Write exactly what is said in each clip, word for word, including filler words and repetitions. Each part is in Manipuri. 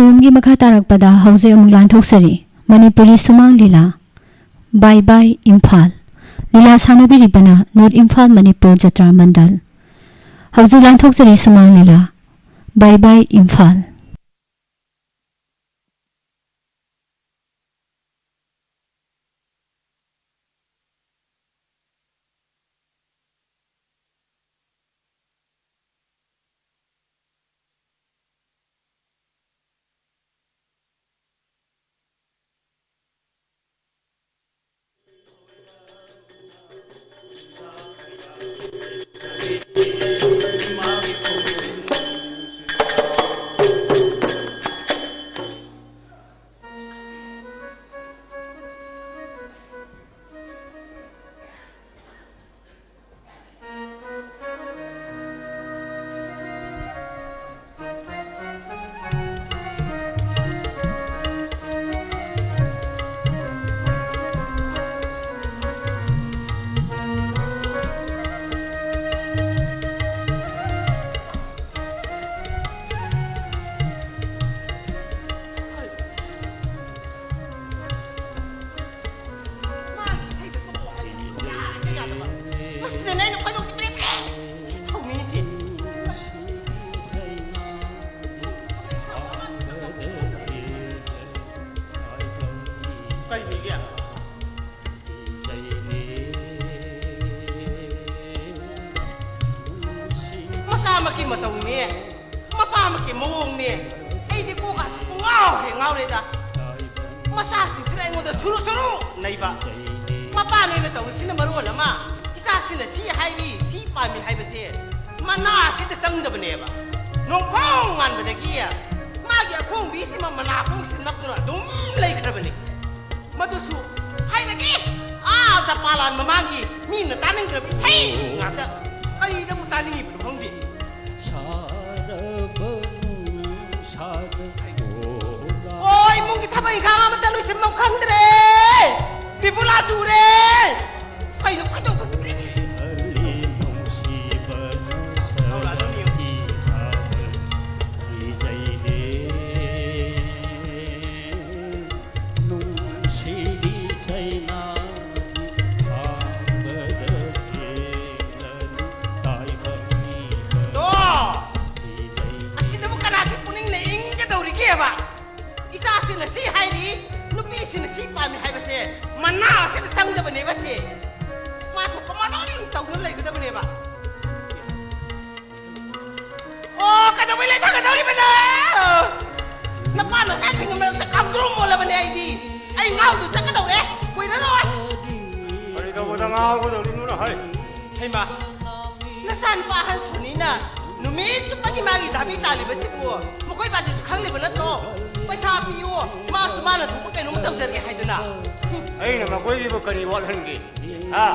ꯊꯧꯔꯝꯒꯤ ꯃꯈꯥ ꯇꯥꯔꯛꯄꯗ ꯍꯧꯖꯤꯛ ꯑꯃꯨꯛ ꯂꯥꯟꯊꯣꯛꯆꯔꯤ ꯃꯅꯤꯄꯨꯔꯤ ꯁꯨꯃꯥꯡ ꯂꯤꯂꯥ꯫ ꯕꯥꯏ ꯕꯥꯏ ꯏꯝꯐꯥꯜ꯫ ꯂꯤꯂꯥ ꯁꯥꯟꯅꯕꯤꯔꯤꯕꯅ ꯅꯣꯔꯠ ꯏꯝꯐꯥꯜ ꯃꯅꯤꯄꯨꯔ ꯖꯇ꯭ꯔꯥ ꯃꯟꯗꯜ꯫ ꯍꯧꯖꯤꯛ ꯂꯥꯟꯊꯣꯛꯆꯔꯤ ꯁꯨꯃꯥꯡ ꯂꯤꯂꯥ꯫ ꯕꯥꯏ ꯕꯥꯏ ꯏꯝꯐꯥꯜ꯫ ꯃꯥꯒꯤ ꯏꯁꯩꯗꯣ ꯇꯣꯛꯑꯣ ꯍꯥꯏꯕ ꯁꯨꯡꯌꯥ ꯍꯦꯛ ꯌꯥꯗꯕ꯫ ꯃꯁꯤꯗꯅꯦ ꯑꯩꯅ ꯈꯣꯏꯗꯧꯁꯦ ꯕ꯭ꯔꯦ ꯕ꯭ꯔꯦ ꯁꯥꯎꯅꯤꯡꯉꯤꯁꯦ꯫ ꯀꯩ ꯂꯩꯒꯦ? ꯃꯆꯥꯃꯛꯀꯤ ꯃꯇꯧꯅꯦ꯫ ꯃꯄꯥꯃꯛꯀꯤ ꯃꯑꯣꯡꯅꯦ꯫ ꯑꯩꯗꯤ ꯀꯣꯛꯀꯥꯁꯦ ꯄꯨꯡꯉꯥꯎ ꯍꯦꯛ ꯉꯥꯎꯔꯦꯗ꯫ ꯃꯆꯥꯁꯤꯡꯁꯤꯅ ꯑꯩꯉꯣꯟꯗ ꯁꯨꯔꯨ ꯁꯨꯔꯨ ꯅꯩꯕ꯫ ꯃꯄꯥꯅꯦꯅ ꯇꯧꯔꯤꯁꯤꯅ ꯃꯔꯣꯜ ꯑꯃ, ꯏꯆꯥꯁꯤꯅ ꯁꯤ ꯍꯥꯏꯔꯤ, ꯁꯤ ꯄꯥꯝꯃꯤ ꯍꯥꯏꯕꯁꯦ ꯃꯅꯥꯁꯤꯗ ꯆꯪꯗꯕꯅꯦꯕ꯫ ꯅꯣꯡꯐꯥꯎ ꯉꯥꯟꯕꯗꯒꯤ ꯃꯥꯒꯤ ꯑꯈꯣꯡꯕꯤꯁꯤꯃ ꯃꯅꯥ ꯈꯣꯡꯁꯤꯗ ꯅꯞꯇꯨꯅ ꯑꯗꯨꯝ ꯂꯩꯈ꯭ꯔꯕꯅꯤ꯫ ꯃꯗꯨꯁꯨ ꯍꯥꯏꯔꯒꯦ, ꯑꯥ ꯖꯄꯥꯟ ꯂꯥꯟ ꯃꯃꯥꯡꯒꯤ ꯃꯤꯅ ꯇꯥꯅꯤꯡꯗ꯭ꯔꯕ ꯏꯁꯩ ꯉꯥꯛꯇ꯫ ꯀꯔꯤꯗꯕꯨ ꯇꯥꯅꯤꯡꯉꯤꯕꯅꯣ ꯈꯪꯗꯦ꯫ ꯑꯣ, ꯏꯃꯨꯡꯒꯤ ꯊꯕꯛ ꯏꯪꯈꯥꯡ ꯑꯃꯠꯇ ꯂꯣꯏꯁꯤꯟꯐꯝ ꯈꯪꯗ꯭ꯔꯦ꯫ ꯕꯤꯕꯨꯂꯥ ꯆꯨꯔꯦ꯫ ꯀꯩꯅꯣ ꯈꯣꯏꯗꯧ ꯍꯧꯔꯛꯑꯗꯕꯅꯤ꯫ ꯐꯒꯗꯧꯔꯤꯕꯅꯣ? ꯅꯄꯥ ꯅꯆꯥꯁꯤꯡꯒꯤ ꯃꯔꯛꯇ ꯀꯥꯡꯗ꯭ꯔꯨꯝ ꯑꯣꯜꯂꯕꯅꯦ ꯑꯩꯗꯤ꯫ ꯑꯩ ꯉꯥꯎꯗꯨ ꯆꯠꯀꯗꯧꯔꯦ꯫ ꯀꯨꯏꯔꯔꯣꯏ꯫ ꯀꯔꯤ ꯇꯧꯕꯗ ꯉꯥꯎꯒꯗꯧꯔꯤꯅꯣꯅ ꯍꯥꯏ? ꯍꯩꯃꯥ, ꯅꯆꯥꯅꯨꯄꯥ ꯑꯍꯟ ꯁꯣꯅꯤꯅ ꯅꯨꯃꯤꯠ ꯆꯨꯞꯄꯒꯤ ꯃꯥꯒꯤ ꯗꯥꯕꯤ ꯇꯥꯜꯂꯤꯕꯁꯤꯕꯨ ꯃꯈꯣꯏ ꯕꯥꯖꯤꯁꯨ ꯈꯪꯂꯤꯕ ꯅꯠꯇ꯭ꯔꯣ? ꯄꯩꯁꯥ ꯄꯤꯌꯨ, ꯃꯥꯁꯨ ꯃꯥꯅ ꯊꯣꯛꯄ ꯀꯩꯅꯣꯝꯃ ꯇꯧꯖꯔꯒꯦ ꯍꯥꯏꯗꯅ꯫ ꯑꯩꯅ ꯃꯈꯣꯏꯒꯤꯕꯨ ꯀꯔꯤ ꯋꯥꯠꯍꯟꯒꯦ? ꯍꯥ?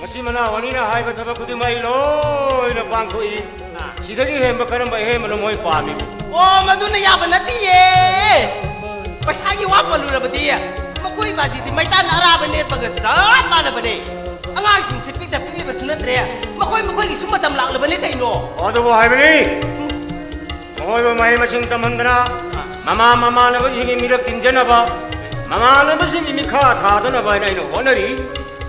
ꯃꯁꯤ ꯃꯅꯥꯎ ꯑꯅꯤꯅ ꯍꯥꯏꯕ ꯊꯕꯛ ꯈꯨꯗꯤꯡꯃꯛ ꯑꯩ ꯂꯣꯏꯅ ꯄꯥꯡꯊꯣꯛꯏ꯫ ꯁꯤꯗꯒꯤ ꯍꯦꯟꯕ ꯀꯔꯝꯕ ꯑꯍꯦꯟꯕꯅꯣ ꯃꯣꯏ ꯄꯥꯝꯃꯤꯕꯨ? ꯑꯣ, ꯃꯗꯨꯅ ꯌꯥꯕ ꯅꯠꯇꯤꯌꯦ꯫ ꯄꯩꯁꯥꯒꯤ ꯋꯥ ꯄꯜꯂꯨꯔꯕꯗꯤ ꯃꯈꯣꯏ ꯕꯥꯖꯤꯗꯤ ꯃꯩꯇꯥꯟ ꯑꯔꯥꯕ ꯅꯦꯠꯄꯒ ꯆꯞ ꯃꯥꯟꯅꯕꯅꯦ꯫ ꯑꯉꯥꯡꯁꯤꯡꯁꯦ ꯄꯤꯛꯇ ꯄꯤꯛꯂꯤꯕꯁꯨ ꯅꯠꯇ꯭ꯔꯦ꯫ ꯃꯈꯣꯏ ꯃꯈꯣꯏꯒꯤꯁꯨ ꯃꯇꯝ ꯂꯥꯛꯂꯕꯅꯦ ꯀꯩꯅꯣ꯫ ꯑꯗꯨꯕꯨ ꯍꯥꯏꯕꯅꯤ, ꯃꯈꯣꯏꯕꯨ ꯃꯍꯩ ꯃꯁꯤꯡ ꯇꯝꯍꯟꯗꯅ, ꯃꯃꯥ ꯃꯃꯥꯟꯅꯕꯁꯤꯡꯒꯤ ꯃꯤꯔꯛ ꯇꯤꯟꯖꯅꯕ, ꯃꯃꯥꯟꯅꯕꯁꯤꯡꯒꯤ ꯃꯤꯈꯥ ꯊꯥꯗꯅꯕ ꯍꯥꯏꯅ ꯑꯩꯅ ꯍꯣꯠꯅꯔꯤ꯫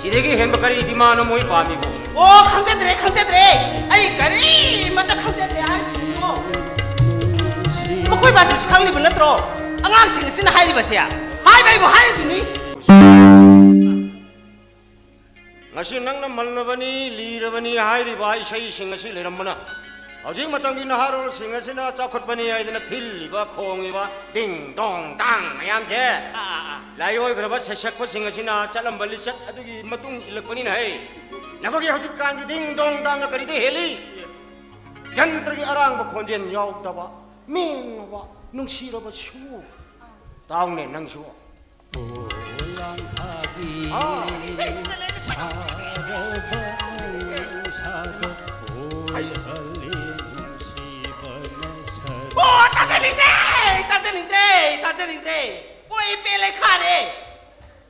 ꯁꯤꯗꯒꯤ ꯍꯦꯟꯕ ꯀꯔꯤ ꯗꯤꯃꯥꯟꯅꯣ ꯃꯣꯏ ꯄꯥꯝꯃꯤꯕꯣ? ꯑꯣ, ꯈꯪꯖꯗ꯭ꯔꯦ, ꯈꯪꯖꯗ꯭ꯔꯦ꯫ ꯑꯩ ꯀꯔꯤꯃꯠꯇ ꯈꯪꯖꯗ꯭ꯔꯦ ꯍꯥꯏꯁꯤꯅꯤꯀꯣ꯫ ꯃꯈꯣꯏ ꯕꯥꯖꯤꯁꯨ ꯈꯪꯂꯤꯕ ꯅꯠꯇ꯭ꯔꯣ? ꯑꯉꯥꯡꯁꯤꯡ ꯑꯁꯤꯅ ꯍꯥꯏꯔꯤꯕꯁꯦ꯫ ꯍꯥꯏꯕ ꯑꯩꯕꯨ ꯍꯥꯏꯔꯤꯗꯨꯅꯤ꯫ ꯉꯁꯤ ꯅꯪꯅ ꯃꯜꯂꯕꯅꯤ, ꯂꯤꯔꯕꯅꯤ ꯍꯥꯏꯔꯤꯕ ꯏꯁꯩꯁꯤꯡ ꯑꯁꯤ ꯂꯩꯔꯝꯕꯅ, ꯍꯧꯖꯤꯛ ꯃꯇꯝꯒꯤ ꯅꯍꯥꯔꯣꯜꯁꯤꯡ ꯑꯁꯤꯅ ꯆꯥꯎꯈꯠꯄꯅꯤ ꯍꯥꯏꯗꯅ ꯊꯤꯜꯂꯤꯕ, ꯈꯣꯡꯉꯤꯕ, ꯗꯤꯡ ꯗꯣꯡ ꯗꯥꯡ ꯃꯌꯥꯝꯁꯦ, ꯑꯥ, ꯑꯥ, ꯑꯥ꯫ ꯂꯥꯏꯑꯣꯏꯈ꯭ꯔꯕ ꯁꯩꯁꯛꯄꯁꯤꯡ ꯑꯁꯤꯅ ꯆꯠꯂꯝꯕ ꯂꯤꯆꯠ ꯑꯗꯨꯒꯤ ꯃꯇꯨꯡ ꯏꯜꯂꯛꯄꯅꯤꯅ ꯍꯦ꯫ ꯅꯈꯣꯏꯒꯤ ꯍꯧꯖꯤꯛꯀꯥꯟꯒꯤ ꯗꯤꯡ ꯗꯣꯡ ꯗꯥꯡꯅ ꯀꯔꯤꯗ ꯍꯦꯜꯂꯤ? ꯖꯟꯇ꯭ꯔꯒꯤ ꯑꯔꯥꯡꯕ ꯈꯣꯟꯖꯦꯜ ꯌꯥꯎꯗꯕ, ꯃꯦꯡꯉꯕ, ꯅꯨꯡꯁꯤꯔꯕ ꯁꯨ꯫ ꯇꯥꯎꯅꯦ ꯅꯪꯁꯨ꯫ ꯑꯣ, ꯇꯥꯖꯅꯤꯡꯗ꯭ꯔꯦ! ꯇꯥꯖꯅꯤꯡꯗ꯭ꯔꯦ! ꯇꯥꯖꯅꯤꯡꯗ꯭ꯔꯦ! ꯑꯣ, ꯑꯩ ꯄꯦꯜꯂꯦ, ꯈꯥꯔꯦ!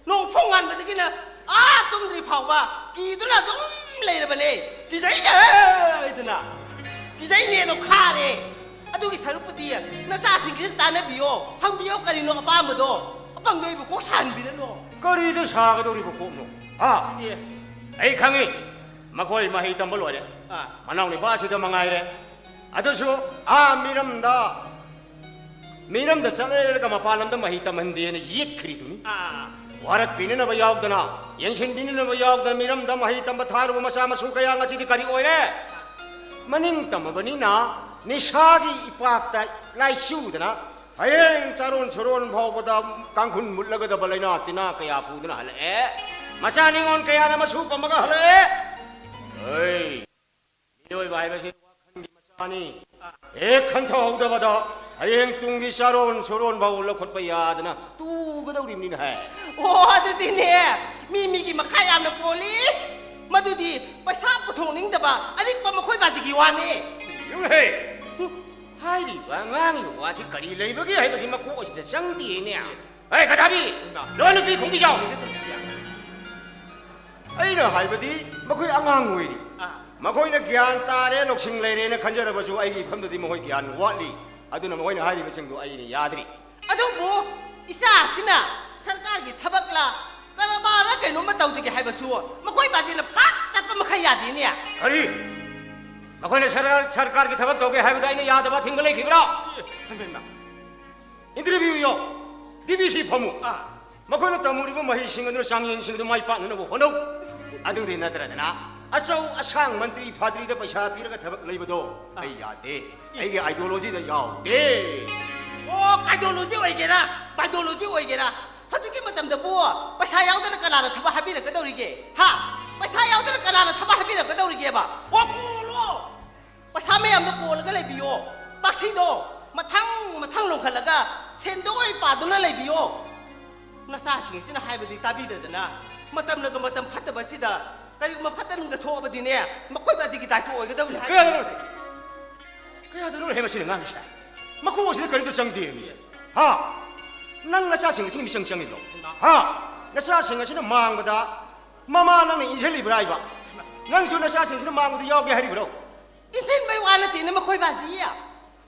ꯅꯣꯡ ꯐꯣꯡ ꯉꯥꯟꯕꯗꯒꯤꯅ ꯑꯥ ꯇꯨꯝꯗ꯭ꯔꯤ ꯐꯥꯎꯕ ꯀꯤꯗꯨꯅ ꯑꯗꯨꯝ ꯂꯩꯔꯕꯅꯦ꯫ ꯀꯤꯖꯩꯅꯦ ꯍꯥꯏꯗꯨꯅ꯫ ꯀꯤꯖꯩꯅꯦꯗꯣ ꯈꯥꯔꯦ꯫ ꯑꯗꯨꯒꯤ ꯁꯔꯨꯛꯄꯨꯗꯤ ꯅꯆꯥꯁꯤꯡꯒꯤꯁꯨ ꯇꯥꯟꯅꯕꯤꯌꯣ, ꯍꯪꯕꯤꯌꯣ ꯀꯔꯤꯅꯣ ꯑꯄꯥꯝꯕꯗꯣ꯫ ꯑꯄꯪꯕ ꯑꯩꯕꯨ ꯀꯣꯛ ꯁꯥꯍꯟꯕꯤꯔꯅꯨ꯫ ꯀꯔꯤꯗ ꯁꯥꯒꯗꯧꯔꯤꯕ ꯀꯣꯛꯅꯣ? ꯍꯥ? ꯑꯦ꯫ ꯑꯩ ꯈꯪꯉꯤ꯫ ꯃꯈꯣꯏ ꯃꯍꯩ ꯇꯝꯕ ꯂꯣꯏꯔꯦ꯫ ꯑꯥ꯫ ꯃꯅꯥꯎ ꯅꯨꯄꯥꯁꯤꯗ ꯃꯉꯥꯏꯔꯦ꯫ ꯑꯗꯨꯁꯨ ꯑꯥ ꯃꯤꯔꯝꯗ, ꯃꯤꯔꯝꯗ ꯆꯠꯂꯦꯔꯒ ꯃꯄꯥꯟ ꯂꯝꯗ ꯃꯍꯩ ꯇꯝꯍꯟꯗꯦꯅ ꯌꯦꯠꯈ꯭ꯔꯤꯗꯨꯅꯤ꯫ ꯑꯥ꯫ ꯋꯥꯔꯛꯄꯤꯅꯅꯕ ꯌꯥꯎꯗꯅ, ꯌꯦꯡꯁꯤꯟꯕꯤꯅꯅꯕ ꯌꯥꯎꯗꯅ ꯃꯤꯔꯝꯗ ꯃꯍꯩ ꯇꯝꯕ ꯊꯥꯔꯨꯕ ꯃꯆꯥ ꯃꯁꯨ ꯀꯌꯥ ꯉꯁꯤꯗꯤ ꯀꯔꯤ ꯑꯣꯏꯔꯦ? ꯃꯅꯤꯡ ꯇꯝꯃꯕꯅꯤꯅ ꯅꯤꯁꯥꯒꯤ ꯏꯄꯥꯛꯇ ꯂꯥꯏꯆꯨꯗꯅ ꯍꯌꯦꯡ ꯆꯥꯔꯣꯟ ꯁꯨꯔꯣꯟ ꯐꯥꯎꯕꯗ ꯀꯥꯡꯈꯨꯜ ꯃꯨꯠꯂꯒꯗꯕ ꯂꯥꯏꯅꯥ ꯇꯤꯟꯅꯥ ꯀꯌꯥ ꯄꯨꯗꯨꯅ ꯍꯜꯂꯛꯑꯦ꯫ ꯃꯆꯥ ꯅꯤꯉꯣꯜ ꯀꯌꯥꯅ ꯃꯁꯨ ꯄꯝꯃꯒ ꯍꯜꯂꯛꯑꯦ꯫ ꯍꯩ, ꯃꯤꯑꯣꯏꯕ ꯍꯥꯏꯕꯁꯤ ꯋꯥꯈꯜꯒꯤ ꯃꯆꯥꯅꯤ꯫ ꯍꯦꯛ ꯈꯟꯊꯍꯧꯗꯕꯗ ꯍꯌꯦꯡ ꯇꯨꯡꯒꯤ ꯆꯥꯔꯣꯟ ꯁꯨꯔꯣꯟ ꯐꯥꯎ ꯂꯧꯈꯠꯄ ꯌꯥꯗꯅ ꯇꯨꯒꯗꯧꯔꯤꯕꯅꯤꯅ ꯍꯥꯏ꯫ ꯑꯣ, ꯑꯗꯨꯗꯤꯅꯦ, ꯃꯤ ꯃꯤꯒꯤ ꯃꯈꯥ ꯌꯥꯝꯅ ꯄꯣꯜꯂꯤ꯫ ꯃꯗꯨꯗꯤ ꯄꯩꯁꯥ ꯄꯨꯊꯣꯛꯅꯤꯡꯗꯕ ꯑꯔꯤꯛꯄ ꯃꯈꯣꯏ ꯕꯥꯖꯤꯒꯤ ꯋꯥꯅꯤ꯫ ꯌꯦꯡꯉꯨꯍꯦ, ꯍꯥꯏꯔꯤꯕ ꯉꯥꯡꯉꯤꯕ ꯋꯥꯁꯤ ꯀꯔꯤ ꯂꯩꯕꯒꯦ ꯍꯥꯏꯕꯁꯤ ꯃꯀꯣꯛ ꯑꯁꯤꯗ ꯆꯪꯗꯦꯅꯦ꯫ ꯍꯦ, ꯀꯊꯥꯕꯤ, ꯂꯣꯏ ꯅꯨꯄꯤ ꯈꯣꯡꯕꯤ ꯆꯥꯎ꯫ ꯑꯩꯅ ꯍꯥꯏꯕꯗꯤ ꯃꯈꯣꯏ ꯑꯉꯥꯡ ꯑꯣꯏꯔꯤ꯫ ꯑꯥ꯫ ꯃꯈꯣꯏꯅ ꯒ꯭ꯌꯥꯟ ꯇꯥꯔꯦ, ꯂꯧꯁꯤꯡ ꯂꯩꯔꯦꯅ ꯈꯟꯖꯔꯕꯁꯨ ꯑꯩꯒꯤ ꯏꯐꯝꯗꯗꯤ ꯃꯈꯣꯏ ꯒ꯭ꯌꯥꯟ ꯋꯥꯠꯂꯤ꯫ ꯑꯗꯨꯅ ꯃꯈꯣꯏꯅ ꯍꯥꯏꯔꯤꯕꯁꯤꯡꯗꯨ ꯑꯩꯅ ꯌꯥꯗ꯭ꯔꯤ꯫ ꯑꯗꯨꯕꯨ ꯏꯆꯥꯁꯤꯅ ꯁꯔꯀꯥꯔꯒꯤ ꯊꯕꯛꯂ ꯀꯔꯕꯥꯔ ꯀꯩꯅꯣꯝꯃ ꯇꯧꯖꯒꯦ ꯍꯥꯏꯕꯁꯨ ꯃꯈꯣꯏ ꯕꯥꯖꯤꯅ ꯐꯠ ꯇꯠꯄ ꯃꯈꯩ ꯌꯥꯗꯦꯅꯦ꯫ ꯀꯔꯤ? ꯃꯈꯣꯏꯅ ꯁꯔ-, ꯁꯔꯀꯥꯔꯒꯤ ꯊꯕꯛ ꯇꯧꯒꯦ ꯍꯥꯏꯕꯗ ꯑꯩꯅ ꯌꯥꯗꯕ ꯑꯊꯤꯡꯕ ꯂꯩꯈꯤꯕ꯭ꯔꯣ? ꯏꯟꯇꯔꯚ꯭ꯌꯨ ꯌꯧ, ꯗꯤ ꯕꯤ ꯁꯤ ꯐꯝꯃꯨ꯫ ꯑꯥ꯫ ꯃꯈꯣꯏꯅ ꯇꯝꯃꯨꯔꯤꯕ ꯃꯍꯩꯁꯤꯡ ꯑꯗꯨꯅ ꯆꯥꯡꯌꯦꯡꯁꯤꯡ ꯑꯗꯨ ꯃꯥꯏ ꯄꯥꯛꯅꯅꯕ ꯍꯣꯠꯅꯧ꯫ ꯑꯗꯨꯗꯤ ꯅꯠꯇ꯭ꯔꯗꯅ ꯑꯆꯧ ꯑꯁꯥꯡ ꯃꯟꯇ꯭ꯔꯤ ꯐꯥꯗ꯭ꯔꯤꯗ ꯄꯩꯁꯥ ꯄꯤꯔꯒ ꯊꯕꯛ ꯂꯩꯕꯗꯣ ꯑꯩ ꯌꯥꯗꯦ꯫ ꯑꯩꯒꯤ ideologyꯗ ꯌꯥꯎꯗꯦ꯫ ꯑꯣ, ideology ꯑꯣꯏꯒꯦꯔꯥ, ideology ꯑꯣꯏꯒꯦꯔꯥ, ꯍꯧꯖꯤꯛꯀꯤ ꯃꯇꯝꯗꯕꯨ ꯄꯩꯁꯥ ꯌꯥꯎꯗꯅ ꯀꯅꯥꯅ ꯊꯕꯛ ꯍꯥꯏꯕꯤꯔꯛꯀꯗꯧꯔꯤꯒꯦ? ꯍꯥ? ꯄꯩꯁꯥ ꯌꯥꯎꯗꯅ ꯀꯅꯥꯅ ꯊꯕꯛ ꯍꯥꯏꯕꯤꯔꯛꯀꯗꯧꯔꯤꯒꯦꯕ? ꯑꯣ, ꯀꯣꯜꯂꯣ꯫ ꯄꯩꯁꯥ ꯃꯌꯥꯝꯗꯣ ꯀꯣꯜꯂꯒ ꯂꯩꯕꯤꯌꯣ꯫ ꯇꯥꯛꯁꯤꯗꯣ ꯃꯊꯪ ꯃꯊꯪ ꯂꯣꯡꯈꯠꯂꯒ ꯁꯦꯟꯗꯣꯏ ꯄꯥꯗꯨꯅ ꯂꯩꯕꯤꯌꯣ꯫ ꯅꯆꯥꯁꯤꯡ ꯑꯁꯤꯅ ꯍꯥꯏꯕꯗꯤ ꯇꯥꯕꯤꯗꯗꯅ ꯃꯇꯝꯅꯒ ꯃꯇꯝ ꯐꯠꯇꯕ ꯑꯁꯤꯗ ꯀꯔꯤꯒꯨꯝꯕ ꯐꯠꯇ ꯅꯨꯡꯗ ꯊꯣꯛꯑꯕꯗꯤꯅꯦ, ꯃꯈꯣꯏ ꯕꯥꯖꯤꯒꯤ ꯗꯥꯏꯇꯣ ꯑꯣꯏꯒꯗꯕꯅꯤ ꯍꯥꯏ꯫ ꯀꯌꯥꯗꯅꯣ? ꯀꯌꯥꯗꯅꯣ ꯍꯦ ꯃꯁꯤꯅ ꯉꯥꯡꯉꯤꯁꯦ? ꯃꯀꯣꯛ ꯑꯁꯤꯗ ꯀꯔꯤꯝꯇ ꯆꯪꯗꯦ ꯃꯤ꯫ ꯍꯥ? ꯅꯪ ꯅꯆꯥꯁꯤꯡ ꯑꯁꯤꯅ ꯃꯤꯆꯪ ꯆꯪꯉꯤꯕ꯭ꯔꯣ? ꯍꯥ? ꯅꯆꯥꯁꯤꯡ ꯑꯁꯤꯅ ꯃꯥꯡꯕꯗ ꯃꯃꯥ ꯅꯪꯅ ꯏꯟꯁꯤꯜꯂꯤꯕ꯭ꯔꯥ ꯍꯥꯏꯕ? ꯅꯪꯁꯨ ꯅꯆꯥꯁꯤꯡꯁꯤꯅ ꯃꯥꯡꯕꯗ ꯌꯥꯎꯒꯦ ꯍꯥꯏꯔꯤꯕ꯭ꯔꯣ? ꯏꯟꯁꯤꯟꯕꯩ ꯋꯥ ꯅꯠꯇꯦꯅꯦ ꯃꯈꯣꯏ ꯕꯥꯖꯤ꯫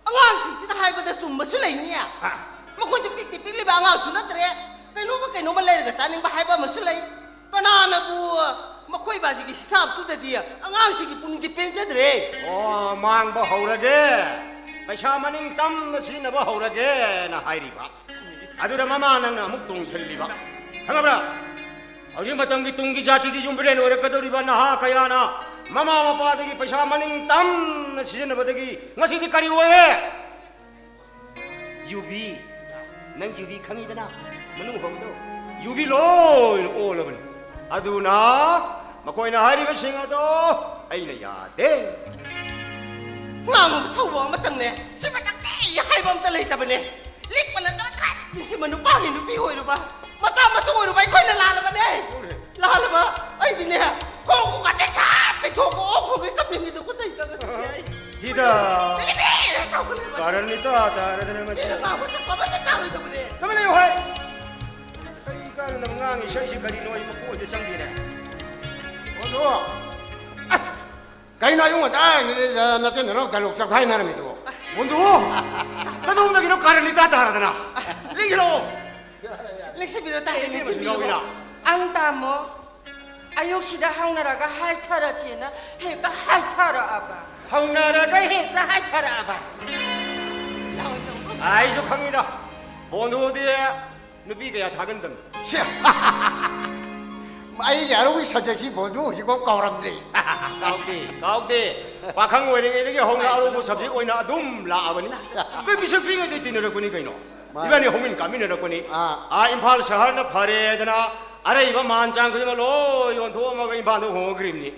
ꯑꯉꯥꯡꯁꯤꯡꯁꯤꯅ ꯍꯥꯏꯕꯗ ꯆꯨꯝꯕꯁꯨ ꯂꯩꯅꯤ꯫ ꯍꯥ? ꯃꯈꯣꯏꯁꯨ ꯄꯤꯛꯇꯤ ꯄꯤꯛꯂꯤꯕ ꯑꯉꯥꯡꯁꯨ ꯅꯠꯇ꯭ꯔꯦ꯫ ꯀꯩꯅꯣꯝꯃ ꯀꯩꯅꯣꯝꯃ ꯂꯩꯔꯒ ꯆꯥꯅꯤꯡꯕ ꯍꯥꯏꯕ ꯑꯃꯁꯨ ꯂꯩ꯫ ꯀꯅꯥꯅꯕꯨ ꯃꯈꯣꯏ ꯕꯥꯖꯤꯒꯤ ꯍꯤꯁꯥꯕꯇꯨꯗꯗꯤ ꯑꯉꯥꯡꯁꯤꯡꯒꯤ ꯄꯨꯛꯅꯤꯡꯗꯤ ꯄꯦꯟꯖꯗ꯭ꯔꯦ꯫ ꯑꯣ, ꯃꯥꯡꯕ ꯍꯧꯔꯒꯦ, ꯄꯩꯁꯥ ꯃꯅꯤꯡ ꯇꯝꯅ ꯁꯤꯖꯤꯟꯅꯕ ꯍꯧꯔꯒꯦꯅ ꯍꯥꯏꯔꯤꯕ꯫ ꯑꯗꯨꯗ ꯃꯃꯥ ꯅꯪꯅ ꯑꯃꯨꯛ ꯇꯣꯡꯁꯤꯜꯂꯤꯕ꯫ ꯈꯪꯉꯕ꯭ꯔꯥ? ꯍꯧꯖꯤꯛ ꯃꯇꯝꯒꯤ ꯇꯨꯡꯒꯤ ꯖꯥꯇꯤꯒꯤ ꯌꯨꯝ ꯕ꯭ꯔꯦꯟ ꯑꯣꯏꯔꯛꯀꯗꯧꯔꯤꯕ ꯅꯍꯥ ꯀꯌꯥꯅ ꯃꯃꯥ ꯃꯄꯥꯗꯒꯤ ꯄꯩꯁꯥ ꯃꯅꯤꯡ ꯇꯝꯅ ꯁꯤꯖꯤꯟꯅꯕꯗꯒꯤ ꯉꯁꯤꯗꯤ ꯀꯔꯤ ꯑꯣꯏꯔꯦ? ꯌꯨꯕꯤ, ꯅꯪ ꯌꯨꯕꯤ ꯈꯪꯉꯤꯗꯅ, ꯃꯅꯨꯡ ꯍꯧꯕꯗꯣ, ꯌꯨꯕꯤ ꯂꯣꯏꯅ ꯑꯣꯜꯂꯕꯅꯤ꯫ ꯑꯗꯨꯅ ꯃꯈꯣꯏꯅ ꯍꯥꯏꯔꯤꯕꯁꯤꯡ ꯑꯗꯣ ꯑꯩꯅ ꯌꯥꯗꯦ꯫ ꯉꯥꯡꯕ ꯁꯧꯕ ꯑꯃꯇꯪꯅꯦ꯫ ꯁꯤꯃꯇꯪꯅꯦ ꯍꯥꯏꯕ ꯑꯝꯇ ꯂꯩꯇꯕꯅꯦ꯫ ꯂꯤꯛꯄ ꯅꯠꯇꯅ ꯈꯔ ꯅꯤꯡꯁꯤꯡꯕ ꯅꯨꯄꯥꯒꯤ ꯅꯨꯄꯤ ꯑꯣꯏꯔꯨꯕ, ꯃꯆꯥ ꯃꯁꯨ ꯑꯣꯏꯔꯨꯕ ꯑꯩꯈꯣꯏꯅ ꯂꯥꯜꯂꯕꯅꯦ꯫ ꯂꯥꯜꯂꯕ ꯑꯩꯗꯤꯅꯦ, ꯈꯣꯡ ꯈꯨꯠꯀꯥꯁꯦ ꯈꯔ ꯇꯩꯊꯣꯛꯀꯣ, ꯑꯣ, ꯈꯣꯡꯒꯤ ꯀꯞꯄꯤꯉꯩꯗ ꯈꯨꯠ ꯆꯩꯗꯒ ꯆꯠꯂꯦ ꯑꯩ꯫ ꯊꯤꯗ꯫ ꯕꯤꯔꯤ ꯕꯤꯔꯤ ꯁꯧꯒꯠꯂꯦꯕ꯫ ꯀꯥꯔꯟꯅꯤꯇꯥ ꯇꯥꯔꯗꯅ ꯃꯁꯤ꯫ ꯃꯤꯅ ꯉꯥꯡꯕ ꯆꯠꯄ ꯑꯃꯇ ꯇꯥꯔꯣꯏꯗꯕꯅꯦ꯫ ꯇꯨꯃꯤꯟ ꯂꯩꯌꯨ ꯍꯥꯏ꯫ ꯀꯔꯤ ꯀꯥꯟꯅꯅꯕ ꯉꯥꯡꯉꯤ ꯏꯁꯩꯁꯤ ꯀꯔꯤꯅꯣ ꯑꯩ ꯃꯀꯣꯛꯁꯦ ꯆꯪꯗꯦꯅꯦ꯫ ꯑꯣ, ꯑꯗꯣ꯫ ꯀꯩꯅꯣ ꯑꯌꯨꯛ ꯉꯟꯇꯥꯁꯤꯗ ꯅꯇꯩ ꯅꯅꯥꯎ dialogue ꯆꯞꯈꯥꯏꯅꯔꯝꯃꯤꯗꯨꯕꯣ? ꯕꯣꯟꯗꯨ! ꯀꯗꯣꯝꯗꯒꯤꯅꯣ ꯀꯥꯔꯟ ꯏꯇꯥ ꯇꯥꯔꯗꯅ? ꯂꯦꯡꯁꯤꯜꯂꯛꯑꯣ! ꯂꯦꯡꯁꯤꯟꯕꯤꯔꯣ, ꯇꯥꯗꯦ, ꯂꯦꯡꯁꯤꯟꯕꯤꯔꯣ꯫ ꯌꯥꯎꯏꯅ꯫ ꯑꯪ ꯇꯥꯃꯣ, ꯑꯌꯨꯛꯁꯤꯗ ꯍꯧꯅꯔꯒ ꯍꯥꯏꯊꯔꯁꯦꯅ ꯍꯦꯛꯇ ꯍꯥꯏꯊꯔꯛꯑꯕ꯫ ꯍꯧꯅꯔꯒ ꯍꯦꯛꯇ ꯍꯥꯏꯊꯔꯛꯑꯕ꯫ ꯂꯥꯎ, ꯂꯥꯎ꯫ ꯑꯩꯁꯨ ꯈꯪꯉꯤꯗ, ꯕꯣꯟꯗꯨꯗꯤ ꯅꯨꯄꯤ ꯀꯌꯥ ꯊꯥꯒꯟꯗꯕꯅꯤ꯫ ꯁꯦ, ꯑꯩꯒꯤ ꯑꯔꯨꯕ subjectꯁꯤ ꯕꯣꯟꯗꯨ ꯍꯧꯖꯤꯛꯐꯥꯎ ꯀꯥꯎꯔꯝꯗ꯭ꯔꯤ꯫ ꯀꯥꯎꯗꯦ, ꯀꯥꯎꯗꯦ꯫ ꯄꯥꯈꯪ ꯑꯣꯏꯔꯤꯉꯩꯗꯒꯤ ꯍꯧꯅ ꯑꯔꯨꯕ subject ꯑꯣꯏꯅ ꯑꯗꯨꯝ ꯂꯥꯛꯑꯕꯅꯤ꯫ ꯑꯩꯈꯣꯏ ꯄꯤꯁꯛ ꯄꯤꯛꯏꯉꯩꯗꯒꯤ ꯇꯤꯟꯅꯔꯛꯄꯅꯤ ꯀꯩꯅꯣ꯫ ꯃꯥꯅꯤ꯫ ꯏꯕꯥꯅꯤ ꯍꯧꯃꯤꯟ ꯀꯥꯃꯤꯟꯅꯔꯛꯄꯅꯤ꯫ ꯑꯥ꯫ ꯑꯥ, ꯏꯝꯐꯥꯜ ꯁꯍꯔꯅ ꯐꯔꯦꯗꯅ ꯑꯔꯩꯕ ꯃꯥꯟ ꯆꯥꯡ ꯈꯨꯗꯤꯡꯃꯛ ꯂꯣꯏ ꯌꯣꯟꯊꯣꯛꯑꯝꯃꯒ ꯏꯝꯐꯥꯜꯗ ꯍꯣꯡꯉꯛꯈ꯭ꯔꯤꯕꯅꯤ꯫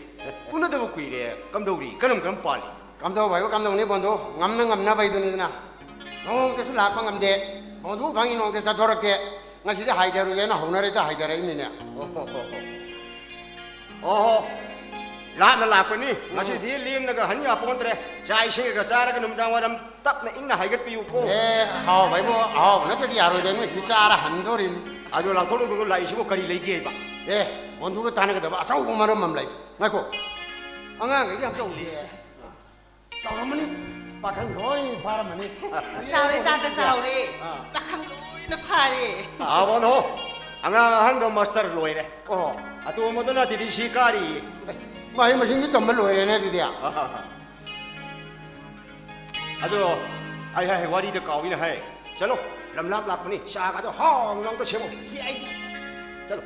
ꯎꯅꯗꯕ ꯀꯨꯏꯔꯦ꯫ ꯀꯝꯗꯧꯔꯤ? ꯀꯔꯝ ꯀꯔꯝ ꯄꯥꯜꯂꯤ? ꯀꯝꯗꯧꯕ ꯍꯥꯏꯕꯨ ꯀꯝꯗꯧꯅꯤ ꯕꯣꯟꯗꯨ? ꯉꯝꯅ ꯉꯝꯅꯕ ꯍꯥꯏꯗꯨꯅꯤꯗꯅ꯫ ꯅꯣꯡꯃꯇꯁꯨ ꯂꯥꯛꯄ ꯉꯝꯗꯦ꯫ ꯕꯣꯟꯗꯨ ꯈꯪꯉꯤ, ꯅꯣꯡꯃꯇ ꯆꯠꯊꯣꯔꯛꯇꯦ꯫ ꯉꯁꯤꯗꯤ ꯍꯥꯏꯊꯔꯨꯒꯦꯅ ꯍꯧꯅꯔꯦꯗ ꯍꯥꯏꯊꯔꯛꯏꯅꯤꯅꯦ꯫ ꯑꯣ ꯍꯣ ꯍꯣ ꯍꯣ꯫ ꯑꯣ ꯍꯣ꯫ ꯂꯥꯞꯅ ꯂꯥꯛꯄꯅꯤ꯫ ꯎꯝ꯫ ꯉꯁꯤꯗꯤ ꯂꯦꯡꯅꯒ ꯍꯟ ꯌꯥꯄꯣꯟꯇ꯭ꯔꯦ꯫ ꯆꯥꯛ ꯏꯁꯤꯡꯒ ꯆꯥꯔꯒ ꯅꯨꯃꯤꯗꯥꯡ ꯋꯥꯏꯔꯝ ꯇꯞꯅ ꯏꯪꯅ ꯍꯥꯏꯒꯠꯄꯤꯌꯨꯀꯣ꯫ ꯑꯦ, ꯑꯍꯥꯎꯕ ꯍꯥꯏꯕꯨ ꯑꯍꯥꯎꯕ ꯅꯠꯇ꯭ꯔꯗꯤ ꯌꯥꯔꯣꯏꯗꯣꯏꯅꯤ꯫ ꯁꯤꯗꯤ ꯆꯥꯔ ꯍꯟꯗꯣꯔꯤꯅꯤ꯫ ꯑꯗꯣ ꯂꯥꯛꯊꯣꯛ ꯂꯥꯛꯊꯣꯛꯇ ꯂꯥꯛꯏꯁꯤꯕꯨ ꯀꯔꯤ ꯂꯩꯒꯦꯕ? ꯑꯦ, ꯕꯣꯟꯗꯨꯒ ꯇꯥꯟꯅꯒꯗꯕ ꯑꯆꯧꯕ ꯃꯔꯝ ꯑꯃ ꯂꯩ꯫ ꯉꯥꯏꯈꯣ꯫ ꯑꯉꯥꯡꯈꯩꯗꯤ ꯑꯝꯇ ꯎꯗꯦ꯫ ꯆꯥꯎꯔꯝꯃꯅꯤ꯫ ꯄꯥꯈꯪ ꯂꯣꯏ ꯐꯥꯔꯝꯃꯅꯤ꯫ ꯆꯥꯎꯔꯦ, ꯇꯥꯗ ꯆꯥꯎꯔꯦ꯫ ꯑꯥ꯫ ꯄꯥꯈꯪ ꯂꯣꯏꯅ ꯐꯥꯔꯦ꯫ ꯑꯥ, ꯕꯣꯟꯗꯨ꯫ ꯑꯉꯥꯡ ꯑꯍꯟꯗꯣ master ꯂꯣꯏꯔꯦ꯫ ꯑꯣ꯫ ꯑꯇꯣꯝꯕꯗꯨꯅ TDC ꯀꯥꯔꯤꯌꯦ꯫ ꯃꯍꯩ ꯃꯁꯤꯡꯁꯨ ꯇꯝꯕ ꯂꯣꯏꯔꯦꯅꯦ ꯑꯗꯨꯗꯤ꯫ ꯑꯗꯣ ꯑꯩ ꯍꯥꯏ ꯋꯥꯔꯤꯗ ꯀꯥꯎꯏꯅ ꯍꯥꯏ꯫ ꯆꯠꯂꯣ, ꯂꯝ ꯂꯥꯞ ꯂꯥꯛꯄꯅꯤ, ꯆꯥꯒꯗꯣ ꯍꯥꯎꯅ ꯑꯝꯇ ꯁꯦꯝꯃꯣ꯫ ꯁꯤ ꯑꯩꯗꯤ꯫ ꯆꯠꯂꯣ꯫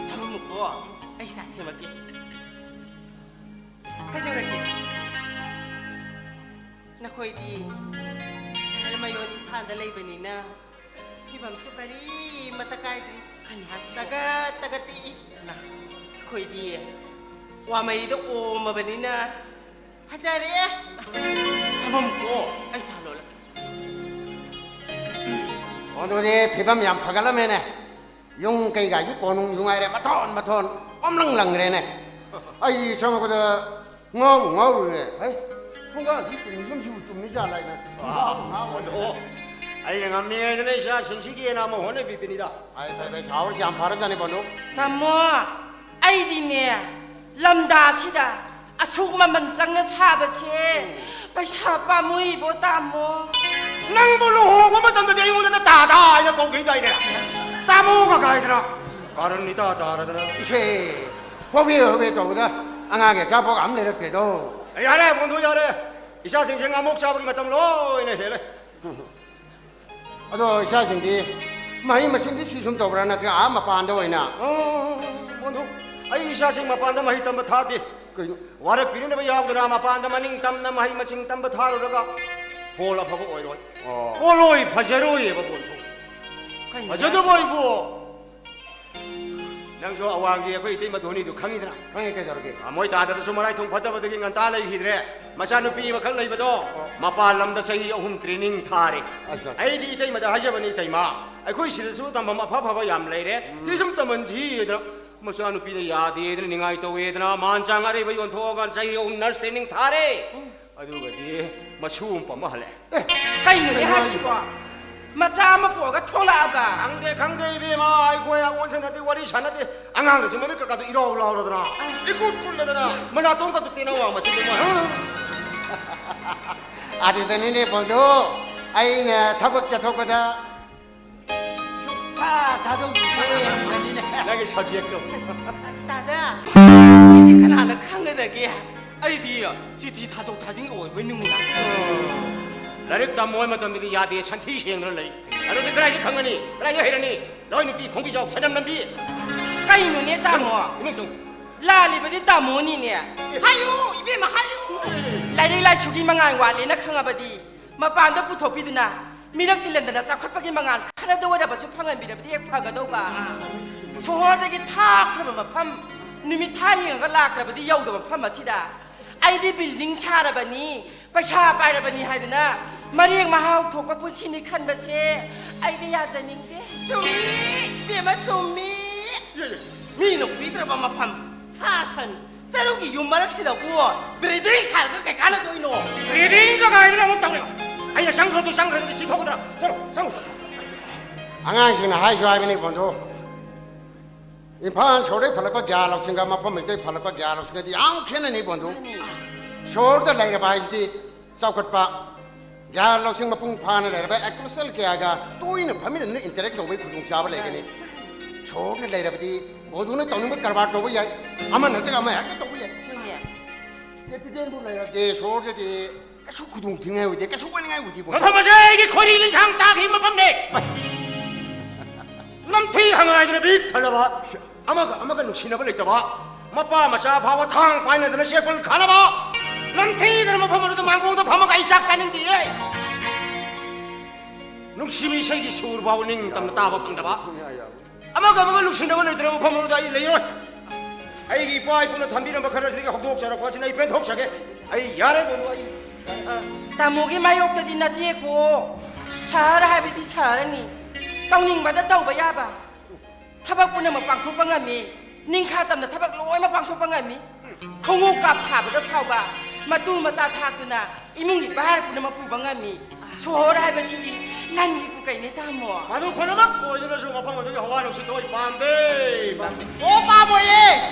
ꯐꯝꯃꯝꯃꯨꯀꯣ, ꯑꯩ ꯆꯥ ꯁꯦꯝꯃꯛꯀꯦ꯫ ꯀꯩꯗꯧꯔꯒꯦ? ꯅꯈꯣꯏꯗꯤ ꯁꯍꯔ ꯃꯌꯣꯟ ꯏꯝꯐꯥꯜꯗ ꯂꯩꯕꯅꯤꯅ ꯐꯤꯕꯝꯁꯨ ꯀꯔꯤꯃꯠꯇ ꯀꯥꯏꯗ꯭ꯔꯤ꯫ ꯀꯩꯅꯣ ꯍꯥꯏꯁꯤꯕꯣ? ꯇꯒꯠ ꯇꯒꯠ ꯇꯦꯛꯏ꯫ ꯏꯃꯥ꯫ ꯑꯩꯈꯣꯏꯗꯤ ꯋꯥꯃꯩꯗ ꯑꯣꯝꯃꯕꯅꯤꯅ ꯐꯖꯔꯦ꯫ ꯐꯝꯃꯝꯀꯣ, ꯑꯩ ꯁꯥ ꯂꯣꯜꯂꯛꯀꯦ꯫ ꯑꯣ, ꯑꯗꯨꯗꯤ ꯐꯤꯕꯝ ꯌꯥꯝ ꯐꯒꯠꯂꯝꯃꯦꯅꯦ꯫ ꯌꯨꯝ ꯀꯩꯒꯥꯏꯁꯨ ꯀꯣꯅꯨꯡꯁꯨ ꯉꯥꯏꯔꯦ, ꯃꯊꯣꯟ ꯃꯊꯣꯟ ꯑꯣꯝꯂꯪ ꯂꯪꯈ꯭ꯔꯦꯅꯦ꯫ ꯑꯩꯗꯤ ꯆꯪꯉꯛꯄꯗ ꯉꯥꯎꯕꯨ ꯉꯥꯎꯔꯨꯔꯦ꯫ ꯍꯩ, ꯈꯣꯡꯒꯥꯡꯁꯤ ꯆꯨꯝꯃꯤ, ꯌꯨꯝꯁꯤꯕꯨ ꯆꯨꯝꯃꯤ ꯖꯥꯠꯂꯥ ꯍꯥꯏꯅ ꯉꯥꯎꯕꯨ ꯉꯥꯎꯔꯨꯔꯦ꯫ ꯑꯣ, ꯑꯩꯅ ꯉꯝꯃꯤꯉꯩꯗꯅꯦ ꯏꯆꯥꯁꯤꯡꯁꯤꯒꯤ ꯍꯦꯟꯅ ꯑꯃ ꯍꯣꯠꯅꯕꯤꯕꯅꯤꯗ꯫ ꯐꯩ, ꯐꯩ, ꯐꯩ, ꯁꯥꯍꯧꯔꯤꯁꯤ ꯌꯥꯝ ꯐꯔꯖꯥꯠꯅꯤ, ꯕꯣꯟꯗꯨ꯫ ꯇꯥꯃꯣ, ꯑꯩꯗꯤꯅꯦ, ꯂꯝꯗꯥꯁꯤꯗ ꯑꯁꯨꯛ ꯃꯃꯜ ꯆꯪꯅ ꯁꯥꯕꯁꯦ ꯄꯩꯁꯥ ꯄꯥꯝꯃꯨꯏꯕꯣ, ꯇꯥꯃꯣ꯫ ꯅꯪꯕꯨ ꯂꯨꯍꯣꯡꯕ ꯃꯇꯝꯗꯗꯤ ꯑꯩꯉꯣꯟꯗ ꯇꯥꯗꯥ ꯍꯥꯏꯅ ꯀꯧꯈꯤꯗꯥꯏꯅꯦ? ꯇꯥꯃꯣꯒ ꯀꯥꯏꯗꯅ? ꯀꯥꯔꯟ ꯏꯇꯥ ꯇꯥꯔꯗꯅ꯫ ꯏꯆꯦ, ꯍꯣꯕꯦ ꯍꯣꯕꯦ ꯇꯧꯕꯗ ꯑꯉꯥꯡꯒꯤ ꯑꯆꯥꯄꯣꯠ ꯑꯃ ꯂꯩꯔꯛꯇ꯭ꯔꯦꯗꯣ꯫ ꯌꯥꯔꯦ, ꯕꯣꯟꯗꯨ, ꯌꯥꯔꯦ꯫ ꯏꯆꯥꯁꯤꯡꯁꯦ ꯉꯥꯃꯣꯛ ꯆꯥꯕꯒꯤ ꯃꯇꯝ ꯂꯣꯏꯅ ꯍꯦꯜꯂꯦ꯫ ꯑꯗꯣ ꯏꯆꯥꯁꯤꯡꯗꯤ ꯃꯍꯩ ꯃꯁꯤꯡꯗꯤ ꯁꯤ ꯁꯨꯝ ꯇꯧꯕ꯭ꯔꯥ, ꯅꯠꯇ꯭ꯔꯒ ꯑꯥ ꯃꯄꯥꯟꯗ ꯑꯣꯏꯅ? ꯑꯣ, ꯕꯣꯟꯗꯨ, ꯑꯩ ꯏꯆꯥꯁꯤꯡ ꯃꯄꯥꯟꯗ ꯃꯍꯩ ꯇꯝꯕ ꯊꯥꯗꯦ꯫ ꯀꯩꯅꯣ? ꯋꯥꯔꯛꯄꯤꯅꯅꯕ ꯌꯥꯎꯗꯅ ꯃꯄꯥꯟꯗ ꯃꯅꯤꯡ ꯇꯝꯅ ꯃꯍꯩ ꯃꯁꯤꯡ ꯇꯝꯕ ꯊꯥꯔꯨꯔꯒ ꯐꯣꯜ ꯑꯐꯕ ꯑꯣꯏꯔꯣꯏ꯫ ꯑꯣ꯫ ꯄꯣꯠꯂꯣꯏ ꯐꯖꯔꯣꯏꯌꯦꯕ, ꯕꯣꯟꯗꯨ꯫ ꯀꯩꯅꯣ ꯐꯖꯗꯕ ꯍꯥꯏꯁꯤꯕꯣ? ꯑꯩꯕꯨ꯫ ꯅꯪꯁꯨ ꯑꯋꯥꯡꯒꯤ ꯑꯩꯈꯣꯏ ꯏꯇꯩꯃ ꯙꯣꯅꯤꯗꯨ ꯈꯪꯉꯤꯗꯅ? ꯈꯪꯉꯤ, ꯀꯩꯗꯧꯔꯒꯦ? ꯑ, ꯃꯣꯏ ꯇꯥꯗ꯭ꯔꯁꯨ ꯃꯔꯥꯏꯊꯣꯡ ꯐꯠꯇꯕꯗꯒꯤ ꯉꯟꯇꯥ ꯂꯩꯈꯤꯗ꯭ꯔꯦ꯫ ꯃꯆꯥꯅꯨꯄꯤ ꯑꯃꯈꯛ ꯂꯩꯕꯗꯣ, ꯑꯣ꯫ ꯃꯄꯥꯟ ꯂꯝꯗ ꯆꯍꯤ ꯑꯍꯨꯝ training ꯊꯥꯔꯦ꯫ ꯑꯁ, ꯑꯁ꯫ ꯑꯩꯗꯤ ꯏꯇꯩꯃꯗ ꯍꯥꯏꯖꯕꯅꯤ, ꯏꯇꯩꯃ, ꯑꯩꯈꯣꯏ ꯁꯤꯗꯁꯨ ꯇꯝꯐꯝ ꯑꯐ ꯑꯐꯕ ꯌꯥꯝ ꯂꯩꯔꯦ꯫ ꯎꯝ꯫ ꯁꯤ ꯁꯨꯝ ꯇꯝꯍꯟꯁꯤꯗꯅ ꯃꯆꯥꯅꯨꯄꯤꯅ ꯌꯥꯗꯦꯗꯅ ꯅꯤꯡꯉꯥꯏ ꯇꯧꯋꯦꯗꯅ ꯃꯥꯟ ꯆꯥꯡ ꯑꯔꯩꯕ ꯌꯣꯟꯊꯣꯛꯑꯒ ꯆꯍꯤ ꯑꯍꯨꯝ nurse training ꯊꯥꯔꯦ꯫ ꯎꯝ꯫ ꯑꯗꯨꯒꯗꯤ ꯃꯁꯨ ꯑꯃ ꯄꯝꯃ ꯍꯜꯂꯛꯑꯦ꯫ ꯑꯦ, ꯀꯩꯅꯣꯅꯦ ꯀꯩꯅꯣ ꯍꯥꯏꯁꯤꯕꯣ? ꯃꯆꯥ ꯑꯃ ꯄꯣꯛꯑꯒ ꯊꯣꯛꯂꯛꯑꯕ? ꯈꯪꯗꯦ, ꯈꯪꯗꯦ, ꯏꯕꯦꯝꯃ, ꯑꯩꯈꯣꯏ ꯑꯣꯟꯁꯟꯅꯗꯦ, ꯋꯥꯔꯤ ꯁꯥꯟꯅꯗꯦ꯫ ꯑꯉꯥꯡꯗꯁꯨ ꯃꯃꯤꯠ ꯀꯀꯥꯗꯣ ꯏꯔꯥꯎ ꯂꯥꯎꯔꯗꯅ, ꯑꯥ꯫ ꯏꯀꯨꯠ ꯀꯨꯠꯂꯗꯅ, ꯃꯅꯥꯇꯣꯟ ꯀꯥꯗꯣ ꯇꯦꯅꯋꯥ ꯃꯆꯨꯗ ꯃꯣꯏ꯫ ꯑꯗꯨꯗꯅꯤꯅꯦ, ꯕꯣꯟꯗꯨ, ꯑꯩꯅ ꯊꯕꯛ ꯆꯠꯊꯣꯛꯄꯗ ꯁꯨꯛꯊꯥ ꯊꯥꯗꯣꯛꯇ꯭ꯔꯤꯁꯦ ꯑꯗꯨꯗꯅꯤꯅꯦ꯫ ꯅꯪꯒꯤ subject ꯇꯣ꯫ ꯗꯥꯗꯥ, ꯑꯩꯗꯤ ꯀꯅꯥꯅ ꯈꯪꯒꯗꯒꯦ? ꯑꯩꯗꯤ ꯆꯤꯊꯤ ꯊꯥꯗꯣꯛ ꯊꯥꯖꯤꯟꯒꯤ ꯑꯣꯏꯕꯣꯏ ꯅꯤꯡꯉꯨꯔꯦ꯫ ꯂꯥꯏꯔꯤꯛ ꯇꯝꯃꯣꯏ ꯃꯇꯝꯗꯗꯤ ꯌꯥꯗꯦ, ꯁꯟꯊꯤ ꯁꯦꯡꯗꯅ ꯂꯩ꯫ ꯑꯗꯨꯗꯤ ꯀꯗꯥꯏꯗ ꯈꯪꯒꯅꯤ? ꯀꯗꯥꯏꯗ ꯍꯩꯔꯅꯤ? ꯂꯣꯏ ꯅꯨꯄꯤ ꯈꯣꯡꯕꯤ ꯆꯥꯎ, ꯁꯅꯝ ꯂꯝꯕꯤ꯫ ꯀꯩꯅꯣꯅꯦ, ꯇꯥꯃꯣ? ꯏꯃꯨꯡ ꯆꯪꯉꯨ꯫ ꯂꯥꯜꯂꯤꯕꯗꯤ ꯇꯥꯃꯣꯅꯤꯅꯦ꯫ ꯍꯥꯏꯌꯨ, ꯏꯕꯦꯝꯃ, ꯍꯥꯏꯌꯨ꯫ ꯂꯥꯏꯔꯤꯛ ꯂꯥꯏꯁꯨꯒꯤ ꯃꯉꯥꯜ ꯋꯥꯠꯂꯦꯅ ꯈꯪꯉꯕꯗꯤ ꯃꯄꯥꯟꯗ ꯄꯨꯊꯣꯛꯄꯤꯗꯨꯅ ꯃꯤꯔꯛ ꯇꯤꯜꯍꯟꯗꯅ ꯆꯥꯎꯈꯠꯄꯒꯤ ꯃꯉꯥꯜ ꯈꯔꯗ ꯑꯣꯏꯔꯕꯁꯨ ꯐꯪꯍꯟꯕꯤꯔꯕꯗꯤ ꯍꯦꯛ ꯐꯒꯗꯧꯕ꯫ ꯁꯣꯍꯣꯔꯗꯒꯤ ꯊꯥꯈ꯭ꯔꯕ ꯃꯐꯝ, ꯅꯨꯃꯤꯠ ꯊꯥ ꯌꯦꯡꯉꯒ ꯂꯥꯛꯇ꯭ꯔꯕꯗꯤ ꯌꯧꯗꯕ ꯃꯐꯝ ꯑꯁꯤꯗ ꯑꯩꯗꯤ ꯕꯤꯜꯗꯤꯡ ꯁꯥꯔꯕꯅꯤ, ꯄꯩꯁꯥ ꯄꯥꯏꯔꯕꯅꯤ ꯍꯥꯏꯗꯨꯅ ꯃꯔꯦꯛ ꯃꯍꯥꯎ ꯊꯣꯛꯄ ꯄꯨꯟꯁꯤꯅꯤ ꯈꯟꯕꯁꯦ ꯑꯩꯗꯤ ꯌꯥꯖꯅꯤꯡꯗꯦ꯫ ꯆꯨꯝꯃꯤ, ꯏꯕꯦꯝꯃ, ꯆꯨꯝꯃꯤ꯫ ꯃꯤꯅ ꯎꯕꯤꯗ꯭ꯔꯕ ꯃꯐꯝ, ꯁꯥ ꯁꯟ, ꯆꯔꯨꯒꯤ ꯌꯨꯝ ꯃꯔꯛꯁꯤꯗꯕꯨ ꯕꯤꯜꯗꯤꯡ ꯁꯥꯔꯒ ꯀꯩ ꯀꯥꯟꯅꯗꯣꯏꯅꯣ? ꯕꯤꯜꯗꯤꯡ ꯀꯀꯥꯏꯗꯨꯅ ꯑꯃꯨꯛ ꯇꯧꯔꯦ꯫ ꯑꯩꯅ ꯆꯪꯈ꯭ꯔꯗꯨ ꯆꯪꯈ꯭ꯔꯗꯨ ꯁꯤꯊꯣꯛꯀꯗ꯭ꯔꯥ? ꯆꯠꯂꯣ, ꯆꯪꯉꯨ꯫ ꯑꯉꯥꯡꯁꯤꯡꯅ ꯍꯥꯏꯁꯨ ꯍꯥꯏꯕꯅꯤ ꯕꯣꯟꯗꯨ, ꯏꯝꯐꯥꯜ ꯁꯣꯍꯣꯔꯗꯩ ꯐꯠꯂꯛꯄ ꯒ꯭ꯌꯥꯟ ꯂꯧꯁꯤꯡꯒ ꯃꯐꯝ ꯑꯁꯤꯗꯩ ꯐꯠꯂꯛꯄ ꯒ꯭ꯌꯥꯟ ꯂꯧꯁꯤꯡꯒꯗꯤ ꯌꯥꯝ ꯈꯦꯠꯅꯅꯤ ꯕꯣꯟꯗꯨ꯫ ꯁꯣꯍꯣꯔꯗ ꯂꯩꯔꯕ ꯍꯥꯏꯁꯤꯗꯤ ꯆꯥꯎꯈꯠꯄ, ꯒ꯭ꯌꯥꯟ ꯂꯧꯁꯤꯡ ꯃꯄꯨꯡ ꯐꯥꯅ ꯂꯩꯔꯕ ꯑꯦꯛꯇꯔꯦꯁ ꯀꯌꯥꯒ ꯇꯣꯏꯅ ꯐꯝꯃꯤꯟꯅꯗꯨꯅ ꯏꯟꯇꯔꯦꯛ ꯇꯧꯕꯒꯤ ꯈꯨꯗꯣꯡꯆꯥꯕ ꯂꯩꯒꯅꯤ꯫ ꯁꯣꯍꯣꯔꯗ ꯂꯩꯔꯕꯗꯤ ꯕꯣꯟꯗꯨꯅ ꯇꯧꯅꯤꯡꯕ ꯀꯔꯕꯥꯔ ꯇꯧꯕ ꯌꯥꯏ, ꯑꯃ ꯅꯠꯇ꯭ꯔꯒ ꯑꯃ ꯍꯦꯛꯇ ꯇꯧꯕ ꯌꯥꯏ꯫ ꯍꯣꯏꯅꯦ꯫ ꯀꯦꯄꯤꯇꯦꯜꯕꯨ ꯂꯩꯔꯕꯗꯤ ꯁꯣꯍꯣꯔꯗꯗꯤ ꯀꯩꯁꯨ ꯈꯨꯗꯣꯡ ꯊꯤꯅꯤꯡꯉꯥꯏ ꯑꯣꯏꯗꯦ, ꯀꯩꯁꯨ ꯋꯥꯅꯤꯡꯉꯥꯏ ꯑꯣꯏꯗꯦ ꯕꯣꯟꯗꯨ꯫ ꯃꯐꯝ ꯑꯁꯦ ꯑꯩꯒꯤ ꯈꯣꯏꯔꯤ ꯂꯤꯟꯁꯥꯡ ꯇꯥꯈꯤꯕ ꯃꯐꯝꯅꯦ꯫ ꯅꯝꯊꯤ ꯍꯪꯉꯥꯏꯗꯨꯅ ꯄꯤꯛ ꯊꯜꯂꯕ, ꯑꯃꯒ ꯑꯃꯒ ꯅꯨꯡꯁꯤꯅꯕ ꯂꯩꯇꯕ, ꯃꯄꯥ ꯃꯆꯥ ꯐꯥꯎꯕ ꯊꯥꯡ ꯄꯥꯏꯅꯗꯅ ꯆꯦꯛꯄꯜ ꯈꯥꯅꯕ, ꯅꯝꯊꯤꯗꯅ ꯃꯐꯝ ꯑꯗꯨꯗ ꯃꯥꯡꯒꯣꯡꯗ ꯐꯝꯃꯒ ꯑꯩ ꯆꯥꯛ ꯆꯥꯅꯤꯡꯗꯦꯌꯦ꯫ ꯅꯨꯡꯁꯤꯕ ꯏꯁꯩꯒꯤ ꯁꯨꯔ ꯐꯥꯎꯕ ꯅꯤꯡꯇꯝꯅ ꯇꯥꯕ ꯐꯪꯗꯕ, ꯑꯃꯒ ꯑꯃꯒ ꯅꯨꯡꯁꯤꯅꯕ ꯂꯩꯇ꯭ꯔꯕ ꯃꯐꯝ ꯑꯗꯨꯗ ꯑꯩ ꯂꯩꯔꯣꯏ꯫ ꯑꯩꯒꯤ ꯏꯄꯥ ꯏꯄꯨꯅ ꯊꯝꯕꯤꯔꯝꯕ ꯈꯔꯁꯤꯗꯒꯤ ꯍꯧꯗꯣꯛꯆꯔꯛꯄ ꯑꯁꯤꯅ ꯑꯩ ꯄꯦꯟꯊꯣꯛꯆꯒꯦ꯫ ꯑꯩ ꯌꯥꯔꯦ ꯕꯣꯂꯨ, ꯑꯩ ꯑ, ꯇꯥꯃꯣꯒꯤ ꯃꯥꯌꯣꯛꯇꯗꯤ ꯅꯠꯇꯦꯀꯣ꯫ ꯁꯍꯔ ꯍꯥꯏꯕꯁꯤꯗꯤ ꯁꯍꯔꯅꯤ꯫ ꯇꯧꯅꯤꯡꯕꯗ ꯇꯧꯕ ꯌꯥꯕ꯫ ꯊꯕꯛ ꯄꯨꯝꯅꯃꯛ ꯄꯥꯡꯊꯣꯛꯄ ꯉꯝꯃꯤ꯫ ꯅꯤꯡꯈꯥ ꯇꯝꯅ ꯊꯕꯛ ꯂꯣꯏꯅꯃꯛ ꯄꯥꯡꯊꯣꯛꯄ ꯉꯝꯃꯤ꯫ ꯈꯣꯡꯎꯞ ꯀꯥꯞ ꯊꯥꯕꯗ ꯐꯥꯎꯕ ꯃꯇꯨ ꯃꯆꯥ ꯊꯥꯛꯇꯨꯅ ꯏꯃꯨꯡꯒꯤ ꯚꯥꯔ ꯄꯨꯝꯅꯃꯛ ꯄꯨꯕ ꯉꯝꯃꯤ꯫ ꯁꯣꯍꯣꯔ ꯍꯥꯏꯕꯁꯤꯗꯤ ꯂꯟꯒꯤꯕꯨ ꯀꯩꯅꯤ, ꯇꯥꯃꯣ? ꯃꯗꯨ ꯐꯅꯃꯛ ꯑꯣꯏꯗꯨꯅꯁꯨ ꯃꯐꯝ ꯑꯗꯨꯒꯤ ꯍꯋꯥ ꯅꯨꯡꯁꯤꯠꯇꯣ ꯑꯩ ꯄꯥꯝꯗꯦ, ꯄꯥꯝꯗꯦ꯫ ꯑꯣ, ꯄꯥꯝꯃꯣꯏꯌꯦ꯫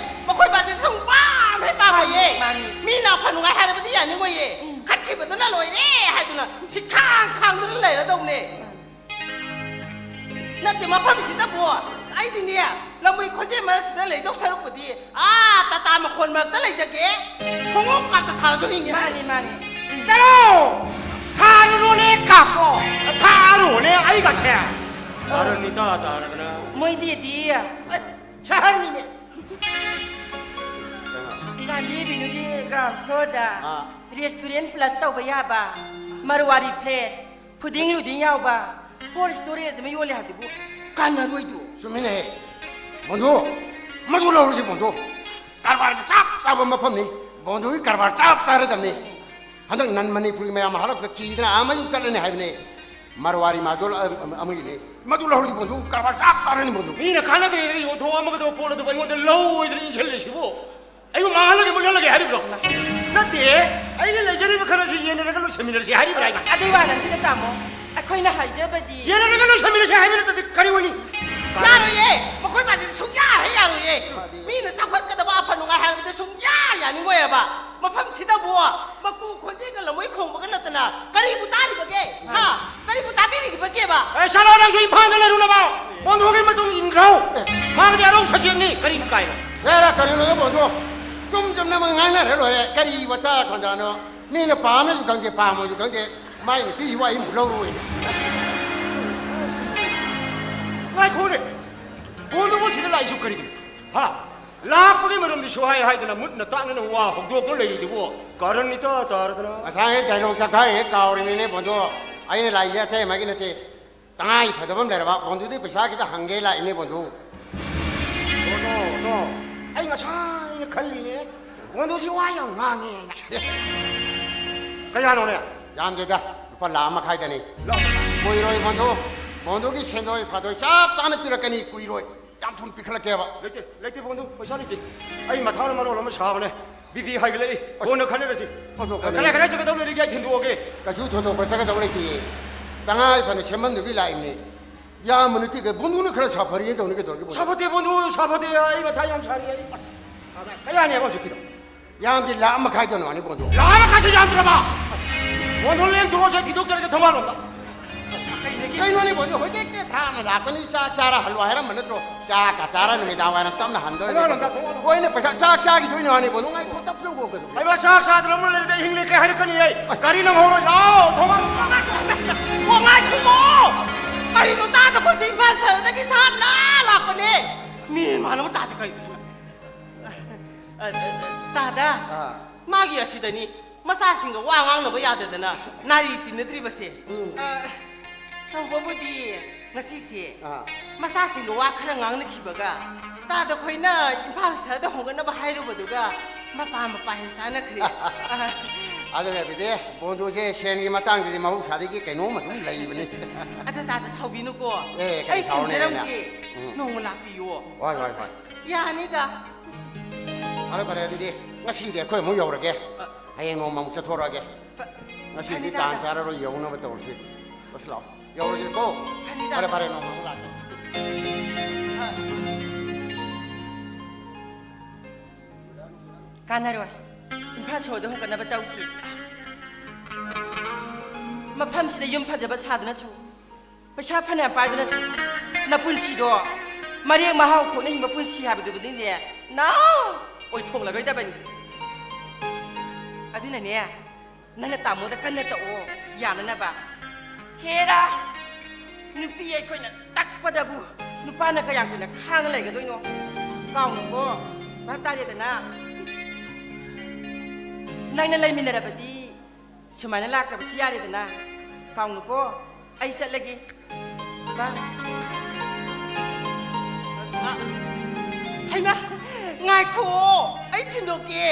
ꯃꯈꯣꯏ ꯕꯥꯖꯤꯟ ꯁꯨꯡ ꯄꯥꯝ ꯍꯦꯛ ꯄꯥꯝꯃꯣꯏꯌꯦ꯫ ꯃꯥꯅꯤ, ꯃꯥꯅꯤ꯫ ꯃꯤꯅ ꯑꯐ ꯅꯨꯡꯉꯥꯏ ꯍꯥꯏꯔꯕꯗꯤ ꯌꯥꯅꯤꯡꯉꯣꯏꯌꯦ꯫ ꯎꯝ꯫ ꯈꯠꯈꯤꯕꯗꯨꯅ ꯂꯣꯏꯔꯦ ꯍꯥꯏꯗꯨꯅ ꯁꯤꯠꯈꯥꯡ ꯈꯥꯡꯗꯨꯅ ꯂꯩꯔꯗꯧꯅꯦ꯫ ꯅꯠꯇꯦ, ꯃꯐꯝꯁꯤꯗꯕꯨ ꯑꯩꯗꯤꯅꯦ, ꯂꯝꯕꯤ ꯈꯣꯟꯖꯦꯜ ꯃꯔꯛꯁꯤꯗ ꯂꯩꯗꯧ ꯁꯔꯨꯛꯄꯨꯗꯤ ꯑꯥ ꯇꯥꯇꯥ ꯃꯈꯣꯟ ꯃꯔꯛꯇ ꯂꯩꯖꯒꯦ꯫ ꯈꯣꯡꯎꯞ ꯀꯥꯞꯇ ꯊꯥꯔꯁꯨ ꯍꯤꯡꯒꯦ꯫ ꯃꯥꯅꯤ, ꯃꯥꯅꯤ꯫ ꯆꯠꯂꯣ! ꯊꯥꯔꯨꯔꯣꯅꯦ, ꯀꯥꯞꯄꯣ! ꯊꯥꯔꯨꯔꯣꯅꯦ, ꯑꯩꯒꯁꯦ! ꯇꯥꯔꯅꯤ, ꯇꯥ ꯇꯥꯔꯗꯅ꯫ ꯃꯣꯏꯗꯤꯗꯤ꯫ ꯁꯍꯔꯅꯤꯅꯦ꯫ ꯕꯤꯅꯨꯒꯤ ꯒ꯭ꯔꯥꯎꯟ ꯐ꯭ꯂꯣꯔꯗ ꯑꯥ꯫ ꯔꯦꯁꯇꯨꯔꯦꯟ ꯄ꯭ꯂꯁ ꯇꯧꯕ ꯌꯥꯕ, ꯃꯔꯋꯥꯔꯤ ꯐ꯭ꯂꯦꯠ, ꯐꯨꯗꯤꯡ ꯂꯨꯗꯤꯡ ꯌꯥꯎꯕ, ꯀꯣꯜ ꯁ꯭ꯇꯣꯔꯦꯖ ꯑꯃ ꯌꯣꯜꯂꯦ ꯍꯥꯏꯕꯗꯨꯕꯨ ꯀꯥꯟꯅꯔꯣꯏꯗ꯭ꯔꯣ? ꯆꯨꯝꯃꯤꯅꯦꯍꯦ꯫ ꯕꯣꯟꯗꯨ, ꯃꯗꯨ ꯂꯧꯔꯁꯤ ꯕꯣꯟꯗꯨ꯫ ꯀꯔꯕꯥꯔꯒꯤ ꯆꯞ ꯆꯥꯕ ꯃꯐꯝꯅꯤ꯫ ꯕꯣꯟꯗꯨꯒꯤ ꯀꯔꯕꯥꯔ ꯆꯞ ꯆꯥꯔꯗꯕꯅꯤ꯫ ꯍꯟꯗꯛ ꯅꯟ ꯃꯅꯤꯄꯨꯔꯤ ꯃꯌꯥꯝ ꯍꯜꯂꯛꯄꯗ ꯀꯤꯗꯅ ꯑꯥ ꯃꯌꯨꯝ ꯆꯠꯂꯅꯤ ꯍꯥꯏꯕꯅꯦ꯫ ꯃꯔꯋꯥꯔꯤ ꯃꯥꯖꯣꯜ ꯑ-, ꯑ-, ꯑꯃꯒꯤꯅꯦ꯫ ꯃꯗꯨ ꯂꯧꯔꯗꯤ ꯕꯣꯟꯗꯨ ꯀꯔꯕꯥꯔ ꯆꯞ ꯆꯥꯔꯅꯤ ꯕꯣꯟꯗꯨ꯫ ꯃꯤꯅ ꯀꯥꯟꯅꯗ꯭ꯔꯦꯗꯅ ꯌꯣꯟꯊꯣꯛꯑꯝꯃꯒꯗꯕ ꯄꯣꯠ ꯑꯗꯨꯕꯨ ꯑꯩꯉꯣꯟꯗ ꯂꯧ ꯑꯣꯏꯗꯅ ꯏꯟꯁꯤꯜꯂꯤꯁꯤꯕꯨ꯫ ꯑꯩꯕꯨ ꯃꯥꯡꯍꯜꯂꯒꯦ ꯃꯨꯠꯍꯜꯂꯒꯦ ꯍꯥꯏꯔꯤꯕ꯭ꯔꯣ? ꯅꯠꯇꯦ, ꯑꯩꯒꯤ ꯂꯩꯖꯔꯤꯕ ꯈꯔꯁꯤ ꯌꯦꯟꯅꯔꯒ ꯂꯣꯏꯁꯤꯟꯃꯤꯟꯅꯔꯁꯤ ꯍꯥꯏꯔꯤꯕ꯭ꯔꯥ ꯍꯥꯏꯕ? ꯑꯗꯨꯏ ꯋꯥ ꯅꯠꯇꯦꯗ, ꯇꯥꯃꯣ꯫ ꯑꯩꯈꯣꯏꯅ ꯍꯥꯏꯖꯕꯗꯤ ꯌꯦꯟꯅꯔꯒ ꯂꯣꯏꯁꯤꯟꯃꯤꯟꯅꯔꯁꯤ ꯍꯥꯏꯕ ꯅꯠꯇꯗꯤ ꯀꯔꯤ ꯑꯣꯏꯅꯤ? ꯌꯥꯔꯣꯏꯌꯦ! ꯃꯈꯣꯏ ꯃꯁꯦꯟ ꯁꯨꯡꯌꯥ ꯍꯦꯛ ꯌꯥꯔꯣꯏꯌꯦ! ꯃꯤꯅ ꯆꯥꯎꯈꯠꯀꯗꯕ, ꯑꯐ ꯅꯨꯡꯉꯥꯏ ꯍꯥꯏꯕꯗ ꯁꯨꯡꯌꯥ ꯌꯥꯅꯤꯡꯉꯣꯏꯌꯦꯕ꯫ ꯃꯐꯝꯁꯤꯗꯕꯨ ꯃꯀꯨ ꯈꯣꯟꯖꯦꯜꯒ ꯂꯃꯣꯏ ꯈꯣꯡꯕꯒ ꯅꯠꯇꯅ ꯀꯔꯤꯕꯨ ꯇꯥꯔꯤꯕꯒꯦ? ꯍꯥ? ꯀꯔꯤꯕꯨ ꯇꯥꯕꯤꯔꯤꯕꯒꯦꯕ? ꯑꯦ, ꯁꯥꯂꯥ, ꯅꯪꯁꯨ ꯏꯝꯐꯥꯜꯗ ꯂꯩꯔꯨꯅꯕ ꯕꯣꯟꯗꯨꯒꯤ ꯃꯇꯨꯡ ꯏꯟꯈ꯭ꯔꯣ꯫ ꯃꯥꯒꯗꯤ ꯑꯔꯧ ꯁꯆꯦꯛꯅꯤ, ꯀꯔꯤꯕꯨ ꯀꯥꯏꯅꯣ? ꯍꯦꯔꯥ, ꯀꯔꯤꯅꯣꯗ ꯕꯣꯟꯗꯨ? ꯆꯨꯝ ꯆꯨꯝꯅ ꯑꯃ ꯉꯥꯡꯅꯔ ꯂꯣꯏꯔꯦ꯫ ꯀꯔꯤ ꯋꯥꯇꯥ ꯈꯟꯗꯥꯅꯣ? ꯃꯤꯅ ꯄꯥꯝꯃꯁꯨ ꯈꯪꯗꯦ, ꯄꯥꯝꯃꯁꯨ ꯈꯪꯗꯦ, ꯃꯥꯏ ꯅꯨꯄꯤꯁꯤꯕꯨ ꯑꯩ ꯑꯃꯨꯛ ꯂꯧꯔꯣꯏꯅꯦ꯫ ꯉꯥꯏꯈꯣꯅꯦ, ꯕꯣꯟꯗꯨꯕꯨ ꯁꯤꯗ ꯂꯥꯛꯏꯁꯨ ꯀꯔꯤꯒꯤꯅꯣ? ꯍꯥ? ꯂꯥꯛꯄꯒꯤ ꯃꯔꯝꯗꯤ ꯁꯨꯍꯥꯏ ꯍꯥꯏꯗꯅ ꯃꯨꯠꯅ ꯇꯥꯛꯅꯅ ꯋꯥ ꯍꯧꯗꯣꯛꯇꯨꯅ ꯂꯩꯔꯤꯗꯨꯕꯨ ꯀꯔꯟ ꯏꯇꯥ ꯇꯥꯔꯗꯅ꯫ ꯉꯁꯥꯏ ꯗꯥꯏꯂꯣꯛ ꯆꯠꯈꯥꯏ ꯍꯦꯛ ꯀꯥꯎꯔꯤꯅꯤꯅꯦ ꯕꯣꯟꯗꯨ꯫ ꯑꯩꯅ ꯂꯥꯛꯏꯁꯦ ꯑꯇꯩ ꯑꯃꯒꯤ ꯅꯠꯇꯦ꯫ ꯇꯉꯥꯏ ꯐꯗꯕ ꯑꯃ ꯂꯩꯔꯕ, ꯕꯣꯟꯗꯨꯗꯤ ꯄꯩꯁꯥ ꯈꯤꯇ ꯍꯪꯒꯦ ꯂꯥꯛꯏꯅꯦ ꯕꯣꯟꯗꯨ꯫ ꯑꯣ, ꯑꯣ, ꯑꯣ꯫ ꯑꯩ ꯉꯁꯥꯏꯅ ꯈꯜꯂꯤꯅꯦ, ꯕꯣꯟꯗꯨꯁꯤ ꯋꯥ ꯌꯥꯝ ꯉꯥꯡꯉꯦ ꯍꯥꯏꯅ꯫ ꯀꯌꯥꯅꯣꯅꯦ? ꯌꯥꯝꯗꯦꯗ, ꯂꯨꯄꯥ ꯂꯥꯈ ꯃꯈꯥꯏꯗꯅꯤ꯫ ꯂꯥꯈ ꯃꯈꯥꯏ? ꯀꯨꯏꯔꯣꯏ ꯕꯣꯟꯗꯨ, ꯕꯣꯟꯗꯨꯒꯤ ꯁꯦꯟꯗꯣꯏ ꯐꯥꯗꯣꯏ ꯆꯞ ꯆꯥꯅ ꯄꯤꯔꯛꯀꯅꯤ, ꯀꯨꯏꯔꯣꯏ꯫ ꯌꯥꯝ ꯊꯨꯅ ꯄꯤꯈꯠꯂꯛꯀꯦꯕ꯫ ꯂꯩꯇꯦ, ꯂꯩꯇꯦ ꯕꯣꯟꯗꯨ, ꯄꯩꯁꯥ ꯂꯩꯇꯦ꯫ ꯑꯩ ꯃꯊꯥꯅ ꯃꯔꯣꯜ ꯑꯃ ꯁꯥꯕꯅꯦ, ꯕꯤ ꯄꯤ ꯍꯥꯏꯒꯠꯂꯛꯏ꯫ ꯀꯣꯟꯅ ꯈꯟꯅꯔꯁꯤ꯫ ꯊꯣꯏꯗꯣꯛꯄ ꯀꯗꯥꯏ, ꯀꯗꯥꯏ ꯆꯠꯀꯗꯧ ꯂꯩꯔꯤꯒꯦ ꯑꯩ ꯊꯤꯟꯗꯣꯛꯑꯒꯦ꯫ ꯀꯩꯁꯨ ꯊꯣꯏꯗꯣꯛꯄ ꯆꯠꯀꯗꯧ ꯂꯩꯇꯦ꯫ ꯇꯉꯥꯏ ꯐꯗꯅ ꯁꯦꯝꯕꯝꯗꯨꯒꯤ ꯂꯥꯛꯏꯕꯅꯤ꯫ ꯌꯥꯝꯕ ꯅꯠꯇꯦ, ꯀꯩ, ꯕꯣꯟꯗꯨꯅ ꯈꯔ ꯁꯥꯐꯔꯤꯅ ꯇꯧꯅꯤ, ꯀꯩꯗꯧꯔꯒꯦ ꯕꯣꯟꯗꯨ? ꯁꯥꯐꯠꯇꯦ ꯕꯣꯟꯗꯨ, ꯁꯥꯐꯠꯇꯦ, ꯑꯩ ꯃꯊꯥ ꯌꯥꯝ ꯁꯥꯔꯤ ꯑꯩ꯫ ꯑꯁ, ꯀꯌꯥꯅꯦꯕ ꯍꯧꯖꯤꯛꯀꯤꯗꯣ? ꯌꯥꯝꯗꯤ ꯂꯥꯈ ꯃꯈꯥꯏꯗꯅꯣ ꯑꯅꯤ ꯕꯣꯟꯗꯨ꯫ ꯂꯥꯈ ꯃꯈꯥꯏꯁꯨ ꯌꯥꯝꯗ꯭ꯔꯕ? ꯕꯣꯟꯗꯨ ꯂꯦꯡꯊꯣꯛꯑꯁꯦ, ꯊꯤꯗꯣꯛꯆꯔꯒꯦ ꯊꯣꯡꯒꯥꯜꯂꯣꯝꯗ꯫ ꯀꯩꯅꯣꯅꯦ ꯕꯣꯟꯗꯨ, ꯍꯧꯖꯤꯛꯇꯤ ꯊꯥꯅ ꯂꯥꯛꯄꯅꯤ, ꯆꯥꯛ ꯆꯥꯔ ꯍꯜꯂꯣ ꯍꯥꯏꯔꯝꯕ ꯅꯠꯇ꯭ꯔꯣ? ꯆꯥꯛꯀ ꯆꯥꯔ ꯅꯨꯃꯤꯗꯥꯡ ꯋꯥꯏꯔꯝ ꯇꯞꯅ ꯍꯟꯗꯣꯏꯅꯦ꯫ ꯊꯣꯡꯒꯥꯜꯂꯣꯝꯗ, ꯊꯣꯡꯒꯥꯜꯂꯣꯝꯗ꯫ ꯍꯣꯏꯅꯦ, ꯄꯩꯁꯥ, ꯆꯥꯛ ꯆꯥꯈꯤꯗꯣꯏꯅꯦ ꯍꯥꯏꯅꯤ ꯕꯣꯟꯗꯨ, ꯉꯥꯏꯈꯣ, ꯇꯞꯅ ꯉꯥꯏꯈꯣ꯫ ꯑꯩ ꯆꯥꯛ ꯆꯥꯗꯅ ꯑꯃ ꯂꯩꯔꯗꯤ ꯑꯍꯤꯡ ꯂꯦꯛꯀꯦ ꯍꯥꯏꯔꯛꯀꯅꯤ ꯑꯩ꯫ ꯒꯥꯔꯤ ꯅꯪꯍꯧꯔꯣꯏ, ꯂꯥꯛꯑꯣ, ꯊꯣꯡꯒꯥꯜꯂꯣꯝꯗ꯫ ꯑꯣ, ꯉꯥꯏꯈꯣ! ꯀꯔꯤꯅꯣ ꯇꯥꯗꯕꯁꯦ? ꯏꯝꯐꯥꯜ ꯁꯍꯔꯗꯒꯤ ꯊꯥꯞꯅ ꯂꯥꯛꯄꯅꯦ꯫ ꯃꯤ ꯏꯃꯥꯟꯅꯕ ꯇꯥꯗꯦ ꯀꯩꯅꯣ? ꯇꯥꯗ, ꯑꯥ꯫ ꯃꯥꯒꯤ ꯑꯁꯤꯗꯅꯤ ꯃꯆꯥꯁꯤꯡꯒ ꯋꯥ ꯉꯥꯡꯅꯕ ꯌꯥꯗꯗꯅ ꯅꯥꯔꯤ ꯇꯤꯟꯅꯗ꯭ꯔꯤꯕꯁꯦ꯫ ꯎꯝ꯫ ꯑ, ꯇꯧꯕꯕꯨꯗꯤ ꯉꯁꯤꯁꯦ ꯑꯥ꯫ ꯃꯆꯥꯁꯤꯡꯒ ꯋꯥ ꯈꯔ ꯉꯥꯡꯅꯈꯤꯕꯒ ꯇꯥꯗ ꯈꯣꯏꯅ ꯏꯝꯐꯥꯜ ꯁꯍꯔꯗ ꯍꯣꯡꯒꯠꯅꯕ ꯍꯥꯏꯔꯨꯕꯗꯨꯒ ꯃꯄꯥ ꯃꯄꯥ ꯍꯦꯛ ꯆꯥꯅꯈ꯭ꯔꯦ꯫ ꯑ, ꯑꯗꯨ ꯍꯥꯏꯕꯗꯤ ꯕꯣꯟꯗꯨꯁꯦ ꯁꯦꯟꯒꯤ ꯃꯇꯥꯡꯗꯗꯤ ꯃꯍꯧꯁꯥꯗꯒꯤ ꯀꯩꯅꯣꯝ ꯑꯗꯨꯝ ꯂꯩꯕꯅꯤ꯫ ꯑꯗ ꯇꯥꯗ ꯁꯥꯎꯕꯤꯅꯨꯀꯣ꯫ ꯑꯦ, ꯀꯔꯤ ꯑꯩ ꯁꯥꯎꯅꯦ ꯊꯤꯟꯖꯔꯝꯒꯦ꯫ ꯂꯩꯅ? ꯎꯝ꯫ ꯅꯣꯡꯃ ꯂꯥꯛꯄꯤꯌꯨ꯫ ꯍꯣꯏ, ꯍꯣꯏ, ꯍꯣꯏ꯫ ꯌꯥꯅꯤꯗ꯫ ꯐꯔꯦ, ꯐꯔꯦ, ꯑꯗꯨꯗꯤ ꯉꯁꯤꯗꯤ ꯑꯩꯈꯣꯏ ꯑꯃꯨꯛ ꯌꯧꯔꯒꯦ꯫ ꯑ꯫ ꯍꯌꯦꯡ ꯅꯣꯡꯃ ꯑꯃꯨꯛ ꯆꯠꯊꯣꯔꯛꯑꯒꯦ꯫ ꯐ-, ꯉꯁꯤꯗꯤ ꯐꯅꯤꯗ꯫ ꯇꯥꯟ ꯆꯥꯔꯔꯣꯏ, ꯌꯧꯅꯕ ꯇꯧꯔꯁꯤ꯫ ꯂꯥꯛꯑꯣ, ꯌꯧꯔꯁꯤꯀꯣ꯫ ꯐꯅꯤꯗ꯫ ꯐꯔꯦ, ꯐꯔꯦ, ꯅꯣꯡꯃ ꯑꯃꯨꯛ ꯂꯥꯛꯀꯦ꯫ ꯑ꯫ ꯀꯥꯟꯅꯔꯣꯏ꯫ ꯏꯝꯐꯥꯜ ꯁꯣꯍꯣꯔꯗ ꯍꯣꯡꯒꯠꯅꯕ ꯇꯧꯁꯤ꯫ ꯃꯐꯝꯁꯤꯗ ꯌꯨꯝ ꯐꯖꯕ ꯁꯥꯗꯨꯅꯁꯨ, ꯄꯩꯁꯥ ꯐꯅꯌꯥꯝ ꯄꯥꯏꯗꯨꯅꯁꯨ ꯅꯄꯨꯟꯁꯤꯗꯣ ꯃꯔꯦꯛ ꯃꯍꯥꯎ ꯊꯣꯛꯅ ꯍꯤꯡꯕ ꯄꯨꯟꯁꯤ ꯍꯥꯏꯕꯗꯨꯕꯨꯗꯤꯅꯦ, ꯅꯥꯎ, ꯑꯣꯏꯊꯣꯛꯂꯔꯣꯏꯗꯕꯅꯤ꯫ ꯑꯗꯨꯅꯅꯦ, ꯅꯪꯅ ꯇꯥꯃꯣꯗ ꯀꯟꯅ ꯇꯛꯑꯣ, ꯌꯥꯅꯅꯕ꯫ ꯍꯦꯔꯥ, ꯅꯨꯄꯤ ꯑꯩꯈꯣꯏꯅ ꯇꯛꯄꯗꯕꯨ ꯅꯨꯄꯥꯅ ꯀꯌꯥꯝ ꯀꯨꯏꯅ ꯈꯥꯡꯉ ꯂꯩꯒꯗꯣꯏꯅꯣ? ꯀꯥꯎꯅꯨꯀꯣ, ꯚꯥꯞ ꯇꯥꯔꯦꯗꯅ? ꯅꯪꯅ ꯂꯩꯃꯤꯟꯅꯔꯕꯗꯤ ꯁꯨꯃꯥꯏꯅ ꯂꯥꯛꯇꯕꯁꯨ ꯌꯥꯔꯦꯗꯅ꯫ ꯀꯥꯎꯅꯨꯀꯣ, ꯑꯩ ꯆꯠꯂꯒꯦ꯫ ꯕꯥꯏ꯫ ꯍꯩꯃꯥ, ꯉꯥꯏꯈꯣ, ꯑꯩ ꯊꯤꯟꯗꯣꯛꯀꯦ꯫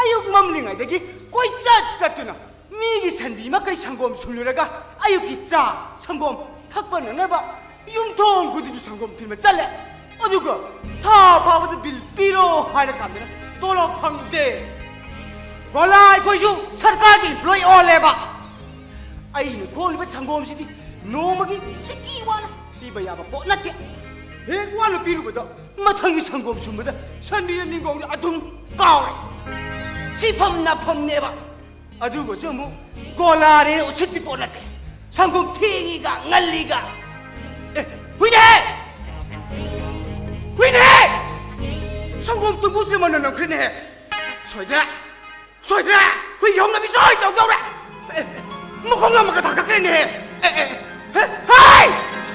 ꯑꯌꯨꯛ ꯃꯝꯂꯤꯉꯩꯗꯒꯤ ꯀꯣꯏꯆꯠ ꯆꯠꯇꯨꯅ ꯃꯤꯒꯤ ꯁꯟꯕꯤ ꯃꯈꯩ ꯁꯪꯒꯣꯝ ꯁꯨꯝꯂꯨꯔꯒ ꯑꯌꯨꯛꯀꯤ ꯆꯥ, ꯁꯪꯒꯣꯝ ꯊꯛꯄ ꯅꯪꯅꯕ ꯌꯨꯝꯊꯣꯡ ꯈꯨꯗꯤꯡꯒꯤ ꯁꯪꯒꯣꯝ ꯊꯤꯟꯕ ꯆꯠꯂꯦ꯫ ꯑꯗꯨꯒ ꯊꯥ ꯐꯥꯕꯗ ꯕꯤꯜ ꯄꯤꯔꯣ ꯍꯥꯏꯔ ꯀꯥꯟꯗꯅ ꯇꯣꯂꯣꯞ ꯐꯪꯗꯦ꯫ ꯒꯣꯂꯥ ꯑꯩꯈꯣꯏꯁꯨ ꯁꯔꯀꯥꯔꯒꯤ ꯏꯝꯄ꯭ꯂꯣꯏ ꯑꯣꯜꯂꯦꯕ꯫ ꯑꯩꯅ ꯈꯣꯝꯂꯤꯕ ꯁꯪꯒꯣꯝꯁꯤꯗꯤ ꯅꯣꯡꯃꯒꯤ ꯁꯤꯀꯤ ꯋꯥꯅ ꯄꯤꯕ ꯌꯥꯕ ꯄꯣꯠ ꯅꯠꯇꯦ꯫ ꯍꯦꯛ ꯋꯥꯅ ꯄꯤꯔꯨꯕꯗ ꯃꯊꯪꯒꯤ ꯁꯪꯒꯣꯝ ꯁꯨꯝꯕꯗ ꯁꯟꯕꯤꯅ ꯅꯤꯡꯒꯣꯡꯗ ꯑꯗꯨꯝ ꯀꯥꯎꯔꯦ꯫ ꯁꯤꯐꯝ ꯅꯥꯐꯝꯅꯦꯕ꯫ ꯑꯗꯨꯒꯁꯨ ꯑꯃꯨꯛ ꯒꯣꯂꯥꯔꯦꯅ ꯎꯁꯤꯠꯄꯤ ꯄꯣꯠ ꯅꯠꯇꯦ꯫ ꯁꯪꯒꯣꯝ ꯊꯦꯡꯉꯤꯒ ꯉꯜꯂꯤꯒ꯫ ꯑꯦ, ꯍꯨꯏꯅꯦꯍꯦ! ꯍꯨꯏꯅꯦꯍꯦ! ꯁꯪꯒꯣꯝ ꯇꯨꯝꯕꯨꯁꯦ ꯃꯅꯝ ꯅꯝꯈ꯭ꯔꯦꯅꯦꯍꯦ꯫ ꯁꯣꯏꯗ꯭ꯔꯦ꯫ ꯁꯣꯏꯗ꯭ꯔꯦ! ꯍꯨꯏ ꯍꯧꯅꯕꯤ ꯁꯣꯏ ꯇꯧꯗꯧꯔꯦ! ꯑꯦ, ꯑꯦ, ꯃꯈꯣꯡ ꯑꯃꯒ ꯊꯥꯡꯒꯠꯈ꯭ꯔꯦꯅꯦꯍꯦ! ꯑꯦ, ꯑꯦ, ꯍꯦ, ꯍꯥꯏ!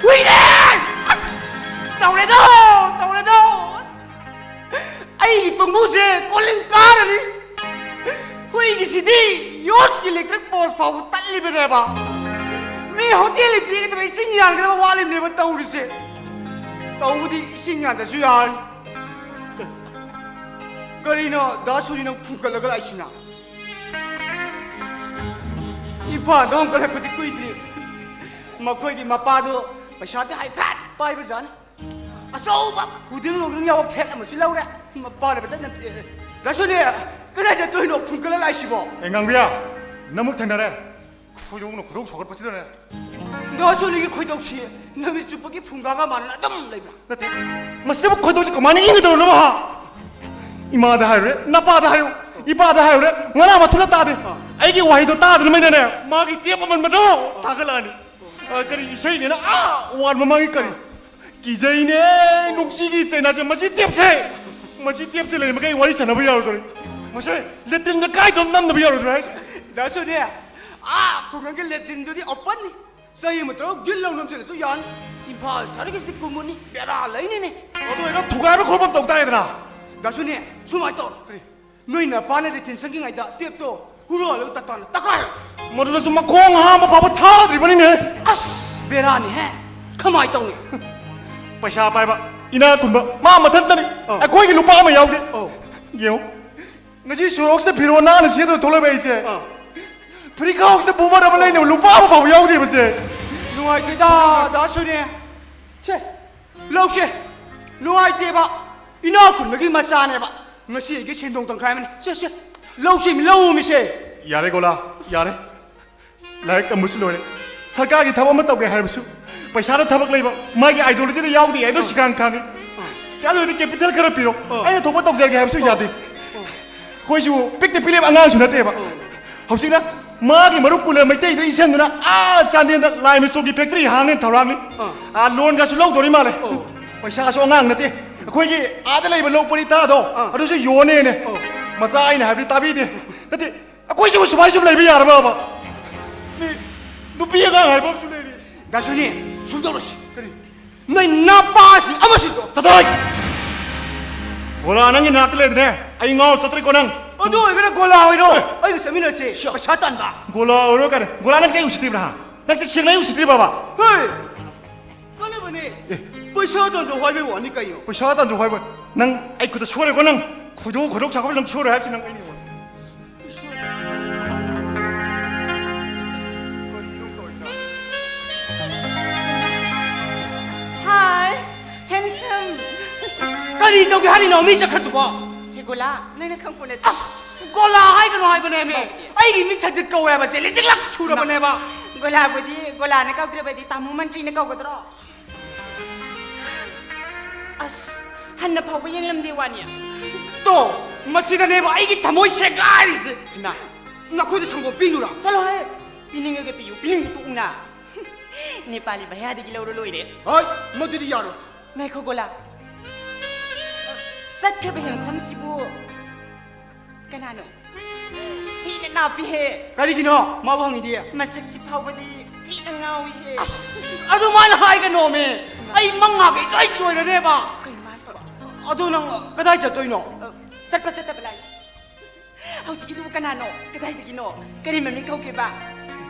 ꯍꯨꯏꯅꯦ! ꯑꯁ! ꯇꯧꯔꯦꯗꯣ! ꯇꯧꯔꯦꯗꯣ! ꯑꯩꯒꯤ ꯇꯨꯡꯕꯨꯁꯦ ꯀꯣꯂꯤꯡ ꯀꯥꯔꯅꯤ! ꯍꯨꯏꯒꯤꯁꯤꯗꯤ ꯌꯣꯠꯀꯤ ꯏꯂꯦꯛꯇ꯭ꯔꯤꯛ ꯄꯣꯁ ꯐꯥꯎꯕ ꯇꯠꯂꯤꯕꯅꯦꯕ! ꯃꯤ ꯍꯣꯇꯦꯜꯗ ꯄꯤꯒꯗꯕ ꯏꯁꯤꯡ ꯌꯥꯟꯒꯗꯕ ꯋꯥꯠꯂꯤꯕꯅꯦꯕ ꯇꯧꯔꯤꯁꯦ! ꯇꯧꯕꯗꯤ ꯏꯁꯤꯡ ꯌꯥꯟꯗꯁꯨ ꯌꯥꯔꯅꯤ꯫ ꯀꯔꯤꯅꯣ ꯗꯥ ꯁꯣꯔꯤ ꯅꯪ ꯐꯨꯝꯒꯠꯂꯒ ꯂꯥꯛꯏꯁꯤꯅ? ꯏꯝꯐꯥꯜꯗ ꯍꯣꯡꯒꯠꯂꯛꯄꯗꯤ ꯀꯨꯏꯗ꯭ꯔꯤ꯫ ꯃꯈꯣꯏꯒꯤ ꯃꯄꯥꯗꯨ ꯄꯩꯁꯥꯗꯤ ꯍꯥꯏꯐꯦꯠ ꯄꯥꯏꯕꯖꯥꯠꯅꯤ꯫ ꯑꯆꯧꯕ ꯐꯨꯗꯤꯡ ꯂꯣꯡꯗꯤꯡ ꯌꯥꯎꯕ ꯐ꯭ꯂꯦꯠ ꯑꯃꯁꯨ ꯂꯧꯔꯦ꯫ ꯃꯄꯥꯅ ꯐꯖꯅ ꯄꯤꯔꯦ꯫ ꯗꯥ ꯁꯣꯔꯤ, ꯀꯗꯥꯏ ꯆꯠꯇꯣꯏꯅꯣ ꯐꯨꯝꯒꯠꯂ ꯂꯥꯛꯏꯁꯤꯕꯣ? ꯑꯦ, ꯉꯥꯡꯕꯤꯌꯥ, ꯅꯃꯨꯛ ꯊꯦꯡꯅꯔꯦ꯫ ꯈꯣꯏꯗꯧꯅ ꯈꯣꯏꯗꯧ ꯁꯥꯎꯒꯠꯄꯁꯤꯗꯅꯦ꯫ ꯗꯥ ꯁꯣꯔꯤꯒꯤ ꯈꯣꯏꯗꯧꯁꯤ ꯅꯨꯃꯤꯠ ꯆꯨꯞꯄꯒꯤ ꯐꯨꯡꯒꯥꯒ ꯃꯥꯟꯅꯅ ꯑꯗꯨꯝ ꯂꯩꯕ꯭ꯔꯥ? ꯅꯠꯇꯦ, ꯃꯁꯤꯗꯕꯨ ꯈꯣꯏꯗꯧꯁꯤ ꯀꯃꯥꯏꯅ ꯏꯪꯒꯗꯧꯔꯤꯅꯣ, ꯍꯥ? ꯏꯃꯥꯗ ꯍꯥꯏꯔꯨꯔꯦ, ꯅꯄꯥꯗ ꯍꯥꯏꯌꯨ, ꯏꯄꯥꯗ ꯍꯥꯏꯔꯨꯔꯦ, ꯃꯅꯥ ꯃꯊꯨꯜ ꯇꯥꯗꯦ꯫ ꯑꯥ꯫ ꯑꯩꯒꯤ ꯋꯥꯍꯩꯗꯣ ꯇꯥꯗꯅꯕꯅꯤꯅ ꯃꯥꯒꯤ ꯇꯦꯞ ꯑꯃꯟꯕꯗꯣ ꯊꯥꯒꯠꯂꯛꯑꯅꯤ꯫ ꯑꯥ, ꯀꯔꯤ ꯏꯁꯩꯅꯦꯅ, ꯑꯥ, ꯋꯥꯟ ꯃꯃꯥꯡꯒꯤ ꯀꯔꯤ? ꯀꯤꯖꯩꯅꯦ, ꯅꯨꯡꯁꯤꯒꯤ ꯆꯩꯅꯥꯁꯦ, ꯃꯁꯤ ꯇꯦꯞꯁꯦ, ꯃꯁꯤ ꯇꯦꯞꯁꯦ ꯂꯩꯔꯝꯃꯒ ꯑꯩ ꯋꯥꯔꯤ ꯁꯥꯟꯅꯕ ꯌꯥꯔꯣꯏꯗꯧꯔꯤ꯫ ꯃꯁꯤ ꯂꯦꯇ꯭ꯔꯤꯟꯗ ꯀꯥꯏꯗꯣ ꯅꯝꯗꯕ ꯌꯥꯔꯣꯏꯗ꯭ꯔꯣ ꯍꯥꯏ? ꯗꯥ ꯁꯣꯔꯤ, ꯑꯥ, ꯈꯨꯡꯒꯪꯒꯤ ꯂꯦꯇ꯭ꯔꯤꯟꯗꯨꯗꯤ ꯑꯣꯄꯟꯅꯤ꯫ ꯆꯍꯤ ꯑꯃ ꯇꯔꯨꯛ ꯒꯤꯜ ꯂꯧ ꯅꯝꯁꯤꯜꯂꯁꯨ ꯌꯥꯅꯤ꯫ ꯏꯝꯐꯥꯜ ꯁꯍꯔꯒꯤꯁꯤꯗꯤ ꯀꯨꯝꯃꯨꯅꯤ, ꯕꯦꯔꯥ ꯂꯩꯅꯤꯅꯦ꯫ ꯑꯗꯨ ꯑꯣꯏꯔꯒ ꯊꯨꯒꯥꯏꯕ ꯈꯣꯠꯄ ꯇꯧ ꯇꯥꯔꯦꯗꯅ꯫ ꯗꯥ ꯁꯣꯔꯤ, ꯁꯨꯃꯥꯏꯅ ꯇꯧꯔꯣ꯫ ꯀꯔꯤ? ꯅꯣꯏ ꯅꯄꯥꯅ ꯂꯦꯇ꯭ꯔꯤꯟ ꯁꯪꯉꯤꯉꯩꯗ ꯇꯦꯞꯇꯣ ꯍꯨꯔꯥꯜꯂꯒ ꯇꯇꯥꯅ ꯇꯛꯈꯥꯏꯔꯣ꯫ ꯃꯗꯨꯗꯁꯨ ꯃꯈꯣꯡ ꯍꯥꯝꯕ ꯐꯥꯎꯕ ꯊꯥꯗ꯭ꯔꯤꯕꯅꯤꯅꯦ꯫ ꯑꯁ, ꯕꯦꯔꯥꯅꯤꯍꯦ꯫ ꯀꯃꯥꯏ ꯇꯧꯅꯤ? ꯄꯩꯁꯥ ꯄꯥꯏꯕ, ꯏꯅꯥꯛ ꯈꯨꯟꯕ, ꯃꯥ ꯃꯊꯟꯇꯅꯤ꯫ ꯑꯧ꯫ ꯑꯩꯈꯣꯏꯒꯤ ꯂꯨꯄꯥ ꯑꯃ ꯌꯥꯎꯗꯦ꯫ ꯑꯧ꯫ ꯌꯦꯡꯉꯨ, ꯉꯁꯤ ꯁꯣꯔꯣꯛꯁꯤꯗ ꯐꯤꯔꯣꯜ ꯅꯥꯟꯅ ꯁꯦꯠꯇꯨꯅ ꯊꯣꯛꯂꯛꯏꯕ ꯑꯩꯁꯦ꯫ ꯑꯥ꯫ ꯐꯨꯔꯤꯠꯈꯥꯎꯁꯤꯗ ꯄꯨꯃꯔꯕ ꯂꯩꯅꯕ ꯂꯨꯄꯥ ꯑꯃ ꯐꯥꯎꯕ ꯌꯥꯎꯗꯦꯕ ꯁꯦ꯫ ꯅꯨꯡꯉꯥꯏꯇꯦꯗ, ꯗꯥ ꯁꯣꯔꯤ꯫ ꯁꯦ, ꯂꯧꯁꯦ꯫ ꯅꯨꯡꯉꯥꯏꯇꯦꯕ꯫ ꯏꯅꯥꯛ ꯈꯨꯟꯕꯒꯤ ꯃꯆꯥꯅꯦꯕ꯫ ꯉꯁꯤ ꯑꯩꯒꯤ ꯁꯦꯟꯗꯣꯡ ꯇꯪꯈꯥꯏ ꯑꯃꯅꯤ꯫ ꯁꯦ, ꯁꯦ꯫ ꯂꯧꯁꯤ, ꯂꯧꯃꯤꯁꯦ꯫ ꯌꯥꯔꯦ ꯒꯣꯂꯥ, ꯌꯥꯔꯦ꯫ ꯂꯥꯏꯔꯤꯛ ꯇꯝꯕꯁꯨ ꯂꯣꯏꯔꯦ꯫ ꯁꯔꯀꯥꯔꯒꯤ ꯊꯕꯛ ꯑꯃ ꯇꯧꯒꯦ ꯍꯥꯏꯔꯕꯁꯨ ꯄꯩꯁꯥꯗ ꯊꯕꯛ ꯂꯩꯕ, ꯃꯥꯒꯤ ideologyꯗ ꯌꯥꯎꯗꯦ ꯍꯥꯏꯗꯣ ꯁꯤꯀꯥꯟ ꯈꯪꯉꯤ꯫ ꯀꯌꯥ ꯂꯣꯏꯔꯗꯤ capital ꯈꯔ ꯄꯤꯔꯣ, ꯑꯩꯅ ꯊꯣꯛꯄ ꯇꯧꯖꯔꯒꯦ ꯍꯥꯏꯕꯁꯨ ꯌꯥꯗꯦ꯫ ꯑꯩꯈꯣꯏꯁꯤꯕꯨ ꯄꯤꯛꯇ ꯄꯤꯛꯂꯤꯕ ꯑꯉꯥꯡꯁꯨ ꯅꯠꯇꯦꯕ꯫ ꯍꯧꯖꯤꯛꯅ ꯃꯥꯒꯤ ꯃꯔꯨꯞ ꯀꯨꯂꯦ ꯃꯩꯇꯩꯗ ꯏꯟꯁꯤꯟꯗꯨꯅ ꯑꯥ ꯆꯥꯟꯗꯦꯜꯗ ꯂꯥꯏꯃ storeꯒꯤ factory ꯍꯥꯡꯅꯦꯅ ꯊꯧꯔꯥꯡꯅꯤ꯫ ꯑꯥ, loanꯒꯁꯨ ꯂꯧꯗꯣꯔꯤ ꯃꯥꯜꯂꯦ꯫ ꯄꯩꯁꯥꯁꯨ ꯑꯉꯥꯡ ꯅꯠꯇꯦ꯫ ꯑꯩꯈꯣꯏꯒꯤ ꯑꯥꯗ ꯂꯩꯕ ꯂꯧ ꯄꯔꯤ ꯇꯔꯥꯗꯣ, ꯑꯗꯨꯁꯨ ꯌꯣꯟꯅꯦꯅꯦ꯫ ꯃꯆꯥ ꯑꯩꯅ ꯍꯥꯏꯕꯗꯤ ꯇꯥꯕꯤꯗꯦ꯫ ꯅꯠꯇꯦ, ꯑꯩꯈꯣꯏꯁꯤꯕꯨ ꯁꯨꯃꯥꯏ ꯁꯨꯝ ꯂꯩꯕ ꯌꯥꯔꯕꯕ? ꯃꯤ ꯅꯨꯄꯤ ꯑꯉꯥꯡ ꯍꯥꯏꯕ ꯑꯃꯁꯨ ꯂꯩꯔꯤ꯫ ꯗꯥ ꯁꯣꯅꯤ, ꯁꯨꯝ ꯇꯧꯔꯁꯤ꯫ ꯀꯔꯤ? ꯅꯣꯏ ꯅꯄꯥꯁꯤ ꯑꯃꯁꯤꯁꯨ꯫ ꯆꯠꯊꯣꯏ! ꯒꯣꯂꯥ, ꯅꯪꯒꯤ ꯅꯥꯛꯇ ꯂꯩꯗꯅꯦ, ꯑꯩ ꯉꯥꯎ ꯆꯠꯇ꯭ꯔꯤꯀꯣ ꯅꯪ꯫ ꯑꯗꯨ ꯑꯣꯏꯔꯒꯅ ꯒꯣꯂꯥ ꯑꯣꯏꯔꯣ, ꯑꯩꯒ ꯆꯠꯃꯤꯟꯅꯁꯤ꯫ ꯄꯩꯁꯥ ꯇꯥꯟꯕ꯫ ꯒꯣꯂꯥ ꯑꯣꯏꯔꯣ ꯀꯥꯏꯅ? ꯒꯣꯂꯥ, ꯅꯪꯁꯦ ꯑꯩ ꯎꯁꯤꯠꯇ꯭ꯔꯤꯕ꯭ꯔꯥ, ꯍꯥ? ꯅꯪꯁꯦ ꯁꯦꯡꯅ ꯑꯩ ꯎꯁꯤꯠꯇ꯭ꯔꯤꯕ꯭ꯔꯥꯕ? ꯍꯦ! ꯀꯥꯟꯅꯕꯅꯦ꯫ ꯑꯦ꯫ ꯄꯩꯁꯥ ꯇꯥꯟꯖꯧ ꯍꯥꯏꯕꯩ ꯋꯥꯅꯤ ꯀꯩꯅꯣ꯫ ꯄꯩꯁꯥ ꯇꯥꯟꯖꯧ ꯍꯥꯏꯕ? ꯅꯪ ꯑꯩ ꯈꯨꯠꯇ ꯁꯣꯏꯔꯦꯀꯣ ꯅꯪ꯫ ꯈꯣꯏꯗꯧ, ꯈꯣꯏꯗꯧ ꯁꯥꯎꯒꯠꯄ ꯅꯪ ꯁꯣꯏꯔꯣꯏ ꯍꯥꯏꯕꯁꯤ ꯅꯪ ꯑꯩꯅ ꯌꯦꯡꯉꯣ꯫ ꯀꯔꯤꯅꯣ ꯇꯧꯔꯤꯗꯣ? Hi, handsome. ꯀꯔꯤ ꯇꯧꯒꯦ ꯍꯥꯏꯔꯤꯅꯣ ꯃꯤ ꯆꯠꯈ꯭ꯔꯗꯨꯕꯣ? ꯍꯦ ꯒꯣꯂꯥ, ꯅꯪꯅ ꯈꯪꯄꯣꯠ ꯅꯠꯇꯦ꯫ ꯑꯁ, ꯒꯣꯂꯥ ꯍꯥꯏꯒꯅꯨ ꯍꯥꯏꯕꯅꯦꯃꯤ꯫ ꯑꯩꯒꯤ ꯃꯤꯡ ꯁꯟꯖꯤꯠ ꯀꯧꯋꯦ ꯍꯥꯏꯕꯁꯦ ꯂꯤꯆꯤꯛꯂꯛ ꯁꯨꯔꯕꯅꯦꯕ꯫ ꯒꯣꯂꯥꯕꯨꯗꯤ ꯒꯣꯂꯥꯅ ꯀꯧꯗ꯭ꯔꯕꯗꯤ ꯇꯥꯃꯣ ꯃꯟꯇ꯭ꯔꯤꯅ ꯀꯧꯒꯗ꯭ꯔꯣ? ꯑꯁ, ꯍꯟꯅ ꯐꯥꯎꯕ ꯌꯦꯡꯂꯝꯗꯦ ꯋꯥꯅꯤ꯫ ꯇꯣ, ꯃꯁꯤꯗꯅꯦꯕ ꯑꯩꯒꯤ ꯊꯃꯣꯏ ꯁꯦꯒꯥꯏꯔꯤꯁꯦ꯫ ꯏꯃꯥ꯫ ꯅꯈꯣꯏꯗ ꯁꯪꯒꯣꯝ ꯄꯤꯅꯨꯔꯥ? ꯆꯠꯂꯣꯍꯦ꯫ ꯄꯤꯅꯤꯡꯉꯒ ꯄꯤꯌꯨ, ꯄꯤꯅꯤꯡꯗ ꯇꯣꯛꯎꯅ꯫ ꯅꯦꯄꯥꯂꯤ ꯚꯌꯥꯗꯒꯤ ꯂꯧꯔ ꯂꯣꯏꯔꯦ꯫ ꯍꯣꯏ, ꯃꯗꯨꯗꯤ ꯌꯥꯔꯣꯏ꯫ ꯉꯥꯏꯈꯣ ꯒꯣꯂꯥ꯫ ꯆꯠꯈ꯭ꯔꯕ ꯍꯦꯟꯁꯝꯁꯤꯕꯨ ꯀꯅꯥꯅꯣ? ꯊꯤꯅ ꯅꯥꯞꯄꯤꯍꯦ꯫ ꯀꯔꯤꯒꯤꯅꯣ? ꯃꯥꯕꯨ ꯍꯪꯉꯤꯗꯤ꯫ ꯃꯁꯛꯁꯤ ꯐꯥꯎꯕꯗꯤ ꯊꯤꯅ ꯉꯥꯎꯏꯍꯦ꯫ ꯑꯁ, ꯑꯗꯨꯃꯥꯏꯅ ꯍꯥꯏꯒꯅꯣꯃꯦ꯫ ꯑꯩ ꯃꯉꯥꯒ ꯏꯆꯣꯏ ꯆꯣꯏꯔꯅꯦꯕ꯫ ꯀꯩꯅꯣ ꯍꯥꯏꯁꯤꯕꯣ? ꯑꯗꯨ ꯅꯪ ꯀꯗꯥꯏ ꯆꯠꯇꯣꯏꯅꯣ? ꯑ, ꯆꯠꯄ ꯆꯠꯇꯕ ꯂꯥꯏ꯫ ꯍꯧꯖꯤꯛꯀꯤꯗꯨꯕꯨ ꯀꯅꯥꯅꯣ? ꯀꯗꯥꯏꯗꯒꯤꯅꯣ? ꯀꯔꯤ ꯃꯃꯤꯡ ꯀꯧꯒꯦꯕ?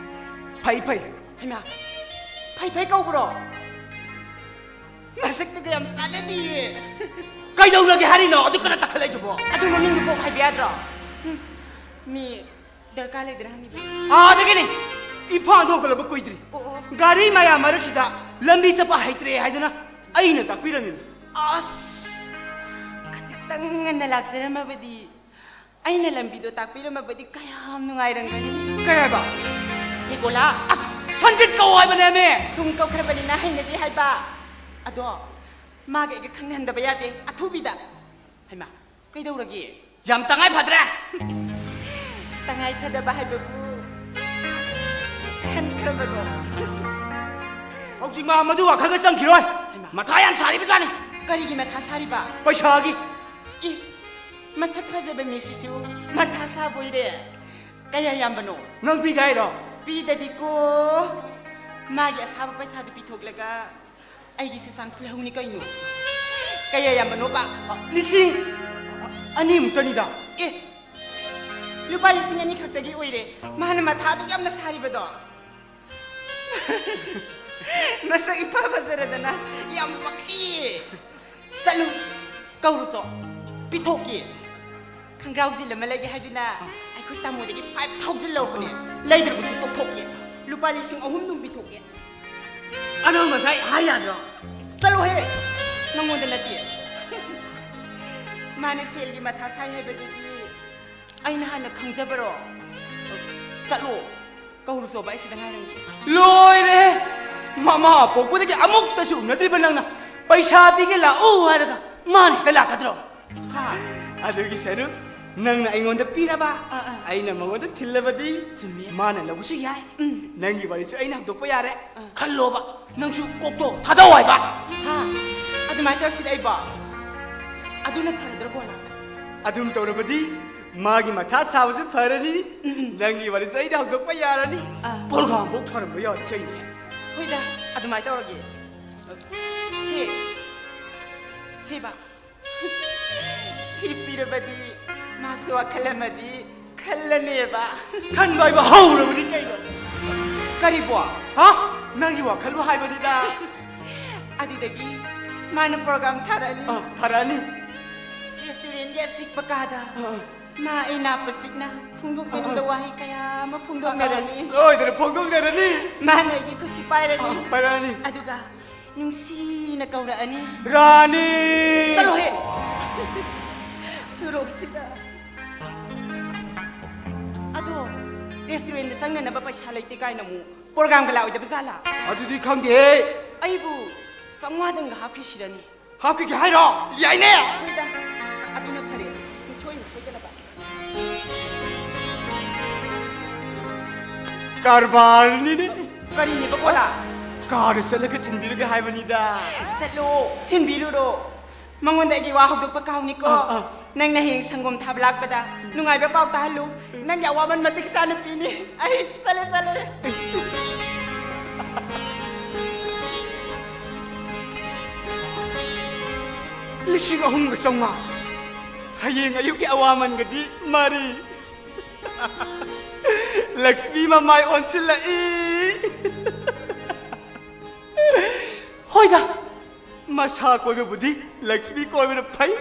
ꯐꯩ ꯐꯩ꯫ ꯍꯩꯃꯥ, ꯐꯩ ꯐꯩ ꯀꯧꯕ꯭ꯔꯣ? ꯃꯁꯛꯇꯨꯒ ꯌꯥꯝ ꯆꯥꯟꯅꯗꯤꯌꯦ꯫ ꯀꯩꯗꯧꯅꯒꯦ ꯍꯥꯏꯔꯤꯅꯣ ꯑꯗꯨ ꯀꯟꯅ ꯇꯛꯈꯠꯂꯛꯏꯗꯨꯕꯣ? ꯑꯗꯨ ꯃꯃꯤꯡꯗꯨ ꯀꯣꯛ ꯍꯥꯏꯕ ꯌꯥꯗ꯭ꯔꯣ? ꯎꯝ, ꯃꯤ ꯗꯔꯀꯥꯔ ꯂꯩꯗꯅ ꯍꯪꯉꯤꯕ꯫ ꯑꯥꯗꯒꯤꯅꯤ꯫ ꯏꯝꯐꯥꯜꯗ ꯍꯧꯒꯠꯂꯛꯄ ꯀꯨꯏꯗ꯭ꯔꯤ꯫ ꯑꯣ, ꯑꯣ꯫ ꯒꯥꯔꯤ ꯃꯌꯥꯝ ꯃꯔꯛꯁꯤꯗ ꯂꯝꯕꯤ ꯆꯠꯄ ꯍꯩꯇ꯭ꯔꯦ ꯍꯥꯏꯗꯨꯅ ꯑꯩꯅ ꯇꯥꯛꯄꯤꯔꯝꯃꯤꯅꯤ꯫ ꯑꯁ, ꯈꯖꯤꯛꯇꯪ ꯉꯟꯅ ꯂꯥꯛꯆꯔꯝꯃꯕꯗꯤ, ꯑꯩꯅ ꯂꯝꯕꯤꯗꯣ ꯇꯥꯛꯄꯤꯔꯝꯃꯕꯗꯤ ꯀꯌꯥꯝ ꯅꯨꯡꯉꯥꯏꯔꯝꯒꯅꯤ꯫ ꯀꯩ ꯍꯥꯏꯕ? ꯍꯦ ꯒꯣꯂꯥ꯫ ꯑꯁ, ꯁꯟꯖꯤꯠ ꯀꯧ ꯍꯥꯏꯕꯅꯦꯃꯤ! ꯁꯨꯝ ꯀꯧꯈ꯭ꯔꯕꯅꯤꯅ ꯍꯩꯅꯗꯦ ꯍꯥꯏꯕ꯫ ꯑꯗꯣ, ꯃꯥꯒ ꯑꯩꯒ ꯈꯪꯅꯍꯟꯗꯕ ꯌꯥꯗꯦ, ꯑꯊꯨꯕꯤꯗ꯫ ꯍꯩꯃꯥ, ꯀꯩꯗꯧꯔꯒꯦ? ꯌꯥꯝ ꯇꯉꯥꯏ ꯐꯗ꯭ꯔꯦ! ꯇꯉꯥꯏ ꯐꯗꯕ ꯍꯥꯏꯕꯕꯨ ꯈꯟꯈ꯭ꯔꯕꯗꯣ꯫ ꯍꯧꯖꯤꯛ ꯃꯥ ꯃꯗꯨ ꯋꯥꯈꯜꯒ ꯆꯪꯈꯤꯔꯣꯏ꯫ ꯍꯩꯃꯥ꯫ ꯃꯊꯥ ꯌꯥꯝ ꯁꯥꯔꯤꯕꯖꯥꯠꯅꯤ꯫ ꯀꯔꯤꯒꯤ ꯃꯊꯥ ꯁꯥꯔꯤꯕ? ꯄꯩꯁꯥꯒꯤ꯫ ꯏ, ꯃꯁꯛ ꯐꯖꯕ ꯃꯤꯁꯤꯁꯨ ꯃꯊꯥ ꯁꯥꯕꯣꯏꯔꯦ꯫ ꯀꯌꯥ ꯌꯥꯝꯕꯅꯣ? ꯅꯪ ꯄꯤꯒꯦ ꯍꯥꯏꯔꯣ? ꯄꯤꯗꯗꯤꯀꯣ, ꯃꯥꯒꯤ ꯑꯁꯥꯕ ꯄꯩꯁꯥꯗꯨ ꯄꯤꯊꯣꯛꯂꯒ ꯑꯩꯒꯤ ꯁꯦꯁꯥꯡꯁꯨ ꯂꯧꯍꯧꯅꯤ ꯀꯩꯅꯣ꯫ ꯀꯌꯥ ꯌꯥꯝꯕꯅꯣꯕ? ꯂꯤꯁꯤꯡ ꯑꯅꯤꯃꯨꯛꯇꯅꯤꯗ꯫ ꯑꯦ, ꯂꯨꯄꯥ ꯂꯤꯁꯤꯡ ꯑꯅꯤ ꯈꯛꯇꯒꯤ ꯑꯣꯏꯔꯦ꯫ ꯃꯥꯅ ꯃꯊꯥꯗꯨ ꯌꯥꯝꯅ ꯁꯥꯔꯤꯕꯗꯣ꯫ ꯃꯁꯛ ꯏꯐ ꯐꯖꯔꯗꯅ ꯌꯥꯝ ꯄꯛꯏꯌꯦ꯫ ꯆꯠꯂꯨ, ꯀꯧꯔꯨꯆꯣ, ꯄꯤꯊꯣꯛꯀꯦ꯫ ꯈꯪꯒ꯭ꯔꯥꯎ ꯖꯤꯜ ꯑꯃ ꯂꯩꯒꯦ ꯍꯥꯏꯗꯨꯅ ꯑꯩꯈꯣꯏ ꯇꯥꯃꯣꯗꯒꯤ five thousand ꯂꯧꯕꯅꯦ꯫ ꯂꯩꯗ꯭ꯔꯕꯁꯨ ꯇꯣꯛꯊꯣꯛꯀꯦ꯫ ꯂꯨꯄꯥ ꯂꯤꯁꯤꯡ ꯑꯍꯨꯝꯗꯨꯝ ꯄꯤꯊꯣꯛꯀꯦ꯫ ꯑꯗꯣ ꯉꯁꯥꯏ ꯍꯥꯏ ꯌꯥꯗ꯭ꯔꯣ? ꯆꯠꯂꯣꯍꯦ, ꯅꯪꯉꯣꯟꯗ ꯅꯠꯇꯦ꯫ ꯃꯥꯅ ꯁꯦꯜꯒꯤ ꯃꯊꯥ ꯁꯥꯏ ꯍꯥꯏꯕꯗꯨꯗꯤ ꯑꯩꯅ ꯍꯥꯟꯅ ꯈꯪꯖꯕꯔꯣ? ꯆꯠꯂꯣ, ꯀꯧꯔꯨꯆꯣꯕ, ꯑꯩ ꯁꯤꯗ ꯉꯥꯏꯔꯝꯒꯦ꯫ ꯂꯣꯏꯔꯦ! ꯃꯃꯥ ꯄꯣꯛꯄꯗꯒꯤ ꯑꯃꯨꯛꯇꯁꯨ ꯎꯅꯗ꯭ꯔꯤꯕ ꯅꯪꯅ ꯄꯩꯁꯥ ꯄꯤꯒꯦ ꯂꯥꯛꯎ ꯍꯥꯏꯔꯒ ꯃꯥꯅ ꯍꯦꯛꯇ ꯂꯥꯛꯀꯗ꯭ꯔꯣ? ꯍꯥ? ꯑꯗꯨꯒꯤ ꯁꯔꯨꯛ ꯅꯪꯅ ꯑꯩꯉꯣꯟꯗ ꯄꯤꯔꯕ, ꯑꯥ, ꯑꯥ꯫ ꯑꯩꯅ ꯃꯉꯣꯟꯗ ꯊꯤꯜꯂꯕꯗꯤ ꯆꯨꯝꯃꯤ꯫ ꯃꯥꯅ ꯂꯧꯕꯁꯨ ꯌꯥꯏ꯫ ꯎꯝ꯫ ꯅꯪꯒꯤ ꯋꯥꯔꯤꯁꯨ ꯑꯩꯅ ꯍꯧꯗꯣꯛꯄ ꯌꯥꯔꯦ꯫ ꯑꯥ꯫ ꯈꯜꯂꯣꯕ, ꯅꯪꯁꯨ ꯀꯣꯛꯇꯣ ꯊꯥꯗꯧ ꯍꯥꯏꯕ꯫ ꯍꯥ? ꯑꯗꯨꯃꯥꯏꯅ ꯇꯧꯔꯁꯤꯗ ꯑꯩꯕꯣ꯫ ꯑꯗꯨꯅ ꯐꯔꯗ꯭ꯔꯥ ꯀꯣꯟꯅ? ꯑꯗꯨꯝ ꯇꯧꯔꯕꯗꯤ ꯃꯥꯒꯤ ꯃꯊꯥ ꯁꯥꯕꯁꯨ ꯐꯔꯅꯤ, ꯎꯝ, ꯎꯝ꯫ ꯅꯪꯒꯤ ꯋꯥꯔꯤꯁꯨ ꯑꯩꯅ ꯍꯧꯗꯣꯛꯄ ꯌꯥꯔꯅꯤ꯫ ꯑꯥ꯫ ꯄ꯭ꯔꯣꯒ꯭ꯔꯥꯝꯐꯥꯎ ꯊꯥꯔꯝꯕ ꯌꯥꯔꯦ ꯁꯤꯅꯦ꯫ ꯍꯣꯏꯗ, ꯑꯗꯨꯃꯥꯏꯅ ꯇꯧꯔꯒꯦ꯫ ꯁꯦ, ꯁꯦꯕ꯫ ꯁꯤ ꯄꯤꯔꯕꯗꯤ ꯃꯥꯁꯨ ꯋꯥꯈꯜ ꯑꯃꯗꯤ ꯈꯜꯂꯅꯦꯕ꯫ ꯈꯟꯕ ꯍꯥꯏꯕ ꯍꯧꯔꯕꯅꯤ ꯀꯩꯅꯣ꯫ ꯀꯔꯤꯕꯣ? ꯍꯥ? ꯅꯪꯒꯤ ꯋꯥꯈꯜꯕꯨ ꯍꯥꯏꯕꯅꯤꯗ꯫ ꯑꯗꯨꯗꯒꯤ ꯃꯥꯅ ꯄ꯭ꯔꯣꯒ꯭ꯔꯥꯝ ꯊꯥꯔꯛꯑꯅꯤ꯫ ꯑ, ꯊꯥꯔꯛꯑꯅꯤ꯫ ꯔꯦꯁꯇꯨꯔꯦꯟꯒꯤ ꯑꯆꯤꯛꯄ ꯀꯥꯗ ꯑ, ꯑ꯫ ꯃꯥ ꯑꯩ ꯅꯥꯞꯄ ꯆꯤꯛꯅ ꯐꯣꯡꯗꯣꯛꯅꯤꯡꯕ ꯑ, ꯑ꯫ ꯋꯥꯍꯩ ꯀꯌꯥ ꯑꯃ ꯐꯣꯡꯗꯣꯛꯅꯔꯅꯤ꯫ ꯑ, ꯁꯣꯏꯗꯅ ꯐꯣꯡꯗꯣꯛꯅꯔꯅꯤ꯫ ꯃꯥꯅ ꯑꯩꯒꯤ ꯈꯨꯠꯁꯤ ꯄꯥꯏꯔꯅꯤ꯫ ꯑ, ꯄꯥꯏꯔꯛꯑꯅꯤ꯫ ꯑꯗꯨꯒ ꯅꯨꯡꯁꯤꯅ ꯀꯧꯔꯛꯑꯅꯤ꯫ ꯔꯥꯅꯤ! ꯆꯠꯂꯣꯍꯦ! ꯁꯣꯔꯣꯛꯁꯤꯗ꯫ ꯑꯗꯣ, ꯔꯦꯁꯇꯨꯔꯦꯟꯗ ꯆꯪꯅꯅꯕ ꯄꯩꯁꯥ ꯂꯩꯇꯦ ꯀꯥꯏꯅ ꯑꯃꯨꯛ ꯄ꯭ꯔꯣꯒ꯭ꯔꯥꯝꯒ ꯂꯥꯛꯑꯣꯏꯗꯕ ꯖꯥꯠꯂꯥ? ꯑꯗꯨꯗꯤ ꯈꯪꯗꯦꯍꯦ꯫ ꯑꯩꯕꯨ ꯆꯥꯝꯃꯉꯥꯗꯪꯒ ꯍꯥꯞꯈꯤꯁꯤꯔꯅꯦ? ꯍꯥꯞꯈꯤꯒꯦ ꯍꯥꯏꯔꯣ? ꯌꯥꯏꯅꯦ! ꯍꯣꯏꯗ, ꯑꯗꯨꯅ ꯐꯔꯦ꯫ ꯁꯨꯡꯁꯣꯏ ꯁꯣꯏꯗꯅꯕ꯫ ꯀꯔꯕꯥꯔꯅꯤꯅꯦ꯫ ꯀꯔꯤꯅꯦꯕ, ꯀꯣꯂꯥ? ꯀꯥꯔꯗ ꯆꯠꯂꯒ ꯊꯤꯟꯕꯤꯔꯒꯦ ꯍꯥꯏꯕꯅꯤꯗ꯫ ꯆꯠꯂꯣ, ꯊꯤꯟꯕꯤꯔꯨꯔꯣ꯫ ꯃꯉꯣꯟꯗ ꯑꯩꯒꯤ ꯋꯥ ꯍꯧꯗꯣꯛꯄ ꯀꯥꯎꯅꯤꯀꯣ꯫ ꯑꯥ, ꯑꯥ꯫ ꯅꯪꯅ ꯍꯌꯦꯡ ꯁꯪꯒꯣꯝ ꯊꯥꯕ ꯂꯥꯛꯄꯗ ꯅꯨꯡꯉꯥꯏꯕ ꯄꯥꯎ ꯇꯥꯍꯜꯂꯨ꯫ ꯅꯪꯒꯤ ꯑꯋꯥꯃꯟ ꯃꯇꯤꯛ ꯆꯥꯅ ꯄꯤꯅꯤ꯫ ꯑꯩ ꯆꯠꯂꯦ, ꯆꯠꯂꯦ꯫ ꯂꯤꯁꯤꯡ ꯑꯍꯨꯝꯒ ꯆꯥꯝꯃꯉꯥ꯫ ꯍꯌꯦꯡ ꯑꯌꯨꯛꯀꯤ ꯑꯋꯥꯃꯟꯒꯗꯤ ꯃꯔꯤ꯫ ꯂꯛꯁꯃꯤ ꯃꯃꯥꯏ ꯑꯣꯟꯁꯤꯜꯂꯛꯏ꯫ ꯍꯣꯏꯗ, ꯃꯁꯥ ꯀꯣꯏꯕꯕꯨꯗꯤ ꯂꯛꯁꯃꯤ ꯀꯣꯏꯕꯅ ꯐꯩ꯫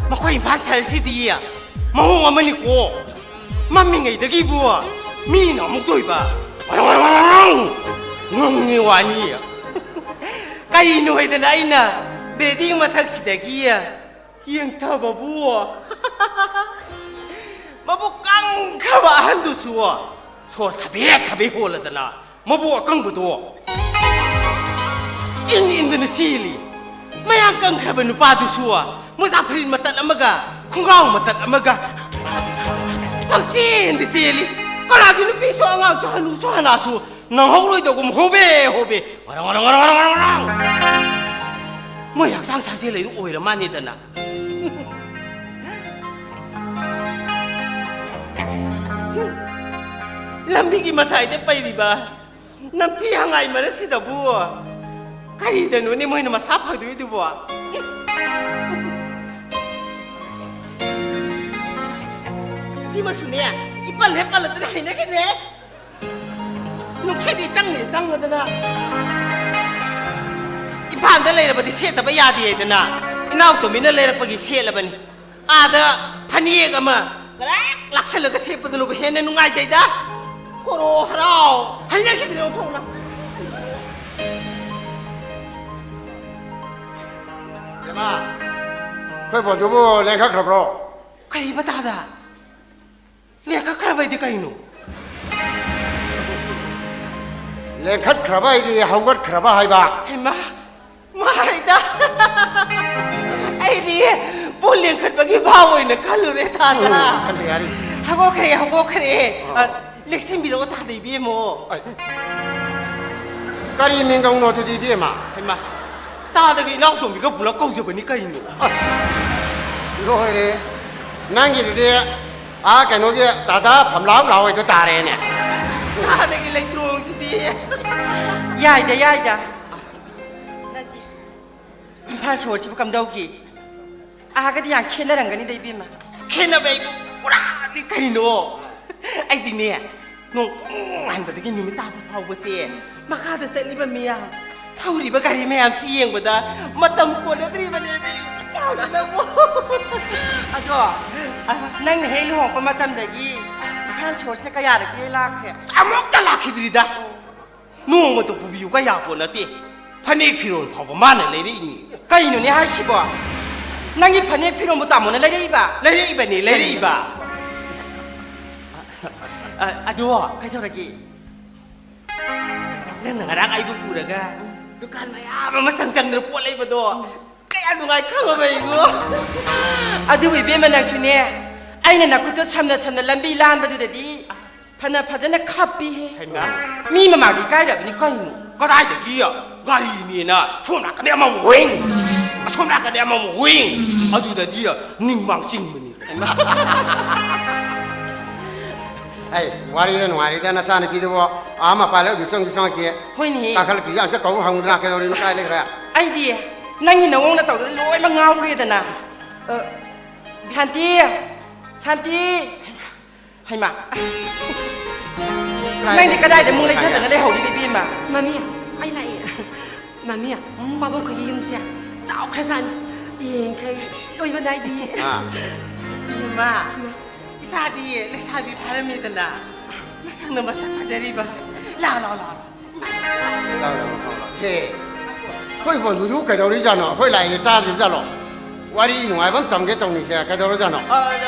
ꯃꯈꯣꯏ ꯏꯝꯐꯥꯜ ꯁꯍꯔꯁꯤꯗꯤ ꯃꯑꯣꯡ ꯑꯃꯅꯤꯀꯣ꯫ ꯃꯝꯃꯤꯉꯩꯗꯒꯤꯕꯨ ꯃꯤꯅ ꯑꯃꯨꯛ ꯇꯣꯏꯕ꯫ ꯉꯪꯉꯤ ꯋꯥꯅꯤ꯫ ꯀꯔꯤꯅꯣ ꯍꯥꯏꯗꯅ ꯑꯩꯅ ꯕꯤꯜꯗꯤꯡ ꯃꯊꯛꯁꯤꯗꯒꯤ ꯌꯦꯡꯊꯕꯕꯨ ꯃꯕꯨꯛ ꯀꯪꯈ꯭ꯔꯕ ꯑꯍꯟꯗꯨꯁꯨ ꯁꯣꯔ ꯊꯕꯦꯛ ꯊꯕꯦꯛ ꯍꯣꯜꯂꯗꯅ ꯃꯕꯨꯛ ꯑꯀꯪꯕꯗꯣ ꯏꯟ ꯏꯟꯗꯅ ꯆꯦꯜꯂꯤ꯫ ꯃꯌꯥꯡ ꯀꯪꯈ꯭ꯔꯕ ꯅꯨꯄꯥꯗꯨꯁꯨ ꯃꯣꯖꯥ ꯐꯨꯔꯤꯠ ꯃꯇꯠ ꯑꯃꯒ ꯈꯣꯡꯒ꯭ꯔꯥꯎ ꯃꯇꯠ ꯑꯃꯒ ꯄꯪꯆꯦꯟꯗ ꯆꯦꯜꯂꯤ꯫ ꯀꯅꯥꯒꯤ ꯅꯨꯄꯤꯁꯨ ꯑꯉꯥꯡꯁꯨ ꯍꯅꯨꯁꯨ ꯍꯅꯥꯁꯨ ꯅꯪꯍꯧꯔꯣꯏꯗꯧꯒꯨꯝ ꯍꯣꯕꯦ ꯍꯣꯕꯦ ꯉꯔꯪ ꯉꯔꯪ ꯉꯔꯪ ꯉꯔꯪ ꯉꯔꯪ꯫ ꯃꯣꯏ ꯍꯛꯆꯥꯡ ꯁꯥꯖꯦꯜ ꯍꯥꯏꯗꯨ ꯑꯣꯏꯔ ꯃꯥꯅꯤꯗꯅ꯫ ꯂꯝꯕꯤꯒꯤ ꯃꯇꯥꯏꯗ ꯄꯩꯔꯤꯕ ꯅꯝꯊꯤ ꯍꯪꯉꯥꯏ ꯃꯔꯛꯁꯤꯗꯕꯨ ꯀꯔꯤꯗꯅꯣꯅꯦ ꯃꯣꯏꯅ ꯃꯁꯥ ꯐꯗꯣꯏꯗꯨꯕꯣ? ꯁꯤꯃꯁꯨꯅꯦ, ꯏꯄꯜ ꯍꯦꯛ ꯄꯜꯂꯗꯅ ꯍꯩꯅꯈꯤꯗ꯭ꯔꯦ꯫ ꯅꯨꯡꯁꯤꯠ ꯏꯆꯪ ꯏꯆꯪꯉꯗꯅ꯫ ꯏꯝꯐꯥꯜꯗ ꯂꯩꯔꯕꯗꯤ ꯁꯦꯠꯇꯕ ꯌꯥꯗꯦ ꯍꯥꯏꯗꯅ ꯏꯅꯥꯎ ꯇꯣꯃꯤꯅ ꯂꯩꯔꯛꯄꯒꯤ ꯁꯦꯠꯂꯕꯅꯤ꯫ ꯑꯥꯗ ꯐꯅꯦꯛ ꯑꯃ ꯀꯔꯦꯛ ꯂꯥꯛꯁꯜꯂꯒ ꯁꯦꯠꯄꯗꯨꯅꯕꯨ ꯍꯦꯟꯅ ꯅꯨꯡꯉꯥꯏꯖꯩꯗ꯫ ꯈꯣꯔꯣ ꯍꯔꯥꯎ ꯍꯩꯅꯈꯤꯗ꯭ꯔꯦ ꯑꯣꯟꯊꯣꯛꯅ꯫ ꯏꯃꯥ, ꯑꯩꯈꯣꯏ ꯐꯣꯟꯗꯨꯕꯨ ꯂꯦꯡꯈꯠꯈ꯭ꯔꯕ꯭ꯔꯣ? ꯀꯔꯤꯕ ꯇꯥꯗ? ꯂꯦꯡꯈꯠꯈ꯭ꯔꯕ ꯍꯥꯏꯗꯤ ꯀꯩꯅꯣ? ꯂꯦꯡꯈꯠꯈ꯭ꯔꯕ ꯍꯥꯏꯗꯤ ꯍꯧꯒꯠꯈ꯭ꯔꯕ ꯍꯥꯏꯕ꯫ ꯍꯩꯃꯥ, ꯃꯥꯏꯗ꯫ ꯑꯩꯗꯤ ꯄꯣꯠ ꯂꯦꯡꯈꯠꯄꯒꯤ ꯚꯥꯎ ꯑꯣꯏꯅ ꯈꯜꯂꯨꯔꯦ, ꯇꯥꯗ꯫ ꯎꯝ, ꯈꯜꯂꯦ, ꯌꯥꯔꯦ꯫ ꯍꯧꯒꯠꯈ꯭ꯔꯦ, ꯍꯧꯒꯠꯈ꯭ꯔꯦ꯫ ꯑ, ꯂꯦꯡꯁꯤꯟꯕꯤꯔꯛꯑꯣ, ꯇꯥꯗ ꯏꯕꯦꯝꯃꯣ꯫ ꯑꯩ, ꯀꯔꯤ ꯃꯤꯡꯒꯧꯅꯣ ꯑꯗꯨꯗꯤ, ꯏꯕꯦꯝꯃ? ꯍꯩꯃꯥ, ꯇꯥꯗꯒ ꯏꯅꯥꯎꯇꯣꯝꯕꯤꯒ ꯄꯨꯂꯞ ꯀꯧꯖꯕꯅꯤ ꯀꯩꯅꯣ꯫ ꯑꯁ, ꯂꯣꯏꯔꯦ꯫ ꯅꯪꯒꯤꯗꯨꯗꯤ ꯑꯥ ꯀꯩꯅꯣꯒꯤ ꯇꯥꯗꯥ ꯐꯝꯂꯥꯎ ꯂꯥꯎ ꯍꯥꯏꯗꯣ ꯇꯥꯔꯦꯅꯦ꯫ ꯇꯥꯗꯒꯤ ꯂꯩꯇ꯭ꯔꯣꯡꯁꯤꯗꯤ꯫ ꯌꯥꯏꯗ, ꯌꯥꯏꯗ꯫ ꯅꯠꯇꯦ꯫ ꯏꯝꯐꯥꯜ ꯁꯣꯍꯣꯔꯁꯤꯕꯨ ꯀꯝꯗꯧꯒꯦ? ꯑꯥꯒꯗꯤ ꯌꯥꯝ ꯈꯦꯠꯅꯔꯝꯒꯅꯤꯗ, ꯏꯕꯦꯝꯃ꯫ ꯑꯁ, ꯈꯦꯠꯅꯕ ꯑꯩꯕꯨ ꯄꯨꯔꯥꯅꯤ ꯀꯩꯅꯣ꯫ ꯑꯩꯗꯤꯅꯦ, ꯅꯣꯡ ꯄꯨꯡ ꯍꯟꯕꯗꯒꯤ ꯅꯨꯃꯤꯠ ꯇꯥꯕ ꯐꯥꯎꯕꯁꯦ ꯃꯈꯥꯗ ꯆꯠꯂꯤꯕ ꯃꯤꯌꯥꯝ, ꯊꯧꯔꯤꯕ ꯒꯥꯔꯤ ꯃꯌꯥꯝꯁꯤ ꯌꯦꯡꯕꯗ ꯃꯇꯝ ꯀꯣꯟꯅꯗ꯭ꯔꯤꯕꯅꯦ, ꯏꯆꯥꯎꯗꯅꯕꯨ꯫ ꯑꯗꯣ, ꯑ, ꯅꯪꯅ ꯍꯦꯛ ꯂꯨꯍꯣꯡꯉꯛꯄ ꯃꯇꯝꯗꯒꯤ ꯏꯝꯐꯥꯜ ꯁꯣꯍꯣꯔꯁꯤꯗ ꯀꯌꯥꯔꯛꯇꯤ ꯂꯥꯛꯈ꯭ꯔꯦ? ꯑꯁ, ꯑꯃꯨꯛꯇ ꯂꯥꯛꯈꯤꯗ꯭ꯔꯤꯗ꯫ ꯅꯣꯡꯃꯇ ꯄꯨꯕꯤꯌꯨꯒ ꯌꯥꯄꯣꯠ ꯅꯠꯇꯦ꯫ ꯐꯅꯦꯛ ꯐꯤꯔꯣꯜ ꯐꯥꯎꯕ ꯃꯥꯅ ꯂꯩꯔꯛꯏꯅꯤ꯫ ꯀꯩꯅꯣꯅꯦ ꯍꯥꯏꯁꯤꯕꯣ? ꯅꯪꯒꯤ ꯐꯅꯦꯛ ꯐꯤꯔꯣꯜꯕꯨ ꯇꯥꯃꯣꯅ ꯂꯩꯔꯛꯏꯕ? ꯂꯩꯔꯛꯏꯕꯅꯤ, ꯂꯩꯔꯛꯏꯕ꯫ ꯑ, ꯑꯗꯣ ꯀꯩꯗꯧꯔꯒꯦ? ꯅꯪꯅ ꯉꯔꯥꯡ ꯑꯩꯕꯨ ꯄꯨꯔꯒ ꯗꯨꯀꯥꯟ ꯃꯌꯥꯝ ꯑꯃ ꯆꯪ ꯆꯪꯗꯅ ꯄꯣꯠ ꯂꯩꯕꯗꯣ ꯀꯌꯥ ꯅꯨꯡꯉꯥꯏ ꯈꯪꯉꯕ ꯑꯩꯕꯨ? ꯑꯗꯨꯕꯨ ꯏꯕꯦꯝꯃ, ꯅꯪꯁꯨꯅꯦ, ꯑꯩꯅ ꯅꯈꯨꯠꯇꯣ ꯁꯝꯅ ꯁꯝꯅ ꯂꯝꯕꯤ ꯂꯥꯟꯕꯗꯨꯗꯗꯤ ꯐꯅ ꯐꯖꯅ ꯈꯞꯄꯤꯍꯦ꯫ ꯍꯩꯃꯥ꯫ ꯃꯤ ꯃꯃꯥꯡꯗ ꯏꯀꯥꯏꯔꯕꯅꯤ ꯀꯩꯅꯣ? ꯀꯗꯥꯏꯗꯒꯤ ꯒꯥꯔꯤꯅꯦꯅ ꯁꯣꯝ ꯅꯥꯀꯟꯗ ꯑꯃꯃꯨꯛ ꯍꯨꯏꯡ, ꯑꯁꯣꯝ ꯅꯥꯀꯟꯗ ꯑꯃꯃꯨꯛ ꯍꯨꯏꯡ, ꯑꯗꯨꯗꯗꯤ ꯅꯤꯡꯃꯥꯡ ꯆꯤꯡꯕꯅꯤ꯫ ꯑꯩ ꯋꯥꯔꯤꯗ ꯅꯨꯡꯉꯥꯏꯔꯤꯗ ꯅꯆꯥꯅꯨꯄꯤꯗꯨꯕꯨ ꯑꯥ ꯃꯄꯥꯟ ꯂꯧꯗꯨ ꯆꯪꯁꯨ ꯆꯪꯉꯛꯇꯦ꯫ ꯍꯣꯏꯅꯦꯍꯦ꯫ ꯀꯥꯈꯠꯂꯛꯇ꯭ꯔꯤꯁꯦ ꯑꯝꯇ ꯀꯧ ꯍꯪꯉꯨꯗꯅ ꯀꯩꯗꯧꯔꯤꯅꯣ, ꯀꯥꯏ ꯂꯩꯈ꯭ꯔꯦ? ꯑꯩꯗꯤ ꯅꯪꯒꯤ ꯅꯑꯣꯡ ꯅꯇꯧꯗꯨꯗ ꯂꯣꯏꯅꯃꯛ ꯉꯥꯎꯔꯦꯗꯅ꯫ ꯑ, ꯁꯥꯟꯇꯤ! ꯁꯥꯟꯇꯤ! ꯍꯩꯃꯥ! ꯅꯪꯗꯤ ꯀꯗꯥꯏꯗ ꯑꯃꯨꯛ ꯂꯩꯊꯗꯅ ꯂꯩꯍꯧꯔꯤꯕ, ꯏꯕꯦꯝꯃ? ꯃꯃꯤ, ꯑꯩ ꯂꯥꯛꯑꯦ꯫ ꯃꯃꯤ, ꯄꯥꯕꯨꯡ ꯈꯣꯏꯒꯤ ꯌꯨꯝꯁꯦ ꯆꯥꯎꯈ꯭ꯔꯖꯥꯠꯅꯤ꯫ ꯌꯦꯡꯈꯩ ꯂꯣꯏꯕ ꯅꯥꯏꯗꯤꯌꯦ꯫ ꯑꯥ꯫ ꯏꯃꯥ, ꯏꯆꯥꯗꯤ ꯂꯩꯁꯥꯕꯤ ꯐꯥꯔꯝꯃꯦꯗꯅ꯫ ꯃꯁꯛꯅ ꯃꯁꯛ ꯐꯖꯔꯤꯕ꯫ ꯂꯥꯎ, ꯂꯥꯎ, ꯂꯥꯎ꯫ ꯍꯦ, ꯑꯩꯈꯣꯏ ꯕꯣꯟꯗꯨꯗꯨ ꯀꯩꯗꯧꯔꯤꯖꯥꯠꯅꯣ? ꯑꯩꯈꯣꯏ ꯂꯥꯛꯏꯁꯦ ꯇꯥꯗ꯭ꯔꯤꯕꯖꯥꯠꯂꯣ? ꯋꯥꯔꯤ ꯅꯨꯡꯉꯥꯏꯕ ꯑꯃ ꯇꯝꯒꯦ ꯇꯧꯅꯤꯁꯦ, ꯀꯩꯗꯧꯔꯖꯥꯠꯅꯣ? ꯑ,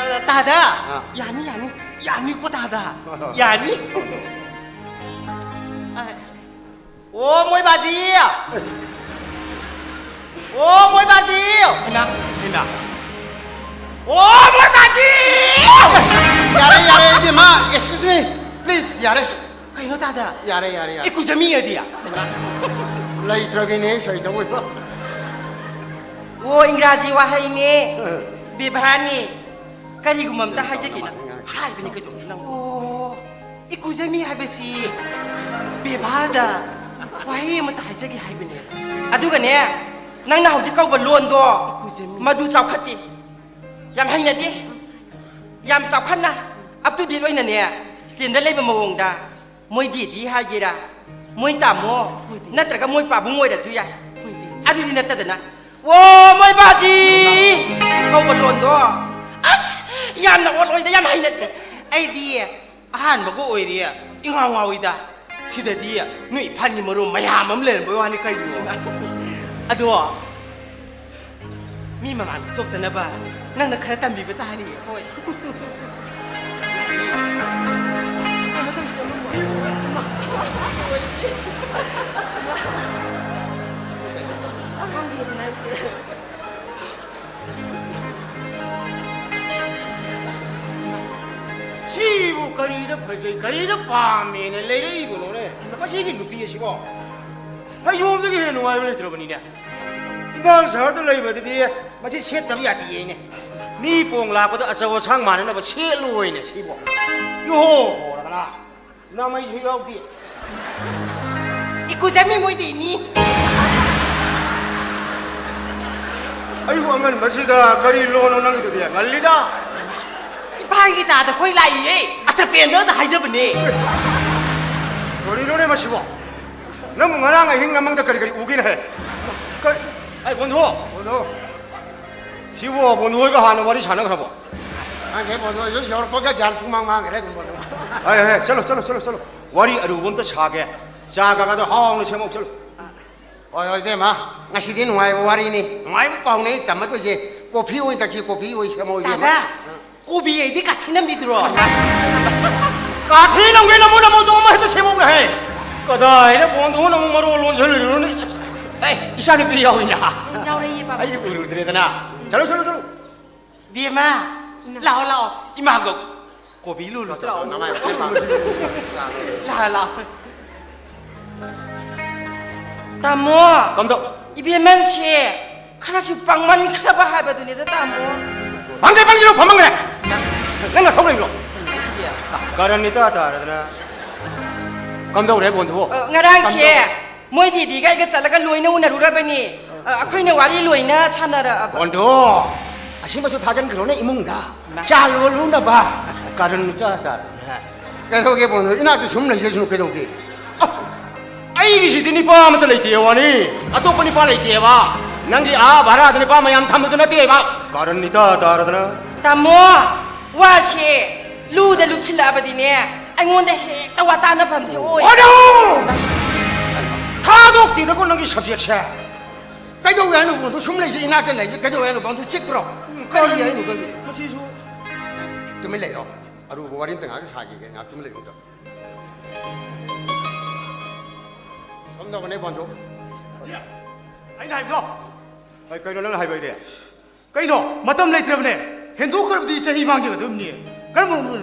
ꯇꯥꯗ, ꯑꯥ꯫ ꯌꯥꯅꯤ, ꯌꯥꯅꯤ꯫ ꯌꯥꯅꯤꯀꯣ ꯇꯥꯗ? ꯌꯥꯅꯤ? ꯑ, ꯑꯣ, ꯃꯣꯏ ꯕꯥꯖꯤ! ꯑꯣ, ꯃꯣꯏ ꯕꯥꯖꯤ! ꯍꯩꯃꯥ, ꯍꯩꯃꯥ꯫ ꯑꯣ, ꯃꯣꯏ ꯕꯥꯖꯤ! ꯌꯥꯔꯦ, ꯌꯥꯔꯦ, ꯏꯕꯦꯝꯃ, excuse me, please, ꯌꯥꯔꯦ꯫ ꯀꯩꯅꯣ ꯇꯥꯗ? ꯌꯥꯔꯦ, ꯌꯥꯔꯦ, ꯌꯥꯔꯦ꯫ ꯏꯀꯨꯖꯃꯤ ꯑꯗꯤ? ꯂꯩꯇ꯭ꯔꯕꯤꯅꯦ, ꯁꯣꯏꯗꯧ ꯑꯣꯏꯕ꯫ ꯑꯣ, ꯏꯪꯒ꯭ꯔꯥꯖꯤ ꯋꯥꯍꯩꯅꯦ꯫ ꯑ꯫ ꯕꯦꯕꯥꯔꯅꯤ꯫ ꯀꯔꯤꯒꯨꯝꯕ ꯑꯝꯇ ꯍꯥꯏꯖꯒꯦꯅ ꯍꯥꯏꯕꯅꯤ, ꯀꯩꯗꯧꯕꯅꯣ ꯅꯪ? ꯑꯣ, ꯏꯀꯨꯖꯃꯤ ꯍꯥꯏꯕꯁꯤ ꯕꯦꯕꯥꯔꯗ ꯋꯥꯍꯩ ꯑꯃꯇ ꯍꯥꯏꯖꯒꯦ ꯍꯥꯏꯕꯅꯦ꯫ ꯑꯗꯨꯒꯅꯦ, ꯅꯪꯅ ꯍꯧꯖꯤꯛ ꯀꯧꯕ ꯂꯣꯟꯗꯣ ꯏꯀꯨꯖꯃꯤ꯫ ꯃꯗꯨ ꯆꯥꯎꯈꯠꯇꯦ꯫ ꯌꯥꯝ ꯍꯩꯅꯗꯦ꯫ ꯌꯥꯝ ꯆꯥꯎꯈꯠꯅ, up to date ꯑꯣꯏꯅꯅꯦ, standard ꯂꯩꯕ ꯃꯑꯣꯡꯗ ꯃꯣꯏ ꯗꯦꯗꯤ ꯍꯥꯏꯒꯦꯔꯥ, ꯃꯣꯏ ꯇꯥꯃꯣ, ꯃꯣꯏ ꯗꯦꯗꯤ꯫ ꯅꯠꯇ꯭ꯔꯒ ꯃꯣꯏ ꯄꯥꯕꯨꯡ ꯑꯣꯏꯔꯁꯨ ꯌꯥꯏ꯫ ꯃꯣꯏ ꯗꯦꯗꯤ꯫ ꯑꯗꯨꯗꯤ ꯅꯠꯇꯗꯅ, "ꯑꯣ, ꯃꯣꯏ ꯕꯥꯖꯤ" ꯀꯧꯕ ꯂꯣꯟꯗꯣ, ꯑꯁ, ꯌꯥꯝꯅ ꯑꯣꯠ ꯑꯣꯏꯗ, ꯌꯥꯝ ꯍꯩꯅꯗꯦ꯫ ꯑꯩꯗꯤ ꯑꯍꯥꯟꯕꯒ ꯑꯣꯏꯔꯦ, ꯏꯉꯥꯎ ꯉꯥꯎꯏꯗ꯫ ꯁꯤꯗꯗꯤ ꯅꯣꯏ ꯏꯝꯐꯥꯜꯒꯤ ꯃꯔꯣꯟ ꯃꯌꯥꯝ ꯑꯃ ꯂꯩꯔꯝꯕꯩ ꯋꯥꯅꯤ ꯀꯩꯅꯣ꯫ ꯑꯗꯣ, ꯃꯤ ꯃꯃꯥꯡꯗ ꯆꯣꯞꯇꯅꯕ ꯅꯪꯅ ꯈꯔ ꯇꯝꯕꯤꯕ ꯇꯥꯔꯦ꯫ ꯍꯣꯏ꯫ ꯀꯩꯅꯣ ꯇꯧꯔꯤꯁꯤꯕꯣ ꯅꯪꯕꯣ? ꯏꯃꯥ꯫ ꯈꯪꯗꯦꯗꯅ ꯑꯩꯁꯦ꯫ ꯁꯤꯕꯨ ꯀꯔꯤꯗ ꯐꯖꯩ, ꯀꯔꯤꯗ ꯄꯥꯝꯃꯦꯅ ꯂꯩꯔꯛꯏꯕꯅꯣꯅꯦ? ꯃꯁꯤꯒꯤ ꯅꯨꯄꯤ ꯑꯁꯤꯕꯣ ꯐꯩꯖꯣꯝꯗꯒꯤ ꯍꯦꯟꯅ ꯅꯨꯡꯉꯥꯏꯕ ꯂꯩꯇ꯭ꯔꯕꯅꯤꯅꯦ꯫ ꯏꯝꯐꯥꯜ ꯁꯍꯔꯗ ꯂꯩꯕꯗꯗꯤ ꯃꯁꯤ ꯁꯦꯠꯇꯕ ꯌꯥꯗꯦꯅꯦ꯫ ꯃꯤ ꯄꯣꯡ ꯂꯥꯛꯄꯗ ꯑꯆꯧ ꯑꯁꯥꯡ ꯃꯥꯟꯅꯅꯕ ꯁꯦꯠꯂꯣꯏꯅꯦ ꯁꯤꯕꯣ꯫ ꯏꯍꯣ ꯍꯣꯔꯗꯅ ꯅꯥꯃꯩꯁꯨ ꯌꯥꯎꯗꯦ꯫ ꯏꯀꯨꯖꯃꯤ ꯃꯣꯏꯗꯤꯅꯤ꯫ ꯑꯌꯨꯛ ꯑꯉꯟꯕꯁꯤꯗ ꯀꯔꯤ ꯂꯣꯟꯅꯣ ꯅꯪꯒꯤꯗꯨꯗꯤ? ꯉꯜꯂꯤꯗ꯫ ꯏꯝꯐꯥꯜꯒꯤ ꯇꯥꯗ ꯑꯩꯈꯣꯏ ꯂꯥꯛꯏꯌꯦ꯫ ꯑꯆꯄꯦꯟꯗ ꯑꯗ ꯍꯥꯏꯖꯕꯅꯦ꯫ ꯀꯔꯤꯅꯣꯅꯦ ꯃꯁꯤꯕꯣ? ꯅꯪꯕꯨ ꯉꯔꯥꯡ ꯑꯍꯤꯡ ꯅꯃꯪꯗ ꯀꯔꯤ ꯀꯔꯤ ꯎꯒꯦꯅꯦ ꯍꯦ? ꯀꯔꯤ? ꯑꯩ ꯕꯣꯟꯙꯨ! ꯕꯣꯟꯙꯨ! ꯁꯤꯕꯨ ꯕꯣꯟꯙꯨ ꯍꯣꯏꯒ ꯍꯥꯟꯅ ꯋꯥꯔꯤ ꯁꯥꯟꯅꯈ꯭ꯔꯕꯣ? ꯈꯪꯗꯦ, ꯕꯣꯟꯙꯨ ꯍꯣꯏꯁꯨ ꯌꯧꯔꯛꯄꯒ ꯒ꯭ꯌꯥꯟ ꯄꯨꯡꯃꯥꯡ ꯃꯥꯡꯈ꯭ꯔꯦ ꯑꯗꯨꯝ, ꯕꯣꯟꯙꯨ꯫ ꯍꯦ, ꯍꯦ, ꯆꯠꯂꯣ, ꯆꯠꯂꯣ, ꯆꯠꯂꯣ, ꯆꯠꯂꯣ꯫ ꯋꯥꯔꯤ ꯑꯔꯨꯕ ꯑꯝꯇ ꯁꯥꯒꯦ꯫ ꯆꯥ ꯀꯀꯥꯗꯣ ꯍꯥꯎꯅ ꯁꯦꯝꯃꯛꯑꯣ, ꯆꯠꯂꯣ꯫ ꯍꯣꯏ, ꯍꯣꯏ, ꯏꯕꯦꯝꯃ, ꯉꯁꯤꯗꯤ ꯅꯨꯡꯉꯥꯏꯕ ꯋꯥꯔꯤꯅꯤ꯫ ꯅꯨꯡꯉꯥꯏꯕ ꯄꯥꯎꯅꯦ ꯑꯩ ꯇꯝꯃꯛꯇꯣꯏꯁꯦ꯫ ꯀꯣꯐꯤ ꯑꯣꯏꯅ ꯊꯛꯁꯤ, ꯀꯣꯐꯤ ꯑꯣꯏꯅ ꯁꯦꯝꯃꯛꯑꯣ, ꯏꯕꯦꯝꯃ꯫ ꯇꯥꯗ, ꯀꯣꯕꯤ ꯑꯩꯗꯤ ꯀꯥꯊꯤ ꯅꯝꯕꯤꯗ꯭ꯔꯣ? ꯀꯥꯊꯤ ꯅꯝꯒꯦ ꯅꯝꯃꯨ ꯅꯝꯃꯨ, ꯑꯗꯣ ꯑꯃ ꯍꯦꯛꯇ ꯁꯦꯝꯃꯛꯎꯅꯦ ꯍꯦ꯫ ꯀꯗꯥꯏꯗ ꯕꯣꯟꯗꯨ ꯅꯪ ꯃꯔꯣꯜ ꯂꯣꯟꯁꯤꯜꯂꯤꯕꯅꯣꯅꯦ? ꯑꯦ, ꯏꯆꯥ ꯅꯨꯄꯤ ꯌꯥꯎꯏꯅ꯫ ꯌꯥꯎꯔꯛꯏꯌꯦ, ꯕꯥꯕꯥ꯫ ꯑꯩꯗꯤ ꯎꯔꯨꯗ꯭ꯔꯦꯗꯅ꯫ ꯆꯠꯂꯨ, ꯆꯠꯂꯨ, ꯆꯠꯂꯨ꯫ ꯕꯦꯝꯃ, ꯂꯥꯛꯑꯣ, ꯂꯥꯛꯑꯣ꯫ ꯏꯃꯥꯒ ꯀꯣꯕꯤ ꯂꯨꯔꯨꯁꯤ ꯂꯥꯛꯑꯣ꯫ ꯅꯃꯥꯏ ꯃꯠꯇꯦ ꯄꯥꯝꯃꯤ꯫ ꯂꯥꯛꯑꯣ, ꯂꯥꯛꯑꯣ꯫ ꯇꯥꯃꯣ꯫ ꯀꯝꯗꯧ? ꯏꯕꯦꯝꯃꯟꯁꯦ ꯈꯔꯁꯨ ꯄꯪꯃꯟꯈ꯭ꯔꯕ ꯍꯥꯏꯕꯗꯨꯅꯤꯗ, ꯇꯥꯃꯣ꯫ ꯐꯪꯗ꯭ꯔꯦ, ꯐꯪꯗ꯭ꯔꯦ, ꯐꯝꯃꯝꯈ꯭ꯔꯦ꯫ ꯅꯪ ꯅꯊꯧ ꯂꯩꯕ꯭ꯔꯣ? ꯀꯔꯟ ꯏꯇꯥ ꯇꯥꯔꯗꯅ꯫ ꯀꯝꯗꯧꯔꯦ ꯕꯣꯟꯗꯨꯕꯨ? ꯑ, ꯉꯔꯥꯡꯁꯦ ꯀꯝꯗꯧ-, ꯃꯣꯏ ꯗꯤꯗꯤꯒ ꯑꯩꯒ ꯆꯠꯂꯒ ꯂꯣꯏꯅ ꯎꯅꯔꯨꯔꯕꯅꯤ꯫ ꯑ, ꯑꯩꯈꯣꯏꯅ ꯋꯥꯔꯤ ꯂꯣꯏꯅ ꯁꯥꯟꯅꯔꯛꯑꯕ꯫ ꯕꯣꯟꯗꯨ, ꯑꯁꯤꯃꯁꯨ ꯊꯥꯖꯤꯟꯈ꯭ꯔꯣꯅꯦ ꯏꯃꯨꯡꯗ꯫ ꯃꯥ- ꯆꯥ ꯂꯣꯜꯂꯨꯅꯕ꯫ ꯀꯔꯟ ꯏꯇꯥ ꯇꯥꯔꯗꯅ꯫ ꯀꯩꯗꯧꯒꯦ ꯕꯣꯟꯗꯨ? ꯏꯅꯥꯛꯇ ꯁꯨꯝ ꯂꯩꯖꯁꯅꯨ ꯀꯩꯗꯧꯒꯦ? ꯑ, ꯑꯩꯒꯤꯁꯤꯗꯤ ꯅꯤꯄꯥ ꯑꯃꯠꯇ ꯂꯩꯇꯦ ꯋꯥꯅꯤ꯫ ꯑꯇꯣꯞꯄ ꯅꯤꯄꯥ ꯂꯩꯇꯦꯕ꯫ ꯅꯪꯒꯤ ꯑꯥ ꯚꯔꯥꯗ ꯅꯤꯄꯥ ꯃꯌꯥꯝ ꯊꯝꯕꯗꯨ ꯅꯠꯇꯦꯕ꯫ ꯀꯔꯟ ꯏꯇꯥ ꯇꯥꯔꯗꯅ꯫ ꯇꯥꯃꯣ, ꯋꯥꯁꯦ ꯂꯨꯗ ꯂꯨꯁꯤꯜꯂꯛꯑꯕꯗꯤꯅꯦ, ꯑꯩꯉꯣꯟꯗ ꯍꯦꯛꯇ ꯋꯥ ꯇꯥꯅꯐꯝꯁꯦ ꯑꯣꯏ꯫ ꯑꯣ, no! ꯊꯥꯗꯣꯛꯇꯦꯗꯀꯣ ꯅꯪꯒꯤ subject ꯁꯦ꯫ ꯀꯩꯗꯧꯒꯦ ꯍꯥꯏꯅꯣ ꯕꯣꯟꯗꯨ? ꯁꯨꯝ ꯂꯩꯁꯦ, ꯏꯅꯥꯛꯇ ꯂꯩꯁꯦ, ꯀꯩꯗꯧꯒꯦ ꯍꯥꯏꯅꯣ? ꯕꯣꯟꯗꯨ ꯆꯤꯛꯄ꯭ꯔꯣ? ꯀꯔꯤ ꯍꯥꯏꯅꯣ ꯈꯪꯗꯦ꯫ ꯃꯁꯤꯁꯨ꯫ ꯇꯨꯃꯤꯟ ꯂꯩꯔꯣ꯫ ꯑꯔꯨꯕ ꯋꯥꯔꯤ ꯑꯝꯇ ꯉꯥꯏꯍꯥꯛ ꯁꯥꯈꯤꯒꯦ, ꯉꯥꯏꯍꯥꯛ ꯇꯨꯃꯤꯟ ꯂꯩꯌꯨ ꯑꯝꯇ꯫ ꯀꯝꯗꯧꯕꯅꯦ ꯕꯣꯟꯗꯨ? ꯑꯩꯅ ꯍꯥꯏꯕꯗꯣ꯫ ꯑꯩ ꯀꯩꯅꯣ ꯅꯪꯅ ꯍꯥꯏꯕ ꯍꯥꯏꯗꯤ? ꯀꯩꯅꯣ? ꯃꯇꯝ ꯂꯩꯇ꯭ꯔꯕꯅꯦ꯫ ꯍꯦꯟꯗꯣꯛꯈ꯭ꯔꯕꯗꯤ ꯆꯍꯤ ꯃꯥꯡꯖꯒꯗꯕꯅꯤ꯫ ꯀꯔꯝꯕ?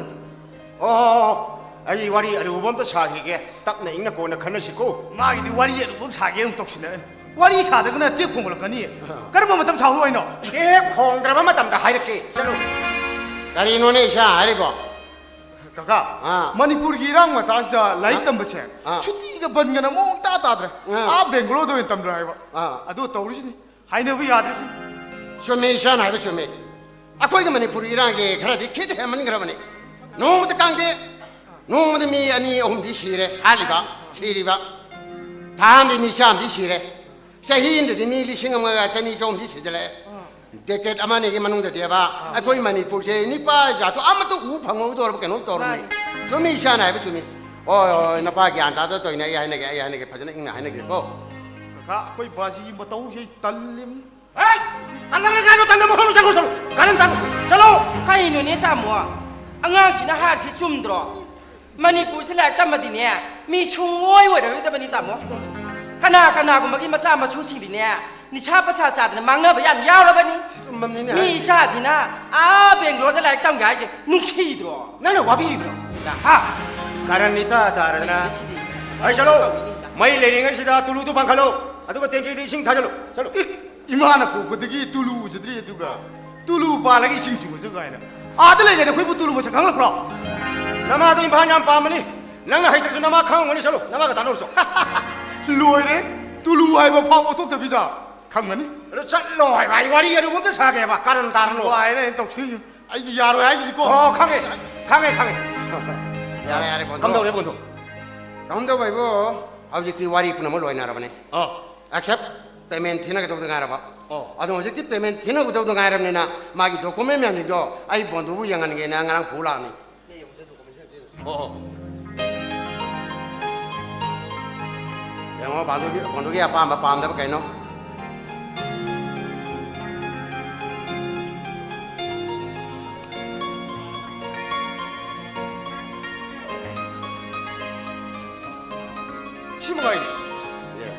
ꯑꯣ, ꯑꯩ ꯋꯥꯔꯤ ꯑꯔꯨꯕ ꯑꯝꯇ ꯁꯥꯈꯤꯒꯦ꯫ ꯇꯞꯅ ꯏꯪꯅ ꯀꯣꯟꯅ ꯈꯟꯅꯁꯤꯀꯣ꯫ ꯃꯥꯒꯤꯗꯤ ꯋꯥꯔꯤ ꯑꯔꯨꯕ ꯑꯃ ꯁꯥꯒꯦ ꯑꯃꯨꯛ ꯇꯧꯁꯤꯟꯅꯔꯦ꯫ ꯋꯥꯔꯤ ꯁꯥꯗ꯭ꯔꯒꯅ ꯇꯦꯞ ꯈꯣꯡꯂꯛꯀꯅꯤ꯫ ꯑꯥ꯫ ꯀꯔꯝꯕ ꯃꯇꯝ ꯁꯥꯎ ꯍꯥꯏꯅꯣ? ꯇꯦꯞ ꯈꯣꯡꯗ꯭ꯔꯕ ꯃꯇꯝꯗ ꯍꯥꯏꯔꯛꯀꯦ꯫ ꯆꯠꯂꯨ꯫ ꯀꯔꯤꯅꯣꯅꯦ ꯏꯆꯥ ꯍꯥꯏꯔꯤꯕꯣ? ꯀꯀꯥ, ꯑꯥ꯫ ꯃꯅꯤꯄꯨꯔꯒꯤ ꯏꯔꯥꯡ ꯃꯇꯥꯁꯤꯗ ꯂꯥꯏꯔꯤꯛ ꯑꯥ꯫ ꯇꯝꯕꯁꯦ ꯑꯥ꯫ ꯁꯨꯇꯤꯒ ꯕꯟꯒꯅ ꯃꯑꯣꯡ ꯏꯇꯥ ꯇꯥꯗ꯭ꯔꯦ꯫ ꯑꯥ꯫ ꯑꯥ ꯕꯦꯡꯒꯂꯣꯔꯗ ꯑꯣꯏꯅ ꯇꯝꯗ꯭ꯔꯣ ꯍꯥꯏꯕ꯫ ꯑꯥ꯫ ꯑꯗꯨ ꯇꯧꯔꯤꯁꯤꯅꯤ꯫ ꯍꯥꯏꯅꯕ ꯌꯥꯗ꯭ꯔꯤꯁꯤꯅꯤ꯫ ꯆꯨꯝꯃꯤ, ꯏꯆꯥꯅ ꯍꯥꯏꯕ ꯆꯨꯝꯃꯤ꯫ ꯑꯩꯈꯣꯏꯒꯤ ꯃꯅꯤꯄꯨꯔ ꯏꯔꯥꯡꯁꯦ ꯈꯔꯗꯤ ꯈꯤꯠ ꯍꯦꯟꯃꯟꯈ꯭ꯔꯕꯅꯤ꯫ ꯅꯣꯡꯃꯇ ꯀꯥꯡꯗꯦ, ꯅꯣꯡꯃꯗ ꯃꯤ ꯑꯅꯤ ꯑꯍꯨꯝꯗꯤ ꯁꯤꯔꯦ, ꯍꯥꯠꯂꯤꯕ, ꯁꯤꯔꯤꯕ꯫ ꯊꯥ ꯑꯃꯗꯤ ꯃꯤ ꯆꯥꯝꯃꯗꯤ ꯁꯤꯔꯦ꯫ ꯆꯍꯤ ꯑꯃꯗꯗꯤ ꯃꯤ ꯂꯤꯁꯤꯡ ꯑꯃꯒ ꯆꯅꯤ ꯆꯍꯨꯝꯗꯤ ꯁꯤꯖꯤꯜꯂꯛꯑꯦ꯫ ꯗꯦꯀꯦꯠ ꯑꯃ ꯑꯅꯤꯒꯤ ꯃꯅꯨꯡꯗꯗꯤꯕ ꯑꯩꯈꯣꯏ ꯃꯅꯤꯄꯨꯔꯁꯦ ꯅꯤꯄꯥ ꯖꯥꯠꯇꯣ ꯑꯃꯠꯇ ꯎ ꯐꯪꯍꯧꯗꯧꯔꯕ ꯀꯩꯅꯣꯝ ꯇꯧꯔꯝꯃꯤ꯫ ꯃꯥꯅꯤ꯫ ꯆꯨꯝꯃꯤ, ꯏꯆꯥꯅ ꯍꯥꯏꯕ ꯆꯨꯝꯃꯤ꯫ ꯍꯣꯏ, ꯍꯣꯏ, ꯍꯣꯏ, ꯅꯄꯥ ꯒ꯭ꯌꯥꯟ ꯇꯥꯗ ꯇꯧꯔꯤꯅꯦ꯫ ꯑꯩ ꯍꯥꯏꯅꯒꯦ, ꯑꯩ ꯍꯥꯏꯅꯒꯦ, ꯐꯖꯅ ꯏꯪꯅ ꯍꯥꯏꯅꯒꯦꯀꯣ꯫ ꯀꯀꯥ, ꯑꯩꯈꯣꯏ ꯕꯥꯖꯤꯒꯤ ꯃꯇꯧꯁꯦ ꯑꯩ ꯇꯜꯂꯤꯝ꯫ ꯍꯦ! ꯇꯟꯗ꯭ꯔꯒꯅꯨ, ꯇꯟꯗ꯭ꯔ ꯃꯐꯝꯗ ꯆꯠꯈ꯭ꯔꯣ, ꯆꯠꯂꯣ꯫ ꯀꯔꯟ ꯇꯥꯅꯨ꯫ ꯆꯠꯂꯣ꯫ ꯀꯩꯅꯣꯅꯦ ꯇꯥꯃꯣ? ꯑꯉꯥꯡꯁꯤꯅ ꯍꯥꯏꯔꯤꯁꯤ ꯆꯨꯝꯗ꯭ꯔꯣ? ꯃꯅꯤꯄꯨꯔꯁꯤꯗ ꯂꯥꯏꯔꯤꯛ ꯇꯝꯃꯗꯤꯅꯦ, ꯃꯤ ꯁꯨꯡꯑꯣꯏ ꯑꯣꯏꯔꯔꯣꯏꯗꯕꯅꯤ ꯇꯥꯃꯣ꯫ ꯀꯅꯥ ꯀꯅꯥꯒꯨꯝꯕꯒꯤ ꯃꯆꯥ ꯃꯁꯨꯁꯤꯡꯗꯤꯅꯦ, ꯅꯤꯁꯥ ꯄꯁꯥ ꯆꯥꯗꯅ ꯃꯥꯡꯅꯕ ꯌꯥꯝ ꯌꯥꯎꯔꯕꯅꯤ꯫ ꯆꯨꯝꯃꯝꯅꯤꯅꯦ ꯃꯤ ꯍꯥꯏꯁꯦ꯫ ꯏꯆꯥꯁꯤꯅ ꯑꯥ ꯕꯦꯡꯒ꯭ꯂꯣꯔꯗ ꯂꯥꯏꯔꯤꯛ ꯇꯝꯒꯦ ꯍꯥꯏꯁꯦ ꯅꯨꯡꯁꯤꯗ꯭ꯔꯣ? ꯅꯪꯅ ꯋꯥꯕꯤꯔꯤꯕ꯭ꯔꯣ? ꯍꯥ? ꯀꯔꯟ ꯏꯇꯥ ꯇꯥꯔꯗꯅ꯫ ꯁꯤꯗꯤ꯫ ꯑꯩ ꯆꯠꯂꯣ꯫ ꯃꯩ ꯂꯩꯔꯤꯉꯩꯁꯤꯗ ꯇꯨꯂꯨꯗꯨ ꯄꯥꯟꯈꯠꯂꯣ꯫ ꯑꯗꯨꯒ ꯇꯦꯡꯀꯤꯗ ꯏꯁꯤꯡ ꯊꯥꯖꯤꯜꯂꯣ꯫ ꯆꯠꯂꯣ꯫ ꯏꯃꯥꯅ ꯄꯣꯛꯄꯗꯒꯤ ꯇꯨꯂꯨ ꯎꯖꯗ꯭ꯔꯤ, ꯑꯗꯨꯒ ꯇꯨꯂꯨ ꯄꯥꯜꯂꯒ ꯏꯁꯤꯡ ꯆꯤꯡꯉꯨꯁꯨ ꯀꯥꯏꯅ꯫ ꯑꯥꯗ ꯂꯩꯔꯤꯉꯩꯗ ꯑꯩꯈꯣꯏꯕꯨ ꯇꯨꯂꯨ ꯃꯁꯛ ꯈꯪꯂꯛꯄ꯭ꯔꯣ? ꯅꯃꯥꯗꯣ ꯏꯝꯐꯥꯜ ꯌꯥꯝ ꯄꯥꯝꯕꯅꯤ꯫ ꯅꯪꯅ ꯍꯩꯇ꯭ꯔꯁꯨ ꯅꯃꯥ ꯈꯪꯉꯝꯒꯅꯤ꯫ ꯆꯠꯂꯣ, ꯅꯃꯥꯒ ꯇꯥꯟꯅꯔꯨꯆꯣ꯫ ꯂꯣꯏꯔꯦ, ꯇꯨꯂꯨ ꯍꯥꯏꯕ ꯐꯥꯎ ꯑꯣꯟꯊꯣꯛꯇꯕꯤꯗ ꯈꯪꯒꯅꯤ꯫ ꯑꯗꯨ ꯆꯠꯂꯣ ꯍꯥꯏꯕ, ꯑꯩ ꯋꯥꯔꯤ ꯑꯔꯨꯕ ꯑꯝꯇ ꯁꯥꯒꯦꯕ, ꯀꯔꯟ ꯇꯥꯔꯅꯨ꯫ ꯂꯣꯏꯔꯦ, ꯑꯩꯅ ꯇꯧꯁꯤꯟ-, ꯑꯩꯗꯤ ꯌꯥꯔꯣꯏ ꯍꯥꯏꯁꯤꯗꯤꯀꯣ꯫ ꯑꯣ, ꯈꯪꯉꯦ, ꯈꯪꯉꯦ, ꯈꯪꯉꯦ꯫ ꯌꯥꯔꯦ, ꯌꯥꯔꯦ, ꯕꯣꯟꯗꯣ꯫ ꯀꯝꯗꯧꯔꯦ, ꯕꯣꯟꯗꯣ? ꯀꯝꯗꯧꯕ ꯍꯥꯏꯕꯨ, ꯍꯧꯖꯤꯛꯇꯤ ꯋꯥꯔꯤ ꯄꯨꯝꯅꯃꯛ ꯂꯣꯏꯅꯔꯕꯅꯦ꯫ ꯑꯣ꯫ Except payment ꯊꯤꯅꯒꯗꯧꯕꯗ ꯉꯥꯏꯔꯕ꯫ ꯑꯣ꯫ ꯑꯗꯣ ꯍꯧꯖꯤꯛꯇꯤ payment ꯊꯤꯅꯒꯗꯧꯕꯗ ꯉꯥꯏꯔꯕꯅꯤꯅ, ꯃꯥꯒꯤ document ꯃꯌꯥꯝꯁꯤꯡꯗꯣ ꯑꯩ ꯕꯣꯟꯗꯨꯕꯨ ꯌꯦꯡꯍꯟꯒꯦꯅ ꯉꯔꯥꯡ ꯄꯨ ꯂꯥꯛꯑꯃꯤ꯫ ꯑꯣ, ꯑꯣ꯫ ꯌꯦꯡꯉꯣ, ꯕꯣꯟꯗꯨꯒꯤ, ꯕꯣꯟꯗꯨꯒꯤ ꯑꯄꯥꯝꯕ ꯄꯥꯝꯗꯕ ꯀꯩꯅꯣ? ꯁꯤ ꯃꯉꯥꯏꯅꯦ꯫ Yes꯫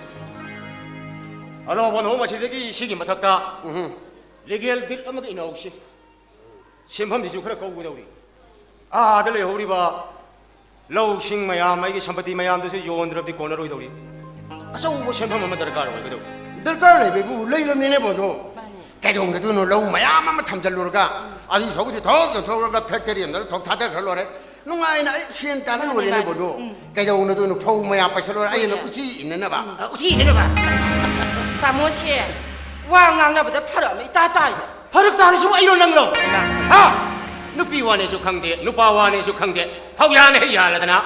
ꯑꯗꯣ ꯕꯣꯟꯗꯣ, ꯃꯁꯤꯗꯒꯤ ꯁꯤꯒꯤ ꯃꯊꯛꯇ ꯎꯝꯍꯨꯝ꯫ Legal bill ꯑꯃꯒ ꯏꯅꯧꯁꯤ꯫ ꯁꯦꯟꯐꯝꯁꯤꯁꯨ ꯈꯔ ꯀꯧꯒꯗꯧꯔꯤ꯫ ꯑꯥꯗ ꯂꯩꯍꯧꯔꯤꯕ ꯂꯧꯁꯤꯡ ꯃꯌꯥꯝ, ꯑꯩꯒꯤ ꯁꯝꯄꯇꯤ ꯃꯌꯥꯝꯗꯨꯁꯨ ꯌꯣꯟꯗ꯭ꯔꯕꯗꯤ ꯀꯣꯟꯅꯔꯣꯏꯗꯧꯔꯤ꯫ ꯑꯆꯧꯕ ꯁꯦꯟꯐꯝ ꯑꯃ ꯗꯔꯀꯥꯔ ꯑꯣꯏꯒꯗꯧꯔꯤ꯫ ꯗꯔꯀꯥꯔ ꯂꯩꯕꯕꯨ ꯂꯩꯔꯕꯅꯤꯅꯦ ꯕꯣꯟꯗꯣ꯫ ꯃꯥꯅꯤ꯫ ꯀꯩꯗꯧꯅꯗꯣꯏꯅꯣ? ꯂꯧ ꯃꯌꯥꯝ ꯑꯃ ꯊꯝꯖꯤꯜꯂꯨꯔꯒ, ꯑꯗꯨꯒꯤ ꯁꯔꯨꯛꯇꯤ ꯊꯣꯛ ꯌꯣꯟꯊꯣꯛꯂꯒ factory ꯑꯃꯗ ꯊꯣꯛ ꯊꯥꯗꯈ꯭ꯔ ꯂꯣꯏꯔꯦ꯫ ꯅꯨꯡꯉꯥꯏꯅ ꯑꯩ ꯁꯦꯟ ꯇꯥꯜꯂ ꯃꯥꯅꯤ, ꯂꯣꯏꯔꯦꯅꯦ ꯃꯥꯅꯤ꯫ ꯕꯣꯟꯗꯣ꯫ ꯎꯝ꯫ ꯀꯩꯗꯧꯅꯗꯣꯏꯅꯣ? ꯐꯧ ꯃꯌꯥꯝ ꯄꯩꯁꯜꯂꯣꯏꯔꯦ, ꯑꯩꯅ ꯍꯣꯏꯅꯦ꯫ ꯎꯆꯤ ꯏꯟꯅꯅꯕ꯫ ꯑ, ꯎꯆꯤ ꯏꯟꯅꯅꯕ꯫ ꯇꯥꯃꯣꯁꯦ, ꯋꯥ ꯉꯥꯡꯅꯕꯗ ꯐꯔꯛ ꯑꯃ ꯏꯇꯥ ꯇꯥꯏꯗ꯫ ꯐꯔꯛ ꯇꯥꯔꯤꯁꯤꯕꯨ ꯑꯩꯔꯣ ꯅꯪꯔꯣ? ꯏꯃꯥ꯫ ꯍꯥ? ꯅꯨꯄꯤ ꯋꯥꯅꯦꯁꯨ ꯈꯪꯗꯦ, ꯅꯨꯄꯥ ꯋꯥꯅꯦꯁꯨ ꯈꯪꯗꯦ꯫ ꯐꯧ ꯌꯥꯅ ꯍꯦꯛ ꯌꯥꯜꯂꯗꯅ꯫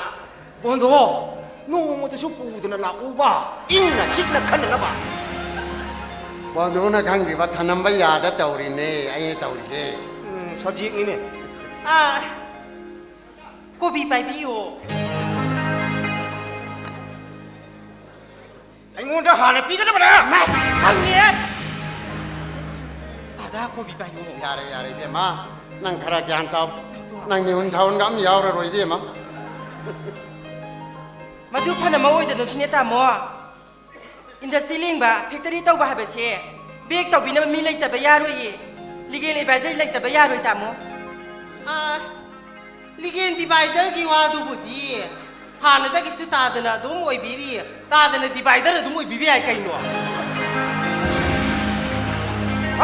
ꯕꯣꯟꯗꯣ, ꯅꯣꯡꯃꯇꯁꯨ ꯄꯨꯗꯅ ꯂꯥꯛꯎꯕ, ꯏꯪꯅ ꯆꯤꯛꯅ ꯈꯟꯅꯅꯕ꯫ ꯕꯣꯟꯗꯣꯅ ꯈꯪꯗ꯭ꯔꯤꯕ, ꯊꯅꯝꯕ ꯌꯥꯗ ꯇꯧꯔꯤꯅꯦ ꯑꯩꯅ ꯇꯧꯔꯤꯁꯦ꯫ ꯎꯝ, subjectꯅꯤꯅꯦ꯫ ꯑꯥ, ꯀꯣꯕꯤ ꯄꯥꯏꯕꯤꯌꯣ꯫ ꯑꯩꯉꯣꯟꯗ ꯍꯥꯟꯅ ꯄꯤꯒꯗꯕꯅꯦ꯫ ꯃꯥ, ꯈꯪꯉꯦ꯫ ꯂꯥꯛꯈꯣ ꯕꯤꯕꯥꯏꯌꯣ꯫ ꯌꯥꯔꯦ, ꯌꯥꯔꯦ, ꯏꯕꯦꯝꯃ꯫ ꯅꯪ ꯈꯔ ꯒ꯭ꯌꯥꯟ ꯇꯥꯎ꯫ ꯅꯪ ꯃꯤꯍꯨꯟ ꯊꯥꯍꯨꯟꯒ ꯑꯝ ꯌꯥꯎꯔꯔꯣꯏ, ꯏꯕꯦꯝꯃ꯫ ꯃꯗꯨ ꯐꯅ ꯃꯑꯣꯏꯗꯅꯣ ꯁꯤꯅꯦ, ꯇꯥꯃꯣ꯫ ꯏꯟꯗꯁꯇ꯭ꯔꯤ ꯂꯤꯡꯕ, ꯐꯦꯛꯇꯔꯤ ꯇꯧꯕ ꯍꯥꯏꯕꯁꯦ ꯕꯦꯛ ꯇꯧꯕꯤꯅꯕ ꯃꯤ ꯂꯩꯇꯕ ꯌꯥꯔꯣꯏꯌꯦ꯫ ꯂꯤꯒꯦꯜ ꯑꯦꯗꯚꯥꯏꯖꯔ ꯂꯩꯇꯕ ꯌꯥꯔꯣꯏ, ꯇꯥꯃꯣ꯫ ꯑꯥ, ꯂꯤꯒꯦꯜ ꯗꯤꯚꯥꯏꯗꯔꯒꯤ ꯋꯥꯗꯨꯕꯨꯗꯤ ꯍꯥꯟꯅꯗꯒꯤꯁꯨ ꯇꯥꯗꯅ ꯑꯗꯨꯝ ꯑꯣꯏꯕꯤꯔꯤ, ꯇꯥꯗꯅ ꯗꯤꯚꯥꯏꯗꯔ ꯑꯗꯨꯝ ꯑꯣꯏꯕꯤꯕ ꯌꯥꯏ ꯀꯩꯅꯣ꯫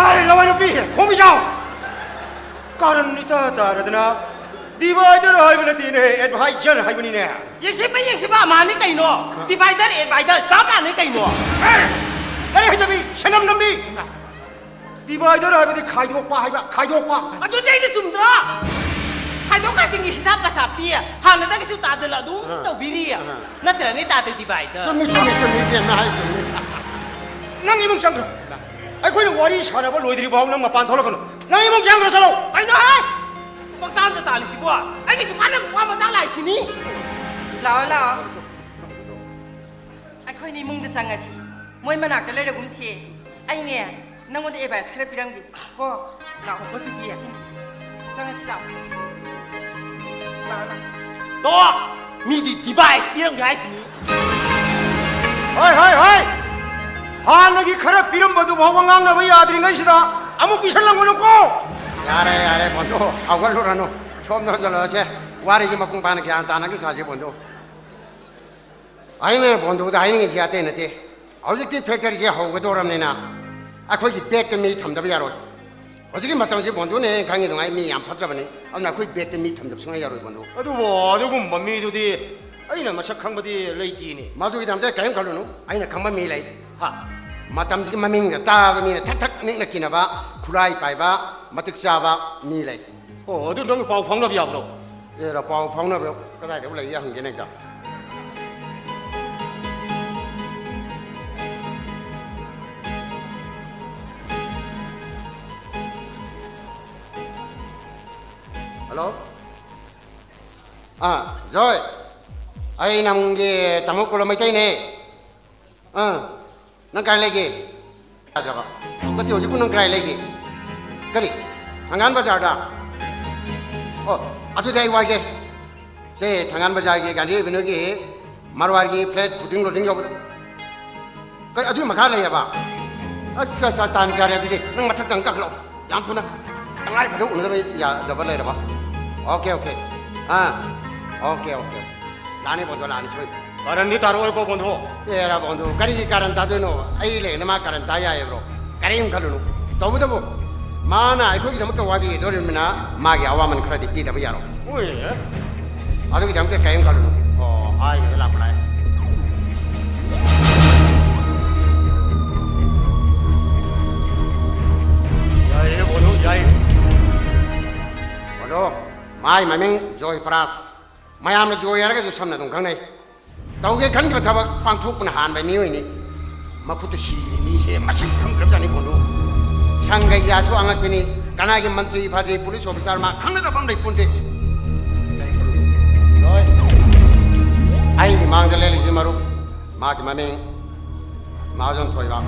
ꯑꯩ ꯂꯋꯥꯏ ꯅꯨꯄꯤ, ꯈꯣꯡꯕꯤꯖꯥꯎ! ꯀꯥꯔꯟ ꯏꯇꯥ ꯇꯥꯔꯗꯅ ꯗꯤꯚꯥꯏꯗꯔ ꯍꯥꯏꯕ ꯅꯠꯇꯦꯅꯦ, ꯑꯦꯗꯚꯥꯏꯖꯔ ꯍꯥꯏꯕꯅꯤꯅꯦ꯫ ꯌꯦꯡꯁꯤꯟꯕ, ꯌꯦꯡꯁꯤꯟꯕ ꯑꯃꯅꯤ ꯀꯩꯅꯣ꯫ ꯗꯤꯚꯥꯏꯗꯔ, ꯑꯦꯗꯚꯥꯏꯗꯔ ꯆꯞ ꯃꯥꯟꯅꯩ ꯀꯩꯅꯣ꯫ ꯑꯦ! ꯂꯥꯏꯔꯤꯛ ꯍꯩꯇꯕꯤ, ꯁꯦꯟꯅꯝ ꯅꯝꯕꯤ! ꯗꯤꯚꯥꯏꯗꯔ ꯍꯥꯏꯕꯗꯤ ꯈꯥꯏꯗꯣꯛꯄ ꯍꯥꯏꯕ, ꯈꯥꯏꯗꯣꯛꯄ꯫ ꯑꯗꯨꯗꯤ ꯑꯩꯗꯤ ꯆꯨꯝꯗ꯭ꯔꯣ? ꯈꯥꯏꯗꯣꯛ ꯈꯥꯏꯖꯤꯟꯒꯤ ꯍꯤꯁꯥꯞ ꯄꯁꯥꯞꯇꯤ ꯍꯥꯟꯅꯗꯒꯤꯁꯨ ꯇꯥꯗꯅ ꯑꯗꯨꯝ ꯑꯥ꯫ ꯇꯧꯕꯤꯔꯤ꯫ ꯑꯥ꯫ ꯅꯠꯇ꯭ꯔꯅꯦ, ꯇꯥꯗ ꯗꯤꯚꯥꯏꯗꯔ? ꯆꯨꯝꯃꯤ, ꯆꯨꯝꯃꯤ, ꯆꯨꯝꯃꯤ, ꯏꯕꯦꯝꯃ ꯍꯥꯏ ꯆꯨꯝꯃꯤ꯫ ꯅꯪ ꯏꯃꯨꯡ ꯆꯪꯈ꯭ꯔꯣ꯫ ꯑꯩꯈꯣꯏꯅ ꯋꯥꯔꯤ ꯁꯥꯟꯅꯕ ꯂꯣꯏꯗ꯭ꯔꯤ ꯐꯥꯎ ꯅꯪ ꯃꯄꯥꯟ ꯊꯣꯛꯂꯛꯀꯅꯨ꯫ ꯅꯪ ꯏꯃꯨꯡ ꯆꯪꯈ꯭ꯔꯣ, ꯆꯠꯂꯣ꯫ ꯀꯩꯅꯣ ꯍꯥꯏ? ꯄꯪꯇꯥꯟꯗ ꯇꯥꯜꯂꯤꯁꯤꯕꯣ? ꯑꯩꯒꯤꯁꯨ ꯀꯥꯟꯅꯕ ꯋꯥ ꯃꯇꯥꯡ ꯂꯥꯛꯏꯁꯤꯅꯤ꯫ ꯂꯥꯛꯑꯣ, ꯂꯥꯛꯑꯣ꯫ ꯑꯩꯈꯣꯏꯅꯤ ꯏꯃꯨꯡꯗ ꯆꯪꯉꯁꯤ꯫ ꯃꯣꯏ ꯃꯅꯥꯛꯇ ꯂꯩꯔꯒꯨꯝꯁꯤ꯫ ꯑꯩꯅꯦ, ꯅꯪꯉꯣꯟꯗ ꯑꯦꯗꯚꯥꯏꯁ ꯈꯔ ꯄꯤꯔꯝꯒꯦ꯫ ꯀꯣ? ꯂꯥꯛꯑꯣ, ꯀꯣ, ꯇꯤꯇꯤ꯫ ꯆꯪꯉꯁꯤ, ꯂꯥꯛꯑꯣ꯫ ꯂꯥꯛꯑꯣ, ꯂꯥꯛꯑꯣ꯫ ꯇꯣ! ꯃꯤꯗꯤ ꯗꯤꯚꯥꯏꯁ ꯄꯤꯔꯝꯒꯦ ꯍꯥꯏꯁꯤꯅꯤ꯫ ꯍꯣꯏ, ꯍꯣꯏ, ꯍꯣꯏ! ꯍꯥꯟꯅꯒꯤ ꯈꯔ ꯄꯤꯔꯝꯕꯗꯨ ꯐꯥꯎꯕ ꯉꯥꯡꯅꯕ ꯌꯥꯗ꯭ꯔꯤꯉꯩꯁꯤꯗ ꯑꯃꯨꯛ ꯄꯤꯁꯜꯂꯝꯒꯅꯨꯀꯣ! ꯌꯥꯔꯦ, ꯌꯥꯔꯦ, ꯕꯣꯟꯗꯨ, ꯁꯥꯎꯒꯠꯂꯨꯔꯅꯨ꯫ ꯁꯣꯝꯗ ꯍꯟꯖꯜꯂꯛꯑꯁꯦ꯫ ꯋꯥꯔꯤꯁꯤ ꯃꯄꯨꯡ ꯐꯥꯅ ꯒ꯭ꯌꯥꯟ ꯇꯥꯅꯒꯤ ꯁꯥꯁꯤ, ꯕꯣꯟꯗꯨ꯫ ꯑꯩꯅ ꯕꯣꯟꯗꯨꯗ ꯍꯥꯏꯅꯤꯡꯉꯤꯁꯤ ꯑꯇꯩ ꯅꯠꯇꯦ꯫ ꯍꯧꯖꯤꯛꯇꯤ ꯐꯦꯛꯇꯔꯤꯁꯦ ꯍꯧꯒꯗꯧꯔꯕꯅꯤꯅ ꯑꯩꯈꯣꯏꯒꯤ ꯕꯦꯛꯇ ꯃꯤ ꯊꯝꯗꯕ ꯌꯥꯔꯣꯏ꯫ ꯍꯧꯖꯤꯛꯀꯤ ꯃꯇꯝꯁꯤ ꯕꯣꯟꯗꯨꯅ ꯍꯦꯟꯅ ꯈꯪꯉꯤꯗꯨꯉꯥꯏ ꯃꯤ ꯌꯥꯝ ꯐꯠꯇ꯭ꯔꯕꯅꯤ꯫ ꯑꯗꯨꯅ ꯑꯩꯈꯣꯏ ꯕꯦꯛꯇ ꯃꯤ ꯊꯝꯗꯕ ꯁꯨꯡꯌꯥ ꯌꯥꯔꯣꯏ ꯕꯣꯟꯗꯨ꯫ ꯑꯗꯨꯕꯨ ꯑꯗꯨꯒꯨꯝꯕ ꯃꯤꯗꯨꯗꯤ ꯑꯩꯅ ꯃꯁꯛ ꯈꯪꯕꯗꯤ ꯂꯩꯇꯦꯅꯦ꯫ ꯃꯗꯨꯒꯤꯗꯃꯛꯇ ꯀꯔꯤꯝ ꯈꯜꯂꯨꯅꯨ, ꯑꯩꯅ ꯈꯪꯕ ꯃꯤ ꯂꯩ꯫ ꯍꯥ? ꯃꯇꯝꯁꯤꯒꯤ ꯃꯃꯤꯡꯒ ꯇꯥꯕꯗ ꯃꯤꯅ ꯊꯛ ꯊꯛ ꯅꯤꯛꯅ ꯀꯤꯅꯕ ꯈꯨꯠꯂꯥꯏ ꯄꯥꯏꯕ ꯃꯇꯤꯛ ꯆꯥꯕ ꯃꯤ ꯂꯩ꯫ ꯑꯣ, ꯑꯗꯨ ꯅꯪ ꯄꯥꯎ ꯐꯥꯎꯅꯕ ꯌꯥꯕ꯭ꯔꯣ? ꯑꯦꯔꯥ, ꯄꯥꯎ ꯐꯥꯎꯅꯕ ꯀꯗꯥꯏꯗꯕꯨ ꯂꯩꯒꯦ ꯍꯪꯒꯦꯅꯦ ꯍꯦꯛꯇ꯫ ꯍꯜꯂꯣ? ꯑꯥ, ꯖꯣꯏ꯫ ꯑꯩ ꯅꯪꯒꯤ ꯇꯥꯃꯣ ꯀꯨꯂꯣ ꯃꯩꯇꯩꯅꯦ꯫ ꯑꯥ, ꯅꯪ ꯀꯥꯏ ꯂꯩꯒꯦ? ꯌꯥꯗ꯭ꯔꯕ? ꯅꯠꯇꯦ, ꯍꯧꯖꯤꯛꯄꯨ ꯅꯪ ꯀꯥꯏ ꯂꯩꯒꯦ? ꯀꯔꯤ? ꯊꯪꯒꯥꯜ ꯕꯖꯥꯔꯗ? ꯑꯣ, ꯑꯗꯨꯗꯤ ꯑꯩ ꯋꯥꯏꯒꯦ꯫ ꯁꯦ, ꯊꯪꯒꯥꯜ ꯕꯖꯥꯔꯒꯤ ꯒꯥꯟꯙꯤ ꯑꯦꯚꯦꯅ꯭ꯌꯨꯒꯤ ꯃꯔꯋꯥꯔꯒꯤ flat footing loading ꯌꯧꯕꯗꯣ꯫ ꯀꯔꯤ, ꯑꯗꯨꯒꯤ ꯃꯈꯥ ꯂꯩꯌꯦꯕ? ꯑꯠꯆꯥ, ꯑꯠꯆꯥ, ꯇꯥꯟ ꯆꯥꯔꯦ ꯑꯗꯨꯗꯤ꯫ ꯅꯪ ꯃꯊꯛꯇ ꯑꯃꯨꯛ ꯀꯥꯈꯠꯂꯛꯑꯣ꯫ ꯌꯥꯝ ꯊꯨꯅ꯫ ꯇꯉꯥꯏ ꯐꯗꯕ ꯎꯅꯗꯕ ꯌꯥꯗꯕ ꯂꯩꯔꯕ? Okay, okay. ꯑꯥ, okay, okay. ꯂꯥꯛꯑꯅꯤ ꯕꯣꯟꯗꯣ, ꯂꯥꯛꯑꯅꯤ ꯁꯣꯏꯗꯅ꯫ ꯀꯔꯟꯗꯤ ꯇꯥꯔꯛꯑꯣꯏꯀꯣ ꯕꯣꯟꯗꯣ꯫ ꯑꯦꯔꯥ ꯕꯣꯟꯗꯣ, ꯀꯔꯤꯒꯤ ꯀꯥꯔꯟ ꯇꯥꯗꯣꯏꯅꯣ? ꯑꯩ ꯂꯩꯔꯦꯅ ꯃꯥ ꯀꯥꯔꯟ ꯇꯥ ꯌꯥꯏꯕ꯭ꯔꯣ? ꯀꯔꯤꯝ ꯈꯜꯂꯨꯅꯨ꯫ ꯇꯧꯕꯇꯕꯨ ꯃꯥꯅ ꯑꯩꯈꯣꯏꯒꯤꯗꯃꯛꯇ ꯋꯥꯕꯤꯒꯗꯧꯔꯤꯕꯅꯤꯅ ꯃꯥꯒꯤ ꯑꯋꯥꯃꯟ ꯈꯔꯗꯤ ꯄꯤꯗꯕ ꯌꯥꯔꯣꯏ꯫ ꯍꯣꯏ꯫ ꯑꯗꯨꯒꯤꯗꯃꯛꯇ ꯀꯔꯤꯝ ꯈꯜꯂꯨꯅꯨ꯫ ꯑꯣ, ꯍꯥꯏꯒꯗ ꯂꯥꯛꯄ ꯂꯥꯛꯑꯦ꯫ ꯌꯥꯏꯌꯦ ꯕꯣꯟꯗꯣ, ꯌꯥꯏ꯫ ꯕꯣꯟꯗꯣ, ꯃꯥꯏ ꯃꯃꯤꯡ ꯖꯣꯏ ꯄ꯭ꯔꯥꯁ꯫ ꯃꯌꯥꯝꯅ ꯖꯣꯏ ꯍꯥꯏꯔꯒꯁꯨ ꯁꯝꯅ ꯑꯗꯨꯝ ꯈꯪꯅꯩ꯫ ꯇꯧꯒꯦ ꯈꯟꯈꯤꯕ ꯊꯕꯛ ꯄꯥꯡꯊꯣꯛꯄꯅ ꯍꯥꯟꯕ ꯃꯤꯑꯣꯏꯅꯤ꯫ ꯃꯈꯨꯠꯇ ꯁꯤꯔꯤ ꯃꯤꯁꯦ ꯃꯁꯤꯡ ꯈꯪꯗ꯭ꯔꯕꯖꯥꯠꯅꯤ ꯀꯣꯟꯗꯣ꯫ ꯁꯪꯒ ꯌꯥꯁꯨ ꯑꯉꯛꯄꯅꯤ꯫ ꯀꯅꯥꯒꯤ ꯃꯟꯇ꯭ꯔꯤ ꯐꯥꯗ꯭ꯔꯤ ꯄꯨꯂꯤꯁ ꯑꯣꯐꯤꯁꯥꯔ ꯃꯥ ꯈꯪꯅꯗꯕ ꯑꯃ ꯂꯩ ꯄꯣꯟꯇꯦ꯫ ꯑꯩꯒꯤ ꯃꯥꯡꯗ ꯂꯦꯜꯂꯤꯁꯤ ꯃꯔꯨꯞ, ꯃꯥꯒꯤ ꯃꯃꯤꯡ ꯃꯍꯥꯖꯣꯟ ꯊꯣꯏꯕ꯫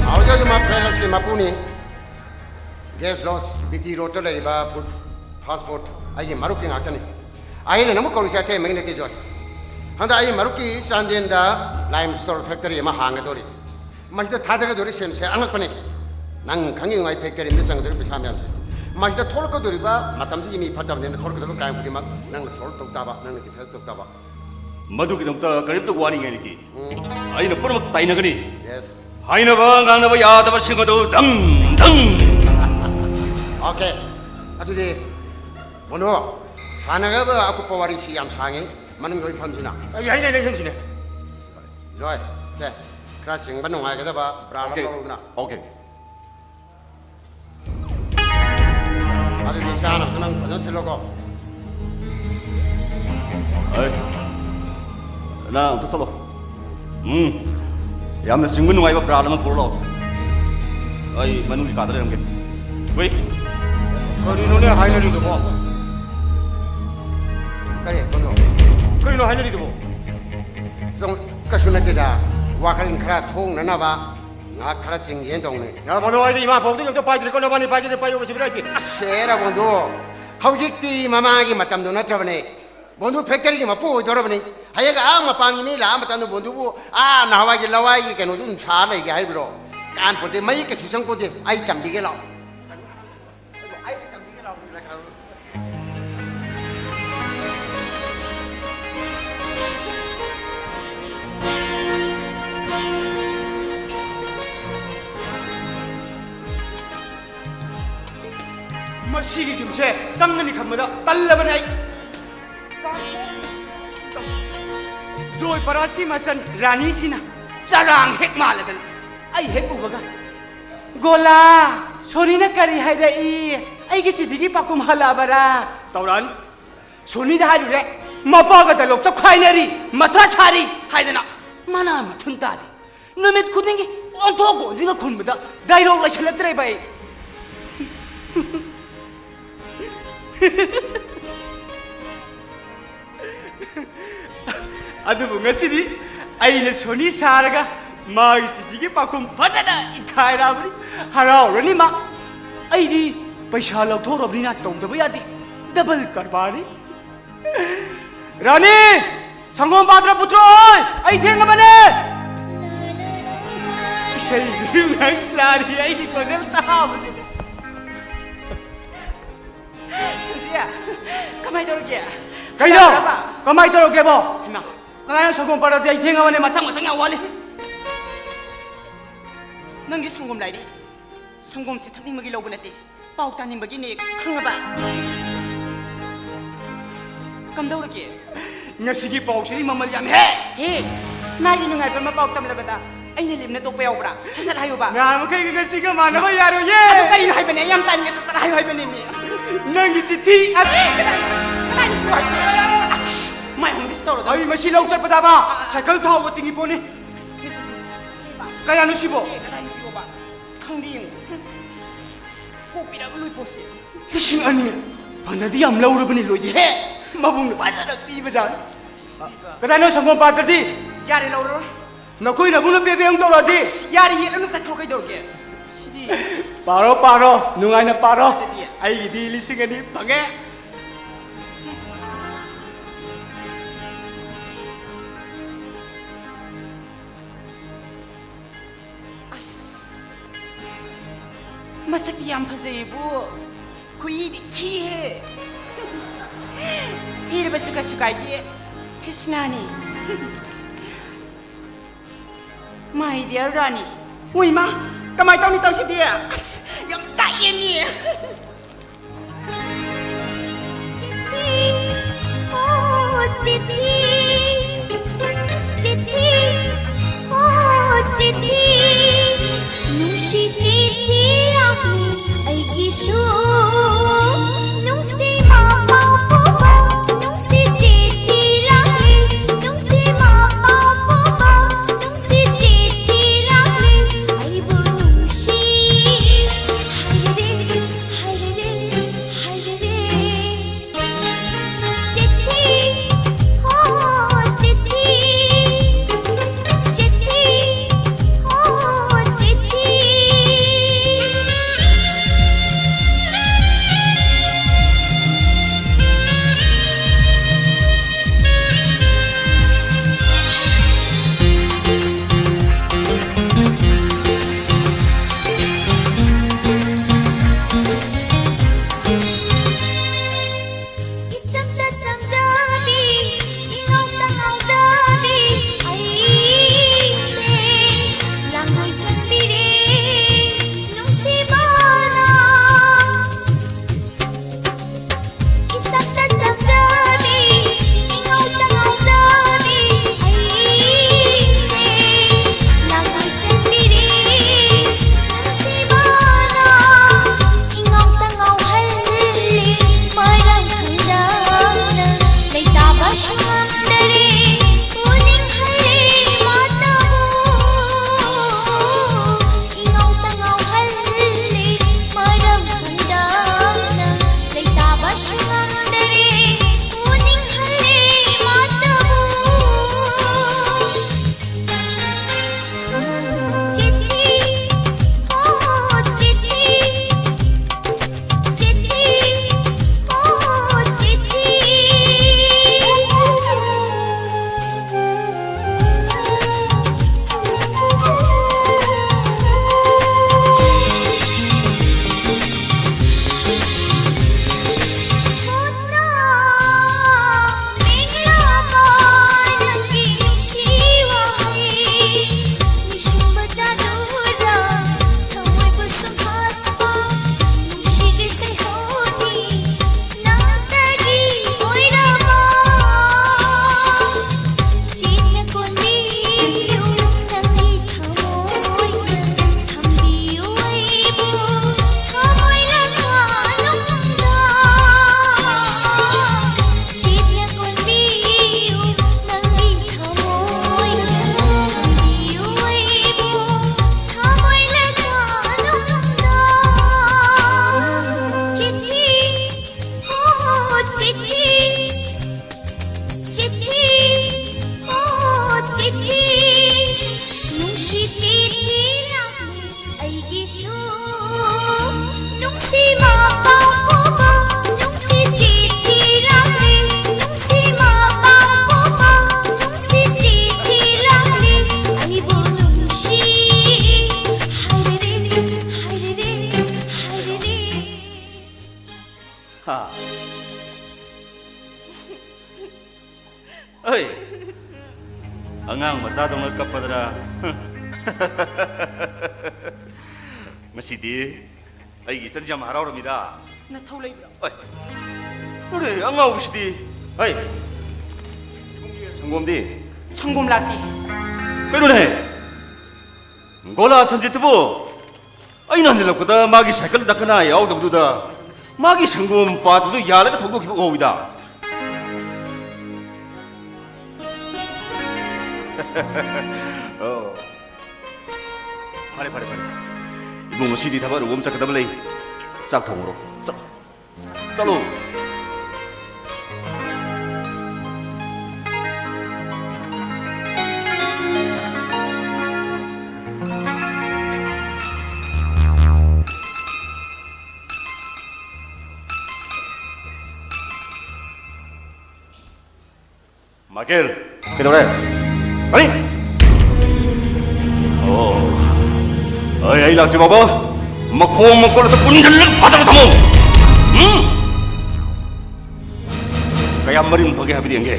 ꯃꯍꯥꯖꯣꯟꯁꯨ ꯃꯥ ꯄꯦꯂꯦꯁꯀꯤ ꯃꯄꯨꯅꯤ꯫ ꯒꯦꯁ ꯂꯣꯖ ꯕꯤ ꯇꯤ ꯔꯣꯗꯇ ꯂꯩꯔꯤꯕ ꯐꯨꯗ ꯐꯥꯁ ꯐꯨꯗ ꯑꯩꯒꯤ ꯃꯔꯨꯞꯀꯤ ꯉꯥꯛꯇꯅꯤ꯫ ꯑꯩꯅ ꯅꯪꯕꯨ ꯀꯧꯔꯤꯁꯦ ꯑꯇꯩ ꯑꯃꯒꯤ ꯅꯠꯇꯦ, ꯖꯣꯏ꯫ ꯍꯟꯗꯛ ꯑꯩ ꯃꯔꯨꯞꯀꯤ ꯆꯥꯟꯗꯦꯜꯗ ꯂꯥꯏꯝ ꯁ꯭ꯇꯣꯔ ꯐꯦꯛꯇꯔꯤ ꯑꯃ ꯍꯥꯡꯒꯗꯧꯔꯤ꯫ ꯃꯁꯤꯗ ꯊꯥꯗꯒꯗꯧꯔꯤ ꯁꯦꯜꯁꯦ ꯑꯉꯛꯄꯅꯤ꯫ ꯅꯪ ꯈꯪꯉꯤꯉꯥꯏ ꯐꯦꯛꯇꯔꯤ ꯑꯃꯗ ꯆꯪꯒꯗꯧꯔꯤꯕ ꯄꯩꯁꯥ ꯃꯌꯥꯝꯁꯦ꯫ ꯃꯁꯤꯗ ꯊꯣꯛꯂꯛꯀꯗꯧꯔꯤꯕ ꯃꯇꯝꯁꯤꯒꯤ ꯃꯤ ꯐꯠꯇꯕꯅꯤꯅ ꯊꯣꯛꯂꯛꯀꯗꯧꯔꯤꯕ ꯀ꯭ꯔꯥꯏꯝ ꯈꯨꯗꯤꯡꯃꯛ ꯅꯪꯅ ꯁꯣꯜꯕ ꯇꯧ ꯇꯥꯕ, ꯅꯪꯅ ꯗꯤꯐꯦꯟꯁ ꯇꯧ ꯇꯥꯕ꯫ ꯃꯗꯨꯒꯤꯗꯃꯛꯇ ꯀꯔꯤꯝꯇ ꯋꯥꯅꯤꯡꯉꯥꯏ ꯂꯩꯇꯦ꯫ ꯎꯝ꯫ ꯑꯩꯅ ꯄꯨꯝꯅꯃꯛ ꯇꯥꯏꯅꯒꯅꯤ꯫ ꯌꯦꯁ꯫ ꯍꯥꯏꯅꯕ ꯉꯥꯡꯅꯕ ꯌꯥꯗꯕꯁꯤꯡ ꯑꯗꯨ ꯗꯪ ꯗꯪ꯫ ꯑꯣꯀꯦ꯫ ꯑꯗꯨꯗꯤ ꯃꯣꯅꯣ, ꯁꯥꯟꯅꯒꯗꯕ ꯑꯀꯨꯞꯄ ꯋꯥꯔꯤꯁꯤ ꯌꯥꯝ ꯁꯥꯡꯉꯤ꯫ ꯃꯅꯨꯡꯒꯤ ꯑꯣꯏꯐꯝꯁꯤꯅ꯫ ꯑꯩ ꯍꯥꯏꯅ ꯂꯩꯁꯟꯁꯤꯅꯦ꯫ ꯖꯣꯏ, ꯁꯦ, ꯈꯔ ꯆꯤꯡꯕ ꯅꯨꯡꯉꯥꯏꯒꯗꯕ ꯕ꯭ꯔꯥ ꯑꯃ ꯑꯣꯀꯦ꯫ ꯂꯧꯔꯛꯎꯗꯅ꯫ ꯑꯣꯀꯦ꯫ ꯑꯗꯨꯗꯤ ꯆꯥꯅꯕꯁꯨ ꯅꯪ ꯐꯖꯅ ꯁꯤꯜꯂꯣꯀꯣ꯫ ꯑꯩ, ꯅꯪ ꯑꯝꯇ ꯆꯠꯂꯣ꯫ ꯎꯝ, ꯌꯥꯝꯅ ꯆꯤꯡꯕ ꯅꯨꯡꯉꯥꯏꯕ ꯕ꯭ꯔꯥꯟ ꯑꯃ ꯄꯨꯔꯛꯑꯣ꯫ ꯑꯩ ꯃꯅꯨꯡꯒꯤ ꯀꯥꯗ ꯂꯩꯔꯝꯒꯦ꯫ ꯍꯨꯏ꯫ ꯀꯔꯤꯅꯣꯅꯦ ꯍꯥꯏꯅꯔꯤꯗꯨꯕꯣ? ꯀꯔꯤ? ꯀꯩꯅꯣ? ꯀꯔꯤꯅꯣ ꯍꯥꯏꯅꯔꯤꯗꯨꯕꯣ? ꯁꯨꯝ ꯀꯩꯁꯨ ꯅꯠꯇꯦꯗ, ꯋꯥꯈꯜ ꯈꯔ ꯊꯣꯛꯅꯅꯕ꯫ ꯉꯥꯏꯍꯥꯛ ꯈꯔ ꯆꯤꯡꯒꯦꯅ ꯇꯧꯅꯤ꯫ ꯌꯥꯔꯕꯣ, ꯅꯣꯏꯗꯤ ꯏꯃꯥ ꯄꯣꯛꯇ ꯑꯝꯇ ꯄꯥꯏꯗ꯭ꯔꯤꯀꯣ, ꯅꯕꯥꯅꯤ ꯄꯥꯏꯒꯦꯗꯤ ꯄꯥꯏꯌꯣ, ꯀꯩꯁꯨ ꯀꯥꯏꯗꯦ꯫ ꯑꯁ, ꯍꯦꯔꯥ ꯕꯣꯟꯗꯨ, ꯍꯧꯖꯤꯛꯇꯤ ꯃꯃꯥꯒꯤ ꯃꯇꯝꯗꯣ ꯅꯠꯇ꯭ꯔꯕꯅꯦ꯫ ꯕꯣꯟꯗꯨ ꯐꯦꯛꯇꯔꯤꯒꯤ ꯃꯄꯨ ꯑꯣꯏꯗꯧꯔꯕꯅꯤ꯫ ꯍꯌꯦꯡ ꯑꯥ ꯃꯄꯥꯟꯒꯤ ꯃꯤ ꯂꯥꯛꯑ ꯃꯇꯝꯗ ꯕꯣꯟꯗꯨꯕꯨ ꯑꯥ ꯅꯍꯥꯟꯋꯥꯏꯒꯤ ꯂꯋꯥꯏꯒꯤ ꯀꯩꯅꯣꯗꯨ ꯑꯗꯨꯝ ꯁꯥ ꯂꯩꯒꯦ ꯍꯥꯏꯕ꯭ꯔꯣ? ꯀꯥꯟꯄꯣꯠꯇꯦ, ꯃꯌꯦꯛ ꯀꯩꯁꯨ ꯆꯪꯄꯣꯠꯇꯦ꯫ ꯑꯩ ꯇꯝꯕꯤꯒꯦ ꯂꯥꯛꯑꯣ꯫ ꯑꯩ ꯇꯝꯕꯤꯒꯦ ꯂꯥꯛꯑꯣ꯫ ꯃꯁꯤꯒꯤ ꯌꯨꯝꯁꯦ ꯆꯪꯒꯅꯤ ꯈꯟꯕꯗ ꯇꯜꯂꯕꯅꯦ ꯑꯩ꯫ ꯖꯣꯏ ꯄꯔꯥꯁꯀꯤ ꯃꯆꯟ ꯔꯥꯅꯤꯁꯤꯅ ꯆꯔꯥꯡ ꯍꯦꯛ ꯃꯥꯜꯂꯗꯅ ꯑꯩ ꯍꯦꯛ ꯎꯕꯒ, "ꯒꯣꯂꯥ, ꯁꯣꯅꯤꯅ ꯀꯔꯤ ꯍꯥꯏꯔꯛꯏ? ꯑꯩꯒꯤ ꯆꯤꯊꯤꯒꯤ ꯄꯥꯎꯈꯨꯝ ꯍꯜꯂꯛꯑꯕꯔꯥ?" ꯇꯧꯔꯛꯑꯅꯤ꯫ ꯁꯣꯅꯤꯗ ꯍꯥꯏꯔꯨꯔꯦ, "ꯃꯄꯥꯒ ꯗꯥꯏꯂꯣꯛ ꯆꯞꯈꯥꯏꯅꯔꯤ, ꯃꯊꯥ ꯁꯥꯔꯤ" ꯍꯥꯏꯗꯅ꯫ ꯃꯅꯥ ꯃꯊꯨꯟ ꯇꯥꯗꯦ꯫ ꯅꯨꯃꯤꯠ ꯈꯨꯗꯤꯡꯒꯤ ꯑꯣꯟꯊꯣꯛ ꯑꯣꯟꯁꯤꯟꯒ ꯈꯨꯝꯕꯗ ꯗꯥꯏꯂꯣꯛ ꯂꯩꯁꯜꯂꯛꯇ꯭ꯔꯦꯕ ꯑꯩ꯫ ꯑꯗꯨꯕꯨ ꯉꯁꯤꯗꯤ ꯑꯩꯅ ꯁꯣꯅꯤ ꯁꯥꯔꯒ ꯃꯥꯒꯤ ꯆꯤꯊꯤꯒꯤ ꯄꯥꯎꯈꯨꯝ ꯐꯖꯅ ꯏꯈꯥꯏꯔꯛꯑꯕꯅꯤ꯫ ꯍꯔꯥꯎꯔꯅꯤ ꯃꯥ꯫ ꯑꯩꯗꯤ ꯄꯩꯁꯥ ꯂꯧꯊꯣꯛꯎꯔꯕꯅꯤꯅ ꯇꯧꯗꯕ ꯌꯥꯗꯦ꯫ ꯗꯕꯜ ꯀꯔꯕꯥꯔꯅꯤ꯫ ꯔꯥꯅꯤ! ꯁꯪꯒꯣꯝ ꯄꯥꯇ꯭ꯔ ꯄꯨꯊꯣꯔꯛꯑꯣꯏ! ꯑꯩ ꯊꯦꯡꯉꯕꯅꯦ! ꯏꯁꯩ ꯅꯪ ꯆꯥꯔꯤ ꯑꯩꯒꯤ ꯈꯣꯟꯖꯦꯜ ꯇꯥꯕꯁꯤꯗꯤ꯫ ꯁꯨꯖꯤꯌꯥ, ꯀꯃꯥꯏ ꯇꯧꯔꯒꯦ? ꯀꯩꯅꯣ? ꯌꯥꯕ꯭ꯔꯕ? ꯀꯃꯥꯏ ꯇꯧꯔꯒꯦꯕꯣ? ꯏꯃꯥ, ꯀꯅꯥꯅꯣ ꯁꯪꯒꯣꯝ ꯄꯥꯇ꯭ꯔꯗꯤ ꯑꯩ ꯊꯦꯡꯉꯕꯅꯦ, ꯃꯊꯪ ꯃꯊꯪ ꯌꯥꯝ ꯋꯥꯠꯂꯤ꯫ ꯅꯪꯒꯤ ꯁꯪꯒꯣꯝ ꯂꯥꯏꯔꯤ꯫ ꯁꯪꯒꯣꯝꯁꯦ ꯊꯛꯅꯤꯡꯕꯒꯤ ꯂꯧꯕ ꯅꯠꯇꯦ꯫ ꯄꯥꯎ ꯇꯥꯅꯤꯡꯕꯒꯤꯅꯦ, ꯈꯪꯉꯕ? ꯀꯝꯗꯧꯔꯒꯦ? ꯉꯁꯤꯒꯤ ꯄꯥꯎꯁꯤꯗꯤ ꯃꯃꯜ ꯌꯥꯝ ꯍꯦ! ꯍꯦ! ꯃꯥꯒꯤ ꯅꯨꯡꯉꯥꯏꯕ ꯑꯃ ꯄꯥꯎ ꯇꯝꯂꯕꯗ ꯑꯩꯅ ꯂꯦꯝꯅ ꯇꯣꯛꯄ ꯌꯥꯎꯕ꯭ꯔꯥ? ꯁꯠ ꯁꯠ ꯍꯥꯏꯌꯨꯕ꯫ ꯅꯍꯥꯟ ꯃꯈꯩꯒ ꯉꯁꯤꯒ ꯃꯥꯟꯅꯕ ꯌꯥꯔꯣꯏꯌꯦ! ꯑꯗꯨ ꯀꯔꯤꯅꯣ ꯍꯥꯏꯕꯅꯦ? ꯑꯩ ꯌꯥꯝ ꯇꯥꯅꯤꯡꯉꯦ, ꯁꯠ ꯁꯠ ꯍꯥꯏꯌꯨ ꯍꯥꯏꯕꯅꯦ ꯃꯤ꯫ ꯅꯪꯒꯤ ꯆꯤꯊꯤ! ꯑꯁ! ꯀꯗꯥꯏ-, ꯀꯗꯥꯏꯗ ꯄꯨꯔꯛꯀꯦ? ꯑꯁ! ꯃꯥꯏ ꯍꯣꯡꯗꯣꯛꯁꯤ ꯇꯧꯔꯗ꯫ ꯑꯩ ꯃꯁꯤ ꯂꯧ ꯆꯠꯄꯗꯕ ꯁꯥꯏꯀꯜ ꯊꯥꯎꯒ ꯇꯤꯡꯉꯤ ꯄꯣꯠꯅꯤ꯫ ꯁꯤ, ꯁꯤ, ꯁꯤ, ꯁꯤ, ꯁꯤ, ꯁꯤ, ꯀꯌꯥꯅꯣ ꯁꯤꯕꯣ? ꯁꯤ ꯀꯗꯥꯏꯅ ꯁꯤꯕꯣꯕ? ꯈꯪꯗꯦ, ꯌꯦꯡꯉꯨ꯫ ꯀꯣꯛ ꯄꯤꯔꯛꯑꯒ ꯂꯣꯏ ꯄꯣꯠꯁꯦ꯫ ꯂꯤꯁꯤꯡ ꯑꯅꯤ? ꯐꯅꯗꯤ ꯌꯥꯝ ꯂꯧꯔꯕꯅꯤ, ꯂꯣꯏꯗꯦꯍꯦ꯫ ꯃꯕꯨꯡꯅ ꯐꯖꯅ ꯄꯤꯕꯖꯥꯠꯅꯤ꯫ ꯀꯗꯥꯏꯅꯣ ꯁꯪꯒꯣꯝ ꯄꯥꯇ꯭ꯔꯗꯤ? ꯌꯥꯔꯦ, ꯂꯧꯔꯔꯣꯏ꯫ ꯅꯈꯣꯏ ꯅꯕꯨꯡꯅ ꯄꯦꯕꯦ ꯑꯃꯨꯛ ꯇꯧꯔꯛꯑꯗꯤ? ꯌꯥꯔꯦ, ꯌꯦꯠꯂꯅꯨ, ꯆꯠꯊꯣꯛ꯫ ꯀꯩꯗꯧꯔꯒꯦ? ꯁꯤꯗꯤ꯫ ꯄꯥꯔꯣ, ꯄꯥꯔꯣ, ꯅꯨꯡꯉꯥꯏꯅ ꯄꯥꯔꯣ꯫ ꯑꯗꯨꯗꯤ? ꯑꯩꯒꯤꯗꯤ ꯂꯤꯁꯤꯡ ꯑꯅꯤ ꯐꯪꯉꯦ꯫ ꯑꯁ, ꯃꯁꯛꯇꯤ ꯌꯥꯝ ꯐꯖꯩꯕꯨ, ꯈꯨꯏꯗꯤ ꯊꯤꯍꯦ꯫ ꯊꯤꯔꯕꯁꯨ ꯀꯩꯁꯨ ꯀꯥꯏꯗꯦ, ꯊꯤꯁꯅꯥꯅꯤ꯫ My dear ꯔꯥꯅꯤ꯫ ꯎꯏ ꯃꯥ, ꯀꯃꯥꯏ ꯇꯧꯅꯤ ꯇꯧꯁꯤꯗꯤ? ꯑꯁ, ꯌꯥꯝ ꯆꯥꯛꯑꯦꯅꯦ꯫ ꯆꯤꯊꯤ, ꯑꯣ ꯆꯤꯊꯤ, ꯆꯤꯊꯤ, ꯑꯣ ꯆꯤꯊꯤ, ꯅꯨꯡꯁꯤ ꯆꯤꯊꯤ ꯂꯥꯛꯂꯦ ꯑꯩꯒꯤꯁꯨ꯫ ꯅꯨꯡꯁꯤ ꯃꯄꯥꯎ ꯄꯨꯕ, ꯅꯨꯡꯁꯤ ꯆꯤꯊꯤ ꯂꯥꯛꯂꯦ, ꯅꯨꯡꯁꯤ ꯃꯄꯥꯎ ꯄꯨꯕ, ꯅꯨꯡꯁꯤ ꯆꯤꯊꯤ ꯂꯥꯛꯂꯦ ꯑꯩꯕꯨ ꯅꯨꯡꯁꯤ꯫ ꯍꯥꯏꯔꯦ, ꯍꯥꯏꯔꯦ, ꯍꯥꯏꯔꯦ꯫ ꯆꯤꯊꯤ, ꯍꯣ ꯆꯤꯊꯤ, ꯆꯤꯊꯤ, ꯍꯣ ꯆꯤꯊꯤ꯫ ꯑꯉꯥꯡ ꯃꯆꯥꯗꯧꯅ ꯀꯞꯄꯗꯅ꯫ ꯉꯁꯤꯗꯤ ꯑꯩꯒꯤ ꯏꯆꯟꯁꯦ ꯌꯥꯝ ꯍꯔꯥꯎꯔꯝꯃꯤꯗ꯫ ꯅꯊꯧ ꯂꯩꯕ꯭ꯔꯣ? ꯑꯩ, ꯅꯣꯏ ꯑꯉꯥꯎꯕꯁꯤꯗꯤ꯫ ꯍꯩ, ꯏꯕꯨꯡꯒꯤ ꯁꯪꯒꯣꯝꯗꯤ? ꯁꯪꯒꯣꯝ ꯂꯥꯛꯇꯦ꯫ ꯀꯩꯅꯣꯅꯦ? ꯒꯣꯂꯥ ꯁꯟꯖꯤꯠꯇꯨꯕꯨ ꯑꯩꯅ ꯍꯟꯖꯤꯜꯂꯛꯄꯗ ꯃꯥꯒꯤ ꯁꯥꯏꯀꯜ ꯗꯈꯅꯥ ꯌꯥꯎꯗꯕꯗꯨꯗ ꯃꯥꯒꯤ ꯁꯪꯒꯣꯝ ꯄꯥꯇ꯭ꯔꯗꯨ ꯌꯥꯜꯂꯒ ꯊꯧꯗꯣꯛꯈꯤꯕ ꯎꯍꯧꯏꯗ꯫ ꯑꯣ꯫ ꯐꯔꯦ, ꯐꯔꯦ, ꯐꯔꯦ꯫ ꯏꯕꯨꯡ, ꯉꯁꯤꯗꯤ ꯊꯕꯛ ꯑꯔꯨꯕ ꯑꯃ ꯆꯠꯀꯗꯕ ꯂꯩ꯫ ꯆꯥꯛ ꯊꯣꯡꯉꯨꯔꯣ꯫ ꯆꯠꯂꯣ꯫ ꯆꯠꯂꯣ꯫ ꯃꯥꯏꯀꯦꯜ! ꯀꯩꯗꯧꯔꯦ? ꯀꯔꯤ? ꯑꯣ꯫ ꯑꯩ, ꯑꯩ ꯂꯥꯛꯇ꯭ꯔꯤ ꯐꯥꯎꯕ ꯃꯈꯣꯡ ꯃꯈꯨꯠ ꯑꯗꯨ ꯄꯨꯟꯁꯤꯜꯂꯒ ꯐꯖꯅ ꯊꯝꯃꯨ꯫ ꯎꯝ? ꯀꯌꯥꯝ ꯃꯔꯤꯟ ꯐꯒꯦ ꯍꯥꯏꯕꯗꯤ ꯌꯦꯡꯒꯦ꯫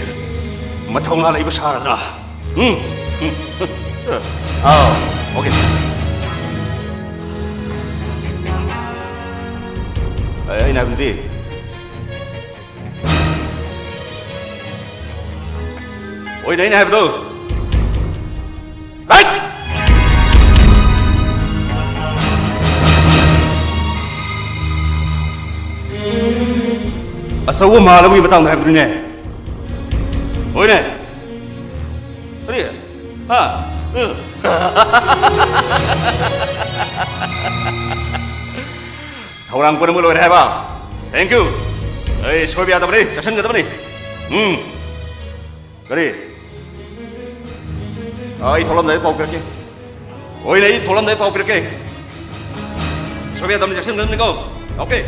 ꯃꯊꯧꯅꯥ ꯂꯩꯕ ꯁꯥꯔꯗꯅ꯫ ꯎꯝ? ꯎꯝ꯫ ꯑꯥꯎ, ꯑꯣꯀꯦ꯫ ꯑꯩ, ꯑꯩꯅ ꯍꯥꯏꯕꯗꯤ, ꯍꯣꯏꯅꯦ, ꯑꯩꯅ ꯍꯥꯏꯕꯗꯣ꯫ ꯍꯩꯠ! ꯑꯆꯧꯕ ꯃꯥꯜ ꯑꯃꯒꯤ ꯃꯇꯥꯡꯗ ꯍꯥꯏꯕꯗꯨꯅꯤꯅꯦ꯫ ꯍꯣꯏꯅꯦ꯫ ꯀꯔꯤ? ꯍꯥ? ꯎ꯫ ꯊꯧꯔꯥꯡ ꯄꯨꯝꯅꯃꯛ ꯂꯣꯏꯔꯦ ꯍꯥꯏꯕ? Thank you꯫ ꯑꯩ ꯁꯣꯏꯕ ꯌꯥꯗꯕꯅꯤ, ꯆꯦꯛꯁꯤꯟꯒꯗꯕꯅꯤ꯫ ꯎꯝ꯫ ꯀꯔꯤ? ꯑꯥ, ꯑꯩ ꯊꯣꯛꯂꯝꯗꯥꯏꯗ ꯄꯥꯎ ꯄꯤꯔꯛꯀꯦ꯫ ꯍꯣꯏꯅꯦ, ꯑꯩ ꯊꯣꯛꯂꯝꯗꯥꯏꯗ ꯄꯥꯎ ꯄꯤꯔꯛꯀꯦ꯫ ꯁꯣꯏꯕ ꯌꯥꯗꯕꯅꯤ, ꯆꯦꯛꯁꯤꯟꯒꯗꯕꯅꯤꯀꯣ꯫ ꯑꯣꯀꯦ꯫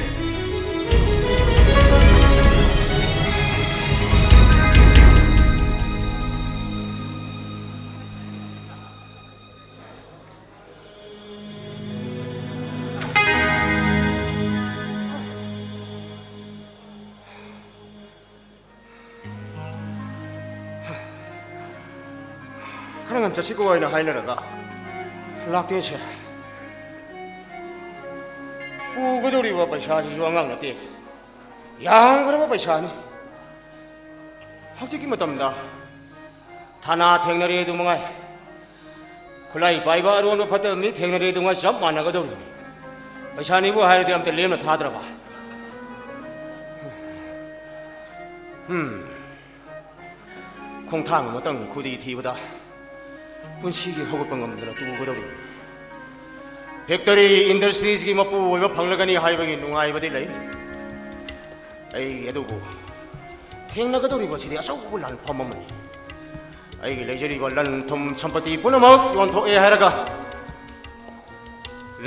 ꯈꯔ ꯉꯟ ꯆꯠꯁꯤꯀꯣ ꯍꯥꯏꯅ ꯍꯥꯏꯅꯔꯒ ꯂꯥꯛꯇꯦꯁꯦ꯫ ꯄꯨꯒꯗꯧꯔꯤꯕ ꯄꯩꯁꯥꯁꯤꯁꯨ ꯑꯉꯥꯡ ꯅꯠꯇꯦ, ꯌꯥꯝꯈ꯭ꯔꯕ ꯄꯩꯁꯥꯅꯤ꯫ ꯍꯧꯖꯤꯛꯀꯤ ꯃꯇꯝꯗ ꯊꯥꯅꯥ ꯊꯦꯡꯅꯔꯦ ꯑꯗꯨ ꯃꯉꯥꯏ, ꯈꯨꯠꯂꯥꯏ ꯄꯥꯏꯕ ꯑꯔꯣꯟꯕ ꯐꯠꯇꯕ ꯃꯤ ꯊꯦꯡꯅꯔꯦ ꯑꯗꯨ ꯃꯉꯥꯏ, ꯆꯞ ꯃꯥꯟꯅꯒꯗꯧꯔꯤꯅꯤ꯫ ꯄꯩꯁꯥꯅꯤꯕꯨ ꯍꯥꯏꯔꯗꯤ ꯑꯝꯇ ꯂꯦꯝꯅ ꯊꯥꯗ꯭ꯔꯕ? ꯎꯝ, ꯈꯣꯡꯊꯥꯡ ꯑꯃꯇꯪ ꯈꯨꯗꯤ ꯊꯤꯕꯗ ꯄꯨꯟꯁꯤꯒꯤ ꯍꯧꯒꯠꯄ ꯉꯝꯗꯅ ꯇꯣꯛꯀꯗꯧꯔꯤꯕꯅꯤ꯫ ꯐꯦꯛꯇꯔꯤ ꯏꯟꯗꯁꯇ꯭ꯔꯤꯁꯀꯤ ꯃꯄꯨ ꯑꯣꯏꯕ ꯐꯪꯂꯒꯅꯤ ꯍꯥꯏꯕꯒꯤ ꯅꯨꯡꯉꯥꯏꯕꯗꯤ ꯂꯩ꯫ ꯑꯩ ꯑꯗꯨꯕꯨ ꯊꯦꯡꯅꯒꯗꯧꯔꯤꯕꯁꯤꯗꯤ ꯑꯆꯧꯕ ꯂꯥꯟꯐꯝ ꯑꯃꯅꯤ꯫ ꯑꯩꯒꯤ ꯂꯩꯖꯔꯤꯕ ꯂꯟ ꯊꯨꯝ ꯁꯝꯄꯇꯤ ꯄꯨꯝꯅꯃꯛ ꯌꯣꯟꯊꯣꯛꯑꯦ ꯍꯥꯏꯔꯒ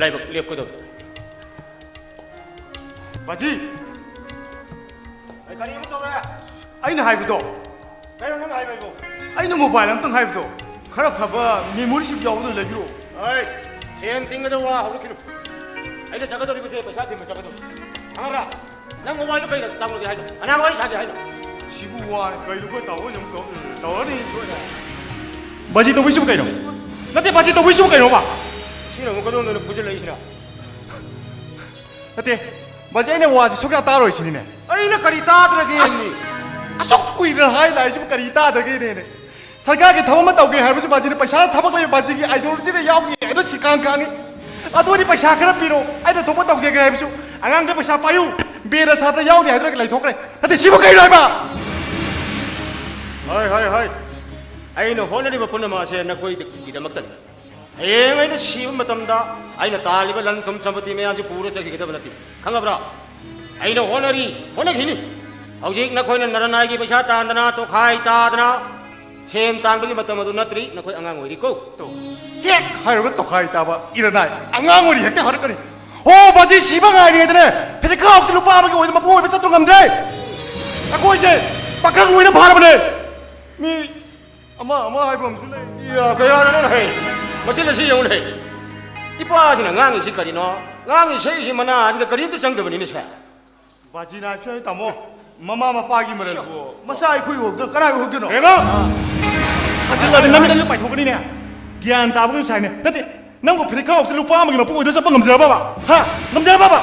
ꯂꯥꯏꯕꯛ ꯂꯦꯞꯀꯗꯕ꯫ ꯕꯥꯖꯤ! ꯑꯩ ꯀꯔꯤ ꯑꯃꯨꯛ ꯇꯧꯔꯦ? ꯑꯩꯅ ꯍꯥꯏꯕꯗꯣ꯫ ꯀꯩꯅꯣ ꯅꯪ ꯍꯥꯏꯕ ꯑꯩꯕꯨ? ꯑꯩꯅ ꯃꯣꯕꯥꯏꯜ ꯑꯝꯇꯪ ꯍꯥꯏꯕꯗꯣ꯫ ꯈꯔ ꯐꯕ ꯃꯦꯃꯣꯔꯤ ꯆꯤꯞ ꯌꯥꯎꯕꯗꯣ ꯂꯩꯕꯤꯔꯛꯑꯣ꯫ ꯑꯩ ꯁꯦꯟ ꯇꯤꯡꯒꯗꯕ ꯋꯥ ꯍꯧꯔꯛꯈꯤꯅꯨ꯫ ꯑꯩꯅ ꯆꯠꯀꯗꯧꯔꯤꯕꯁꯦ ꯄꯩꯁꯥ ꯊꯤꯟꯕ ꯆꯠꯀꯗꯧꯔꯤ꯫ ꯈꯪꯉꯕ꯭ꯔꯥ? ꯅꯪ ꯃꯣꯕꯥꯏꯜꯗꯣ ꯀꯩꯗ ꯇꯥꯡꯂꯒꯦ ꯍꯥꯏꯅꯣ? ꯑꯉꯥꯡ ꯋꯥꯔꯤ ꯁꯥꯗꯦ ꯍꯥꯏꯅꯣ? ꯁꯤꯕꯨ ꯋꯥ ꯀꯩꯅꯣ ꯑꯩꯈꯣꯏ ꯇꯥꯃꯣ ꯑꯃꯨꯛ ꯇꯧ-, ꯇꯧꯔꯅꯤ꯫ ꯕꯥꯖꯤ ꯇꯧꯕꯤꯁꯤꯕꯨ ꯀꯩꯅꯣ? ꯅꯠꯇꯦ, ꯕꯥꯖꯤ ꯇꯧꯕꯤꯁꯤꯕꯨ ꯀꯩꯅꯣꯕ? ꯁꯤꯅ ꯑꯃꯨꯛ ꯀꯗꯣꯝꯗꯅꯣ ꯐꯨꯖꯜꯂꯛꯏꯁꯤꯅ? ꯅꯠꯇꯦ, ꯕꯥꯖꯤ, ꯑꯩꯅ ꯋꯥꯁꯤ ꯁꯨꯛꯌꯥ ꯇꯥꯔꯣꯏ ꯁꯤꯅꯤꯅꯦ꯫ ꯑꯩꯅ ꯀꯔꯤ ꯇꯥꯗ꯭ꯔꯒꯦ? ꯑꯁ! ꯑꯁꯨꯛ ꯀꯨꯏꯅ ꯍꯥꯏ ꯂꯥꯛꯏꯁꯤꯕꯨ ꯀꯔꯤ ꯇꯥꯗ꯭ꯔꯒꯦꯅꯦꯅꯦ? ꯁꯔꯀꯥꯔꯒꯤ ꯊꯕꯛ ꯑꯃ ꯇꯧꯒꯦ ꯍꯥꯏꯕꯁꯨ ꯕꯥꯖꯤꯅ ꯄꯩꯁꯥ ꯊꯕꯛ ꯂꯩꯕ ꯕꯥꯖꯤꯒꯤ ideologyꯗ ꯌꯥꯎꯈꯤ ꯍꯥꯏꯗꯣ ꯁꯤꯀꯥꯡ ꯀꯥꯡꯉꯤ꯫ ꯑꯗꯨ ꯑꯣꯏꯗꯤ ꯄꯩꯁꯥ ꯈꯔ ꯄꯤꯔꯣ, ꯑꯩꯅ ꯊꯣꯛꯄ ꯇꯧꯖꯒꯦ ꯍꯥꯏꯕꯁꯨ ꯑꯉꯥꯡꯗ ꯄꯩꯁꯥ ꯄꯥꯏꯌꯨ, ꯕꯦꯗ ꯁꯥꯇ꯭ꯔ ꯌꯥꯎꯗꯦ ꯍꯥꯏꯗꯨꯅ ꯂꯩꯊꯣꯛꯈ꯭ꯔꯦ꯫ ꯅꯠꯇꯦ, ꯁꯤꯕꯨ ꯀꯩꯅꯣ ꯍꯥꯏꯕ? ꯍꯣꯏ, ꯍꯣꯏ, ꯍꯣꯏ꯫ ꯑꯩꯅ ꯍꯣꯠꯅꯔꯤꯕ ꯄꯨꯝꯅꯃꯛ ꯑꯁꯦ ꯅꯈꯣꯏꯒꯤꯗꯃꯛꯇꯅꯤ꯫ ꯍꯌꯦꯡ ꯑꯩꯅ ꯁꯤꯕ ꯃꯇꯝꯗ ꯑꯩꯅ ꯇꯥꯜꯂꯤꯕ ꯂꯟ ꯊꯨꯝ ꯁꯝꯄꯇꯤ ꯃꯌꯥꯝꯁꯤ ꯄꯨꯔ ꯆꯠꯈꯤꯒꯗꯕ ꯅꯠꯇꯦ꯫ ꯈꯪꯉꯕ꯭ꯔꯥ? ꯑꯩꯅ ꯍꯣꯠꯅꯔꯤ, ꯍꯣꯠꯅꯈꯤꯅꯤ꯫ ꯍꯧꯖꯤꯛ ꯅꯈꯣꯏꯅ ꯅꯔꯅꯥꯏꯒꯤ ꯄꯩꯁꯥ ꯇꯥꯟꯗꯅ, ꯇꯣꯈꯥꯏ ꯇꯥꯗꯅ, ꯁꯦꯟ ꯇꯥꯟꯕꯒꯤ ꯃꯇꯝ ꯑꯗꯨ ꯅꯠꯇ꯭ꯔꯤ, ꯅꯈꯣꯏ ꯑꯉꯥꯡ ꯑꯣꯏꯔꯤꯀꯣ꯫ ꯇꯣ, ꯍꯦꯛ ꯍꯥꯏꯔꯨꯕ ꯇꯣꯈꯥꯏ ꯇꯥꯕ ꯏꯔꯅꯥꯏ ꯑꯉꯥꯡ ꯑꯣꯏꯔꯤ ꯍꯦꯛꯇ ꯍꯥꯏꯔꯛꯀꯅꯤ꯫ ꯍꯣ, ꯕꯥꯖꯤ ꯁꯤꯕ ꯉꯥꯏꯔꯤꯉꯩꯗꯅꯦ, ꯐꯤꯔꯤꯈꯥꯎꯁꯤ ꯂꯨꯄꯥ ꯑꯃꯒꯤ ꯑꯣꯏꯅ ꯃꯄꯨ ꯑꯣꯏꯕ ꯆꯠꯄ ꯉꯝꯗ꯭ꯔꯦ꯫ ꯑꯩꯈꯣꯏꯁꯦ ꯄꯥꯈꯪ ꯂꯣꯏꯅ ꯐꯥꯔꯕꯅꯦ꯫ ꯃꯤ ꯑꯃ ꯑꯃ ꯍꯥꯏꯕ ꯑꯃꯁꯨ ꯂꯩ꯫ ꯏꯌꯥ, ꯀꯌꯥꯅꯣ ꯅꯪꯅ ꯍꯥꯏ? ꯃꯁꯤ ꯂꯩꯁꯤ ꯌꯦꯡꯉꯨꯅꯦ꯫ ꯏꯄꯥꯁꯤꯅ ꯉꯥꯡꯉꯤꯁꯤ ꯀꯔꯤꯅꯣ? ꯉꯥꯡꯉꯤ ꯁꯛꯏꯁꯤ ꯃꯅꯥ ꯑꯁꯤꯗ ꯀꯔꯤꯝꯇ ꯆꯪꯗꯕꯅꯤꯅꯦ ꯁꯦ꯫ ꯕꯥꯖꯤꯅ ꯍꯥꯏꯕꯁꯨ ꯇꯥꯃꯣ, ꯃꯃꯥ ꯃꯄꯥꯒꯤ ꯃꯔꯜꯕꯨ ꯃꯆꯥ ꯑꯩꯈꯣꯏ ꯎꯍꯧꯗꯅ ꯀꯅꯥ ꯎꯍꯧꯗꯣꯏꯅꯣ? ꯌꯦꯡꯉꯣ! ꯊꯥꯖꯤꯜꯂꯗꯤ ꯅꯃꯤꯠ ꯑꯅꯤꯗꯨ ꯄꯥꯏꯊꯣꯛꯀꯅꯤꯅꯦ꯫ ꯒ꯭ꯌꯥꯟ ꯇꯥꯕꯒꯤ ꯁꯥꯏꯅꯦ꯫ ꯅꯠꯇꯦ, ꯅꯪꯕꯨ ꯐꯨꯔꯤꯠ ꯈꯥꯎꯁꯤ ꯂꯨꯄꯥ ꯑꯃꯒꯤ ꯃꯄꯨ ꯑꯣꯏꯗ ꯆꯠꯄ ꯉꯝꯖꯔꯕꯕ? ꯍꯥ? ꯉꯝꯖꯔꯕꯕ?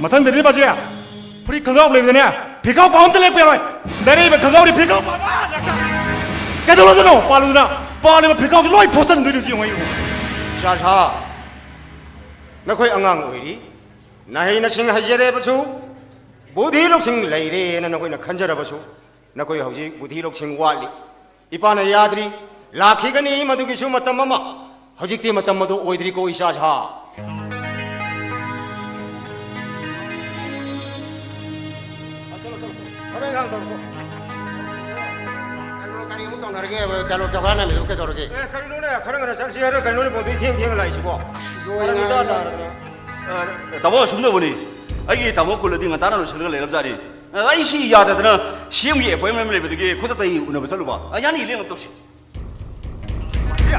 ꯃꯊꯪꯗꯗꯤ ꯕꯥꯖꯤ, ꯐꯨꯔꯤꯠ ꯈꯣꯡꯒ꯭ꯔꯥꯎ ꯂꯩꯕꯗꯅꯦ, ꯐꯤꯈꯥꯎ ꯄꯥꯕ ꯑꯝꯇ ꯂꯦꯞꯄ ꯌꯥꯔꯣꯏ꯫ ꯂꯩꯔꯛꯏꯕ ꯈꯣꯡꯒ꯭ꯔꯥꯎꯗꯤ ꯐꯤꯈꯥꯎ ꯄꯥꯕ ꯉꯥꯛꯇ꯫ ꯀꯩꯗꯧꯔꯗꯣꯏꯅꯣ? ꯄꯥꯜꯂꯨꯗꯅ꯫ ꯄꯥꯜꯂꯤꯕ ꯐꯤꯈꯥꯎꯁꯤ ꯂꯣꯏ ꯐꯣꯠꯆꯟꯗꯣꯏꯅꯤ ꯍꯧꯖꯤꯛ ꯌꯦꯡꯉꯣ ꯑꯩ꯫ ꯏꯆꯥ ꯁꯥ, ꯅꯈꯣꯏ ꯑꯉꯥꯡ ꯑꯣꯏꯔꯤ꯫ ꯅꯍꯩ ꯅꯁꯤꯡ ꯍꯩꯖꯔꯦꯕꯁꯨ, ꯕꯨꯙꯤ ꯂꯧꯁꯤꯡ ꯂꯩꯔꯦꯅ ꯅꯈꯣꯏꯅ ꯈꯟꯖꯔꯕꯁꯨ, ꯅꯈꯣꯏ ꯍꯧꯖꯤꯛ ꯕꯨꯙꯤ ꯂꯧꯁꯤꯡ ꯋꯥꯠꯂꯤ꯫ ꯏꯄꯥꯅ ꯌꯥꯗ꯭ꯔꯤ꯫ ꯂꯥꯛꯈꯤꯒꯅꯤ ꯃꯗꯨꯒꯤꯁꯨ ꯃꯇꯝ ꯑꯃ꯫ ꯍꯧꯖꯤꯛꯇꯤ ꯃꯇꯝ ꯑꯗꯨ ꯑꯣꯏꯗ꯭ꯔꯤꯀꯣ, ꯏꯆꯥ ꯁꯥ꯫ ꯊꯕꯛ ꯏꯪꯈꯥꯡ ꯇꯧꯔꯣ꯫ ꯀꯩꯅꯣ, ꯀꯔꯤ ꯑꯃꯨꯛ ꯇꯧꯅꯔꯒꯦ? ꯗꯥꯏꯂꯣꯛ ꯆꯧꯀꯥ ꯅꯥꯏꯕꯤꯗꯨꯕꯨ ꯀꯩꯗꯧꯔꯒꯦ? ꯑꯦ, ꯀꯔꯤꯅꯣꯅꯦ? ꯈꯔ ꯉꯟꯅ ꯆꯠꯁꯤ ꯍꯥꯏꯔ ꯀꯩꯅꯣꯅꯦ, ꯕꯣꯟꯗꯣ ꯏꯊꯦꯡ ꯊꯦꯡꯅ ꯂꯥꯛꯏꯁꯤꯕꯣ? ꯑꯁ, ꯂꯣꯏꯔꯦ, ꯐꯔꯛ ꯏꯇꯥ ꯂꯣꯏꯔꯦ꯫ ꯇꯥꯗꯅ꯫ ꯑ, ꯇꯥꯃꯣ, ꯑꯁꯨꯝ ꯇꯧꯕꯅꯤ꯫ ꯑꯩꯒꯤ ꯇꯥꯃꯣ ꯀꯨꯂꯗꯤ ꯉꯟꯇꯥꯅ ꯂꯣꯏꯁꯤꯜꯂꯒ ꯂꯩꯔꯕꯖꯥꯠꯅꯤ꯫ ꯑ, ꯑꯩ ꯁꯤ ꯌꯥꯗꯗꯅ ꯁꯤ ꯑꯦꯝꯒꯤ ꯑꯦꯄꯣꯏꯟꯃꯦꯟ ꯑꯃ ꯂꯩꯕꯗꯒꯤ ꯈꯨꯗꯛꯇ ꯑꯩ ꯎꯅꯕ ꯆꯠꯂꯨꯕ꯫ ꯑ, ꯌꯥꯅꯤ, ꯂꯦꯡꯉ ꯇꯧꯁꯤ꯫ ꯁꯤ,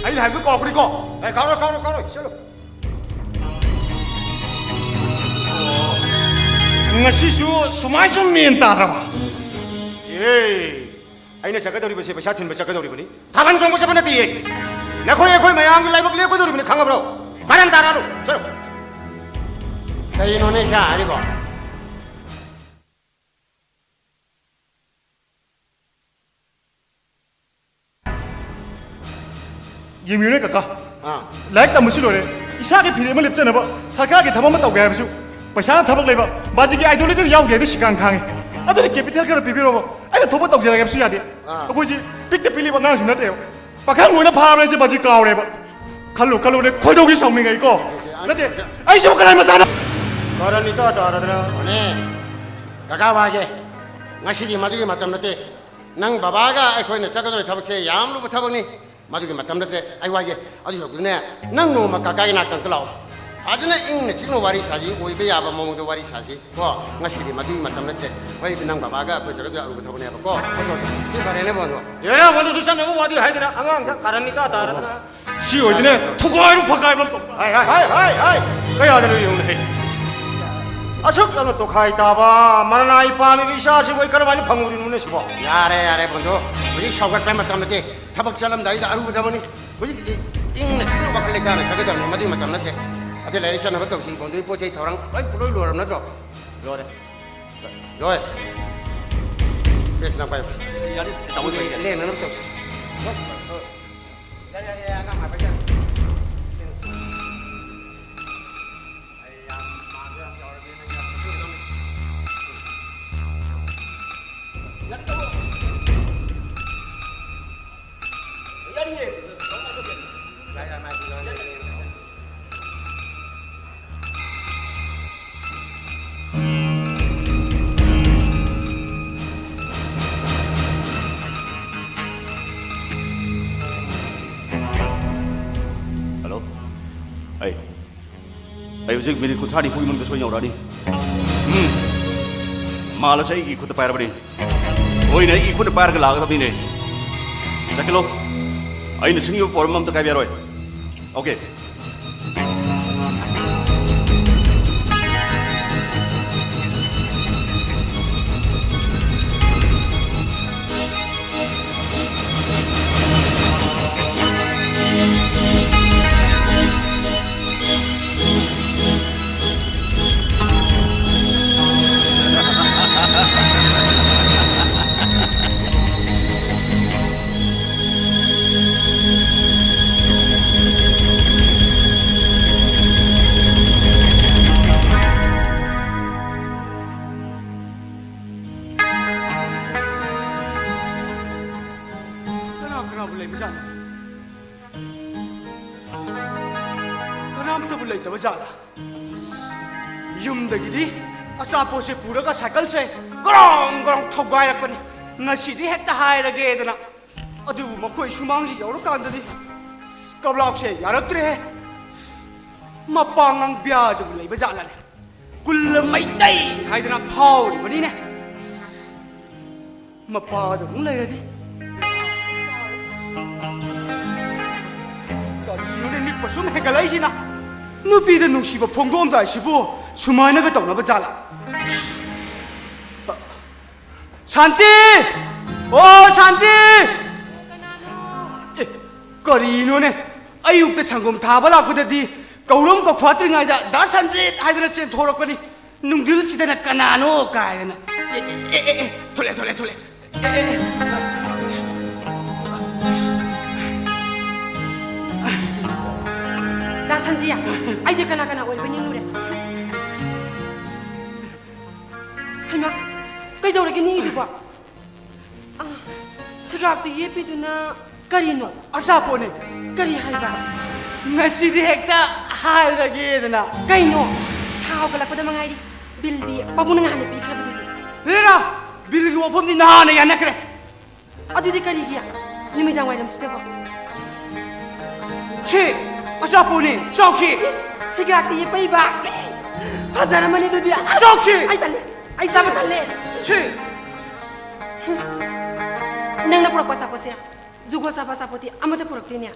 ꯑꯩꯅ ꯍꯥꯏꯕꯗꯨ ꯀꯥꯎꯈ꯭ꯔꯤꯀꯣ? ꯑꯦ, ꯀꯥꯎꯔꯣꯏ, ꯀꯥꯎꯔꯣꯏ, ꯀꯥꯎꯔꯣꯏ, ꯆꯠꯂꯨ꯫ ꯉꯁꯤꯁꯨ ꯁꯨꯃꯥꯏ ꯁꯨꯝ ꯃꯦꯟ ꯇꯥꯗ꯭ꯔꯕ? ꯑꯦ, ꯑꯩꯅ ꯆꯠꯀꯗꯧꯔꯤꯕꯁꯦ ꯄꯩꯁꯥ ꯊꯤꯟꯕ ꯆꯠꯀꯗꯧꯔꯤꯕꯅꯤ, ꯊꯥꯕꯜ ꯆꯣꯡꯕ ꯆꯠꯄ ꯅꯠꯇꯦꯌꯦ꯫ ꯅꯈꯣꯏ ꯑꯩꯈꯣꯏ ꯃꯌꯥꯝꯒꯤ ꯂꯥꯏꯕꯛ ꯂꯦꯞꯀꯗꯧꯔꯤꯕꯅꯤ, ꯈꯪꯉꯕ꯭ꯔꯣ? ꯀꯔꯟ ꯇꯥꯔꯛꯑꯅꯨ, ꯆꯠꯂꯨ꯫ ꯀꯔꯤꯅꯣꯅꯦ ꯏꯆꯥ ꯍꯥꯏꯔꯤꯕꯣ? ꯌꯦꯡꯕꯤꯌꯨꯅꯦ ꯀꯀꯥ꯫ ꯑꯥ꯫ ꯂꯥꯏꯔꯤꯛ ꯇꯝꯕꯁꯨ ꯂꯣꯏꯔꯦ, ꯏꯁꯥꯒꯤ ꯐꯤꯔꯦꯞ ꯑꯃ ꯂꯦꯞꯆꯅꯕ ꯁꯔꯀꯥꯔꯒꯤ ꯊꯕꯛ ꯑꯃ ꯇꯧꯒꯦ ꯍꯥꯏꯕꯁꯨ ꯄꯩꯁꯥꯅ ꯊꯕꯛ ꯂꯩꯕ, ꯕꯥꯖꯤꯒꯤ ideology ꯗꯨ ꯌꯥꯎꯗꯦ ꯍꯥꯏꯗꯤ ꯁꯤꯀꯥꯟ ꯈꯥꯡꯉꯤ꯫ ꯑꯗꯨꯅ capital ꯈꯔ ꯄꯤꯕꯤꯔꯣꯕ, ꯑꯩꯅ ꯊꯣꯛꯄ ꯇꯧꯖꯔꯒꯦ ꯍꯥꯏꯕꯁꯨ ꯌꯥꯗꯦ꯫ ꯑꯥ꯫ ꯑꯩꯈꯣꯏꯁꯤ ꯄꯤꯛꯇ ꯄꯤꯛꯂꯤꯕ ꯑꯉꯥꯡꯁꯨ ꯅꯠꯇꯦꯕ, ꯄꯥꯈꯪ ꯂꯣꯏꯅ ꯐꯥꯔꯕꯅꯤ꯫ ꯁꯤ ꯕꯥꯖꯤ ꯀꯥꯎꯔꯦꯕ꯫ ꯈꯜꯂꯨ ꯈꯜꯂꯨꯅꯦ, ꯈꯣꯏꯗꯧꯒꯤ ꯁꯥꯎꯅꯤꯡꯉꯛꯏꯀꯣ꯫ ꯁꯦ, ꯁꯦ, ꯁꯦ, ꯅꯠꯇꯦ, ꯑꯩꯁꯤꯕꯨ ꯀꯅꯥꯏ ꯃꯆꯥꯅꯣ? ꯀꯔꯟ ꯏꯇꯥ ꯇꯥꯔꯗꯅ꯫ ꯍꯣꯅꯦ, ꯀꯀꯥ ꯋꯥꯒꯦ, ꯉꯁꯤꯗꯤ ꯃꯗꯨꯒꯤ ꯃꯇꯝ ꯅꯠꯇꯦ꯫ ꯅꯪ ꯕꯕꯥꯒ ꯑꯩꯈꯣꯏꯅ ꯆꯠꯀꯗꯧꯔꯤꯕ ꯊꯕꯛꯁꯦ ꯌꯥꯝ ꯂꯨꯕ ꯊꯕꯛꯅꯤ꯫ ꯃꯗꯨꯒꯤ ꯃꯇꯝ ꯅꯠꯇ꯭ꯔꯦ꯫ ꯑꯩ ꯋꯥꯒꯦ, ꯑꯗꯨ ꯁꯔꯨꯛꯇꯨꯅꯦ, ꯅꯪ ꯅꯣꯡꯃ ꯀꯀꯥꯒꯤ ꯅꯥꯛꯇ ꯑꯝꯇ ꯂꯥꯛꯑꯣ꯫ ꯐꯖꯅ ꯏꯪꯅ ꯆꯤꯛꯅ ꯋꯥꯔꯤ ꯁꯥꯁꯤ, ꯑꯣꯏꯕ ꯌꯥꯕ ꯃꯑꯣꯡꯗ ꯋꯥꯔꯤ ꯁꯥꯁꯤ ꯀꯣ꯫ ꯉꯁꯤꯗꯤ ꯃꯗꯨꯒꯤ ꯃꯇꯝ ꯅꯠꯇ꯭ꯔꯦ꯫ ꯍꯣꯏ, ꯅꯪ ꯕꯕꯥꯒ ꯑꯩꯈꯣꯏ ꯆꯠꯀꯗꯧꯔꯤꯕ ꯑꯔꯨꯕ ꯊꯕꯛꯅꯦꯕꯀꯣ꯫ ꯁꯤ ꯐꯔꯦꯅꯦ, ꯕꯣꯟꯗꯣ꯫ ꯌꯥꯔꯦ, ꯕꯣꯟꯗꯨꯁꯨ ꯆꯠꯅꯕ ꯋꯥꯗꯤ ꯍꯥꯏꯗꯅ ꯑꯉꯥꯡꯗ ꯀꯔꯟ ꯏꯇꯥ ꯇꯥꯔꯗꯅ꯫ ꯁꯤ ꯑꯣꯏꯗꯅꯦ, ꯊꯨꯒꯥꯏꯔꯨ ꯐꯒꯥꯏꯕ ꯑꯃ ꯇꯧ꯫ ꯍꯥꯏ, ꯍꯥꯏ, ꯍꯥꯏ, ꯍꯥꯏ, ꯍꯥꯏ꯫ ꯀꯌꯥꯗꯅꯣ ꯌꯦꯡꯉꯨꯅꯦ꯫ ꯑꯁꯨꯛ ꯌꯥꯝꯅ ꯇꯣꯈꯥꯏ ꯇꯥꯕ ꯃꯔꯅꯥꯏ ꯄꯥꯝꯃꯤꯕ ꯏꯆꯥꯁꯤꯕꯨ ꯑꯩ ꯀꯔꯝꯍꯥꯏꯅ ꯐꯪꯉꯨꯔꯤꯅꯣꯅꯦ ꯁꯤꯕꯣ? ꯌꯥꯔꯦ, ꯌꯥꯔꯦ, ꯕꯣꯟꯗꯣ꯫ ꯍꯧꯖꯤꯛ ꯁꯥꯎꯒꯠꯄ ꯃꯇꯝ ꯅꯠꯇꯦ꯫ ꯊꯕꯛ ꯆꯠꯂꯝꯗꯥꯏꯗ ꯑꯔꯨꯕ ꯊꯕꯛꯅꯤ꯫ ꯍꯧꯖꯤꯛ ꯏ-, ꯏꯪꯅ ꯆꯤꯛꯅ ꯋꯥꯈꯜ ꯂꯩꯇꯥꯅ ꯆꯠꯀꯗꯕꯅꯤ꯫ ꯃꯗꯨꯒꯤ ꯃꯇꯝ ꯅꯠꯇ꯭ꯔꯦ꯫ ꯑꯗꯨ ꯂꯥꯏꯔꯤꯛ ꯆꯠꯅꯕ ꯇꯧꯁꯤ꯫ ꯕꯣꯟꯗꯣꯒꯤ ꯄꯣꯠ ꯆꯩ ꯊꯧꯔꯥꯡ ꯂꯣꯏ, ꯂꯣꯏ ꯂꯣꯏꯔꯕ ꯅꯠꯇ꯭ꯔꯣ? ꯂꯣꯏꯔꯦ꯫ ꯖꯣꯏ꯫ ꯄ꯭ꯂꯦꯠꯁꯤ ꯅꯪ ꯄꯥꯏꯌꯨ꯫ ꯌꯥꯅꯤ, ꯇꯥꯃꯣ, ꯄꯥꯏꯒꯦ꯫ ꯂꯦꯡꯅꯅꯕ ꯇꯧꯁꯤ꯫ ꯌꯥꯔꯦ, ꯌꯥꯔꯦ, ꯌꯥꯔꯦ, ꯑꯉꯥꯡ ꯍꯥꯏꯕ ꯌꯥꯔꯦ꯫ ꯍꯜꯂꯣ꯫ ꯑꯩ, ꯑꯩ ꯍꯧꯖꯤꯛ ꯃꯤꯅꯤꯠ ꯀꯨꯟꯊ꯭ꯔꯥ ꯅꯤꯐꯨꯒꯤ ꯃꯅꯨꯡꯗ ꯁꯣꯏ ꯌꯧꯔꯛꯑꯅꯤ꯫ ꯎꯝ꯫ ꯃꯥꯜ ꯑꯁꯤ ꯑꯩꯒꯤ ꯈꯨꯠꯇ ꯄꯥꯏꯔꯕꯅꯤ꯫ ꯍꯣꯏꯅꯦ, ꯑꯩꯒꯤ ꯈꯨꯠꯅ ꯄꯥꯏꯔꯒ ꯂꯥꯛꯀꯗꯕꯅꯤꯅꯦ꯫ ꯆꯠꯈꯤꯂꯣ꯫ ꯑꯩꯅ ꯁꯤꯡꯉꯤꯕ ꯄꯣꯔꯝ ꯑꯝꯇ ꯀꯥꯏꯕ ꯌꯥꯔꯣꯏ꯫ ꯑꯣꯀꯦ꯫ ꯀꯅꯥ ꯀꯅꯥꯕꯨ ꯂꯩꯕꯖꯥꯠꯅꯣ? ꯀꯅꯥꯝꯇꯕꯨ ꯂꯩꯇꯕ ꯖꯥꯠꯂꯥ? ꯌꯨꯝꯗꯒꯤꯗꯤ ꯑꯆꯥꯄꯣꯠꯁꯦ ꯄꯨꯔꯒ ꯁꯥꯏꯀꯜꯁꯦ ꯒ꯭ꯔꯣꯡ ꯒ꯭ꯔꯣꯡ ꯊꯧꯒꯥꯏꯔꯛꯄꯅꯤ꯫ ꯉꯁꯤꯗꯤ ꯍꯦꯛꯇ ꯍꯥꯏꯔꯒꯦꯗꯅ꯫ ꯑꯗꯨꯕꯨ ꯃꯈꯣꯏ ꯁꯨꯃꯥꯡꯁꯤ ꯌꯧꯔꯀꯥꯟꯗꯗꯤ ꯀꯕ꯭ꯂꯥꯞꯁꯦ ꯌꯥꯔꯛꯇ꯭ꯔꯦꯍꯦ꯫ ꯃꯄꯥꯡꯒꯜ ꯕ꯭ꯌꯥꯗꯨꯕꯨ ꯂꯩꯕ ꯖꯥꯠꯂꯅꯦ? ꯀꯨꯜꯂ ꯃꯩꯇꯩ ꯍꯥꯏꯗꯅ ꯐꯥꯎꯔꯤꯕꯅꯤꯅꯦ꯫ ꯃꯄꯥꯗꯨ ꯑꯃꯨꯛ ꯂꯩꯔꯗꯤ꯫ ꯀꯔꯤꯅꯣꯅꯦ ꯅꯤꯛꯄ ꯁꯨꯝ ꯍꯦꯟꯒꯠꯂꯛꯏꯁꯤꯅ? ꯅꯨꯄꯤꯗ ꯅꯨꯡꯁꯤꯕ ꯐꯣꯡꯗꯣꯛꯑꯝꯗꯥꯏꯁꯤꯕꯨ ꯁꯨꯃꯥꯏꯅꯒ ꯇꯧꯅꯕ ꯖꯥꯠꯂꯥ? ꯁꯥꯟꯇꯤ! ꯑꯣ, ꯁꯥꯟꯇꯤ! ꯑꯦ, ꯀꯔꯤꯅꯣꯅꯦ? ꯑꯌꯨꯛꯇ ꯁꯪꯒꯣꯝ ꯊꯥꯕ ꯂꯥꯛꯄꯗꯗꯤ ꯀꯧꯔꯝ ꯀꯧꯐꯠꯇ꯭ꯔꯤꯉꯩꯗ "ꯗꯥ ꯁꯟꯖꯤꯠ" ꯍꯥꯏꯗꯅ ꯆꯦꯟꯊꯣꯔꯛꯄꯅꯤ꯫ ꯅꯨꯡꯊꯤꯜꯁꯤꯗꯅ "ꯀꯅꯥꯅꯣ?" ꯀꯥꯏꯗꯅ꯫ ꯑꯦ, ꯑꯦ, ꯑꯦ, ꯑꯦ, ꯊꯣꯛꯂꯛꯑꯦ, ꯊꯣꯛꯂꯛꯑꯦ, ꯊꯣꯛꯂꯛꯑꯦ꯫ ꯑꯦ, ꯑꯦ, ꯑꯦ꯫ ꯗꯥ ꯁꯟꯖꯤꯠ, ꯑꯩꯗꯤ ꯀꯅꯥ ꯀꯅꯥ ꯑꯣꯏꯔꯕꯣꯏ ꯅꯤꯡꯂꯨꯔꯦ꯫ ꯍꯩꯃꯥ, ꯀꯩꯗꯧꯔꯒꯦ ꯅꯤꯛꯏꯗꯨꯕꯣ? ꯑ, ꯁꯤꯒꯥꯛꯇ ꯌꯦꯞꯄꯤꯗꯨꯅ ꯀꯔꯤꯅꯣ? ꯑꯆꯥꯄꯣꯠꯅꯦ꯫ ꯀꯔꯤ ꯍꯥꯏꯕ? ꯉꯁꯤꯗꯤ ꯍꯦꯛꯇ ꯍꯥꯏꯔꯒꯦꯗꯅ꯫ ꯀꯩꯅꯣ? ꯊꯥ ꯍꯧꯒꯠꯂꯛꯄꯗ ꯃꯉꯥꯏꯔꯤ꯫ ꯕꯤꯜꯗꯤ ꯄꯥꯕꯨꯡꯅ ꯉꯍꯥꯟꯅ ꯄꯤꯈ꯭ꯔꯕꯗꯨꯗꯤ꯫ ꯍꯦꯔꯥ, ꯕꯤꯜꯒꯤ ꯋꯥꯐꯝꯗꯤ ꯅꯍꯥꯟꯅ ꯌꯥꯅꯈ꯭ꯔꯦ꯫ ꯑꯗꯨꯗꯤ ꯀꯔꯤꯒꯤ ꯅꯨꯃꯤꯗꯥꯡ ꯋꯥꯏꯔꯝꯁꯤꯗꯕꯣ? ꯁꯤ ꯑꯆꯥꯄꯣꯠꯅꯤ, ꯆꯥꯎꯁꯤ꯫ ꯏꯁ, ꯁꯤꯒꯥꯛꯇ ꯌꯦꯞꯄꯛꯏꯕ꯫ ꯐꯖꯔꯝꯃꯅꯤ ꯑꯗꯨꯗꯤ꯫ ꯑꯁ, ꯆꯥꯎꯁꯤ꯫ ꯑꯩ ꯇꯜꯂꯦ꯫ ꯑꯩ ꯆꯥꯕ ꯇꯜꯂꯦ꯫ ꯁꯤ꯫ ꯅꯪꯅ ꯄꯨꯔꯛꯄ ꯑꯆꯥꯄꯣꯠꯁꯦ ꯖꯨꯒꯣꯠ ꯆꯥꯕ ꯑꯆꯥꯄꯣꯠꯇꯤ ꯑꯃꯠꯇ ꯄꯨꯔꯛꯇꯦꯅꯦ꯫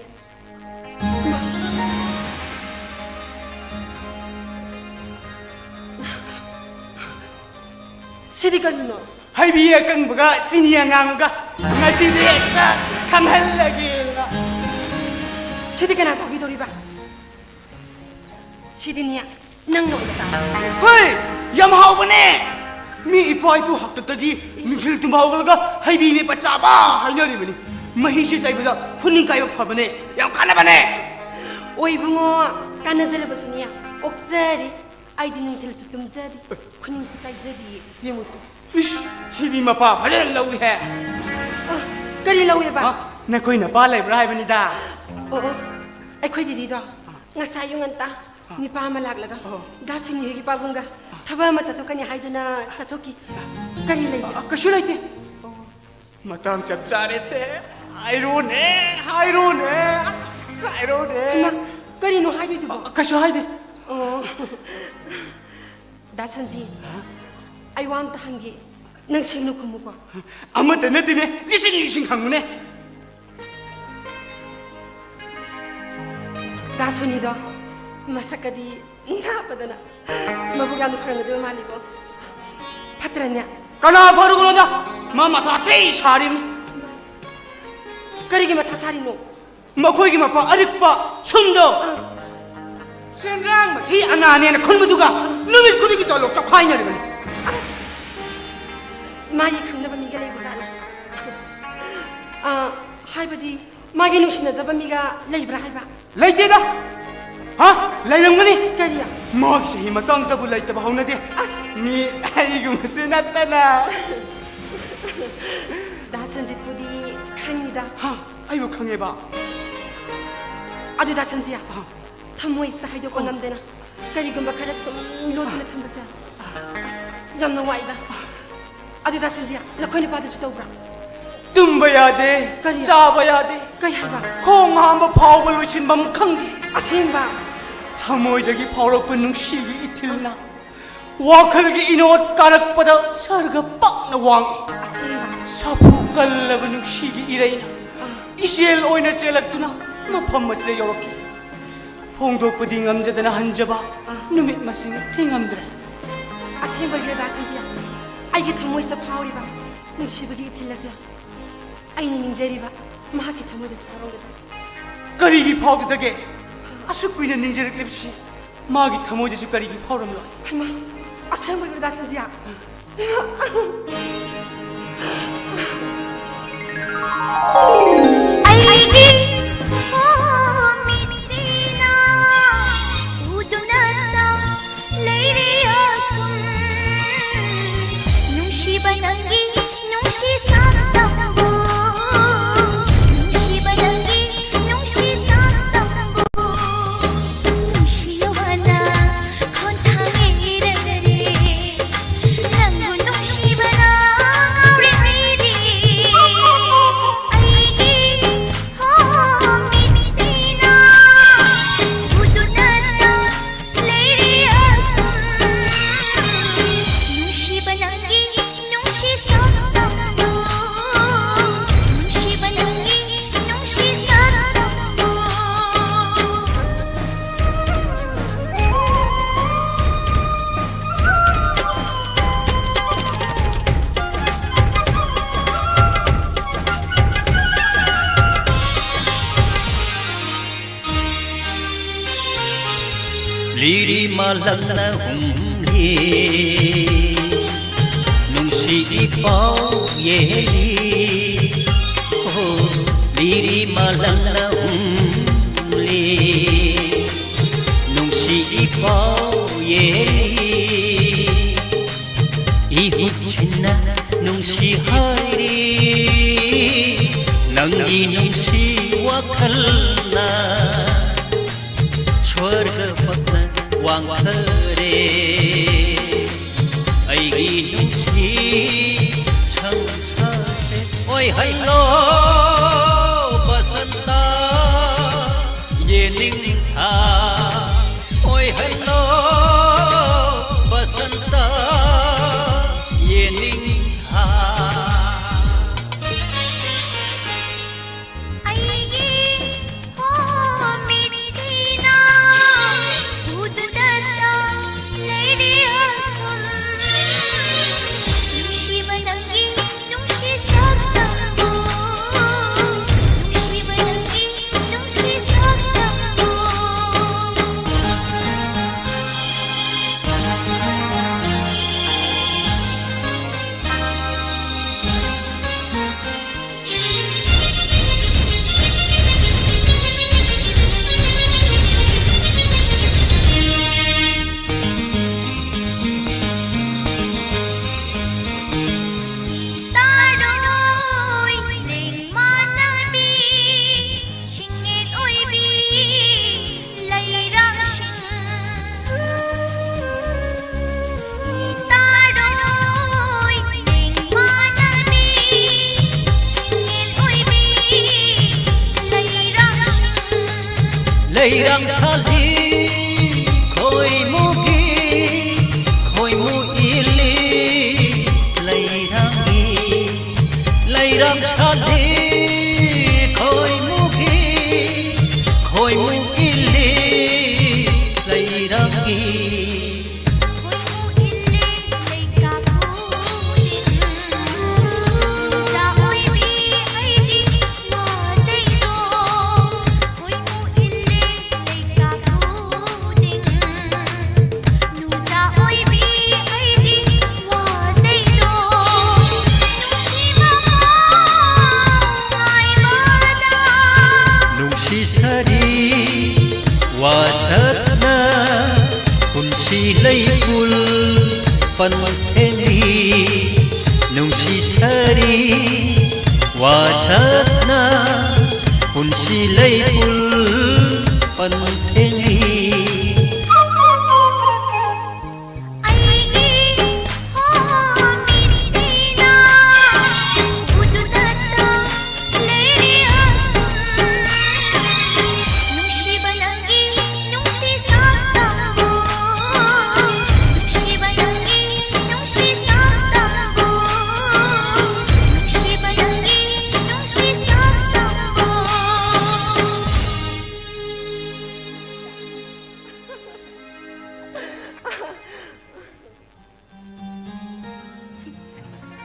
ꯁꯤꯗꯤ ꯀꯔꯤꯅꯣ? ꯍꯩꯕꯤ ꯑꯀꯪꯕꯒ ꯆꯤꯅꯤ ꯑꯉꯥꯡꯕꯒ ꯉꯁꯤꯗꯤ ꯍꯦꯛꯇ ꯈꯪꯍꯜꯂꯒꯦꯅ꯫ ꯁꯤꯗꯤ ꯀꯅꯥ ꯆꯥꯕꯤꯗꯧꯔꯤꯕ? ꯁꯤꯗꯤꯅꯦ, ꯅꯪꯅ ꯑꯣꯏꯅ ꯆꯥꯔꯣ꯫ ꯍꯣꯏ, ꯌꯥꯝ ꯍꯥꯎꯕꯅꯦ꯫ ꯃꯤ ꯏꯄꯥ ꯏꯄꯨ ꯍꯥꯛꯇꯛꯇꯒꯤ ꯅꯨꯡꯊꯤꯜ ꯇꯨꯝꯕ ꯍꯧꯒꯠꯂꯒ ꯍꯩꯕꯤ ꯃꯦꯠꯄ ꯆꯥꯕ ꯍꯥꯏꯅꯔꯤꯕꯅꯤ꯫ ꯃꯍꯤꯁꯦ ꯇꯩꯕꯗ ꯈꯨꯅꯤꯡ ꯀꯥꯏꯕ ꯐꯕꯅꯦ, ꯌꯥꯝ ꯀꯥꯟꯅꯕꯅꯦ꯫ ꯑꯣꯏ ꯏꯕꯨꯡꯉꯣ, ꯀꯥꯟꯅꯖꯔꯕꯁꯨꯅꯦ, ꯑꯣꯛꯆꯔꯤ꯫ ꯑꯩꯗꯤ ꯅꯨꯡꯊꯤꯜꯁꯨ ꯇꯨꯝꯖꯗꯦ, ꯈꯨꯅꯤꯡꯁꯨ ꯀꯥꯏꯖꯗꯤꯌꯦ꯫ ꯌꯦꯡꯉꯨꯀꯣ꯫ ꯏꯁ, ꯁꯤꯗꯤ ꯃꯄꯥ ꯐꯖꯅ ꯂꯧꯏꯍꯦ꯫ ꯑ, ꯀꯔꯤ ꯂꯧꯋꯦꯕ? ꯍꯥ? ꯅꯈꯣꯏ ꯅꯄꯥ ꯂꯩꯕ꯭ꯔꯥ ꯍꯥꯏꯕꯅꯤꯗ꯫ ꯑꯣ, ꯑꯣ, ꯑꯩꯈꯣꯏ ꯗꯤꯗꯤꯗꯣ ꯉꯁꯥꯏ ꯑꯌꯨꯛ ꯉꯟꯇꯥ ꯑ꯫ ꯅꯤꯄꯥ ꯑꯃ ꯂꯥꯛꯂꯒ ꯑ꯫ ꯗꯥ ꯁꯨꯅꯤ ꯍꯣꯏꯒꯤ ꯄꯥꯕꯨꯡꯒ ꯊꯕꯛ ꯑꯃ ꯆꯠꯊꯣꯛꯀꯅꯤ ꯍꯥꯏꯗꯨꯅ ꯆꯠꯊꯣꯛꯈꯤ꯫ ꯀꯔꯤ ꯂꯩꯒꯦ? ꯑ, ꯀꯩꯁꯨ ꯂꯩꯇꯦ꯫ ꯑꯣ꯫ ꯃꯇꯥꯡ ꯆꯞ ꯆꯥꯔꯦꯁꯦ꯫ ꯍꯥꯏꯔꯣꯅꯦ, ꯍꯥꯏꯔꯣꯅꯦ꯫ ꯑꯁ, ꯍꯥꯏꯔꯣꯅꯦ꯫ ꯍꯩꯃꯥ, ꯀꯔꯤꯅꯣ ꯍꯥꯏꯗꯣꯏꯗꯨꯕꯣ? ꯑ, ꯀꯩꯁꯨ ꯍꯥꯏꯗꯦ꯫ ꯑꯣ꯫ ꯗꯥ ꯁꯟꯖꯤ, ꯑꯩ ꯋꯥ ꯑꯝꯇ ꯍꯪꯒꯦ꯫ ꯅꯪ ꯁꯦꯡꯅ ꯈꯨꯝꯃꯨꯀꯣ꯫ ꯑꯃꯠꯇ ꯅꯠꯇꯦꯅꯦ, ꯂꯤꯁꯤꯡ ꯂꯤꯁꯤꯡ ꯍꯪꯉꯨꯅꯦ꯫ ꯗꯥ ꯁꯣꯅꯤꯗꯣ ꯃꯁꯛꯀꯗꯤ ꯅꯥꯞꯄꯗꯅ꯫ ꯃꯕꯨꯛ ꯌꯥꯝꯅ ꯐꯔꯝꯒꯗꯕ ꯃꯥꯜꯂꯤꯀꯣ꯫ ꯐꯠꯇ꯭ꯔꯅꯦ? ꯀꯅꯥ ꯐꯔꯨꯕꯅꯣꯗ? ꯃꯥ ꯃꯊꯥ ꯑꯇꯩ ꯁꯥꯔꯤꯕꯅꯤ꯫ ꯀꯔꯤꯒꯤ ꯃꯊꯥ ꯁꯥꯔꯤꯅꯣ? ꯃꯈꯣꯏꯒꯤ ꯃꯄꯥ ꯑꯔꯤꯛꯄ ꯁꯨꯝꯗꯣ ꯁꯦꯟꯗ꯭ꯔꯥꯡ ꯃꯊꯤ ꯑꯅꯥꯅꯦꯅ ꯈꯨꯟꯕꯗꯨꯒ ꯅꯨꯃꯤꯠ ꯈꯨꯗꯤꯡꯒꯤ ꯇꯣꯂꯣꯞ ꯆꯞꯈꯥꯏꯅꯔꯤꯕꯅꯤ꯫ ꯑꯁ! ꯃꯥꯒꯤ ꯈꯪꯅꯕ ꯃꯤꯒ ꯂꯩꯕ ꯖꯥꯠꯂ? ꯑ, ꯍꯥꯏꯕꯗꯤ ꯃꯥꯒꯤ ꯅꯨꯡꯁꯤꯅꯖꯕ ꯃꯤꯒ ꯂꯩꯕ꯭ꯔꯥ ꯍꯥꯏꯕ? ꯂꯩꯇꯦꯗ꯫ ꯍꯥ? ꯂꯩꯔꯝꯒꯅꯤ꯫ ꯀꯔꯤ? ꯃꯥꯒꯤ ꯆꯍꯤ ꯃꯇꯥꯡꯗꯕꯨ ꯂꯩꯇꯕ ꯍꯧꯅꯗꯦ꯫ ꯑꯁ! ꯃꯤ ꯑꯩꯒꯨꯝꯕꯁꯨ ꯅꯠꯇꯅ꯫ ꯗꯥ ꯁꯟꯖꯤꯠꯄꯨꯗꯤ ꯈꯪꯉꯤꯗ꯫ ꯍꯥ? ꯑꯩꯕꯨ ꯈꯪꯉꯦꯕ? ꯑꯗꯨ ꯗꯥ ꯁꯟꯖꯤꯌꯥ, ꯑꯥ꯫ ꯊꯃꯣꯏꯁꯤꯗ ꯍꯥꯏꯗꯣꯛꯄ ꯑꯣ꯫ ꯉꯝꯗꯅ ꯀꯔꯤꯒꯨꯝꯕ ꯈꯔ ꯁꯨꯝ ꯂꯣꯠꯇꯨꯅ ꯊꯝꯕꯁꯦ꯫ ꯑꯁ, ꯌꯥꯝꯅ ꯋꯥꯏꯗ꯫ ꯑꯗꯨ ꯗꯥ ꯁꯟꯖꯤꯌꯥ, ꯅꯈꯣꯏ ꯅꯨꯄꯥꯗꯁꯨ ꯇꯧꯕ꯭ꯔꯥ? ꯇꯨꯝꯕ ꯌꯥꯗꯦ, ꯀꯔꯤ? ꯆꯥꯕ ꯌꯥꯗꯦ, ꯀꯩ ꯍꯥꯏꯕ? ꯈꯣꯡ ꯍꯥꯝꯕ ꯐꯥꯎꯕ ꯂꯣꯏꯁꯤꯟꯐꯝ ꯈꯪꯗꯦ꯫ ꯑꯁꯦꯡꯕ? ꯊꯃꯣꯏꯗꯒꯤ ꯐꯥꯎꯔꯛꯄ ꯅꯨꯡꯁꯤꯒꯤ ꯏꯊꯤꯜꯅ ꯋꯥꯈꯜꯒꯤ ꯏꯅꯣꯠ ꯀꯥꯔꯛꯄꯗ ꯁꯔꯒ ꯄꯥꯛꯅ ꯋꯥꯡꯏ꯫ ꯑꯁꯦꯡꯕ? ꯁꯥꯐꯨ ꯀꯜꯂꯕ ꯅꯨꯡꯁꯤꯒꯤ ꯏꯔꯩꯅ ꯏꯆꯦꯜ ꯑꯣꯏꯅ ꯆꯦꯜꯂꯛꯇꯨꯅ ꯃꯐꯝ ꯑꯁꯤꯗ ꯌꯧꯔꯛꯈꯤ꯫ ꯐꯣꯡꯗꯣꯛꯄꯗꯤ ꯉꯝꯖꯗꯅ ꯍꯟꯖꯕ ꯑꯥ꯫ ꯅꯨꯃꯤꯠ ꯃꯁꯤꯡ ꯊꯤꯉꯝꯗ꯭ꯔꯦ꯫ ꯑꯁꯦꯡꯕꯒꯤꯔ ꯗꯥ ꯁꯟꯖꯤꯌꯥ? ꯑꯩꯒꯤ ꯊꯃꯣꯏꯁꯤꯗ ꯐꯥꯎꯔꯤꯕ ꯅꯨꯡꯁꯤꯕꯒꯤ ꯏꯊꯤꯜ ꯑꯁꯦ ꯑꯩꯅ ꯅꯤꯡꯖꯔꯤꯕ ꯃꯍꯥꯛꯀꯤ ꯊꯃꯣꯏꯗꯁꯨ ꯐꯥꯎꯔꯝꯒꯗ꯭ꯔꯥ? ꯀꯔꯤꯒꯤ ꯐꯥꯎꯗꯗꯒꯦ? ꯑꯁꯨꯛ ꯀꯨꯏꯅ ꯅꯤꯡꯖꯔꯛꯂꯤꯕꯁꯤ ꯃꯥꯒꯤ ꯊꯃꯣꯏꯗꯁꯨ ꯀꯔꯤꯒꯤ ꯐꯥꯎꯔꯝꯂꯣꯏ? ꯍꯩꯃꯥ, ꯑꯁꯦꯡꯕꯒꯤꯔ ꯗꯥ ꯁꯟꯖꯤꯌꯥ? ꯑꯩꯒꯤ ꯃꯤꯠꯁꯤꯅ ꯎꯗꯨꯅ ꯂꯩꯔꯤ ꯑꯁꯨꯝ ꯅꯨꯡꯁꯤꯕ ꯅꯪꯒꯤ ꯅꯨꯡꯁꯤ ꯁꯥꯟꯅꯕ ꯅꯨꯡꯁꯤꯕ ꯅꯪꯒꯤ ꯅꯨꯡꯁꯤ ꯁꯥꯟꯅꯕ ꯅꯨꯡꯁꯤꯌꯣ ꯍꯥꯏꯅ ꯈꯣꯟꯊꯥꯡ ꯏꯔꯔꯦ ꯅꯪꯕꯨ ꯅꯨꯡꯁꯤꯕꯅ ꯉꯥꯎꯔꯦ ꯑꯩꯗꯤ ꯑꯩꯒꯤ ꯂꯤꯔꯤ ꯃꯥꯂꯪꯅ ꯍꯨꯝꯂꯤ, ꯅꯨꯡꯁꯤ ꯏꯄꯥꯎ ꯌꯦꯜꯂꯤ꯫ ꯍꯣ, ꯂꯤꯔꯤ ꯃꯥꯂꯪꯅ ꯍꯨꯝꯂꯤ, ꯅꯨꯡꯁꯤ ꯏꯄꯥꯎ ꯌꯦꯜꯂꯤ꯫ ꯏꯍꯨꯠꯁꯤꯟꯅ ꯅꯨꯡꯁꯤ ꯍꯥꯏꯔꯤ, ꯅꯪꯒꯤ ꯅꯨꯡꯁꯤ ꯋꯥꯈꯜꯅ ꯁ꯭ꯋꯔꯒ ꯐꯛꯅ ꯋꯥꯡꯊꯔꯦ꯫ ꯑꯩꯒꯤ ꯅꯨꯡꯁꯤ ꯁꯪꯁꯥꯔꯁꯦ ꯑꯣꯏꯍꯜꯂꯣ ꯕꯁꯟꯇ, ꯌꯦꯅꯤꯡꯊꯥ ꯑꯣꯏꯍꯜꯂꯣ ꯕꯁꯟꯇ, ꯌꯦꯅꯤꯡꯊꯥ꯫ ꯑꯩꯒꯤ ꯍꯣꯃꯤꯠꯁꯤꯅ ꯎꯗꯨꯅ ꯂꯩꯔꯤ ꯑꯁꯨꯝ꯫ ꯅꯨꯡꯁꯤꯕ ꯅꯪꯒꯤ ꯅꯨꯡꯁꯤ ꯁꯛꯇꯝꯕꯨ, ꯅꯨꯡꯁꯤꯕ ꯅꯪꯒꯤ ꯅꯨꯡꯁꯤ ꯁꯛꯇꯝꯕꯨ꯫ ꯇꯥꯔꯣꯏ ꯂꯦꯡꯃꯥꯟꯅꯕꯤ, ꯁꯤꯡꯉꯦꯟ ꯑꯣꯏꯕꯤ ꯂꯩꯔꯥꯡꯁꯤꯡ꯫ ꯇꯥꯔꯣꯏ ꯂꯦꯡꯃꯥꯟꯅꯕꯤ, ꯁꯤꯡꯉꯦꯟ ꯑꯣꯏꯕꯤ ꯂꯩꯔꯥꯡꯁꯤꯡ꯫ ꯂꯩꯔꯥꯡ ꯁꯥꯠꯂꯤ ꯈꯣꯏꯃꯨꯒꯤ, ꯈꯣꯏꯃꯨ ꯏꯜꯂꯤ ꯂꯩꯔꯥꯡꯒꯤ꯫ ꯂꯩꯔꯥꯡ ꯁꯥꯠꯂꯤ ꯈꯣꯏꯃꯨꯒꯤ, ꯈꯣꯏꯃꯨ ꯏꯜꯂꯤ ꯂꯩꯔꯥꯡꯒꯤ꯫ ꯈꯣꯏꯃꯨ ꯏꯜꯂꯤ ꯂꯩꯀꯥ ꯈꯨꯗꯤꯡ, ꯏꯆꯥ ꯑꯣꯏꯕꯤ ꯑꯩꯗꯤ ꯃꯥꯖꯩꯗꯣ꯫ ꯈꯣꯏꯃꯨ ꯏꯜꯂꯤ ꯂꯩꯀꯥ ꯈꯨꯗꯤꯡ꯫ ꯁꯥꯔꯤ ꯋꯥꯁꯛꯅ ꯄꯨꯟꯁꯤ ꯂꯩꯄꯨꯜ ꯄꯟꯊꯦꯡꯂꯤ꯫ ꯅꯨꯡꯁꯤ ꯁꯥꯔꯤ ꯋꯥꯁꯛꯅ ꯄꯨꯟꯁꯤ ꯂꯩꯄꯨꯜ ꯄꯟꯊꯦꯡꯂꯤ꯫ ꯑꯩꯒꯤ ꯍꯣ ꯃꯤꯠꯁꯤꯅ ꯎꯗꯨꯗꯇ ꯂꯩꯔꯤ ꯑꯁꯨꯝ꯫ ꯅꯨꯡꯁꯤꯕ ꯅꯪꯒꯤ ꯅꯨꯡꯁꯤ ꯁꯛꯇꯝꯕꯨ, ꯅꯨꯡꯁꯤꯕ ꯅꯪꯒꯤ ꯅꯨꯡꯁꯤ ꯁꯛꯇꯝꯕꯨ, ꯅꯨꯡꯁꯤꯕ ꯅꯪꯒꯤ ꯅꯨꯡꯁꯤ ꯁꯛꯇꯝꯕꯨ꯫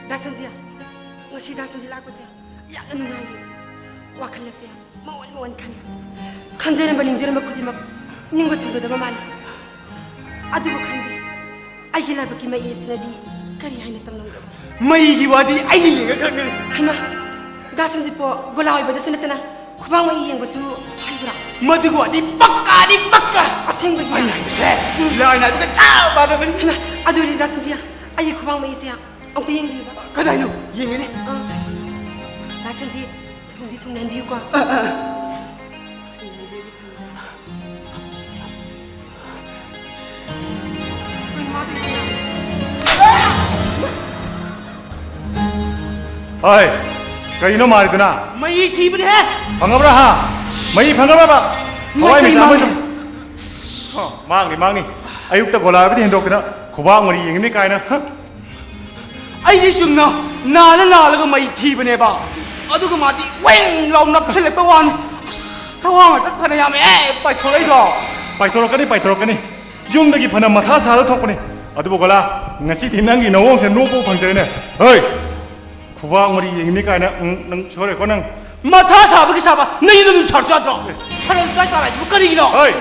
ꯗꯥ ꯁꯟꯖꯤꯌꯥ, ꯉꯁꯤ ꯗꯥ ꯁꯟꯖꯤ ꯂꯥꯛꯄꯁꯦ ꯌꯥꯝꯅ ꯅꯨꯡꯉꯥꯏꯌꯦ꯫ ꯋꯥꯈꯜ ꯑꯁꯦ ꯃꯑꯣꯟ ꯃꯑꯣꯟ ꯈꯜꯂꯦ꯫ ꯈꯟꯖꯔꯝꯕ ꯅꯤꯡꯖꯔꯝꯕ ꯈꯨꯗꯤꯡꯃꯛ ꯅꯤꯡꯕ ꯊꯨꯡꯒꯗꯕ ꯃꯥꯜꯂꯦ꯫ ꯑꯗꯨꯕꯨ ꯈꯪꯗꯦ, ꯑꯩꯒꯤ ꯂꯥꯏꯕꯛꯀꯤ ꯃꯩ ꯑꯁꯤꯅꯗꯤ ꯀꯔꯤ ꯍꯥꯏꯅ ꯇꯝꯂꯝꯒꯗꯕ? ꯃꯩꯒꯤ ꯋꯥꯗꯤ ꯑꯩꯅ ꯌꯦꯡꯉ ꯈꯪꯒꯅꯤ꯫ ꯍꯩꯃꯥ, ꯗꯥ ꯁꯟꯖꯤꯠꯄꯣ ꯒꯣꯂꯥ ꯑꯣꯏꯕꯗꯁꯨ ꯅꯠꯇꯅ ꯈꯨꯕꯥꯡ ꯃꯩ ꯌꯦꯡꯕꯁꯨ ꯍꯩꯕ꯭ꯔꯥ? ꯃꯗꯨꯒꯤ ꯋꯥꯗꯤ ꯄꯛꯀꯥꯅꯤ, ꯄꯛꯀ! ꯑꯁꯦꯡꯕꯒꯤ? ꯑꯩꯅ ꯍꯥꯏꯕꯁꯦ ꯎꯝ꯫ ꯂꯥꯏꯅ ꯑꯗꯨꯒ ꯆꯞ ꯃꯥꯟꯅꯕꯅꯤ꯫ ꯍꯩꯃꯥ, ꯑꯗꯨ ꯑꯣꯏꯔꯗꯤ ꯗꯥ ꯁꯟꯖꯤꯌꯥ, ꯑꯩꯒꯤ ꯈꯨꯕꯥꯡ ꯃꯩꯁꯦ ꯑꯝꯇ ꯌꯦꯡꯕꯤꯌꯨꯕ꯫ ꯀꯗꯥꯏꯅꯣ? ꯌꯦꯡꯒꯦꯅꯦ꯫ ꯑꯥ꯫ ꯗꯥ ꯁꯟꯖꯤꯠ, ꯊꯨꯝꯗꯤ ꯊꯨꯝꯅ ꯍꯟꯕꯤꯌꯨꯀꯣ꯫ ꯑꯥ, ꯑꯥ, ꯑꯥ꯫ ꯍꯣꯏ, ꯀꯔꯤꯅꯣ ꯃꯥꯔꯤꯗꯨꯅ? ꯃꯩ ꯊꯤꯕꯅꯦꯍꯦ! ꯐꯪꯉꯕ꯭ꯔꯥ, ꯍꯥ? ꯃꯩ ꯐꯪꯉꯕ꯭ꯔꯕ? ꯊꯋꯥꯏ ꯃꯩ ꯃꯤꯆꯥꯛ ꯃꯥꯡꯉꯦ꯫ ꯑꯃ ꯍꯣ, ꯃꯥꯡꯅꯤ, ꯃꯥꯡꯅꯤ꯫ ꯑꯌꯨꯛꯇ ꯒꯣꯂꯥ ꯍꯥꯏꯕꯗꯤ ꯍꯦꯟꯗꯣꯛꯇꯅ ꯈꯨꯕꯥꯛ ꯃꯔꯤ ꯌꯦꯡꯒꯅꯤ ꯀꯥꯏꯅ꯫ ꯍ? ꯑꯩꯗꯤ ꯆꯨꯝꯅ ꯅꯥꯜꯂ ꯅꯥꯜꯂꯒ ꯃꯩ ꯊꯤꯕꯅꯦꯕ꯫ ꯑꯗꯨꯒ ꯃꯥꯗꯤ ꯋꯦꯡ ꯂꯥꯎ ꯅꯞꯁꯤꯜꯂꯛꯄ ꯋꯥꯅꯤ꯫ ꯑꯁ, ꯊꯋꯥꯡ ꯆꯠ ꯐꯅ ꯌꯥꯝꯃꯦ ꯄꯥꯏꯊꯣꯔꯛꯏꯗꯣ꯫ ꯄꯥꯏꯊꯣꯔꯛꯀꯅꯤ, ꯄꯥꯏꯊꯣꯔꯛꯀꯅꯤ꯫ ꯌꯨꯝꯗꯒꯤ ꯐꯅ ꯃꯊꯥ ꯁꯥꯔ ꯊꯣꯛꯄꯅꯤ꯫ ꯑꯗꯨꯕꯨ ꯒꯣꯂꯥ, ꯉꯁꯤꯗꯤ ꯅꯪꯒꯤ ꯅꯑꯣꯡꯁꯦ ꯅꯣꯛꯄ ꯐꯪꯖꯔꯦꯅꯦ꯫ ꯍꯣꯏ! ꯈꯨꯕꯥꯛ ꯃꯔꯤ ꯌꯦꯡꯉꯤꯅꯤ ꯀꯥꯏꯅ, ꯎꯝ, ꯅꯪ ꯁꯣꯏꯔꯦꯀꯣ ꯅꯪ꯫ ꯃꯊꯥ ꯁꯥꯕꯒꯤ ꯁꯥꯕ, ꯅꯌꯨꯝꯗ ꯑꯗꯨꯝ ꯁꯥꯔꯁꯨ ꯌꯥꯗ꯭ꯔꯣ? ꯐꯔꯛ ꯏꯇꯥꯏ ꯇꯥꯔꯛꯏꯁꯤꯕꯨ ꯀꯔꯤꯒꯤꯅꯣ? ꯍꯣꯏ!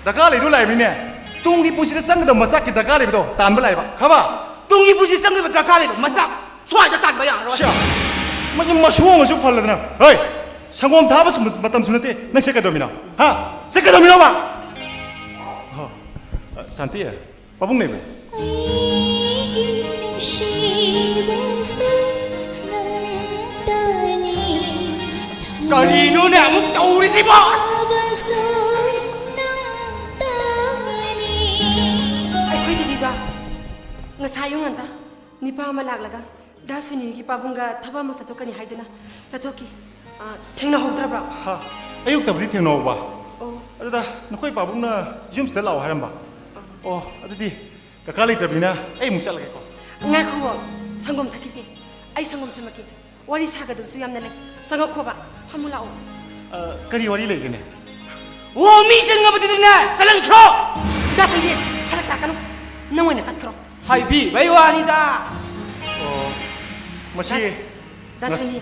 ꯗꯔꯀꯥꯔ ꯂꯩꯗꯧ ꯂꯥꯛꯏꯕꯅꯤꯅꯦ꯫ ꯇꯨꯡꯒꯤ ꯄꯨꯟꯁꯤꯗ ꯆꯪꯒꯗꯕ ꯃꯆꯥꯛꯀꯤ ꯗꯔꯀꯥꯔ ꯂꯩꯕꯗꯣ ꯇꯥꯟꯕ ꯂꯥꯛꯏꯕ꯫ ꯈꯕ? ꯇꯨꯡꯒꯤ ꯄꯨꯟꯁꯤ ꯆꯪꯒꯗꯕ ꯗꯔꯀꯥꯔ ꯂꯩꯕ ꯃꯆꯥꯛ ꯁ꯭ꯋꯥꯏꯗ ꯇꯥꯟꯕ ꯌꯥꯔꯔꯣꯏ꯫ ꯁ꯭ꯌꯥ! ꯃꯁꯤ ꯃꯁꯨ ꯑꯃꯁꯨ ꯐꯜꯂꯗꯅ꯫ ꯍꯣꯏ! ꯁꯪꯒꯣꯝ ꯊꯥꯕ ꯁꯨꯝ ꯃꯇꯝꯁꯨ ꯅꯠꯇꯦ꯫ ꯅꯪ ꯁꯦ ꯀꯩꯗꯧꯃꯤꯅꯣ? ꯍꯥ? ꯁꯦ ꯀꯩꯗꯧꯃꯤꯅꯣꯕ? ꯍꯣ, ꯑ, ꯁꯥꯟꯇꯤ, ꯄꯥꯕꯨꯡ ꯂꯩꯕ꯭ꯔꯥ? ꯑꯩꯒꯤ ꯅꯨꯡꯁꯤꯕꯁꯦ ꯅꯪꯇꯅꯤ꯫ ꯀꯔꯤꯅꯣꯅꯦ ꯑꯃꯨꯛ ꯇꯧꯔꯤꯁꯤꯕꯣ? ꯊꯥꯕꯁꯨ ꯅꯪꯇꯅꯤ꯫ ꯑꯩꯈꯣꯏꯒꯤꯗꯤꯗꯣ ꯉꯁꯥꯏ ꯑꯌꯨꯛ ꯉꯟꯇꯥ ꯅꯤꯄꯥ ꯑꯃ ꯂꯥꯛꯂꯒ ꯗꯥ ꯁꯨꯅꯤꯒꯤ ꯄꯥꯕꯨꯡꯒ ꯊꯕꯛ ꯑꯃ ꯆꯠꯊꯣꯛꯀꯅꯤ ꯍꯥꯏꯗꯨꯅ ꯆꯠꯊꯣꯛꯈꯤ꯫ ꯑ, ꯊꯦꯡꯅꯍꯧꯗ꯭ꯔꯕ꯭ꯔꯣ? ꯍꯥ, ꯑꯌꯨꯛꯇꯕꯨꯗꯤ ꯊꯦꯡꯅꯍꯧꯕ꯫ ꯑꯣ꯫ ꯑꯗꯨꯗ ꯅꯈꯣꯏ ꯄꯥꯕꯨꯡꯅ ꯌꯨꯝꯁꯤꯗ ꯂꯥꯛꯑꯣ ꯍꯥꯏꯔꯝꯕ꯫ ꯑꯣ, ꯑꯗꯨꯗꯤ ꯀꯀꯥ ꯂꯩꯇ꯭ꯔꯕꯅꯤꯅ ꯑꯩ ꯑꯃꯨꯛ ꯆꯠꯂꯒꯦꯀꯣ꯫ ꯉꯥꯏꯈꯣ, ꯁꯪꯒꯣꯝ ꯊꯛꯈꯤꯁꯦ꯫ ꯑꯩ ꯁꯪꯒꯣꯝ ꯁꯦꯝꯃꯛꯀꯦ꯫ ꯋꯥꯔꯤ ꯁꯥꯒꯗꯕꯁꯨ ꯌꯥꯝꯅ ꯂꯩ꯫ ꯆꯪꯉꯛꯈꯣꯕ, ꯐꯝꯃꯨ ꯂꯥꯛꯑꯣ꯫ ꯑ, ꯀꯔꯤ ꯋꯥꯔꯤ ꯂꯩꯒꯦꯅꯦ? ꯑꯣ, ꯃꯤ ꯆꯪꯉꯕꯗꯨꯗꯅꯦ, ꯆꯠꯍꯟꯈ꯭ꯔꯣ꯫ ꯗꯥ ꯁꯟꯖꯤꯠ, ꯐꯔꯛ ꯇꯥꯔꯛꯀꯅꯨ꯫ ꯅꯪ ꯑꯣꯏꯅ ꯆꯠꯈ꯭ꯔꯣ꯫ ꯍꯥꯏꯕꯤꯕꯩ ꯋꯥꯅꯤꯗ꯫ ꯑꯣ, ꯃꯁꯤ ꯗꯥ ꯁ-, ꯗꯥ ꯉꯁ- ꯁꯨꯅꯤ꯫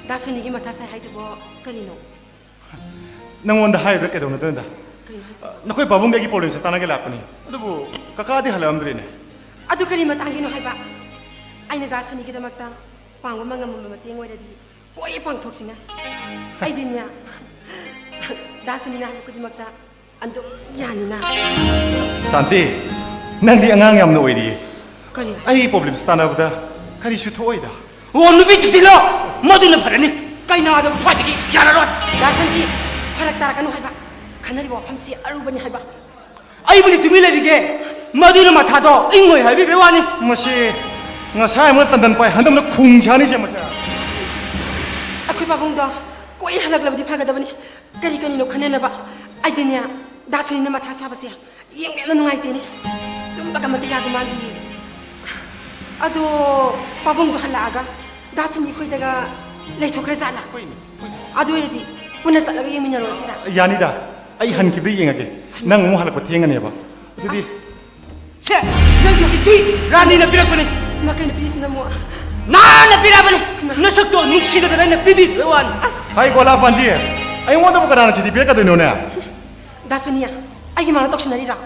ꯗꯥ ꯁꯨꯅꯤꯒꯤ ꯃꯊꯥ ꯁꯥꯏ ꯍꯥꯏꯗꯨꯕꯣ ꯀꯔꯤꯅꯣ? ꯅꯪꯉꯣꯟꯗ ꯍꯥꯏꯔꯤꯕ꯭ꯔꯥ ꯀꯩꯗꯧꯅꯗꯣꯏꯅꯣꯗ? ꯀꯩꯅꯣ ꯍꯥꯏꯁꯤꯕꯣ? ꯑ, ꯅꯈꯣꯏ ꯄꯥꯕꯨꯡꯒꯤ ꯑꯩꯒꯤ problemꯁꯦ ꯇꯥꯟꯅꯒꯦ ꯂꯥꯛꯄꯅꯤ꯫ ꯑꯗꯨꯕꯨ ꯀꯀꯥꯗꯤ ꯍꯜꯂꯛꯑꯝꯗ꯭ꯔꯦꯅꯦ꯫ ꯑꯗꯨ ꯀꯔꯤ ꯃꯇꯥꯡꯒꯤꯅꯣ ꯍꯥꯏꯕ? ꯑꯩꯅ ꯗꯥ ꯁꯨꯅꯤꯒꯤꯗꯃꯛꯇ ꯄꯥꯡꯕ ꯉꯝꯃꯕ ꯃꯇꯦꯡ ꯑꯣꯏꯔꯗꯤ ꯀꯣꯏ ꯄꯥꯡꯊꯣꯛꯁꯤꯅ꯫ ꯑꯩꯗꯤꯅꯦ, ꯗꯥ ꯁꯨꯅꯤꯅ ꯍꯥꯏꯕ ꯈꯨꯗꯤꯡꯃꯛꯇ ꯑꯗꯨꯝ ꯌꯥꯅꯤꯅ꯫ ꯁꯥꯟꯇꯤ, ꯅꯪꯗꯤ ꯑꯉꯥꯡ ꯌꯥꯝꯅ ꯑꯣꯏꯔꯤꯌꯦ꯫ ꯀꯔꯤ? ꯑꯩ problemꯁꯦ ꯇꯥꯟꯅꯕꯗ ꯀꯔꯤꯁꯨ ꯊꯣꯛꯑꯣꯏꯗ꯫ ꯑꯣ, ꯅꯨꯄꯤ ꯊꯤꯖꯤꯜꯂꯣ, ꯃꯗꯨꯅ ꯐꯔꯅꯤ꯫ ꯀꯩꯅꯥꯗꯕꯨ ꯁ꯭ꯋꯥꯏꯗꯒꯤ ꯌꯥꯔꯔꯣꯏ꯫ ꯗꯥ ꯁꯟꯖꯤꯠ, ꯐꯔꯛ ꯇꯥꯔꯛꯀꯅꯨ ꯍꯥꯏꯕ꯫ ꯈꯟꯅꯔꯤꯕ ꯋꯥꯐꯝꯁꯤ ꯑꯔꯨꯕꯅꯤ ꯍꯥꯏꯕ꯫ ꯑꯩꯕꯨꯗꯤ ꯇꯨꯃꯤꯟ ꯂꯩꯔꯤꯒꯦ, ꯃꯗꯨꯅ ꯃꯊꯥꯗꯣ ꯏꯪꯉꯣꯏ ꯍꯥꯏꯕꯤꯕꯩ ꯋꯥꯅꯤ꯫ ꯃꯁꯤ ꯉꯁꯥꯏ ꯑꯃꯅ ꯇꯟꯗꯟ ꯄꯥꯏ, ꯍꯟꯗꯛꯅ ꯈꯣꯡ ꯁꯥꯅꯤꯁꯦ ꯃꯁꯤ꯫ ꯑꯩꯈꯣꯏ ꯄꯥꯕꯨꯡꯗꯣ ꯀꯣꯏ ꯍꯜꯂꯛꯂꯕꯗꯤ ꯐꯒꯗꯕꯅꯤ꯫ ꯀꯔꯤ ꯀꯔꯤꯅꯣ ꯈꯟꯅꯅꯕ꯫ ꯑꯩꯗꯤꯅꯦ, ꯗꯥ ꯁꯨꯅꯤꯅ ꯃꯊꯥ ꯁꯥꯕꯁꯦ ꯌꯦꯡꯕ ꯌꯥꯝꯅ ꯅꯨꯡꯉꯥꯏꯇꯦꯅꯦ꯫ ꯇꯨꯝꯕꯒ ꯃꯇꯤꯛ ꯌꯥꯗꯦ ꯃꯥꯒꯤ꯫ ꯑꯗꯣ ꯄꯥꯕꯨꯡꯗꯣ ꯍꯜꯂꯛꯑꯒ ꯗꯥ ꯁꯨꯅꯤ ꯈꯣꯏꯗꯒ ꯂꯩꯊꯣꯛꯈ꯭ꯔ ꯖꯥꯠꯂꯥ? ꯍꯣꯏꯅꯦ, ꯍꯣꯏꯅꯦ꯫ ꯑꯗꯨ ꯑꯣꯏꯔꯗꯤ ꯄꯨꯟꯅ ꯆꯠꯂꯒ ꯌꯦꯡꯃꯤꯟꯅꯔꯣ ꯁꯤꯗ꯫ ꯌꯥꯅꯤꯗ, ꯑꯩ ꯍꯟꯈꯤꯕꯗ ꯌꯦꯡꯉꯒꯦ꯫ ꯅꯪ ꯑꯃꯨꯛ ꯍꯜꯂꯛꯄ ꯊꯦꯡꯉꯅꯦꯕ꯫ ꯑꯗꯨꯗꯤ ꯑꯁ꯫ ꯁꯦ, ꯅꯪꯒꯤ ꯆꯤꯊꯤ ꯔꯥꯅꯤꯅ ꯄꯤꯔꯛꯄꯅꯤ꯫ ꯏꯃꯥ, ꯀꯩꯅꯣ ꯄꯤꯔꯤꯁꯤꯅ ꯑꯃꯨꯛ? ꯅꯍꯥꯟꯅ ꯄꯤꯔꯛꯑꯕꯅꯤ꯫ ꯏꯃꯥ꯫ ꯅꯁꯛꯇꯣ ꯅꯨꯡꯁꯤꯗꯗꯅ ꯑꯩꯅ ꯄꯤꯕꯤꯗꯕꯩ ꯋꯥꯅꯤ꯫ ꯑꯁ꯫ ꯍꯥꯏ ꯒꯣꯂꯥ ꯄꯥꯟꯖꯤ, ꯑꯩꯉꯣꯟꯗꯕꯨ ꯀꯅꯥꯅ ꯆꯤꯊꯤ ꯄꯤꯔꯛꯀꯗꯣꯏꯅꯣꯅꯦ? ꯗꯥ ꯁꯨꯅꯤꯌꯥ, ꯑꯩꯒꯤ ꯃꯥꯡꯗ ꯇꯧꯁꯤꯟꯅꯔꯤꯔꯣ?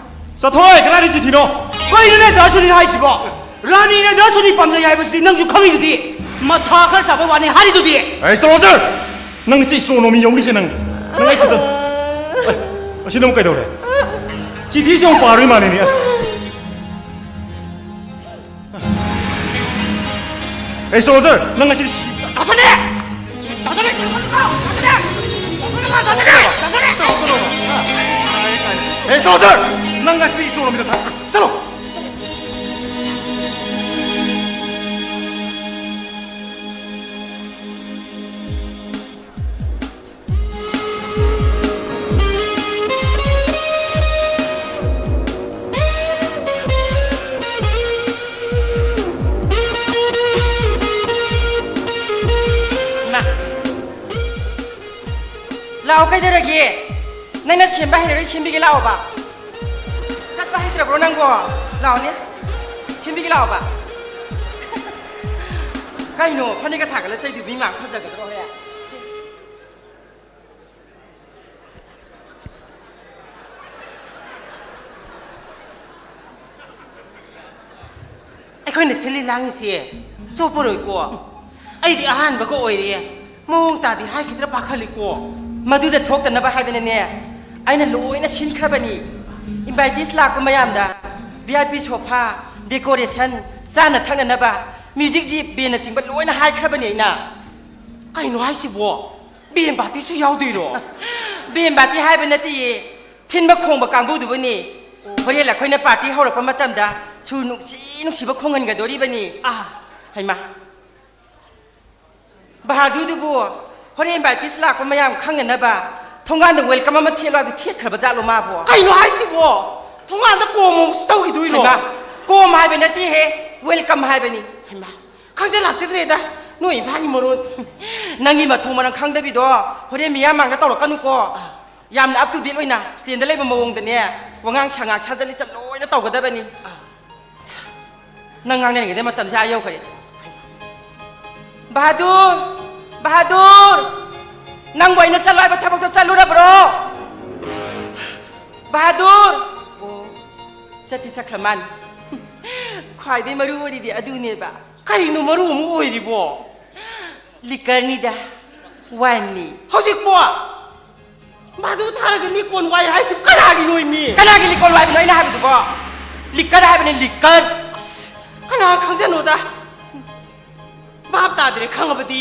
ꯆꯠꯊꯣꯛꯑꯣꯏ, ꯀꯗꯥꯏꯗ ꯆꯤꯊꯤꯅꯣ? ꯀꯩꯅꯣꯅꯦ ꯗꯥ ꯁꯨꯅꯤꯅ ꯍꯥꯏꯁꯤꯕꯣ? ꯔꯥꯅꯤꯅ ꯗꯥ ꯁꯨꯅꯤ ꯄꯥꯝꯖꯩ ꯍꯥꯏꯕꯁꯤꯗꯤ ꯅꯪꯁꯨ ꯈꯪꯉꯤꯗꯨꯗꯤ꯫ ꯃꯊꯥ ꯈꯔ ꯁꯥꯕꯩ ꯋꯥꯅꯤ ꯍꯥꯏꯔꯤꯗꯨꯗꯤ꯫ ꯑꯦ, ꯑꯦꯁꯇ꯭ꯔꯣꯂꯣꯖꯔ! ꯅꯪ ꯁꯤ ꯑꯦꯁꯇ꯭ꯔꯣꯅꯣꯃꯤ ꯌꯧꯅꯤꯁꯦ ꯅꯪ꯫ ꯅꯪ ꯑꯩ ꯁꯤꯗ-, ꯑꯦ, ꯑꯁꯤ ꯅꯪ ꯀꯩꯗꯧꯔꯦ? ꯆꯤꯊꯤꯁꯦ ꯑꯃꯨꯛ ꯄꯥꯔꯨꯏ ꯃꯥꯜꯂꯦꯅꯦ, ꯑꯁ꯫ ꯑꯦ, ꯑꯦꯁꯇ꯭ꯔꯣꯂꯣꯖꯔ, ꯅꯪ ꯉꯁꯤꯗꯤ ꯁꯤ-, ꯗꯥ ꯁꯅꯤ! ꯗꯥ ꯁꯅꯤ! ꯑꯦ, ꯑꯦꯁꯇ꯭ꯔꯣꯂꯣꯖꯔ, ꯅꯪ ꯉꯁꯤꯗꯤ ꯑꯦꯁꯇ꯭ꯔꯣꯅꯣꯃꯤꯗ ꯊꯥ-, ꯆꯠꯂꯣ! ꯏꯃꯥ! ꯂꯥꯛꯑꯣ, ꯀꯩꯗꯧꯔꯒꯦ? ꯅꯪꯅ ꯁꯦꯝꯕ ꯍꯩꯔꯒ ꯁꯦꯝꯕꯤꯒꯦ ꯂꯥꯛꯑꯣꯕ꯫ ꯆꯠꯄ ꯍꯩꯇ꯭ꯔꯕ꯭ꯔꯣ ꯅꯪꯕꯣ? ꯂꯥꯛꯑꯣꯅꯦ, ꯁꯦꯝꯕꯤꯒꯦ ꯂꯥꯛꯑꯣꯕ꯫ ꯀꯩꯅꯣ, ꯐꯅꯦꯛꯀ ꯊꯥꯒꯠꯂ ꯆꯩꯗꯨ ꯃꯤ ꯃꯥꯡ ꯐꯖꯒꯗ꯭ꯔꯣ ꯍꯦ? ꯑꯩꯈꯣꯏꯅ ꯁꯤꯜꯂꯤ ꯂꯥꯡꯉꯤꯁꯦ ꯆꯣꯞꯄꯔꯣꯏꯀꯣ? ꯑꯩꯗꯤ ꯑꯍꯥꯟꯕꯒ ꯑꯣꯏꯔꯦ꯫ ꯃꯑꯣꯡ ꯇꯥꯗꯦ ꯍꯥꯏꯈꯤꯗ꯭ꯔꯥ ꯄꯥꯈꯠꯂꯤꯀꯣ? ꯃꯗꯨꯗ ꯊꯣꯛꯇꯅꯕ ꯍꯥꯏꯗꯅꯅꯦ, ꯑꯩꯅ ꯂꯣꯏꯅ ꯁꯤꯟꯈ꯭ꯔꯕꯅꯤ꯫ ꯏꯟꯚꯥꯏꯇꯤꯁ ꯂꯥꯛꯄ ꯃꯌꯥꯝꯗ V I P sofa, decoration, ꯆꯥꯅ ꯊꯛꯅꯅꯕ, ꯃ꯭ꯌꯨꯖꯤꯛ ꯖꯤ ꯕꯦꯟꯅꯆꯤꯡꯕ ꯂꯣꯏꯅ ꯍꯥꯏꯈ꯭ꯔꯕꯅꯤ ꯑꯩꯅ꯫ ꯀꯩꯅꯣ ꯍꯥꯏꯁꯤꯕꯣ? ꯕꯦꯟ ꯄꯥꯔꯇꯤꯁꯨ ꯌꯥꯎꯗꯣꯏꯔꯣ? ꯕꯦꯟ ꯄꯥꯔꯇꯤ ꯍꯥꯏꯕ ꯅꯠꯇꯦꯌꯦ, ꯊꯤꯟꯕ ꯈꯣꯡꯕ ꯀꯥꯡꯕꯨꯗꯨꯕꯨꯅꯤ꯫ ꯍꯣꯔꯦꯟ ꯑꯩꯈꯣꯏꯅ ꯄꯥꯔꯇꯤ ꯍꯧꯔꯛꯄ ꯃꯇꯝꯗ ꯁꯨꯔ ꯅꯨꯡꯁꯤ ꯅꯨꯡꯁꯤꯕ ꯈꯣꯡꯍꯟꯒꯗꯣꯔꯤꯕꯅꯤ꯫ ꯑꯥ, ꯍꯩꯃꯥ! ꯕꯍꯥꯗꯨꯔꯗꯨꯕꯨ ꯍꯣꯔꯦꯟ ꯏꯟꯚꯥꯏꯇꯤꯁ ꯂꯥꯛꯄ ꯃꯌꯥꯝ ꯈꯪꯅꯅꯕ ꯊꯣꯡꯒꯥꯟꯗ ꯋꯦꯜꯀꯝ ꯑꯃ ꯊꯦꯠꯂꯣ ꯍꯥꯏꯕꯗꯨ ꯊꯦꯠꯈ꯭ꯔꯕ ꯖꯥꯠꯂꯣ ꯃꯥꯕꯣ? ꯀꯩꯅꯣ ꯍꯥꯏꯁꯤꯕꯣ? ꯊꯣꯡꯒꯥꯟꯗ ꯀꯣꯝ ꯑꯃꯨꯛꯁꯨ ꯇꯧꯈꯤꯗꯣꯏꯔꯣ? ꯍꯩꯃꯥ! ꯀꯣꯝ ꯍꯥꯏꯕ ꯅꯠꯇꯦꯍꯦ, ꯋꯦꯜꯀꯝ ꯍꯥꯏꯕꯅꯤ꯫ ꯍꯩꯃꯥ! ꯈꯪꯖ ꯂꯥꯛꯆꯗ꯭ꯔꯦꯗ ꯅꯣꯏ ꯏꯝꯐꯥꯜꯒꯤ ꯃꯔꯣꯟꯁꯦ꯫ ꯅꯪꯒꯤ ꯃꯊꯣꯡ ꯃꯔꯝ ꯈꯪꯗꯕꯤꯗꯣ ꯍꯣꯔꯦꯟ ꯃꯤꯌꯥꯝ ꯃꯥꯡꯗ ꯇꯧꯔꯛꯀꯅꯨꯀꯣ꯫ ꯌꯥꯝꯅ up to date ꯑꯣꯏꯅ stand ꯂꯩꯕ ꯃꯑꯣꯡꯗꯅꯦ, ꯋꯥꯉꯥꯡ ꯁꯉꯥꯡ ꯁꯥꯖꯠ ꯂꯤꯆꯠ ꯂꯣꯏꯅ ꯇꯧꯒꯗꯕꯅꯤ꯫ ꯅꯪ ꯉꯥꯡꯅꯔꯤꯉꯩꯗ ꯃꯇꯝꯁꯦ ꯑꯥ ꯌꯧꯈ꯭ꯔꯦ꯫ ꯕꯍꯥꯗꯨꯔ! ꯕꯍꯥꯗꯨꯔ! ꯅꯪꯕꯨ ꯑꯩꯅ ꯆꯠꯂꯣ ꯍꯥꯏꯕ ꯊꯕꯛꯇꯣ ꯆꯠꯂꯨꯔꯕ꯭ꯔꯣ? ꯕꯍꯥꯗꯨꯔ! ꯑꯣ, ꯆꯠꯇꯤ ꯆꯠꯈ꯭ꯔ ꯃꯥꯜꯂꯦ꯫ ꯈ꯭ꯋꯥꯏꯗꯩ ꯃꯔꯨ ꯑꯣꯏꯔꯤꯗꯤ ꯑꯗꯨꯅꯦꯕ꯫ ꯀꯔꯤꯅꯣ ꯃꯔꯨ ꯑꯃ ꯑꯣꯏꯔꯤꯕꯣ? ꯂꯤꯀꯔꯅꯤꯗ, ꯋꯥꯏꯟꯅꯤ꯫ ꯍꯧꯖꯤꯛꯄꯣ? ꯃꯗꯨ ꯊꯥꯔꯒ ꯂꯤꯀꯣꯟ ꯋꯥꯏ ꯍꯥꯏꯁꯤꯕꯨ ꯀꯅꯥꯒꯤꯅꯣ ꯃꯤ? ꯀꯅꯥꯒꯤ ꯂꯤꯀꯣꯟ ꯋꯥꯏꯕꯅꯣ ꯑꯩꯅ ꯍꯥꯏꯕꯗꯨꯕꯣ? ꯂꯤꯀꯔ ꯍꯥꯏꯕꯅꯤ, ꯂꯤꯀꯔ꯫ ꯑꯁ, ꯀꯅꯥ ꯈꯪꯖꯅꯣꯗ? ꯚꯥꯞ ꯇꯥꯗ꯭ꯔꯦ꯫ ꯈꯪꯉꯕꯗꯤ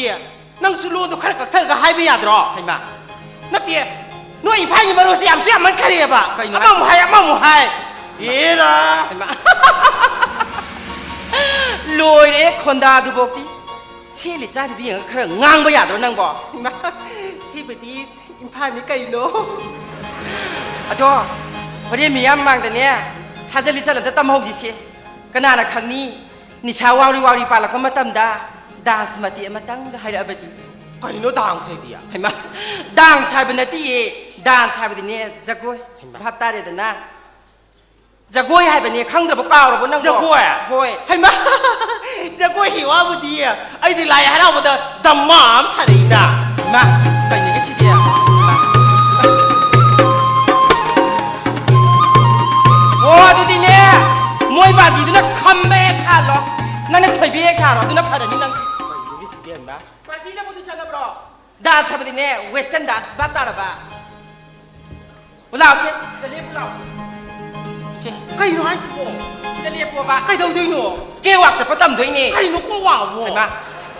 ꯅꯪꯁꯨ ꯂꯣꯟꯗꯣ ꯈꯔ ꯀꯛꯊꯔꯒ ꯍꯥꯏꯕ ꯌꯥꯗ꯭ꯔꯣ? ꯍꯩꯃꯥ꯫ ꯅꯠꯇꯦ, ꯅꯣꯏ ꯏꯝꯐꯥꯜꯒꯤ ꯃꯔꯣꯜꯁꯦ ꯌꯥꯝꯁꯨ ꯌꯥꯝꯃꯟꯈꯔꯦꯕ꯫ ꯀꯩꯅꯣ ꯑꯃꯃꯨꯛ ꯍꯥꯏꯁꯦ? ꯍꯥꯏ, ꯑꯃꯃꯨꯛ ꯍꯥꯏ꯫ ꯑꯦꯔꯥ꯫ ꯍꯩꯃꯥ꯫ ꯂꯣꯏꯔꯦ ꯈꯣꯟꯗꯥꯗꯨꯕꯣꯛꯇꯤ꯫ ꯁꯦꯠꯂꯤ ꯆꯥꯔꯤꯗꯨ ꯌꯦꯡꯉꯒ ꯈꯔ ꯉꯥꯡꯕ ꯌꯥꯗ꯭ꯔꯣ ꯅꯪꯕꯣ? ꯏꯃꯥ, ꯁꯤꯕꯨꯗꯤ ꯏꯝꯐꯥꯜꯅꯤ ꯀꯩꯅꯣ꯫ ꯑꯗꯣ ꯍꯣꯔꯦꯟ ꯃꯤꯌꯥꯝ ꯃꯃꯥꯡꯗꯅꯦ ꯁꯥꯖꯠ ꯂꯤꯆꯠ ꯑꯝꯇ ꯇꯝꯍꯧꯁꯤꯁꯦ꯫ ꯀꯅꯥꯅ ꯈꯪꯅꯤ, ꯅꯤꯁꯥ ꯋꯥꯎꯔꯤ ꯋꯥꯎꯔꯤ ꯄꯥꯜꯂꯛꯄ ꯃꯇꯝꯗ ꯗꯥꯟꯁ ꯃꯇꯦꯛ ꯑꯃꯇꯪꯒ ꯍꯥꯏꯔꯛꯑꯕꯗꯤ꯫ ꯀꯩꯅꯣ ꯗꯥꯟꯁ ꯍꯥꯏꯗꯤ? ꯍꯩꯃꯥ, ꯗꯥꯟꯁ ꯍꯥꯏꯕ ꯅꯠꯇꯤꯌꯦ, ꯗꯥꯟꯁ ꯍꯥꯏꯕꯗꯤꯅꯦ ꯖꯒꯣꯏ꯫ ꯍꯩꯃꯥ꯫ ꯚꯥꯞ ꯇꯥꯔꯦꯗꯅ? ꯖꯒꯣꯏ ꯍꯥꯏꯕꯅꯦ, ꯈꯪꯗ꯭ꯔꯕꯣ, ꯀꯥꯎꯔꯕꯣ ꯅꯪꯕꯣ? ꯖꯒꯣꯏ? ꯍꯣꯏ꯫ ꯍꯩꯃꯥ, ꯖꯒꯣꯏꯒꯤ ꯋꯥꯕꯨꯗꯤ ꯑꯩꯗꯤ ꯂꯥꯏ ꯍꯔꯥꯎꯕꯗ ꯗꯃꯥ ꯑꯃ ꯁꯥꯔꯛꯏꯅ꯫ ꯏꯃꯥ, ꯀꯩꯅꯣꯒꯤ ꯁꯤꯗꯤ? ꯏꯃꯥ꯫ ꯑꯣ, ꯑꯗꯨꯗꯤꯅꯦ, ꯃꯣꯏ ꯕꯥꯖꯤꯗꯨꯅ ꯈꯝꯕ ꯍꯦꯛ ꯁꯥꯍꯜꯂꯣ, ꯅꯪꯅ ꯊꯣꯏꯕꯤ ꯍꯦꯛ ꯁꯥꯔꯣ, ꯑꯗꯨꯅ ꯐꯔꯅꯤ ꯅꯪ꯫ ꯀꯩꯅꯣꯒꯤ ꯁꯤꯗꯤ ꯍꯩꯃꯥ? ꯄꯥꯔꯇꯤꯅꯕꯨ ꯑꯗꯨ ꯆꯠꯂꯕ꯭ꯔꯣ? ꯗꯥꯟꯁ ꯍꯥꯏꯕꯗꯤꯅꯦ, ꯋꯦꯁꯇꯔꯟ ꯗꯥꯟꯁ ꯚꯥꯞ ꯇꯥꯔꯕ? ꯂꯥꯛꯑꯣꯁꯦ, ꯁꯤꯗ ꯂꯦꯞꯄꯨ ꯂꯥꯛꯑꯣꯁꯦ꯫ ꯁꯦ, ꯀꯩꯅꯣ ꯍꯥꯏꯁꯤꯕꯣ? ꯁꯤꯗ ꯂꯦꯞꯄꯣꯕ꯫ ꯀꯩꯗꯧꯗꯣꯏꯅꯣ? ꯀꯦ ꯋꯥꯛ ꯆꯠꯄ ꯇꯝꯗꯣꯏꯅꯦ꯫ ꯀꯩꯅꯣ ꯀꯣ ꯋꯥꯛꯕꯣ? ꯍꯩꯃꯥ,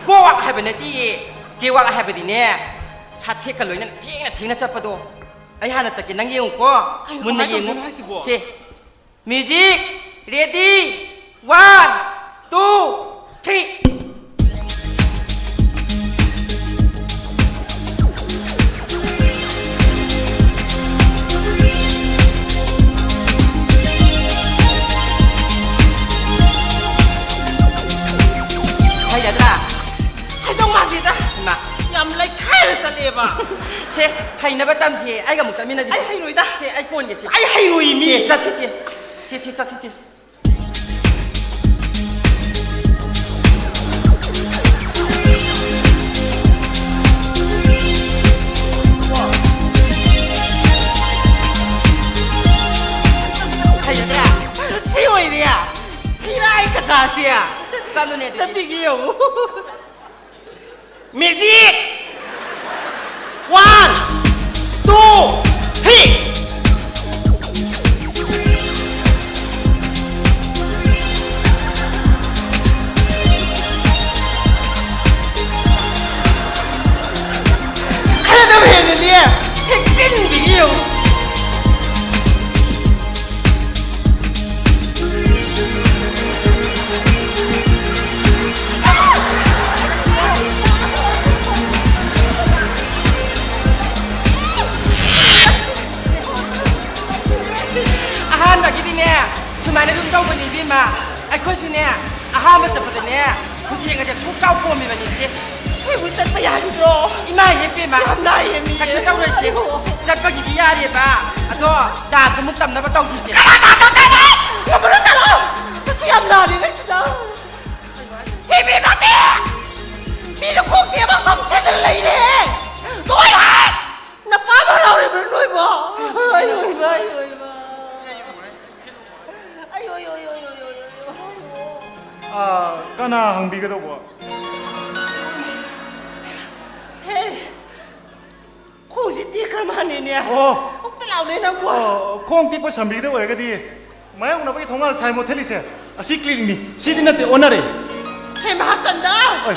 ꯀꯣ ꯋꯥꯛ ꯍꯥꯏꯕ ꯅꯠꯇꯤꯌꯦ꯫ ꯀꯦ ꯋꯥꯛ ꯍꯥꯏꯕꯗꯤꯅꯦ, ꯁꯥꯊꯦꯛꯀ ꯂꯣꯏꯅ ꯊꯦꯡꯅ ꯊꯦꯡꯅ ꯆꯠꯄꯗꯣ꯫ ꯑꯩ ꯍꯥꯟꯅ ꯆꯠꯀꯦ, ꯅꯪ ꯌꯦꯡꯉꯨꯀꯣ꯫ ꯀꯩꯅꯣ, ꯃꯨꯟꯅ ꯀꯃꯥꯏꯅ ꯌꯦꯡꯉꯨ꯫ ꯇꯧꯗꯣꯏꯅꯣ ꯍꯥꯏꯁꯤꯕꯣ? ꯁꯦ, music, ready, one, two, three. ꯍꯩꯒꯗ꯭ꯔꯥ? ꯍꯩꯗꯧ ꯃꯥꯟꯗꯦꯗ꯫ ꯍꯩꯃꯥ꯫ ꯌꯥꯝ ꯂꯩꯈꯥꯏꯔ ꯆꯠꯂꯦꯕ꯫ ꯁꯦ, ꯍꯩꯅꯕ ꯇꯝꯁꯦ꯫ ꯑꯩꯒ ꯑꯃꯨꯛ ꯆꯠꯃꯤꯟꯅꯁꯤ꯫ ꯑꯩ ꯍꯩꯔꯣꯏꯗ꯫ ꯁꯦ, ꯑꯩ ꯀꯣꯟꯒꯦ ꯁꯦ꯫ ꯑꯩ ꯍꯩꯔꯣꯏ ꯃꯤ꯫ ꯁꯦ, ꯆꯠꯁꯤ ꯁꯦ꯫ ꯁꯦ, ꯁꯦ, ꯆꯠꯁꯤ ꯁꯦ꯫ ꯍꯩꯒꯗ꯭ꯔꯥ? ꯁꯤ ꯑꯣꯏꯔꯦ꯫ ꯏꯔꯥꯏ ꯀꯀꯥꯁꯦ꯫ ꯆꯠꯂꯨꯅꯦ ꯑꯗꯨꯗꯤ꯫ ꯆꯠꯄꯤꯒꯦ ꯌꯦꯡꯉꯨ꯫ Magic! One, two, three! ꯈꯔ ꯑꯗꯨꯝ ꯍꯦꯟꯅꯅꯦ, ꯍꯦꯛ ꯆꯤꯟꯕꯤꯒꯦ ꯌꯦꯡꯉꯨ꯫ ꯑꯍꯥꯟꯕꯒꯤꯗꯤꯅꯦ, ꯁꯨꯃꯥꯏꯅ ꯑꯗꯨꯝ ꯇꯧꯕꯅꯤ ꯏꯕꯦꯝꯃ꯫ ꯑꯩꯈꯣꯏꯁꯨꯅꯦ, ꯑꯍꯥꯟꯕ ꯆꯠꯄꯗꯅꯦ, ꯈꯨꯊꯦꯡꯒꯁꯦ ꯁꯨꯛ ꯆꯥꯎ ꯄꯣꯝꯃꯤꯕꯅꯤ ꯏꯆꯦ꯫ ꯁꯤꯕꯨ ꯆꯠꯄ ꯌꯥꯈꯤꯗ꯭ꯔꯣ? ꯏꯃꯥ ꯏꯕꯦꯝꯃ, ꯌꯥꯝ ꯅꯥꯏꯌꯦ ꯃꯤ꯫ ꯀꯩꯁꯨ ꯇꯧꯔꯣꯏꯁꯦ꯫ ꯑꯣ꯫ ꯆꯠꯄꯒꯤꯗꯤ ꯌꯥꯔꯦꯕ꯫ ꯑꯗꯣ ꯗꯥꯟꯁ ꯑꯃꯨꯛ ꯇꯝꯅꯕ ꯇꯧꯁꯤꯁꯦ꯫ ꯀꯅꯥ ꯗꯥꯟꯁ ꯇꯝꯗꯣꯏꯅꯣ? ꯉꯝꯃꯔꯣꯏ, ꯆꯠꯂꯣ꯫ ꯀꯩꯁꯨ ꯌꯥꯝ ꯅꯥꯔꯤꯉꯩꯁꯤꯗ꯫ ꯏꯕꯦꯝꯃꯗꯤ! ꯃꯤꯅ ꯈꯣꯡ ꯇꯦꯛꯑꯕ ꯈꯣꯡ ꯊꯦꯡꯗꯅ ꯂꯩꯔꯦ꯫ ꯂꯣꯏꯔꯦ! ꯅꯄꯥ ꯑꯃ ꯂꯥꯎꯔꯤꯕ꯭ꯔꯥ ꯅꯣꯏꯕꯣ? ꯑꯩ ꯑꯣꯏꯕ, ꯑꯩ ꯑꯣꯏꯕ꯫ ꯑꯩ ꯑꯣꯏ, ꯑꯣꯏ, ꯑꯣꯏ, ꯑꯣꯏ, ꯑꯣꯏ, ꯑꯣꯏ, ꯑꯣꯏ꯫ ꯑꯥ, ꯀꯅꯥ ꯍꯪꯕꯤꯒꯗꯧꯕ? ꯍꯦ, ꯈꯣꯡꯁꯤ ꯇꯦꯛꯈ꯭ꯔ ꯃꯥꯜꯂꯦꯅꯦ꯫ ꯑꯣ꯫ ꯑꯝꯇ ꯂꯥꯎꯅꯦ ꯅꯪꯕꯣ꯫ ꯑꯣ, ꯈꯣꯡ ꯇꯦꯛꯄ ꯁꯝꯕꯤꯒꯗꯧ ꯑꯣꯏꯔꯒꯗꯤ ꯃꯥꯌꯣꯛꯅꯕꯒꯤ ꯊꯣꯡꯒꯥꯜ ꯁꯥꯏ ꯃꯣꯠꯊꯦꯂꯤꯁꯦ꯫ ꯑꯁꯤ clinicꯅꯤ꯫ ꯁꯤꯗꯤ ꯅꯠꯇꯦ, ꯑꯣꯟꯅꯔꯦ꯫ ꯍꯦ, ꯃꯍꯥꯆꯟꯗ! ꯑꯣꯏ꯫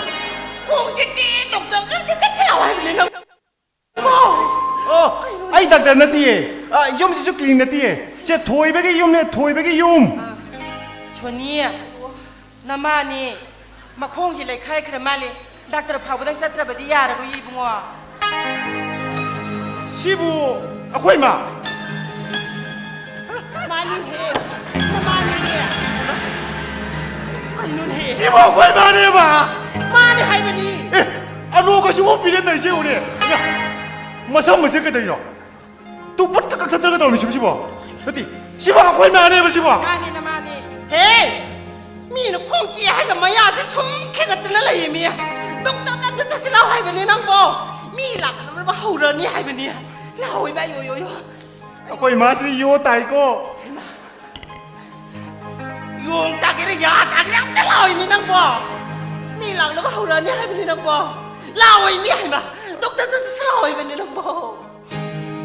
ꯈꯣꯡꯁꯤ ꯇꯦꯛꯑꯦ, ꯗꯣꯛꯇꯔꯗ ꯑꯝꯇ ꯆꯠꯁꯤ ꯂꯥꯎ ꯍꯥꯏꯕꯅꯦ ꯅꯪ꯫ ꯑꯣ, ꯑꯩ ꯗꯥꯛꯇꯔ ꯅꯠꯇꯤꯌꯦ꯫ ꯑ, ꯌꯨꯝꯁꯤꯁꯨ clinic ꯅꯠꯇꯤꯌꯦ꯫ ꯁꯦ ꯊꯣꯏꯕꯒꯤ ꯌꯨꯝꯅꯦ, ꯊꯣꯏꯕꯒꯤ ꯌꯨꯝ꯫ ꯑ, ꯁꯣꯅꯤ, ꯅꯃꯥꯅꯤ ꯃꯈꯣꯡꯁꯤ ꯂꯩꯈꯥꯏꯈ꯭ꯔ ꯃꯥꯜꯂꯦ꯫ ꯗꯥꯛꯇꯔ ꯐꯥꯎꯕꯗꯪ ꯆꯠꯇ꯭ꯔꯕꯗꯤ ꯌꯥꯔꯔꯣꯏ ꯏꯕꯨꯡꯉꯣ꯫ ꯁꯤꯕꯨ ꯑꯩꯈꯣꯏ ꯃꯥ? ꯃꯥꯅꯤꯍꯦ, ꯃꯥꯅꯤꯅꯦ꯫ ꯀꯩꯅꯣꯅꯦꯍꯦ? ꯁꯤꯕꯨ ꯑꯩꯈꯣꯏ ꯃꯥꯅꯦꯕ? ꯃꯥꯅꯦ ꯍꯥꯏꯕꯅꯤ꯫ ꯑꯦ, ꯑꯅꯣꯛ ꯑꯁꯤꯕꯨ ꯄꯤꯔꯦ ꯇꯧꯔꯤꯁꯦ ꯎꯔꯦ꯫ ꯏꯃꯥ, ꯃꯁꯝ ꯑꯁꯤ ꯀꯩꯗꯧꯔꯤꯅꯣ? ꯇꯨ ꯄꯠꯀ ꯀꯛꯊꯠꯇ꯭ꯔꯒ ꯇꯧꯔꯝꯃꯤꯁꯤꯕꯨ ꯁꯤꯕꯣ? ꯅꯠꯇꯦ, ꯁꯤꯕꯨ ꯑꯩꯈꯣꯏ ꯃꯥꯅꯦꯕ ꯁꯤꯕꯣ? ꯃꯥꯅꯦ, ꯅꯃꯥꯅꯦ꯫ ꯍꯦ! ꯃꯤꯅ ꯈꯣꯡ ꯇꯦꯛꯑꯦ ꯍꯥꯏꯔꯒ ꯃꯌꯥꯁꯦ ꯁꯨꯝ ꯈꯦꯒꯠꯇꯅ ꯂꯩꯌꯦ ꯃꯤ꯫ ꯗꯣꯛꯇꯔꯗ ꯑꯝꯇ ꯆꯠꯁꯤ ꯂꯥꯎ ꯍꯥꯏꯕꯅꯦ ꯅꯪꯕꯣ꯫ ꯃꯤ ꯂꯥꯛꯅꯅꯕ ꯍꯧꯔꯅꯤ ꯍꯥꯏꯕꯅꯤ꯫ ꯂꯥꯛꯑꯣ ꯏꯃꯥ, ꯌꯣ, ꯌꯣ, ꯌꯣ꯫ ꯑꯩꯈꯣꯏ ꯏꯃꯥꯁꯤꯗꯤ ꯌꯣ ꯇꯥꯏꯀꯣ꯫ ꯍꯩꯃꯥ꯫ ꯅꯣꯡ ꯇꯥꯒꯦꯔꯥ, ꯌꯥ ꯇꯥꯒꯦꯔꯥ, ꯑꯝꯇ ꯂꯥꯛꯑꯣꯏ ꯃꯤ ꯅꯪꯕꯣ꯫ ꯃꯤ ꯂꯥꯛꯅꯕ ꯍꯧꯔꯛꯑꯅꯤ ꯍꯥꯏꯕꯅꯤ ꯅꯪꯕꯣ꯫ ꯂꯥꯛꯑꯣꯏ ꯃꯤ ꯍꯥꯏꯕ꯫ ꯗꯣꯛꯇꯔꯗ ꯆꯠꯁꯤ ꯂꯥꯛꯑꯣꯏꯕꯅꯤ ꯅꯪꯕꯣ꯫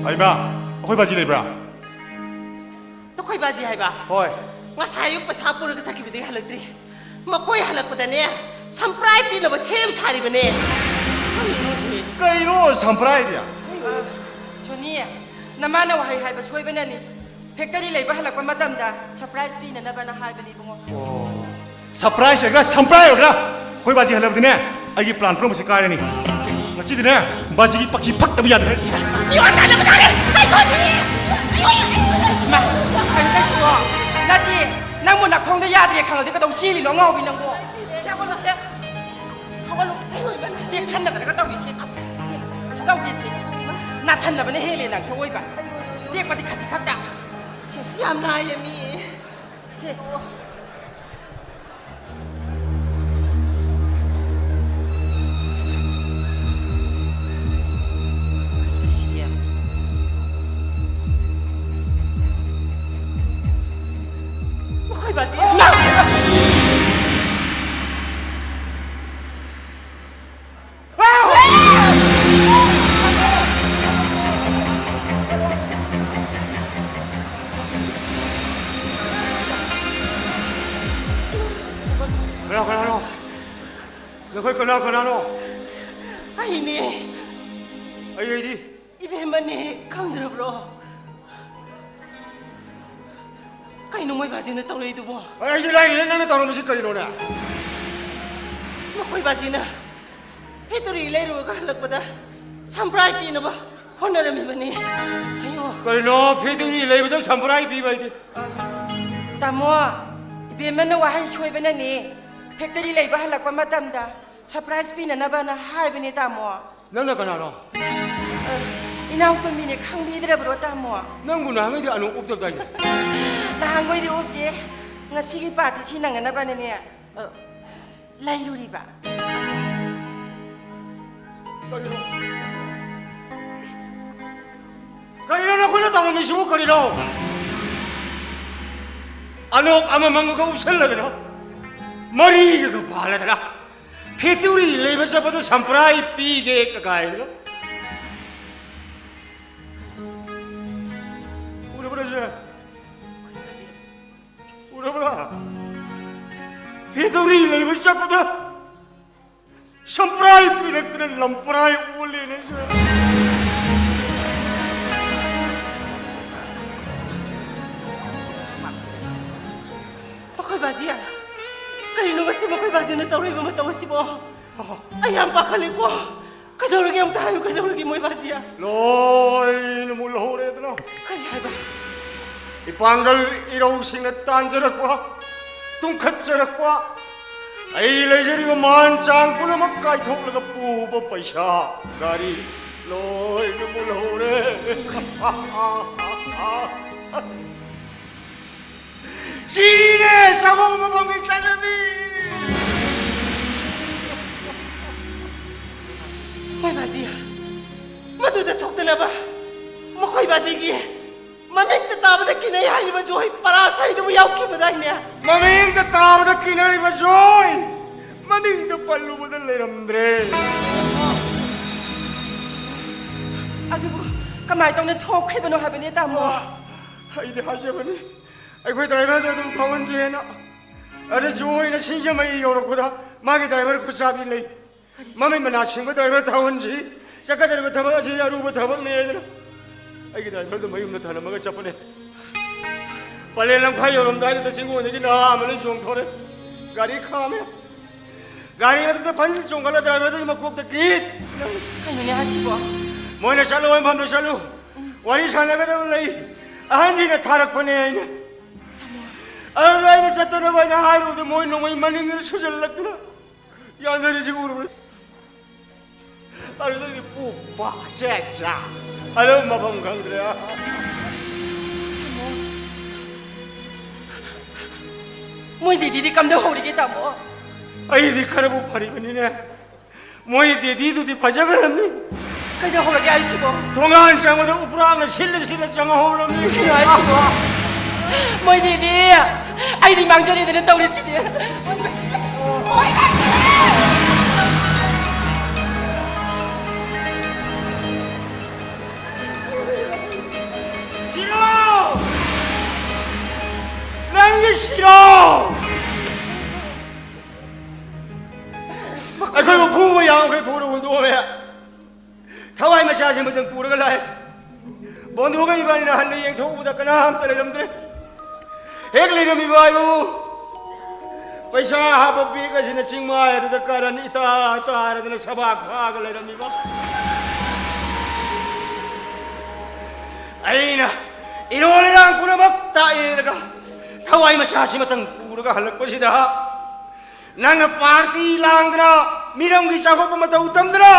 ꯍꯩꯃꯥ, ꯑꯩꯈꯣꯏ ꯕꯥꯖꯤ ꯂꯩꯕ꯭ꯔꯥ? ꯅꯈꯣꯏ ꯕꯥꯖꯤ ꯍꯥꯏꯕ? ꯍꯣꯏ꯫ ꯉꯁꯥꯏ ꯑꯌꯨꯛ ꯄꯩꯁꯥ ꯄꯨꯔꯒ ꯆꯠꯈꯤꯕꯗꯒꯤ ꯍꯜꯂꯛꯇ꯭ꯔꯤ꯫ ꯃꯈꯣꯏ ꯍꯜꯂꯛꯄꯗꯅꯦ, ꯁꯝꯄ꯭ꯔꯥꯏ ꯄꯤꯅꯕ ꯁꯦꯝ ꯁꯥꯔꯤꯕꯅꯦ꯫ ꯈꯪꯉꯤꯅꯣꯅꯦ꯫ ꯀꯩꯅꯣ ꯁꯝꯄ꯭ꯔꯥꯏꯗꯤ? ꯁꯣꯅꯤ, ꯅꯃꯥꯅ ꯋꯥꯍꯩ ꯍꯥꯏꯕ ꯁꯣꯏꯕꯅꯅꯤ꯫ ꯐꯦꯛꯇꯔꯤ ꯂꯩꯕ ꯍꯜꯂꯛꯄ ꯃꯇꯝꯗ ꯁꯔꯄ꯭ꯔꯥꯏꯖ ꯄꯤꯅꯅꯕꯅ ꯍꯥꯏꯕꯅꯤ ꯏꯕꯨꯡꯉꯣ꯫ ꯑꯣ, ꯁꯔꯄ꯭ꯔꯥꯏꯖ ꯑꯣꯏꯒ꯭ꯔꯥ ꯁꯝꯄ꯭ꯔꯥꯏ ꯑꯣꯏꯒ꯭ꯔꯥ, ꯑꯩꯈꯣꯏ ꯕꯥꯖꯤ ꯍꯜꯂꯕꯗꯤꯅꯦ, ꯑꯩꯒꯤ ꯄ꯭ꯂꯥꯟ ꯄꯨꯝꯅꯃꯛꯁꯦ ꯀꯥꯏꯔꯅꯤ꯫ ꯉꯁꯤꯗꯤꯅꯦ, ꯕꯥꯖꯤꯒꯤ ꯄꯛꯁꯤ ꯐꯛꯇꯕ ꯌꯥꯗ꯭ꯔꯦ꯫ ꯃꯤꯋꯥ ꯇꯥꯅꯕ ꯇꯥꯔꯦ꯫ ꯑꯩ ꯁꯣꯏꯗꯦ꯫ ꯏꯃꯥ, ꯀꯩꯅꯣ ꯇꯧꯏꯁꯤꯕꯣ? ꯅꯠꯇꯦ, ꯅꯪꯕꯨ ꯅꯈꯣꯡꯗ ꯌꯥꯗ꯭ꯔꯦ ꯈꯪꯉꯗꯤ ꯀꯩꯗꯧ ꯆꯦꯜꯂꯤꯅꯣ, ꯑꯉꯥꯎꯕꯤ ꯅꯪꯕꯨ? ꯁꯦ, ꯍꯧꯒꯠꯂꯣ, ꯁꯦ꯫ ꯍꯧꯒꯠꯂꯣ꯫ ꯇꯦꯛꯁꯟꯅꯗꯅꯒ ꯇꯧꯔꯤꯁꯦ꯫ ꯑꯁ, ꯁꯤ ꯇꯧꯗꯦ ꯁꯤ꯫ ꯅꯥꯁꯟꯅꯕꯅ ꯍꯦꯜꯂꯦ ꯅꯪꯁꯨ ꯑꯣꯏꯕ꯫ ꯇꯦꯛꯄꯗꯤ ꯈꯖꯤꯛ ꯈꯛꯇ꯫ ꯁꯤ ꯌꯥꯝ ꯅꯥꯏꯌꯦ ꯃꯤ꯫ ꯁꯤ꯫ ꯁꯤ꯫ ꯃꯈꯣꯏ ꯕꯥꯖꯤ꯫ ꯀꯅꯥ ꯀꯅꯥꯅꯣ? ꯅꯈꯣꯏ ꯀꯅꯥ ꯀꯅꯥꯅꯣ? ꯑꯩꯅꯦ꯫ ꯑꯩ ꯑꯩꯗꯤ? ꯏꯕꯦꯝꯃꯅꯦ, ꯈꯪꯗ꯭ꯔꯕ꯭ꯔꯣ? ꯀꯩꯅꯣ ꯃꯣꯏ ꯕꯥꯖꯤꯅ ꯇꯧꯔꯛꯏꯗꯨꯕꯣ? ꯑꯩꯗꯤ ꯂꯥꯏꯔꯤꯅꯦ, ꯅꯪꯅ ꯇꯧꯔꯝꯃꯤꯁꯤ ꯀꯔꯤꯅꯣꯅꯦ? ꯃꯈꯣꯏ ꯕꯥꯖꯤꯅ ꯐꯦꯛꯇꯣꯔꯤ ꯂꯩꯔꯨꯔꯒ ꯍꯜꯂꯛꯄꯗ ꯁꯝꯄ꯭ꯔꯥꯏ ꯄꯤꯅꯕ ꯍꯣꯠꯅꯔꯝꯃꯤꯕꯅꯤ꯫ ꯑꯌꯣ꯫ ꯀꯔꯤꯅꯣ ꯐꯦꯛꯇꯣꯔꯤ ꯂꯩꯕꯗ ꯁꯝꯄ꯭ꯔꯥꯏ ꯄꯤꯕ ꯍꯥꯏꯗꯤ? ꯇꯥꯃꯣ, ꯏꯕꯦꯝꯃꯅ ꯋꯥꯍꯩ ꯁꯣꯏꯕꯅꯅꯦ꯫ ꯐꯦꯛꯇꯣꯔꯤ ꯂꯩꯕ ꯍꯜꯂꯛꯄ ꯃꯇꯝꯗ ꯁꯔꯄ꯭ꯔꯥꯏꯖ ꯄꯤꯅꯅꯕꯅ ꯍꯥꯏꯕꯅꯦ, ꯇꯥꯃꯣ꯫ ꯅꯪꯅ ꯀꯅꯥꯅꯣ? ꯑ, ꯏꯅꯥꯎꯇꯣꯝꯕꯤꯅꯦ, ꯈꯪꯕꯤꯗ꯭ꯔꯕ꯭ꯔꯣ, ꯇꯥꯃꯣ? ꯅꯪꯕꯨ ꯅꯍꯥꯟꯉꯩꯗꯤ ꯑꯅꯨ ꯎꯞꯇꯕꯗꯥꯏꯅꯦ? ꯅꯍꯥꯟꯈꯩꯗꯤ ꯎꯞꯇꯦ꯫ ꯉꯁꯤꯒꯤ ꯄꯥꯔꯇꯤꯁꯤ ꯅꯪꯅꯅꯕꯅꯅꯦ, ꯑ, ꯂꯩꯔꯨꯔꯤꯕ꯫ ꯀꯔꯤꯅꯣ? ꯀꯔꯤꯅꯣ ꯅꯈꯣꯏꯅ ꯇꯧꯔꯝꯃꯤꯁꯤꯕꯨ ꯀꯔꯤꯅꯣ? ꯑꯅꯣꯛ ꯑꯃꯃꯝꯒ ꯎꯞꯁꯜꯂꯗꯅ, ꯃꯔꯤꯒꯒ ꯄꯥꯜꯂꯗꯅ, ꯐꯦꯛꯇꯣꯔꯤ ꯂꯩꯕ ꯆꯠꯄꯗ ꯁꯝꯄ꯭ꯔꯥꯏ ꯄꯤꯒꯦ ꯀꯀꯥꯏꯗꯅ꯫ ꯎꯔꯕ꯭ꯔꯥ ꯁꯦ? ꯎꯔꯕ꯭ꯔꯥ? ꯐꯦꯛꯇꯣꯔꯤ ꯂꯩꯕ ꯆꯠꯄꯗ ꯁꯝꯄ꯭ꯔꯥꯏ ꯄꯤꯔꯛꯇꯅ ꯂꯝꯄ꯭ꯔꯥꯏ ꯑꯣꯜꯂꯦꯅꯦ ꯁꯦ꯫ ꯃꯈꯣꯏ ꯕꯥꯖꯤ, ꯀꯔꯤꯅꯣ ꯉꯁꯤ ꯃꯈꯣꯏ ꯕꯥꯖꯤꯅ ꯇꯧꯔꯛꯏꯕ ꯃꯇꯧ ꯑꯁꯤꯕꯣ? ꯑꯩ ꯌꯥꯝ ꯄꯥꯈꯠꯂꯦꯀꯣ꯫ ꯀꯩꯗꯧꯔꯒꯦ ꯑꯝꯇ ꯍꯥꯏꯌꯨ, ꯀꯩꯗꯧꯔꯒꯦ ꯃꯣꯏ ꯕꯥꯖꯤ? ꯂꯣꯏꯅ ꯃꯨꯜꯍꯧꯔꯦꯗꯅ꯫ ꯀꯔꯤ ꯍꯥꯏꯕ? ꯏꯄꯥꯡꯒꯜ ꯏꯔꯧꯁꯤꯡꯅ ꯇꯥꯟꯖꯔꯛꯄ, ꯇꯨꯡꯈꯠꯆꯔꯛꯄ, ꯑꯩ ꯂꯩꯖꯔꯤꯕ ꯃꯥꯟ ꯆꯥꯡ ꯄꯨꯝꯅꯃꯛ ꯀꯥꯏꯊꯣꯛꯂꯒ ꯄꯨꯕ ꯄꯩꯁꯥ, ꯒꯥꯔꯤ ꯂꯣꯏꯅ ꯃꯨꯜꯍꯧꯔꯦ꯫ ꯁꯤꯅꯦ ꯆꯥꯛꯍꯧ ꯃꯐꯝꯒꯤ ꯆꯠꯅꯕꯤ꯫ ꯃꯣꯏ ꯕꯥꯖꯤ, ꯃꯗꯨꯗ ꯊꯣꯛꯇꯅꯕ ꯃꯈꯣꯏ ꯕꯥꯖꯤꯒꯤ ꯃꯃꯤꯡꯇ ꯇꯥꯕꯗ ꯀꯤꯅꯩ ꯍꯥꯏꯔꯤꯕ ꯖꯣꯏ ꯄꯔꯥꯁꯥꯏꯗꯨꯕꯨ ꯌꯥꯎꯈꯤꯕꯗꯥꯏꯅꯦ? ꯃꯃꯤꯡꯇ ꯇꯥꯕꯗ ꯀꯤꯅꯔꯤꯕ ꯖꯣꯏ, ꯃꯃꯤꯡꯗ ꯄꯜꯂꯨꯕꯗ ꯂꯩꯔꯝꯗ꯭ꯔꯦ꯫ ꯑꯗꯨꯕꯨ ꯀꯃꯥꯏꯅ ꯇꯧꯅ ꯊꯣꯛꯈ꯭ꯔꯤꯕꯅꯣ ꯍꯥꯏꯕꯅꯦ, ꯇꯥꯃꯣ? ꯑꯩꯗꯤ ꯍꯥꯏꯖꯕꯅꯤ, ꯑꯩꯈꯣꯏ ꯗ꯭ꯔꯥꯏꯚꯔꯗꯣ ꯑꯗꯨꯝ ꯊꯧꯍꯟꯁꯦꯅ꯫ ꯑꯗꯨ ꯖꯣꯏꯅ ꯁꯤꯡꯖꯃꯩ ꯌꯧꯔꯛꯄꯗ ꯃꯥꯒꯤ ꯗ꯭ꯔꯥꯏꯚꯔ ꯈꯨꯠꯆꯥꯕꯤ ꯂꯩ꯫ ꯃꯃꯤꯠ ꯃꯅꯥ ꯁꯤꯡꯕ ꯗ꯭ꯔꯥꯏꯚꯔ ꯊꯧꯍꯟꯁꯤ꯫ ꯆꯠꯀꯗꯧꯔꯤꯕ ꯊꯕꯛ ꯑꯁꯤ ꯑꯔꯨꯕ ꯊꯕꯛꯅꯤ ꯍꯥꯏꯗꯅ ꯑꯩꯒꯤ ꯗ꯭ꯔꯥꯏꯚꯔꯗꯨ ꯃꯌꯨꯝꯗ ꯊꯅꯝꯃꯒ ꯆꯠꯄꯅꯦ꯫ ꯄꯂꯦꯜ ꯂꯝꯈꯥꯏ ꯌꯧꯔꯝꯗꯥꯏꯗꯨꯗ ꯆꯤꯡꯒꯣꯟꯗꯒꯤ ꯅꯍꯥ ꯑꯃꯅ ꯆꯣꯡꯊꯣꯔꯛꯑꯦ꯫ ꯒꯥꯔꯤ ꯈꯥꯝꯃꯦ꯫ ꯒꯥꯔꯤ ꯃꯊꯛꯇ ꯐꯟ ꯆꯣꯡꯈꯠꯂ ꯗ꯭ꯔꯥꯏꯚꯔꯗꯨꯒꯤ ꯃꯀꯣꯛꯇ ꯀꯤꯠ! ꯀꯩꯅꯣꯅꯦ ꯍꯥꯏꯁꯤꯕꯣ? ꯃꯣꯏꯅ "ꯆꯠꯂꯣ, ꯃꯐꯝꯗ ꯆꯠꯂꯨ, ꯋꯥꯔꯤ ꯁꯥꯟꯅꯒꯗꯕ ꯂꯩ, ꯑꯍꯟꯁꯤꯡꯅ ꯊꯥꯔꯛꯄꯅꯦ" ꯍꯥꯏꯅ꯫ ꯇꯥꯃꯣ꯫ ꯑꯗꯨꯗ ꯑꯩꯅ ꯆꯠꯇꯅꯕ ꯑꯩꯅ ꯍꯥꯏꯔꯨꯕꯗ ꯃꯣꯏ ꯅꯣꯡꯃꯩ ꯃꯅꯤꯡꯗ ꯁꯨꯖꯜꯂꯛꯇꯅ ꯌꯥꯟꯊꯔꯤꯁꯤ ꯎꯔꯕ꯭ꯔꯥ? ꯑꯗꯨꯗꯩꯗꯤ ꯄꯨ ꯄꯥ ꯆꯦ ꯆꯥ ꯑꯗꯨꯝ ꯃꯐꯝ ꯈꯪꯗ꯭ꯔꯦ꯫ ꯃꯣꯏ ꯗꯦꯗꯤꯗꯤ ꯀꯝꯗꯧꯍꯧꯔꯤꯒꯦ, ꯇꯥꯃꯣ? ꯑꯩꯗꯤ ꯈꯔꯕꯨ ꯐꯔꯤꯕꯅꯤꯅꯦ꯫ ꯃꯣꯏ ꯗꯦꯗꯤꯗꯨꯗꯤ ꯐꯖꯈ꯭ꯔꯕꯅꯤ꯫ ꯀꯩꯗꯧꯍꯧꯔꯒꯦ ꯍꯥꯏꯁꯤꯕꯣ? ꯊꯣꯡꯒꯥꯟ ꯆꯪꯕꯗ ꯎꯄ꯭ꯔꯥꯡꯅ ꯁꯤꯜꯂ ꯁꯤꯜꯂ ꯆꯪꯍꯧꯔꯕꯅꯤ꯫ ꯀꯩꯅꯣ ꯍꯥꯏꯁꯤꯕꯣ? ꯃꯣꯏꯅꯤꯗꯤ ꯑꯩꯗꯤ ꯃꯥꯡꯖꯔꯦꯗꯅ ꯇꯧꯔꯤꯁꯤꯗꯤ꯫ ꯁꯤꯔꯣ! ꯅꯪꯗꯤ ꯁꯤꯔꯣ! ꯑꯩꯈꯣꯏꯕꯨ ꯐꯨꯕ ꯌꯥꯝꯈꯩ ꯐꯨꯔ ꯍꯨꯟꯗꯣꯛꯑꯝꯃꯦ꯫ ꯊꯋꯥꯏ ꯃꯆꯥꯁꯤꯃꯇꯪ ꯄꯨꯔꯒ ꯂꯥꯛꯑꯦ꯫ ꯕꯣꯟꯗꯨꯒ ꯏꯕꯥꯅꯤꯅ ꯍꯟꯅ ꯌꯦꯡꯊꯣꯛꯎꯕꯗ ꯀꯅꯥꯝꯇ ꯂꯩꯔꯝꯗ꯭ꯔꯦ꯫ ꯍꯦꯛ ꯂꯩꯔꯝꯃꯤꯕ ꯍꯥꯏꯕꯕꯨ ꯄꯩꯁꯥ ꯍꯥꯞꯄ ꯕꯦꯒ ꯑꯁꯤꯅ ꯆꯤꯡꯃꯥꯏ ꯑꯗꯨꯗ ꯀꯔꯟ ꯏꯇꯥ ꯇꯥꯔꯗꯅ ꯁꯕꯥꯛ ꯐꯥꯒ ꯂꯩꯔꯝꯃꯤꯕ꯫ ꯑꯩꯅ ꯏꯔꯣꯜ ꯏꯔꯥꯡ ꯄꯨꯝꯅꯃꯛ ꯇꯥꯛꯑꯦꯔꯒ ꯊꯋꯥꯏ ꯃꯆꯥꯁꯤꯃꯇꯪ ꯄꯨꯔꯒ ꯍꯜꯂꯛꯄꯁꯤꯗ ꯅꯪꯅ ꯄꯥꯔꯇꯤ ꯂꯥꯡꯗꯅ, ꯃꯤꯔꯝꯒꯤ ꯆꯥꯎꯈꯠꯄ ꯃꯇꯧ ꯇꯝꯗꯅ,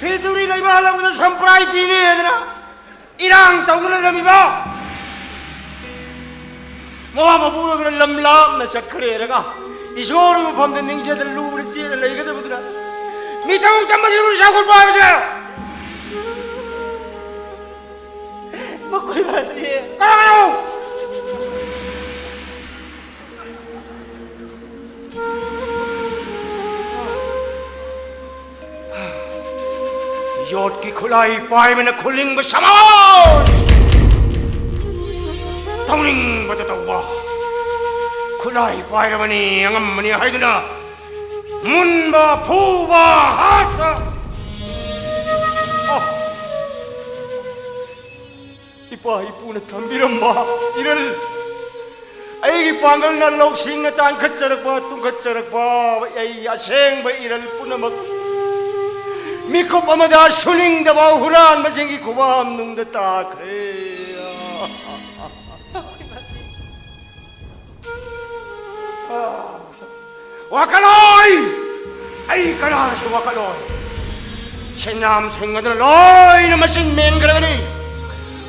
ꯐꯤꯇꯨꯔꯤ ꯂꯩꯕ ꯍꯜꯂꯛꯄꯗ ꯁꯝꯄ꯭ꯔꯥꯏ ꯄꯤꯅꯤ ꯍꯥꯏꯗꯅ ꯏꯔꯥꯡ ꯇꯧꯗꯨꯅ ꯂꯩꯔꯝꯃꯤꯕ꯫ ꯃꯋꯥ ꯃꯄꯨꯔꯣꯏꯕꯅ ꯂꯝ ꯂꯥꯞꯅ ꯆꯠꯈ꯭ꯔꯦꯔꯒ ꯏꯁꯣꯔꯒꯤ ꯃꯐꯝꯗ ꯅꯤꯡꯖꯗ ꯂꯨꯅ ꯆꯦꯠꯅ ꯂꯩꯒꯗꯕꯗꯨꯅ ꯃꯤꯇꯧ ꯇꯝꯕꯁꯤ ꯂꯨꯅ ꯆꯥꯎꯈꯠꯄ ꯍꯥꯏꯕꯁꯦ꯫ ꯃꯈꯣꯏ ꯃꯁꯤ ꯀꯅꯥꯅꯣ? ꯌꯣꯠꯀꯤ ꯈꯨꯠꯂꯥꯏ ꯄꯥꯏꯕꯅ ꯈꯨꯂꯤꯡꯕ ꯁꯃꯥꯖ ꯇꯧꯅꯤꯡꯕꯗ ꯇꯧꯕ꯫ ꯈꯨꯠꯂꯥꯏ ꯄꯥꯏꯔꯕꯅꯤ, ꯑꯉꯝꯕꯅꯤ ꯍꯥꯏꯗꯨꯅ ꯃꯨꯟꯕ, ꯐꯨꯕ, ꯍꯥꯠꯄ꯫ ꯑꯣ! ꯏꯄꯥ ꯏꯄꯨꯅ ꯊꯝꯕꯤꯔꯝꯕ ꯏꯔꯜ, ꯑꯩꯒꯤ ꯄꯥꯡꯒꯜꯅ ꯂꯧꯁꯤꯡꯅ ꯇꯥꯟꯈꯠꯆꯔꯛꯄ, ꯇꯨꯡꯈꯠꯆꯔꯛꯄ ꯑꯩ ꯑꯁꯦꯡꯕ ꯏꯔꯜ ꯄꯨꯝꯅꯃꯛ ꯃꯤꯀꯨꯞ ꯑꯃꯗ ꯁꯨꯅꯤꯡꯗꯕ ꯍꯨꯔꯥꯟꯕꯁꯤꯡꯒꯤ ꯈꯨꯕꯥꯝꯅꯨꯡꯗ ꯇꯥꯈ꯭ꯔꯦ꯫ ꯋꯥꯈꯜꯂꯣꯏ! ꯑꯩ ꯀꯅꯥꯅꯁꯨ ꯋꯥꯈꯜꯂꯣꯏ꯫ ꯁꯦꯟꯌꯥꯝꯁꯤꯡ ꯑꯗꯨꯅ ꯂꯣꯏꯅ ꯃꯆꯤꯟ ꯃꯦꯟꯈ꯭ꯔꯒꯅꯤ꯫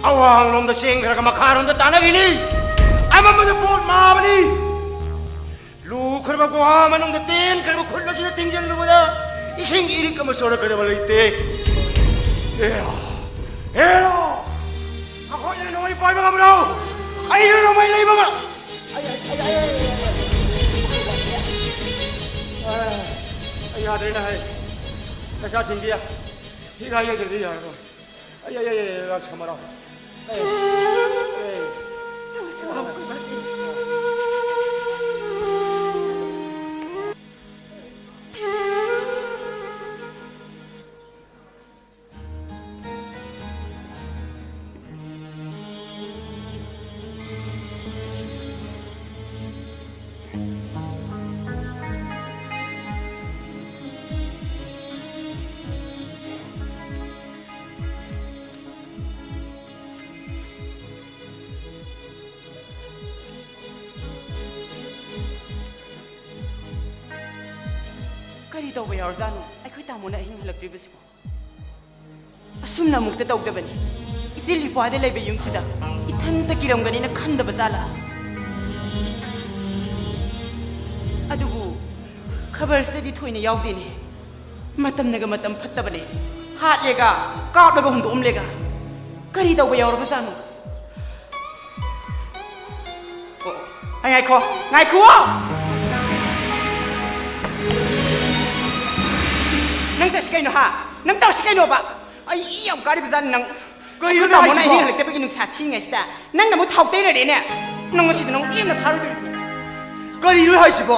ꯑꯋꯥꯡꯂꯣꯝꯗ ꯆꯦꯟꯈ꯭ꯔꯒ ꯃꯈꯥꯔꯣꯝꯗ ꯇꯥꯟꯅꯈꯤꯅꯤ꯫ ꯑꯃꯝꯕꯗ ꯄꯣꯠ ꯃꯥꯕꯅꯤ꯫ ꯂꯨꯈ꯭ꯔꯕ ꯒꯨꯍꯥ ꯃꯅꯨꯡꯗ ꯇꯦꯟꯈ꯭ꯔꯕ ꯈꯨꯠ ꯑꯁꯤꯅ ꯊꯤꯡꯖꯤꯜꯂꯨꯕꯗ ꯏꯁꯤꯡ ꯏꯔꯤꯛ ꯑꯃ ꯆꯣꯔꯛꯀꯗꯕ ꯂꯩꯇꯦ꯫ ꯑꯦꯔꯥ! ꯑꯦꯔꯥ! ꯑꯩꯈꯣꯏꯅ ꯅꯣꯡꯃꯩ ꯄꯥꯏꯕ ꯉꯝꯕ꯭ꯔꯣ? ꯑꯩꯁꯨ ꯅꯣꯡꯃꯩ ꯂꯩꯕ ꯉꯝ-, ꯑꯩ, ꯑꯩ, ꯑꯩ, ꯑꯩ, ꯑꯩ, ꯑꯩ, ꯑꯩ, ꯑꯩ ꯌꯥꯗ꯭ꯔꯦꯅꯦ, ꯍꯩ꯫ ꯄꯩꯁꯥꯁꯤꯡꯗꯤ ꯍꯤꯒꯥꯏ ꯌꯩꯗ꯭ꯔꯗꯤ ꯌꯥꯔꯔꯣꯏ꯫ ꯑꯩ, ꯑꯩ, ꯑꯩ, ꯑꯩ, ꯑꯩ, ꯁꯝꯃꯔꯥꯎ꯫ ꯑꯩ, ꯑꯩ꯫ ꯀꯔꯤ ꯇꯧꯕ ꯌꯥꯎꯔꯖꯥꯠꯅꯣ ꯑꯩꯈꯣꯏ ꯇꯥꯃꯣꯅ ꯑꯍꯤꯡ ꯍꯜꯂꯛꯇ꯭ꯔꯤꯕꯁꯤꯕꯣ? ꯑꯁꯨꯝꯅ ꯑꯃꯨꯛꯇ ꯇꯧꯗꯕꯅꯤ꯫ ꯏꯆꯤꯜ ꯏꯄ꯭ꯋꯥꯗ ꯂꯩꯕ ꯌꯨꯝꯁꯤꯗ ꯏꯊꯟꯇ ꯀꯤꯔꯝꯒꯅꯤꯅ ꯈꯟꯗꯕ ꯖꯥꯠꯂꯥ? ꯑꯗꯨꯕꯨ ꯈꯕꯔꯁꯤꯗꯗꯤ ꯊꯣꯏꯅ ꯌꯥꯎꯗꯦꯅꯦ꯫ ꯃꯇꯝꯅꯒ ꯃꯇꯝ ꯐꯠꯇꯕꯅꯦ꯫ ꯍꯥꯠꯂꯦꯒ, ꯀꯥꯞꯂꯒ ꯍꯨꯟꯗꯣꯛꯑꯝꯂꯦꯒ꯫ ꯀꯔꯤ ꯇꯧꯕ ꯌꯥꯎꯔꯕꯖꯥꯠꯅꯣ? ꯑꯣ, ꯑꯩ ꯉꯥꯏꯈꯣ, ꯉꯥꯏꯈꯨꯑꯣ! ꯅꯪ ꯇꯧꯔꯤꯁꯤ ꯀꯩꯅꯣ, ꯍꯥ? ꯅꯪ ꯇꯧꯔꯤꯁꯤ ꯀꯩꯅꯣꯕ? ꯑꯩ ꯏ ꯌꯥꯝ ꯀꯥꯔꯤꯕ ꯖꯥꯠꯅꯤ ꯅꯪ꯫ ꯀꯩꯅꯣ ꯑꯩꯈꯣꯏ ꯇꯥꯃꯣꯅ ꯍꯥꯏꯁꯤꯕꯣ? ꯑꯍꯤꯡ ꯍꯜꯂꯛꯇꯕꯒꯤ ꯅꯨꯡꯁꯥ ꯊꯤꯉꯩꯁꯤꯗ ꯅꯪꯅ ꯑꯃꯨꯛ ꯊꯥꯎ ꯇꯩꯔꯔꯦꯅꯦ꯫ ꯅꯪ ꯉꯁꯤꯗꯤ ꯅꯪ ꯂꯦꯝꯅ ꯊꯥꯔꯣꯏꯗꯣꯔꯤꯕꯅꯤ꯫ ꯀꯔꯤꯅꯣ ꯍꯥꯏꯁꯤꯕꯣ?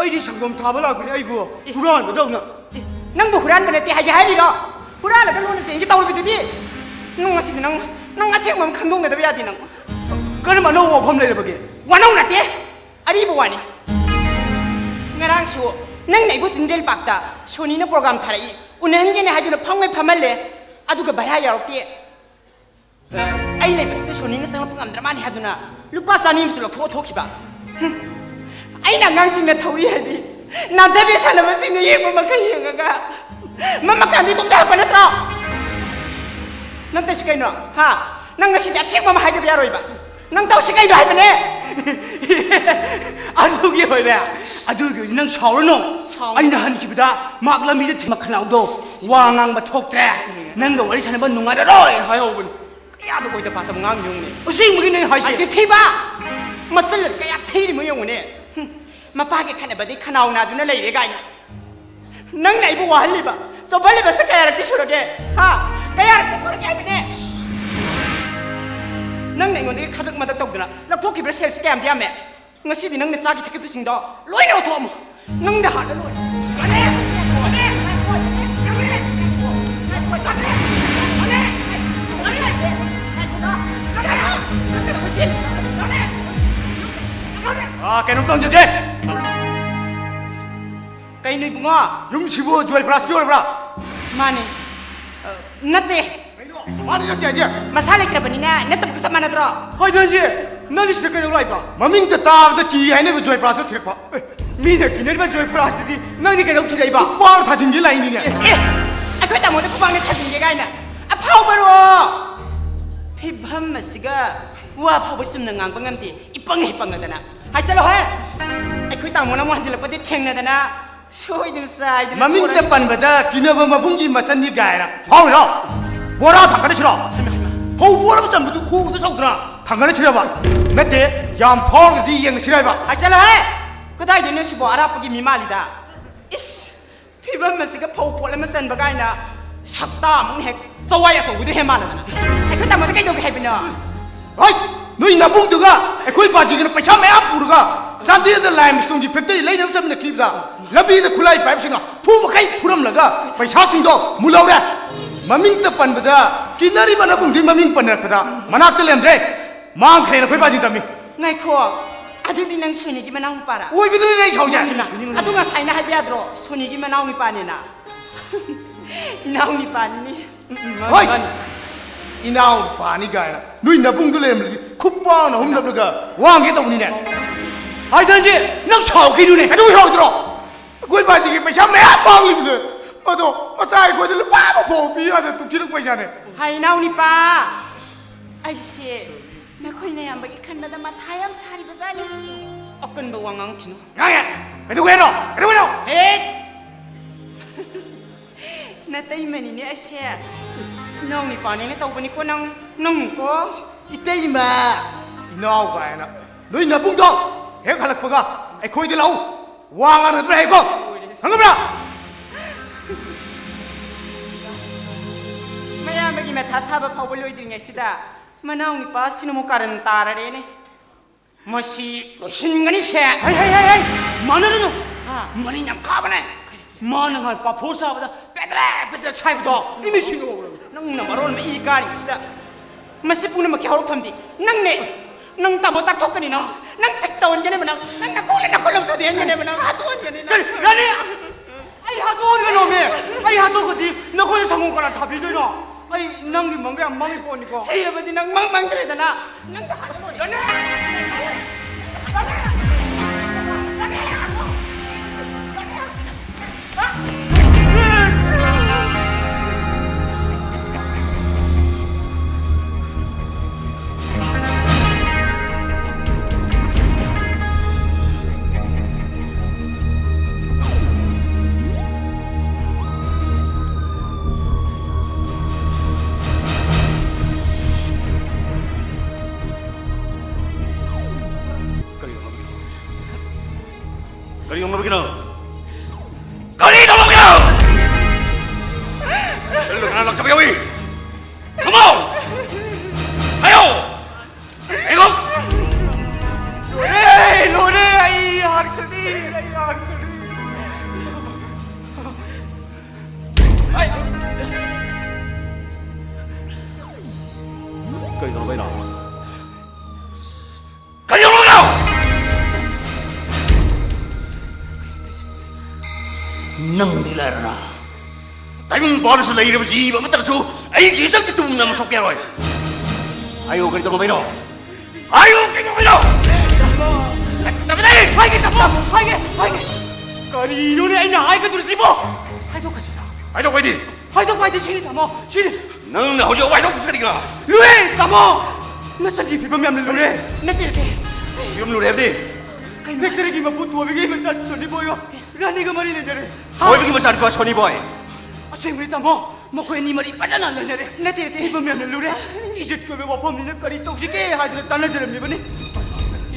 ꯑꯩꯗꯤ ꯁꯪꯒꯣꯝ ꯊꯥꯕ ꯂꯥꯛꯄꯅꯤ, ꯑꯩꯕꯨ ꯍꯨꯔꯥꯟꯕꯗꯧꯅ꯫ ꯑꯦ, ꯅꯪꯕꯨ ꯍꯨꯔꯥꯟꯕ ꯅꯠꯇꯦ ꯍꯥꯏꯒꯦ ꯍꯥꯏꯔꯤꯔꯣ? ꯍꯨꯔꯥꯜꯂꯒ ꯂꯣꯟꯅ ꯆꯦꯟꯒꯦ ꯇꯧꯔꯤꯕꯗꯨꯗꯤ? ꯅꯪ ꯉꯁꯤꯗꯤ ꯅꯪ, ꯅꯪ ꯑꯁꯦꯡꯕ ꯑꯃ ꯈꯪꯗꯣꯛꯅꯗꯕ ꯌꯥꯗꯦ ꯅꯪ꯫ ꯀꯔꯝꯕ ꯑꯅꯧꯕ ꯋꯥꯐꯝ ꯂꯩꯔꯕꯒꯦ? ꯋꯥꯅꯧ ꯅꯠꯇꯦ, ꯑꯔꯤꯕ ꯋꯥꯅꯤ꯫ ꯉꯔꯥꯡꯁꯨ ꯅꯪꯅ ꯑꯩꯕꯨ ꯆꯤꯟꯗ꯭ꯔꯦꯜ ꯄꯥꯛꯇ ꯁꯣꯅꯤꯅ ꯄ꯭ꯔꯣꯒ꯭ꯔꯥꯝ ꯊꯥꯔꯛꯏ, ꯎꯅꯍꯟꯒꯦꯅꯦ ꯍꯥꯏꯗꯨꯅ ꯐꯝꯉꯩ ꯐꯝꯍꯜꯂꯦ, ꯑꯗꯨꯒ ꯚꯔꯥ ꯌꯥꯎꯔꯛꯇꯦ꯫ ꯑꯩ ꯂꯩꯕꯁꯤꯗ ꯁꯣꯅꯤꯅ ꯆꯪꯂꯛꯄ ꯉꯝꯗ꯭ꯔ ꯃꯥꯅꯤ ꯍꯥꯏꯗꯨꯅ ꯂꯨꯄꯥ ꯆꯅꯤ ꯑꯃꯁꯨ ꯂꯧꯊꯣꯛꯑ ꯊꯣꯛꯈꯤꯕ꯫ ꯍꯨꯝ꯫ ꯑꯩꯅ ꯑꯉꯥꯡꯁꯤꯡꯅ ꯊꯧꯔꯤ ꯍꯥꯏꯕꯤ ꯅꯥꯟꯊꯕꯤ ꯁꯥꯟꯅꯕꯁꯤꯡꯗꯨ ꯌꯦꯡꯕ ꯃꯈꯩ ꯌꯦꯡꯉꯒ ꯃꯃꯀꯥꯟꯗꯤ ꯇꯨꯝꯊꯔꯛꯄ ꯅꯠꯇ꯭ꯔꯣ? ꯅꯪ ꯇꯧꯁꯤ ꯀꯩꯅꯣ? ꯍꯥ? ꯅꯪ ꯉꯁꯤꯗꯤ ꯑꯁꯦꯡꯕ ꯑꯃ ꯍꯥꯏꯗꯕ ꯌꯥꯔꯣꯏꯕ꯫ ꯅꯪ ꯇꯧꯁꯤ ꯀꯩꯅꯣ ꯍꯥꯏꯕꯅꯦ? ꯑꯗꯨꯒꯤ ꯑꯣꯏꯔꯦ꯫ ꯑꯗꯨꯒꯤ ꯑꯣꯏꯔꯗꯤ ꯅꯪ ꯁꯥꯎꯔꯅꯨ꯫ ꯁꯥꯎꯔꯅꯨ꯫ ꯑꯩꯅ ꯍꯟꯈꯤꯕꯗ ꯃꯍꯥꯛ ꯂꯝꯕꯤꯗ ꯊꯤ-, ꯃꯈꯅꯥꯎꯗꯣ ꯋꯥ ꯉꯥꯡꯕ ꯊꯣꯛꯇ꯭ꯔꯦ꯫ ꯅꯪꯒ ꯋꯥꯔꯤ ꯁꯥꯟꯅꯕ ꯅꯨꯡꯉꯥꯏꯔꯔꯣꯏ ꯍꯥꯏꯍꯧꯕꯅꯤ꯫ ꯀꯌꯥꯗ ꯑꯣꯏꯗ ꯄꯥꯗꯕ ꯉꯥꯡꯉꯤ ꯌꯦꯡꯉꯨꯅꯦ꯫ ꯑꯁꯦꯡꯕꯒꯤ ꯅꯪ ꯍꯥꯏꯁꯦ? ꯑꯩꯁꯦ ꯊꯤꯕ! ꯃꯆꯜ ꯑꯁꯤ ꯀꯌꯥ ꯊꯤꯔꯤꯃꯣ ꯌꯦꯡꯉꯨꯅꯦ꯫ ꯍꯨꯝ, ꯃꯄꯥꯒꯤ ꯈꯠꯅꯕꯗꯤ ꯈꯅꯥꯎ ꯅꯥꯗꯨꯅ ꯂꯩꯔꯦ ꯀꯥꯏꯅ꯫ ꯅꯪꯅ ꯑꯩꯕꯨ ꯋꯥꯍꯜꯂꯤꯕ, ꯆꯣꯞꯍꯜꯂꯤꯕꯁꯦ ꯀꯌꯥꯔꯛꯇꯤ ꯁꯨꯔꯒꯦ? ꯍꯥ? ꯀꯌꯥꯔꯛꯇꯤ ꯁꯨꯔꯒꯦ ꯍꯥꯏꯕꯅꯦ? ꯅꯪꯅ ꯑꯩꯉꯣꯟꯗꯒꯤ ꯈꯗ꯭ꯔꯛ ꯃꯗ꯭ꯔꯛ ꯇꯧꯗꯅ ꯂꯧꯊꯣꯛꯈꯤꯕ ꯁꯦꯜꯁꯦ ꯀꯌꯥꯝꯗꯤ ꯌꯥꯝꯃꯦ? ꯉꯁꯤꯗꯤ ꯅꯪꯅ ꯆꯥꯈꯤ ꯊꯛꯈꯤꯕꯁꯤꯡꯗꯣ ꯂꯣꯏꯅ ꯂꯧꯊꯣꯛꯑꯝꯃꯣ꯫ ꯅꯪꯗ ꯍꯥꯟꯅ ꯂꯣꯏ꯫ ꯑꯥ, ꯀꯩꯅꯣꯝꯇ ꯍꯪꯖꯒꯦ꯫ ꯀꯩꯅꯣ ꯏꯕꯨꯡꯉꯣ? ꯌꯨꯝꯁꯤꯕꯨ ꯖꯣꯏ ꯄ꯭ꯔꯥꯁꯀꯤ ꯑꯣꯏꯔꯕ꯭ꯔꯥ? ꯃꯥꯅꯦ꯫ ꯑ, ꯅꯠꯇꯦ꯫ ꯀꯩꯅꯣ? ꯃꯥꯅꯤ ꯅꯠꯇꯦ ꯍꯥꯏꯁꯦ? ꯃꯁꯥ ꯂꯩꯇ꯭ꯔꯕꯅꯤꯅ ꯅꯠꯇꯕꯒ ꯆꯞ ꯃꯥꯟꯅꯗ꯭ꯔꯣ? ꯍꯣꯏ, ꯅꯪꯁꯦ ꯅꯪꯗꯤ ꯁꯤꯗ ꯀꯩꯗꯧ ꯂꯥꯛꯏꯕ? ꯃꯃꯤꯡꯇ ꯇꯥꯕꯗ ꯀꯤ ꯍꯥꯏꯅꯕ ꯖꯣꯏ ꯄ꯭ꯔꯥꯁꯇ ꯊꯤꯔꯛꯄ꯫ ꯑꯦ, ꯃꯤꯅ ꯀꯤꯅꯔꯤꯕ ꯖꯣꯏ ꯄ꯭ꯔꯥꯁꯇꯨꯗꯤ ꯅꯪꯗꯤ ꯀꯩꯗꯧ ꯊꯤꯔꯛꯏꯕ? ꯈꯨꯄꯥꯛ ꯊꯥꯖꯤꯟꯒꯦ ꯂꯥꯛꯏꯅꯤꯅꯦ꯫ ꯑꯦ, ꯑꯩꯈꯣꯏ ꯇꯥꯃꯣꯗ ꯈꯨꯄꯥꯛꯅ ꯊꯥꯖꯤꯟꯒꯦ ꯀꯥꯏꯅ? ꯑꯐꯥꯎꯕꯔꯣ? ꯐꯤꯕꯝ ꯑꯁꯤꯒ ꯋꯥ ꯐꯥꯎꯕ ꯆꯨꯝꯅ ꯉꯥꯡꯕ ꯉꯝꯗꯦ꯫ ꯏꯄꯪ ꯍꯦꯛ ꯄꯪꯉꯗꯅ꯫ ꯍꯥꯏ ꯆꯠꯂꯣ ꯍꯦ! ꯑꯩꯈꯣꯏ ꯇꯥꯃꯣꯅ ꯑꯃꯨꯛ ꯍꯟꯖꯤꯜꯂꯛꯄꯗꯤ ꯊꯦꯡꯅꯗꯅ ꯁꯣꯏꯗꯅ ꯆꯥꯏꯗꯅ ꯃꯃꯤꯡꯇ ꯇꯣꯔꯅꯤ꯫ ꯄꯟꯕꯗ ꯀꯤꯅꯕ ꯃꯕꯨꯡꯒꯤ ꯃꯆꯟꯅꯤ ꯒꯥꯏꯅ ꯐꯥꯎꯔꯤꯔꯣ? ꯕꯣꯔꯥ ꯊꯥꯡꯒꯠꯂꯁꯤꯔꯣ? ꯍꯩꯃꯥ, ꯍꯩꯃꯥ꯫ ꯐꯧ ꯄꯣꯠ ꯑꯃ ꯆꯟꯕꯗꯨ ꯈꯨꯗ ꯁꯧꯗꯅ ꯊꯥꯡꯒꯠꯂꯁꯤꯔꯕ? ꯅꯠꯇꯦ, ꯌꯥꯝ ꯐꯥꯎꯔꯒꯗꯤ ꯌꯦꯡꯉꯁꯤꯔ ꯍꯥꯏꯕ? ꯑꯥ, ꯆꯠꯂꯣꯍꯦ! ꯀꯗꯥꯏꯗꯩꯅꯣ ꯁꯤꯕꯣ? ꯑꯔꯥꯞꯄꯒꯤ ꯃꯤ ꯃꯥꯜꯂꯤꯗ꯫ ꯏꯁ! ꯐꯤꯕꯝ ꯑꯁꯤꯒ ꯐꯧ ꯄꯣꯠ ꯑꯃ ꯆꯟꯕ ꯀꯥꯏꯅ ꯁꯛꯇꯥ ꯑꯃꯨꯛ ꯍꯦꯛ ꯆꯋꯥꯏ ꯑꯆꯧꯕꯗꯨ ꯍꯦꯛ ꯃꯥꯟꯅꯗꯅ꯫ ꯑꯩꯈꯣꯏ ꯇꯥꯃꯣꯗ ꯀꯩꯗꯧꯒꯦ ꯍꯥꯏꯕꯅꯣ? ꯍꯣꯏ! ꯅꯣꯏ ꯅꯕꯨꯡꯗꯨꯒ ꯑꯩꯈꯣꯏ ꯄꯥꯖꯤꯒꯅ ꯄꯩꯁꯥ ꯃꯌꯥꯝ ꯄꯨꯔꯒ ꯆꯥꯟꯗꯦꯜꯗ ꯂꯥꯏꯝ ꯁ꯭ꯇꯣꯟꯒꯤ ꯐꯦꯛꯇꯔꯤ ꯂꯩꯅꯕ ꯆꯠꯃꯤꯟꯅꯈꯤꯕꯗ ꯂꯝꯕꯤꯗ ꯈꯨꯠꯂꯥꯏ ꯄꯥꯏꯕꯁꯤꯡꯅ ꯐꯨ ꯃꯈꯩ ꯐꯨꯔꯝꯂꯒ ꯄꯩꯁꯥꯁꯤꯡꯗꯣ ꯃꯨꯜꯍꯧꯔꯦ꯫ ꯃꯃꯤꯡꯇ ꯄꯟꯕꯗ ꯀꯤꯅꯔꯤꯕ ꯅꯕꯨꯡꯗꯨꯒꯤ ꯃꯃꯤꯡ ꯄꯟꯅꯔꯛꯄꯗ ꯃꯅꯥꯛꯇ ꯂꯩꯔꯝꯗ꯭ꯔꯦ꯫ ꯃꯥꯡꯈ꯭ꯔꯦꯅ ꯑꯩꯈꯣꯏ ꯄꯥꯖꯤ ꯇꯝꯃꯤ꯫ ꯉꯥꯏꯈꯣ, ꯑꯗꯨꯗꯤ ꯅꯪ ꯁꯣꯅꯤꯒꯤ ꯃꯅꯥꯎ ꯅꯨꯄꯥꯔꯥ? ꯑꯣꯏꯕꯗꯨꯅ ꯑꯩ ꯁꯥꯎꯖꯦ꯫ ꯏꯃꯥ, ꯑꯗꯨ ꯉꯁꯥꯏꯅ ꯍꯥꯏꯕ ꯌꯥꯗ꯭ꯔꯣ? ꯁꯣꯅꯤꯒꯤ ꯃꯅꯥꯎ ꯅꯨꯄꯥꯅꯦꯅ꯫ ꯏꯅꯥꯎ ꯅꯨꯄꯥꯅꯤꯅꯦ꯫ ꯎꯝ, ꯎꯝ, ꯃꯥꯅꯤ, ꯍꯣꯏ꯫ ꯃꯥꯅꯤ꯫ ꯏꯅꯥꯎ ꯅꯨꯄꯥꯅꯤ ꯀꯥꯏꯅ ꯅꯣꯏ ꯅꯕꯨꯡꯗꯣ ꯂꯩꯔꯝꯕꯗꯤ ꯈꯨꯄꯥꯛꯅ ꯑꯍꯨꯝ ꯅꯞꯂꯒ ꯋꯥꯡꯒꯦ ꯇꯧꯕꯅꯤꯅꯦ꯫ ꯍꯥꯏꯗꯟꯁꯦ, ꯅꯪ ꯁꯥꯎꯈꯤꯅꯨꯅꯦ꯫ ꯀꯩꯗꯧꯕꯩ ꯁꯥꯎꯗ꯭ꯔꯣ? ꯑꯩꯈꯣꯏ ꯄꯥꯖꯤꯒꯤ ꯄꯩꯁꯥ ꯃꯌꯥꯝ ꯃꯥꯡꯂꯤꯕꯅꯦ꯫ ꯑꯗꯣ ꯃꯆꯥ ꯑꯩꯈꯣꯏꯗ ꯂꯨꯄꯥ ꯑꯃ ꯐꯥꯎꯕ ꯄꯤ ꯌꯥꯗ ꯇꯨꯡꯁꯤꯜꯂꯛꯄ ꯄꯩꯁꯥꯅꯦ꯫ ꯍꯥꯏ, ꯏꯅꯥꯎ ꯅꯨꯄꯥ, ꯑꯩꯁꯦ ꯅꯈꯣꯏ ꯅꯌꯥꯝꯕꯒꯤ ꯈꯟꯕꯗ ꯃꯊꯥ ꯌꯥꯝ ꯁꯥꯔꯤꯕꯖꯥꯠꯅꯤ꯫ ꯑꯀꯟꯕ ꯋꯥ ꯉꯥꯡꯈꯤꯅꯨ꯫ ꯉꯥꯡꯉꯦ꯫ ꯀꯩꯗꯧꯒꯦ ꯍꯥꯏꯅꯣ? ꯀꯩꯗꯧꯒꯦ ꯍꯥꯏꯅꯣ? ꯍꯦꯠ! ꯅꯇꯩꯃꯅꯤꯅꯦ ꯑꯩꯁꯦ꯫ ꯏꯅꯥꯎ ꯅꯤꯄꯥꯅꯤꯅ ꯇꯧꯕꯅꯤꯀꯣ ꯅꯪ, ꯅꯪꯀꯣ꯫ ꯏꯇꯩꯃ, ꯏꯅꯥꯎ ꯀꯥꯏꯅ꯫ ꯅꯣꯏ ꯅꯕꯨꯡꯗꯣ ꯍꯦꯛ ꯍꯜꯂꯛꯄꯒ ꯑꯩꯈꯣꯏꯗ ꯂꯥꯛꯎ꯫ ꯋꯥ ꯉꯥꯡꯅꯗ꯭ꯔꯥ ꯍꯥꯏꯀꯣ? ꯈꯪꯉꯕ꯭ꯔꯥ? ꯃꯌꯥꯝꯕꯒꯤ ꯃꯊꯥ ꯁꯥꯕ ꯐꯥꯎꯕ ꯂꯣꯏꯗ꯭ꯔꯤꯉꯩꯁꯤꯗ ꯃꯅꯥꯎ ꯅꯨꯄꯥꯁꯤꯅ ꯑꯃꯨꯛ ꯀꯥꯔꯟ ꯇꯥꯔꯔꯦꯅꯦ꯫ ꯃꯁꯤ ꯂꯣꯏꯁꯤꯟꯒꯅꯤꯁꯦ꯫ ꯍꯩ, ꯍꯩ, ꯍꯩ, ꯍꯩ! ꯃꯥꯟꯅꯔꯨꯅꯨ! ꯍꯥ? ꯃꯅꯤꯡ ꯌꯥꯝ ꯀꯥꯕꯅꯦ꯫ ꯀꯔꯤꯒꯤ? ꯃꯥꯅ ꯉꯍꯥꯟ ꯄꯥꯐꯣꯔ ꯆꯥꯕꯗ ꯄꯦꯗ꯭ꯔꯦ ꯄꯦꯗ꯭ꯔꯦ ꯁꯥꯏꯕꯗꯣ꯫ ꯏꯃꯤꯠꯁꯤꯡꯗꯣ ꯎꯔꯕ? ꯅꯪꯅ ꯃꯔꯣꯟ ꯑꯃ ꯏ ꯀꯥꯔꯤꯉꯩꯁꯤꯗ꯫ ꯃꯁꯤ ꯄꯨꯝꯅꯃꯛꯀꯤ ꯍꯧꯔꯛꯐꯝꯗꯤ ꯅꯪꯅꯦ꯫ ꯅꯪ ꯇꯥꯃꯣ ꯇꯥꯛꯊꯣꯛꯀꯅꯤ ꯅꯪ꯫ ꯅꯪ ꯊꯛ ꯇꯧꯍꯟꯒꯅꯦꯕ ꯅꯪ꯫ ꯅꯪ ꯅꯈꯣꯡꯅ ꯅꯈꯨꯠ ꯑꯃ ꯊꯥꯗꯦꯛꯍꯟꯒꯅꯦꯕ ꯅꯪ꯫ ꯍꯥꯠꯇꯣꯛꯍꯟꯒꯅꯤ ꯅꯪ꯫ ꯀꯔꯤ? ꯔꯥꯅꯤ! ꯑꯩ ꯍꯥꯠꯇꯣꯛꯍꯟꯒꯅꯣꯃꯦ! ꯑꯩ ꯍꯥꯠꯇꯣꯛꯑꯗꯤ ꯅꯈꯣꯏꯅ ꯁꯪꯒꯣꯝ ꯀꯅꯥ ꯊꯥꯕꯤꯗꯣꯏꯅꯣ? ꯑꯩ ꯅꯪꯒꯤ ꯃꯪꯒ ꯌꯥꯝ ꯃꯪꯉꯤ ꯄꯣꯠꯅꯤꯀꯣ꯫ ꯁꯤꯔꯕꯗꯤ ꯅꯪ ꯃꯪ ꯃꯪꯗ꯭ꯔꯦꯗꯅ꯫ ꯅꯪ ꯍꯥꯠꯇꯣꯛꯍꯟꯒꯅꯤ꯫ ꯀꯔꯤ ꯇꯧꯔꯝꯃꯤꯅꯣ? ꯀꯔꯤ ꯇꯧꯔꯝꯃꯤꯅꯣ? ꯀꯔꯤ ꯇꯧꯔꯝꯃꯤꯅꯣ? ꯁꯤꯜꯂꯨ ꯀꯅꯥ ꯂꯥꯛꯆꯕ ꯌꯥꯎꯏ? ꯊꯝꯃꯣ! ꯍꯥꯏꯌꯣ! ꯍꯥꯏꯌꯣ! ꯂꯣꯏꯔꯦ! ꯂꯣꯏꯔꯦ! ꯑꯩ ꯍꯥꯠꯈ꯭ꯔꯅꯤ! ꯑꯩ ꯍꯥꯠꯈ꯭ꯔꯅꯤ! ꯀꯔꯤ ꯇꯧꯔꯕꯩꯅꯣ? ꯀꯔꯤ ꯇꯧꯔꯕꯅꯣ? ꯅꯪꯗꯤ ꯂꯥꯏꯔꯅ ꯇꯥꯏꯕꯪ ꯄꯥꯜꯗꯁꯨ ꯂꯩꯔꯤꯕ ꯖꯤꯕ ꯑꯃꯠꯇꯅꯁꯨ ꯑꯩꯒꯤ ꯏꯆꯜꯒꯤ ꯇꯨꯝꯅ ꯑꯃ ꯁꯣꯛꯄ ꯌꯥꯔꯣꯏ꯫ ꯍꯥꯏꯌꯨ, ꯀꯔꯤ ꯇꯧꯔꯕꯩꯅꯣ? ꯍꯥꯏꯌꯨ, ꯀꯔꯤ ꯇꯧꯔꯕꯩꯅꯣ? ꯇꯥꯃꯣ! ꯇꯥꯃꯣ! ꯍꯥꯏꯒꯦ, ꯇꯥꯃꯣ! ꯍꯥꯏꯒꯦ! ꯍꯥꯏꯒꯦ! ꯑꯁ, ꯀꯔꯤꯅꯣꯅꯦ ꯑꯩꯅ ꯍꯥꯏꯒꯗꯧꯔꯤꯁꯤꯕꯣ? ꯍꯥꯏꯗꯣꯛꯈ꯭ꯔꯁꯤꯔ? ꯍꯥꯏꯗꯣꯛꯄ ꯍꯥꯏꯗꯤ? ꯍꯥꯏꯗꯣꯛꯄ ꯍꯥꯏꯗꯤ ꯁꯤꯅꯤ, ꯇꯥꯃꯣ! ꯁꯤꯅꯤ! ꯅꯪꯅ ꯍꯧꯖꯤꯛ ꯋꯥꯏꯊꯣꯛ ꯄꯨꯊꯣꯛꯆꯔꯤꯀꯣ? ꯂꯨꯍꯦ, ꯇꯥꯃꯣ! ꯅꯆꯟꯒꯤ ꯐꯤꯕꯝ ꯌꯥꯝꯅ ꯂꯨꯔꯦ꯫ ꯅꯠꯇꯦ, ꯅꯠꯇꯦ꯫ ꯐꯤꯕꯝ ꯂꯨꯔꯦ ꯍꯥꯏꯕꯗꯤ? ꯀꯩꯅꯣ ꯍꯥꯏꯁꯦ? ꯐꯦꯛꯇꯔꯤꯒꯤ ꯃꯄꯨ ꯊꯣꯏꯕꯒꯤ ꯃꯆꯥ ꯁꯣꯅꯤ ꯕꯣꯏꯒ ꯔꯥꯅꯤꯒ ꯃꯔꯤ ꯂꯩꯅꯔꯦ꯫ ꯊꯣꯏꯕꯒꯤ ꯃꯆꯥꯅꯨꯄꯥ ꯁꯣꯅꯤ ꯕꯣꯏ? ꯑꯁꯦꯡꯕꯅꯤ, ꯇꯥꯃꯣ꯫ ꯃꯈꯣꯏ ꯑꯅꯤ ꯃꯔꯤ ꯐꯖꯅ ꯂꯩꯅꯔꯦ꯫ ꯅꯠꯇꯦ, ꯅꯠꯇꯦ꯫ ꯏꯕ ꯃꯌꯥꯝꯅ ꯂꯨꯔꯦ꯫ ꯏꯖꯠꯀꯤ ꯑꯣꯏꯕ ꯋꯥꯐꯝꯅꯤꯅ ꯀꯔꯤ ꯇꯧꯁꯤꯒꯦ ꯍꯥꯏꯗꯨꯅ ꯇꯥꯟꯅꯖꯔꯝꯃꯤꯕꯅꯤ꯫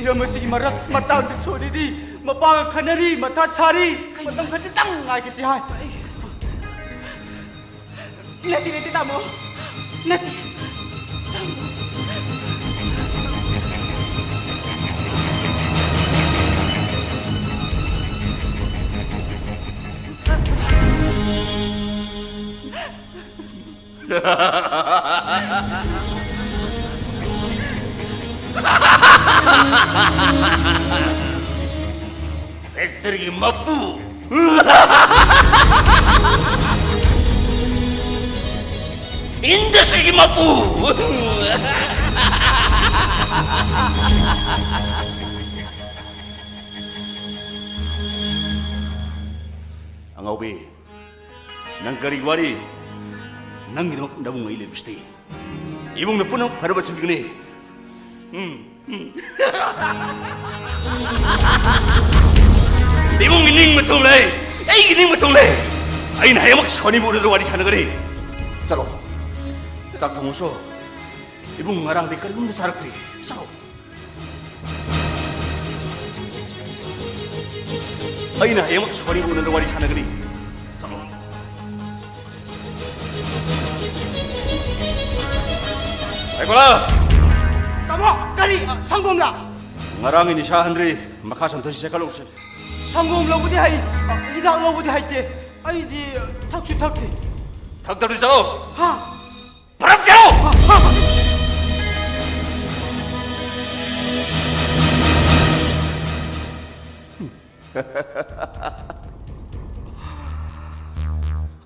ꯏꯔꯝ ꯑꯁꯤꯒꯤ ꯃꯔꯛ ꯃꯇꯥꯡꯗ ꯁꯣꯏꯔꯤꯗꯤ ꯃꯄꯥꯒ ꯈꯟꯅꯔꯤ, ꯃꯊꯥ ꯁꯥꯔꯤ꯫ ꯃꯇꯝ ꯈꯖꯤꯛꯇꯪ ꯉꯥꯏꯈꯤꯁꯤ ꯍꯥꯏ꯫ ꯅꯠꯇꯦ, ꯅꯠꯇꯦ, ꯇꯥꯃꯣ꯫ ꯅꯠꯇꯦ꯫ ꯐꯦꯛꯇꯔꯤꯒꯤ ꯃꯄꯨ, ꯏꯟꯗꯁꯇ꯭ꯔꯤꯒꯤ ꯃꯄꯨ꯫ ꯑꯉꯥꯎꯕꯤ, ꯅꯪ ꯀꯔꯤ ꯋꯥꯔꯤ? ꯅꯪꯒꯤꯗꯃꯛ ꯅꯕꯨꯡ ꯑꯩ ꯂꯩꯕꯁꯤꯗꯤ꯫ ꯏꯃꯨꯡꯅ ꯄꯨꯝꯅꯃꯛ ꯐꯅꯕ ꯁꯤꯟꯕꯤꯒꯅꯤ꯫ ꯎꯝ, ꯎꯝ꯫ ꯏꯃꯨꯡꯒꯤ ꯅꯤꯡꯕ ꯊꯨꯡꯂꯦ, ꯑꯩꯒꯤ ꯅꯤꯡꯕ ꯊꯨꯡꯂꯦ꯫ ꯑꯩꯅ ꯍꯌꯦꯡꯃꯛ ꯁꯣꯅꯤꯕꯨ ꯎꯅꯗꯨꯅ ꯋꯥꯔꯤ ꯁꯥꯟꯅꯒꯅꯤ꯫ ꯆꯠꯂꯣ, ꯆꯥꯛ ꯊꯣꯡꯉꯨꯁꯣ꯫ ꯏꯕꯨꯡ ꯉꯔꯥꯡꯗꯤ ꯀꯔꯤꯒꯨꯝꯗ ꯆꯥꯔꯛꯇ꯭ꯔꯤ꯫ ꯆꯠꯂꯣ꯫ ꯑꯩꯅ ꯍꯌꯦꯡꯃꯛ ꯁꯣꯅꯤꯕꯨ ꯎꯅꯗꯨꯅ ꯋꯥꯔꯤ ꯁꯥꯟꯅꯒꯅꯤ꯫ ꯆꯠꯂꯣ꯫ ꯍꯩꯀꯣꯂꯥ! ꯇꯥꯃꯣ, ꯀꯔꯤ? ꯁꯪꯒꯣꯝꯂ? ꯉꯔꯥꯡꯒꯤ ꯅꯤꯁꯥ ꯍꯟꯗ꯭ꯔꯤ, ꯃꯈꯥ ꯆꯝꯊꯁꯤ ꯆꯦꯛꯈꯠꯂꯨꯁꯤ꯫ ꯁꯪꯒꯣꯝ ꯂꯧꯕꯗꯤ ꯍꯩ, ꯍꯤꯗꯥꯛ ꯂꯧꯕꯗꯤ ꯍꯩꯇꯦ꯫ ꯑꯩꯗꯤ ꯊꯛꯁꯨ ꯊꯛꯇꯦ꯫ ꯊꯛꯇꯕꯗꯤ ꯆꯠꯂꯣ꯫ ꯍꯥ? ꯐꯔꯛ ꯆꯠꯂꯣ!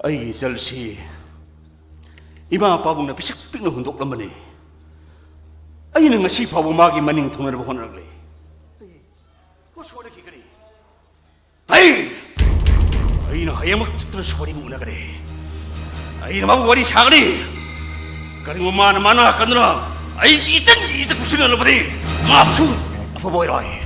ꯑꯩꯒꯤ ꯏꯆꯜꯁꯤ ꯏꯃꯥ ꯄꯥꯕꯨꯡꯅ ꯄꯤꯁꯛ ꯄꯤꯛꯅ ꯍꯨꯟꯗꯣꯛꯂꯝꯕꯅꯤ꯫ ꯑꯩꯅ ꯉꯁꯤ ꯐꯥꯎꯕ ꯃꯥꯒꯤ ꯃꯅꯤꯡ ꯊꯨꯡꯅꯅꯕ ꯍꯣꯠꯅꯔꯛꯂꯤ꯫ ꯀꯣ ꯁꯣꯏꯔꯛꯈꯤꯒꯅꯤ꯫ ꯐꯩ! ꯑꯩꯅ ꯍꯌꯦꯡꯃꯛ ꯆꯠꯇꯨꯅ ꯁꯣꯔꯤꯕꯨ ꯎꯅꯒꯅꯤ꯫ ꯑꯩꯅ ꯃꯥꯕꯨ ꯋꯥꯔꯤ ꯁꯥꯒꯅꯤ꯫ ꯀꯔꯤꯒꯨꯝꯕ ꯃꯥꯅ ꯃꯥꯅ ꯀꯟꯗꯨꯅ ꯑꯩꯒꯤ ꯏꯆꯟꯒꯤ ꯏꯖꯠ ꯄꯨꯁꯤꯟꯅꯂꯕꯗꯤ ꯃꯥꯕꯨꯁꯨ ꯑꯐꯕ ꯑꯣꯏꯔꯣꯏ꯫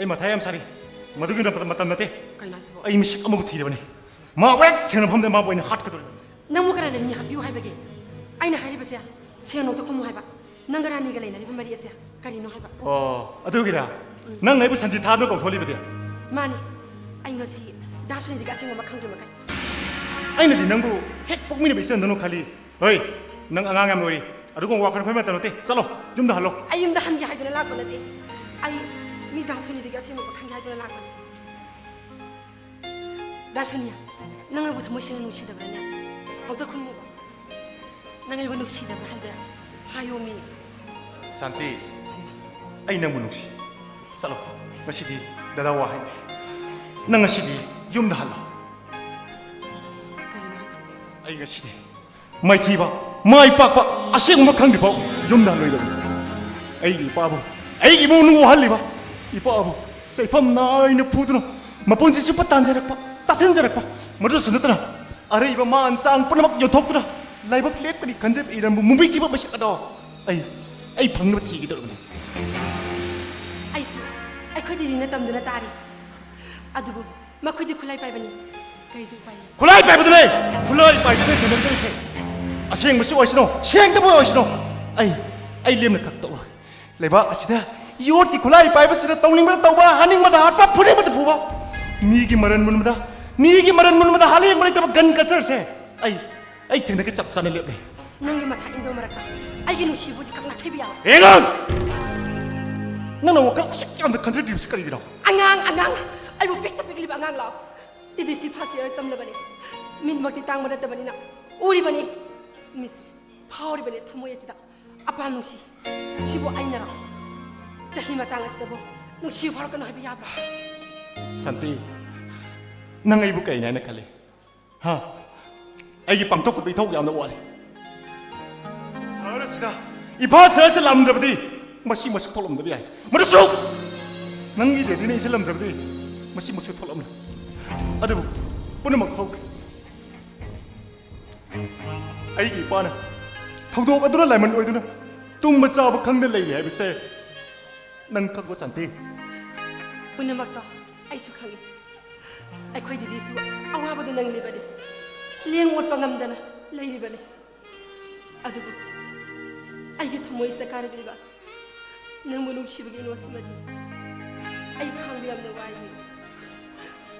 ꯑꯩ ꯃꯊꯥ ꯌꯥꯝ ꯁꯥꯔꯤ꯫ ꯃꯗꯨꯒꯤ ꯃꯇꯝ ꯅꯠꯇꯦ꯫ ꯀꯩꯅꯣ ꯍꯥꯏꯁꯤꯕꯣ? ꯑꯩ ꯃꯤꯁꯛ ꯑꯃꯕꯨ ꯊꯤꯔꯕꯅꯤ꯫ ꯃꯥ ꯍꯦꯛ ꯊꯦꯡꯅꯕ ꯃꯐꯝꯗ ꯃꯥꯕꯨ ꯑꯩꯅ ꯍꯥꯠꯀꯗꯧꯔꯤꯕꯅꯤ꯫ ꯅꯪꯕꯨ ꯀꯅꯥꯅ ꯃꯤ ꯍꯥꯠꯄꯤꯌꯨ ꯍꯥꯏꯕꯒꯦ? ꯑꯩꯅ ꯍꯥꯏꯔꯤꯕꯁꯦ ꯁꯦꯟ ꯅꯣꯛꯇ ꯈꯨꯝꯃꯨ ꯍꯥꯏꯕ꯫ ꯅꯪꯒ ꯔꯥꯅꯤꯒ ꯂꯩꯅꯔꯤꯕ ꯃꯔꯤ ꯑꯁꯦ ꯀꯔꯤꯅꯣ ꯍꯥꯏꯕ? ꯑꯣ, ꯑꯗꯨꯒꯤꯔꯥ? ꯎꯝ꯫ ꯅꯪ ꯑꯩꯕꯨ ꯁꯟꯖꯤ ꯊꯥꯗꯨꯅ ꯀꯧꯊꯣꯛꯂꯤꯕꯗꯤ? ꯃꯥꯅꯤ꯫ ꯑꯩ ꯉꯁꯤ ꯗꯥ ꯁꯨꯅꯤꯗꯒꯤ ꯑꯁꯦꯡꯕ ꯑꯃ ꯈꯪꯗ꯭ꯔꯤ ꯃꯈꯩ꯫ ꯑꯩꯅꯗꯤ ꯅꯪꯕꯨ ꯍꯦꯛ ꯄꯣꯛꯃꯤꯟꯅꯕ ꯏꯆꯟꯗꯧꯅ ꯈꯜꯂꯤ꯫ ꯍꯣꯏ, ꯅꯪ ꯑꯉꯥꯡ ꯌꯥꯝ ꯑꯣꯏꯔꯤ꯫ ꯑꯗꯨꯒꯨꯝꯕ ꯋꯥꯈꯜ ꯈꯟꯕ ꯃꯇꯝ ꯅꯠꯇꯦ꯫ ꯆꯠꯂꯣ, ꯌꯨꯝꯗ ꯍꯜꯂꯣ꯫ ꯑꯩ ꯌꯨꯝꯗ ꯍꯟꯒꯦ ꯍꯥꯏꯗꯨꯅ ꯂꯥꯛꯄ ꯅꯠꯇꯦ꯫ ꯑꯩ ꯃꯤ ꯗꯥ ꯁꯨꯅꯤꯗꯒꯤ ꯑꯁꯦꯡꯕ ꯑꯃ ꯈꯪꯒꯦ ꯍꯥꯏꯗꯨꯅ ꯂꯥꯛꯄꯅꯤ꯫ ꯗꯥ ꯁꯨꯅꯤꯌꯥ, ꯅꯪ ꯑꯩꯕꯨ ꯊꯃꯣꯏ ꯁꯦꯡꯅ ꯅꯨꯡꯁꯤꯗꯕ꯭ꯔꯥꯅꯦ? ꯑꯝꯇ ꯈꯨꯝꯃꯨꯕ꯫ ꯅꯪ ꯑꯩꯕꯨ ꯅꯨꯡꯁꯤꯗꯕ꯭ꯔꯥ ꯍꯥꯏꯕ? ꯍꯥꯏꯌꯣꯃꯤ꯫ ꯁꯥꯟꯇꯤ, ꯑꯩ ꯅꯪꯕꯨ ꯅꯨꯡꯁꯤ꯫ ꯆꯠꯂꯣ, ꯉꯁꯤꯗꯤ ꯗꯗꯥ ꯋꯥ ꯍꯥꯏꯅꯤ꯫ ꯅꯪ ꯉꯁꯤꯗꯤ ꯌꯨꯝꯗ ꯍꯜꯂꯣ꯫ ꯀꯩꯅꯣ ꯍꯥꯏꯁꯤꯕꯣ? ꯑꯩ ꯉꯁꯤꯗꯤ ꯃꯥꯏꯊꯤꯕ, ꯃꯥꯏ ꯄꯥꯛꯄ, ꯑꯁꯦꯡꯕ ꯈꯪꯗ꯭ꯔꯤꯐꯥꯎ ꯌꯨꯝꯗ ꯍꯜꯂꯣꯏꯗꯕꯅꯤ꯫ ꯑꯩꯒꯤ ꯏꯄꯥꯕꯨ, ꯑꯩꯒꯤ ꯏꯃꯨꯡ ꯃꯅꯨꯡ ꯋꯥꯍꯜꯂꯤꯕ ꯏꯄꯥꯕꯨ ꯆꯩꯐꯝ ꯅꯥꯏꯅ ꯐꯨꯗꯨꯅ ꯃꯄꯨꯟꯁꯤ ꯆꯨꯞꯄ ꯇꯥꯟꯖꯔꯛꯄ, ꯇꯥꯁꯤꯟꯖꯔꯛꯄ, ꯃꯗꯨꯁꯨ ꯅꯠꯇꯅ ꯑꯔꯩꯕ ꯃꯥꯟ ꯆꯥꯡ ꯄꯨꯝꯅꯃꯛ ꯌꯣꯟꯊꯣꯛꯇꯨꯅ ꯂꯥꯏꯕꯛ ꯂꯦꯞꯀꯅꯤ ꯈꯟꯖꯕ ꯏꯔꯝꯕ ꯃꯨꯝꯕꯩꯒꯤ ꯃꯁꯛ ꯑꯗꯣ ꯑꯩ, ꯑꯩ ꯐꯪꯅꯕ ꯊꯤꯒꯗꯧꯔꯕꯅꯤ꯫ ꯑꯩꯁꯨ ꯑꯩꯈꯣꯏ ꯗꯤꯗꯤꯅ ꯇꯝꯗꯨꯅ ꯇꯥꯔꯤ꯫ ꯑꯗꯨꯕꯨ ꯃꯈꯣꯏꯗꯤ ꯈꯨꯠꯂꯥꯏ ꯄꯥꯏꯕꯅꯤ꯫ ꯀꯔꯤꯗꯤ ꯎꯄꯥꯏ ꯂꯩ? ꯈꯨꯠꯂꯥꯏ ꯄꯥꯏꯕꯗꯨꯅꯦ! ꯈꯨꯠꯂꯥꯏ ꯄꯥꯏꯕꯗꯨꯅꯦ ꯊꯦꯡꯅꯔꯛꯇꯣꯏꯁꯦ꯫ ꯑꯁꯦꯡꯕꯁꯨ ꯑꯣꯏꯁꯅꯨ, ꯁꯦꯡꯗꯕ ꯑꯣꯏꯁꯅꯨ, ꯑꯩ, ꯑꯩ ꯂꯦꯝꯅ ꯀꯛꯇꯧꯔꯣꯏ꯫ ꯂꯩꯕꯥꯛ ꯑꯁꯤꯗ ꯌꯣꯠꯀꯤ ꯈꯨꯠꯂꯥꯏ ꯄꯥꯏꯕꯁꯤꯗ ꯇꯧꯅꯤꯡꯕꯗ ꯇꯧꯕ, ꯍꯥꯠꯅꯤꯡꯕꯗ ꯍꯥꯠꯄ, ꯐꯨꯅꯤꯡꯕꯗ ꯐꯨꯕ, ꯃꯤꯒꯤ ꯃꯔꯟ ꯃꯨꯟꯕꯗ, ꯃꯤꯒꯤ ꯃꯔꯟ ꯃꯨꯟꯕꯗ ꯍꯥꯠꯍꯟꯅꯤꯡꯕ ꯂꯩꯇꯕ gun culture ꯁꯦ ꯑꯩ, ꯑꯩ ꯊꯦꯡꯅꯒꯦ ꯆꯞ ꯆꯥꯅ ꯂꯦꯞꯂꯦ꯫ ꯅꯪꯒꯤ ꯃꯊꯥ ꯏꯟꯗꯧ ꯃꯔꯛꯇ ꯑꯩꯒꯤ ꯅꯨꯡꯁꯤꯕꯨꯗꯤ ꯀꯛꯅ ꯊꯩꯕ ꯌꯥꯔꯣꯏ꯫ ꯍꯦꯡ ꯑꯣꯟ! ꯅꯪꯅ ꯋꯥꯈꯜ ꯑꯁꯨꯛ ꯌꯥꯝꯅ ꯈꯟꯖꯗ꯭ꯔꯤꯕꯁꯤ ꯀꯔꯤꯒꯤꯅꯣ? ꯑꯉꯥꯡ, ꯑꯉꯥꯡ! ꯑꯩꯕꯨ ꯄꯤꯛꯇ ꯄꯤꯛꯂꯤꯕ ꯑꯉꯥꯡ ꯂꯥꯎ꯫ ꯇꯤ ꯗꯤ ꯁꯤ first year ꯇꯝꯂꯕꯅꯤ꯫ ꯃꯤꯠꯃꯛꯇꯤ ꯇꯥꯡꯕ ꯅꯠꯇꯕꯅꯤꯅ ꯎꯔꯤꯕꯅꯤ꯫ ꯃꯤꯠꯁꯦ ꯐꯥꯎꯔꯤꯕꯅꯤ ꯊꯃꯣꯏ ꯑꯁꯤꯗ꯫ ꯑꯄꯥꯝ ꯅꯨꯡꯁꯤ, ꯁꯤꯕꯨ ꯑꯩꯅꯔꯣ? ꯆꯍꯤ ꯃꯇꯥꯡ ꯑꯁꯤꯗꯕꯨ ꯅꯨꯡꯁꯤ ꯐꯥꯎꯔꯛꯀꯅꯨ ꯍꯥꯏꯕ ꯌꯥꯕ꯭ꯔꯥ? ꯁꯥꯟꯇꯤ, ꯅꯪ ꯑꯩꯕꯨ ꯀꯩꯅꯦ ꯍꯥꯏꯅ ꯈꯜꯂꯤ? ꯍꯥ? ꯑꯩꯒꯤ ꯄꯥꯡꯊꯣꯛꯄꯗ ꯏꯊꯧ ꯌꯥꯝꯅ ꯋꯥꯠꯂꯤ꯫ ꯁꯍꯔ ꯑꯁꯤꯗ, ꯏꯝꯐꯥꯜ ꯁꯍꯔ ꯑꯁꯤꯗ ꯂꯥꯛꯂꯝꯗ꯭ꯔꯕꯗꯤ ꯃꯁꯤꯃꯛꯁꯨ ꯊꯣꯛꯂꯝꯗꯕ ꯌꯥꯏ꯫ ꯃꯗꯨꯁꯨ ꯅꯪꯒꯤ ꯗꯦꯗꯤꯅ ꯏꯟꯁꯤꯜꯂꯝꯗ꯭ꯔꯕꯗꯤ ꯃꯁꯤꯃꯛꯁꯨ ꯊꯣꯛꯂꯝꯂꯣꯏ꯫ ꯑꯗꯨꯕꯨ ꯄꯨꯝꯅꯃꯛ ꯍꯧꯈ꯭ꯔꯦ꯫ ꯑꯩꯒꯤ ꯏꯄꯥꯅ ꯊꯧꯗꯣꯛ ꯑꯗꯨꯅ ꯂꯥꯏꯃꯟ ꯑꯣꯏꯗꯨꯅ ꯇꯨꯝꯕ ꯆꯥꯕ ꯈꯪꯗ ꯂꯩꯔꯤ ꯍꯥꯏꯕꯁꯦ ꯅꯪ ꯈꯪꯀꯣ ꯁꯥꯟꯇꯤ? ꯄꯨꯝꯅꯃꯛꯇꯣ ꯑꯩꯁꯨ ꯈꯪꯏ꯫ ꯑꯩꯈꯣꯏ ꯗꯤꯗꯤꯁꯨ ꯑꯋꯥꯕꯗꯨ ꯅꯪꯂꯤꯕꯅꯤ꯫ ꯂꯦꯡ ꯑꯣꯠꯄ ꯉꯝꯗꯅ ꯂꯩꯔꯤꯕꯅꯤ꯫ ꯑꯗꯨꯕꯨ ꯑꯩꯒꯤ ꯊꯃꯣꯏꯁꯤꯗ ꯀꯥꯔꯛꯂꯤꯕ ꯅꯪꯕꯨ ꯅꯨꯡꯁꯤꯕꯒꯤ ꯏꯅꯣꯠꯁꯤꯃꯗꯤ ꯑꯩ ꯈꯥꯡꯕ ꯌꯥꯝꯅ ꯋꯥꯏ꯫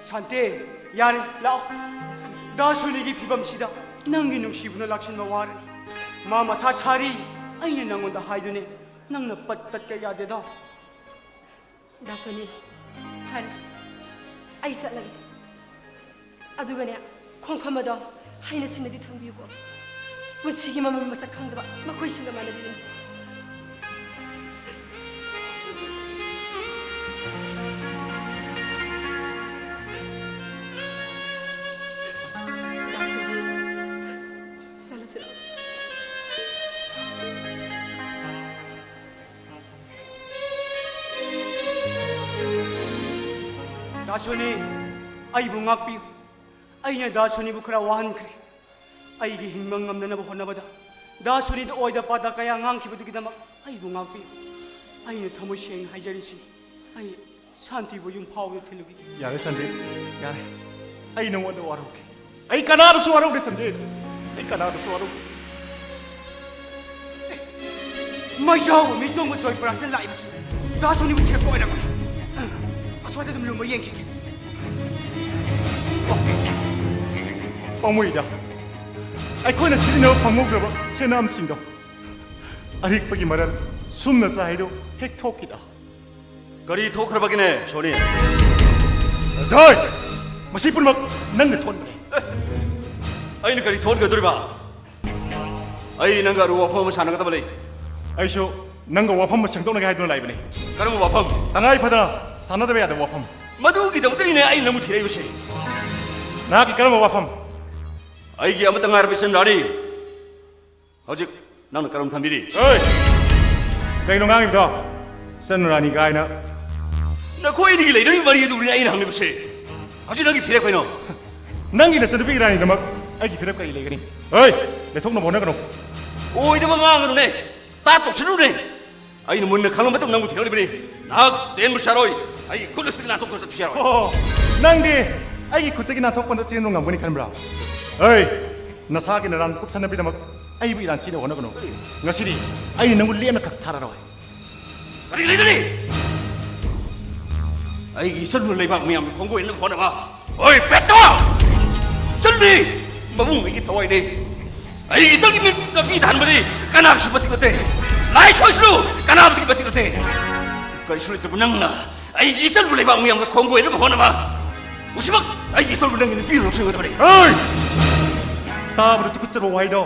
ꯁꯥꯟꯇꯤ, ꯌꯥꯔꯦ, ꯂꯥꯛꯑꯣ꯫ ꯗꯥ ꯁꯣꯅꯤꯒꯤ ꯐꯤꯕꯝꯁꯤꯗ ꯅꯪꯒꯤ ꯅꯨꯡꯁꯤꯕꯅ ꯂꯥꯛꯁꯤꯟꯕ ꯋꯥꯔꯅꯤ꯫ ꯃꯥ ꯃꯊꯥ ꯁꯥꯔꯤ꯫ ꯑꯩꯅ ꯅꯪꯉꯣꯟꯗ ꯍꯥꯏꯗꯨꯅꯦ, ꯅꯪꯅ ꯄꯠ ꯇꯠꯀ ꯌꯥꯗꯦꯗꯣ꯫ ꯗꯥ ꯁꯣꯅꯤ, ꯐꯔꯦ, ꯑꯩ ꯆꯠꯂꯒꯦ꯫ ꯑꯗꯨꯒꯅꯦ, ꯈꯣꯡꯐꯝ ꯑꯗꯣ ꯍꯩꯅ ꯁꯤꯡꯅꯗꯤ ꯊꯝꯕꯤꯌꯨꯀꯣ꯫ ꯄꯨꯟꯁꯤꯒꯤ ꯃꯃꯜ ꯃꯁꯛ ꯈꯪꯗꯕ ꯃꯈꯣꯏꯁꯤꯡꯒ ꯃꯥꯟꯅꯕꯤꯒꯅꯤ꯫ ꯗꯥ ꯁꯟꯖꯤꯠ, ꯆꯠꯂꯁꯤꯔꯣ? ꯗꯥ ꯁꯣꯅꯤ, ꯑꯩꯕꯨ ꯉꯥꯛꯄꯤꯌꯨ꯫ ꯑꯩꯅ ꯗꯥ ꯁꯣꯅꯤꯕꯨ ꯈꯔ ꯋꯥꯍꯟꯈ꯭ꯔꯦ꯫ ꯑꯩꯒꯤ ꯍꯤꯡꯕ ꯉꯝꯅꯅꯕ ꯍꯣꯠꯅꯕꯗ ꯗꯥ ꯁꯣꯅꯤꯗ ꯑꯣꯏꯗ ꯄꯥꯗ ꯀꯌꯥ ꯉꯥꯡꯈꯤꯕꯗꯨꯒꯤꯗꯃꯛ ꯑꯩꯕꯨ ꯉꯥꯛꯄꯤꯌꯨ꯫ ꯑꯩꯅ ꯊꯃꯣꯏ ꯁꯦꯡꯅ ꯍꯥꯏꯖꯔꯤꯁꯤ, ꯑꯩ ꯁꯥꯟꯇꯤꯕꯨ ꯌꯨꯝ ꯐꯥꯎꯕꯗ ꯊꯤꯜꯂꯨꯈꯤꯒꯦ꯫ ꯌꯥꯔꯦ ꯁꯟꯖꯤꯠ, ꯌꯥꯔꯦ꯫ ꯑꯩ ꯅꯉꯣꯟꯗ ꯋꯥꯔꯧꯗꯦ꯫ ꯑꯩ ꯀꯅꯥꯗꯁꯨ ꯋꯥꯔꯧꯗꯦ ꯁꯟꯖꯤꯠ꯫ ꯑꯩ ꯀꯅꯥꯗꯁꯨ ꯋꯥꯔꯧꯗꯦ꯫ ꯃꯩꯖꯥꯎ ꯃꯤꯇꯣꯡꯕ ꯖꯣꯏꯄꯨꯔꯥꯁꯤꯗ ꯂꯥꯛꯏꯕꯁꯤ ꯗꯥ ꯁꯣꯅꯤꯕꯨ ꯊꯤꯔꯛꯄ ꯑꯣꯏꯔꯝꯒꯅꯤ꯫ ꯑꯁ꯭ꯋꯥꯏꯗ ꯑꯗꯨꯝ ꯂꯨꯝꯕ ꯌꯦꯡꯈꯤꯒꯦ꯫ ꯄꯥꯝꯃꯨꯏꯗ, ꯑꯩꯈꯣꯏꯅ ꯁꯤꯖꯤꯟꯅꯕ ꯐꯪꯍꯧꯗ꯭ꯔꯕ ꯁꯦꯅꯥꯝꯁꯤꯡꯗꯣ꯫ ꯑꯔꯤꯛꯄꯒꯤ ꯃꯔꯜ ꯁꯨꯝꯅ ꯆꯥꯏꯗꯣ ꯍꯦꯛ ꯊꯣꯛꯈꯤꯗ꯫ ꯀꯔꯤ ꯊꯣꯛꯈ꯭ꯔꯕꯒꯤꯅꯦ, ꯁꯣꯅꯤ? ꯖꯣꯏ! ꯃꯁꯤ ꯄꯨꯝꯅꯃꯛ ꯅꯪꯅ ꯊꯣꯛꯍꯟꯕꯅꯦ꯫ ꯑꯩꯅ ꯀꯔꯤ ꯊꯣꯛꯍꯟꯒꯗꯧꯔꯤꯕ? ꯑꯩ ꯅꯪꯒ ꯑꯔꯨꯕ ꯋꯥꯐꯝ ꯑꯃ ꯁꯥꯟꯅꯒꯗꯕ ꯂꯩ꯫ ꯑꯩꯁꯨ ꯅꯪꯒ ꯋꯥꯐꯝ ꯑꯃ ꯁꯦꯡꯗꯣꯛꯅꯒꯦ ꯍꯥꯏꯗꯨꯅ ꯂꯥꯛꯏꯕꯅꯤ꯫ ꯀꯔꯝꯕ ꯋꯥꯐꯝ? ꯇꯉꯥꯏ ꯐꯗꯅ ꯁꯥꯟꯅꯗꯕ ꯌꯥꯗꯕ ꯋꯥꯐꯝ꯫ ꯃꯗꯨꯒꯤꯗꯃꯛꯇꯅꯤꯅꯦ ꯑꯩ ꯅꯪꯕꯨ ꯊꯤꯔꯛꯏꯕꯁꯦ꯫ ꯅꯍꯥꯛꯀꯤ ꯀꯔꯝꯕ ꯋꯥꯐꯝ? ꯑꯩꯒꯤ ꯑꯃꯠꯇ ꯉꯥꯏꯔꯕ ꯏꯆꯟ ꯔꯥꯅꯤ ꯍꯧꯖꯤꯛ ꯅꯪꯅ ꯀꯔꯝ ꯊꯝꯕꯤꯔꯤ? ꯑꯦ! ꯀꯩꯅꯣ ꯉꯥꯡꯉꯤꯕꯗꯣ? ꯏꯆꯟ ꯔꯥꯅꯤ ꯀꯥꯏꯅ꯫ ꯅꯈꯣꯏ ꯑꯅꯤꯒꯤ ꯂꯩꯅꯔꯤꯕ ꯃꯔꯤ ꯑꯗꯨꯕꯨꯅꯤ ꯑꯩꯅ ꯍꯪꯂꯤꯕꯁꯦ꯫ ꯍꯧꯖꯤꯛ ꯅꯪꯒꯤ ꯐꯤꯔꯦꯞ ꯀꯩꯅꯣ? ꯅꯪꯒꯤ ꯅꯆꯟꯅꯨꯄꯤꯒꯤ ꯔꯥꯅꯤꯗꯃꯛ ꯑꯩꯒꯤ ꯐꯤꯔꯦꯞ ꯀꯔꯤ ꯂꯩꯒꯅꯤ? ꯍꯩ! ꯂꯩꯊꯣꯛꯅꯕ ꯍꯣꯠꯅꯒꯅꯨ꯫ ꯑꯣꯏꯗꯕ ꯉꯥꯡꯒꯅꯨꯅꯦ꯫ ꯇꯥ ꯇꯧꯁꯤꯟꯅꯨꯅꯦ꯫ ꯑꯩꯅ ꯃꯨꯟꯅ ꯈꯪꯂꯕ ꯃꯇꯨꯡ ꯅꯪꯕꯨ ꯊꯤꯔꯛꯂꯤꯕꯅꯤ꯫ ꯅꯍꯥꯛ ꯆꯦꯟꯕꯁꯨ ꯌꯥꯔꯣꯏ꯫ ꯑꯩ ꯈꯨꯠ ꯑꯁꯤꯗꯒꯤ ꯅꯥꯟꯊꯣꯛꯇꯨꯅ ꯆꯠꯄꯁꯨ ꯌꯥꯔꯣꯏ꯫ ꯑꯣ, ꯅꯪꯗꯤ ꯑꯩꯒꯤ ꯈꯨꯠꯇꯒꯤ ꯅꯥꯟꯊꯣꯛꯄ ꯆꯦꯟꯕ ꯉꯝꯒꯅꯤ ꯈꯟꯕ꯭ꯔꯥ? ꯑꯩ ꯅꯁꯥꯒꯤ ꯅꯔꯥꯟ ꯀꯨꯞꯁꯟꯅꯕꯤꯗꯃꯛ ꯑꯩꯕꯨ ꯏꯔꯥꯟ ꯁꯤꯅ ꯍꯣꯠꯅꯒꯅꯨ꯫ ꯉꯁꯤꯗꯤ ꯑꯩꯅ ꯅꯪꯕꯨ ꯂꯦꯝꯅ ꯈꯛ ꯊꯥꯔꯔꯣꯏ꯫ ꯀꯔꯤ ꯂꯩꯒꯅꯤ? ꯑꯩꯒꯤ ꯏꯆꯜꯕꯨ ꯂꯩꯕꯥꯛ ꯃꯤꯌꯥꯝꯗ ꯈꯣꯡꯒꯣꯏꯅꯕ ꯍꯣꯠꯅꯕ꯫ ꯍꯣꯏ, ꯄꯦꯠꯇꯣ! ꯏꯆꯜꯗꯤ ꯃꯕꯨꯡ ꯑꯩꯒꯤ ꯊꯋꯥꯏꯅꯤ꯫ ꯑꯩꯒꯤ ꯏꯆꯜꯒꯤ ꯃꯤꯠꯇ ꯄꯤ ꯊꯥꯟꯕꯗꯤ ꯀꯅꯥꯒꯤꯁꯨ ꯃꯇꯤꯛ ꯅꯠꯇꯦ꯫ ꯂꯥꯏ ꯁꯣꯏꯁꯅꯨ, ꯀꯅꯥꯃꯇꯤꯛ ꯃꯇꯤꯛ ꯅꯠꯇꯦ꯫ ꯀꯔꯤꯁꯨ ꯂꯩꯇ꯭ꯔꯕ ꯅꯪꯅ ꯑꯩꯒꯤ ꯏꯆꯜꯕꯨ ꯂꯩꯕꯥꯛ ꯃꯤꯌꯥꯝꯗ ꯈꯣꯡꯒꯣꯏꯅꯕ ꯍꯣꯠꯅꯕ꯫ ꯍꯧꯖꯤꯛꯃꯛ ꯑꯩꯒꯤ ꯏꯆꯜꯕꯨ ꯅꯪꯒꯤ ꯅꯨꯄꯤꯗ ꯂꯧꯁꯤꯟꯒꯗꯕꯅꯤ꯫ ꯍꯣꯏ! ꯇꯥꯕꯗ ꯇꯨꯀꯠꯆꯕ ꯋꯥꯍꯩꯗꯣ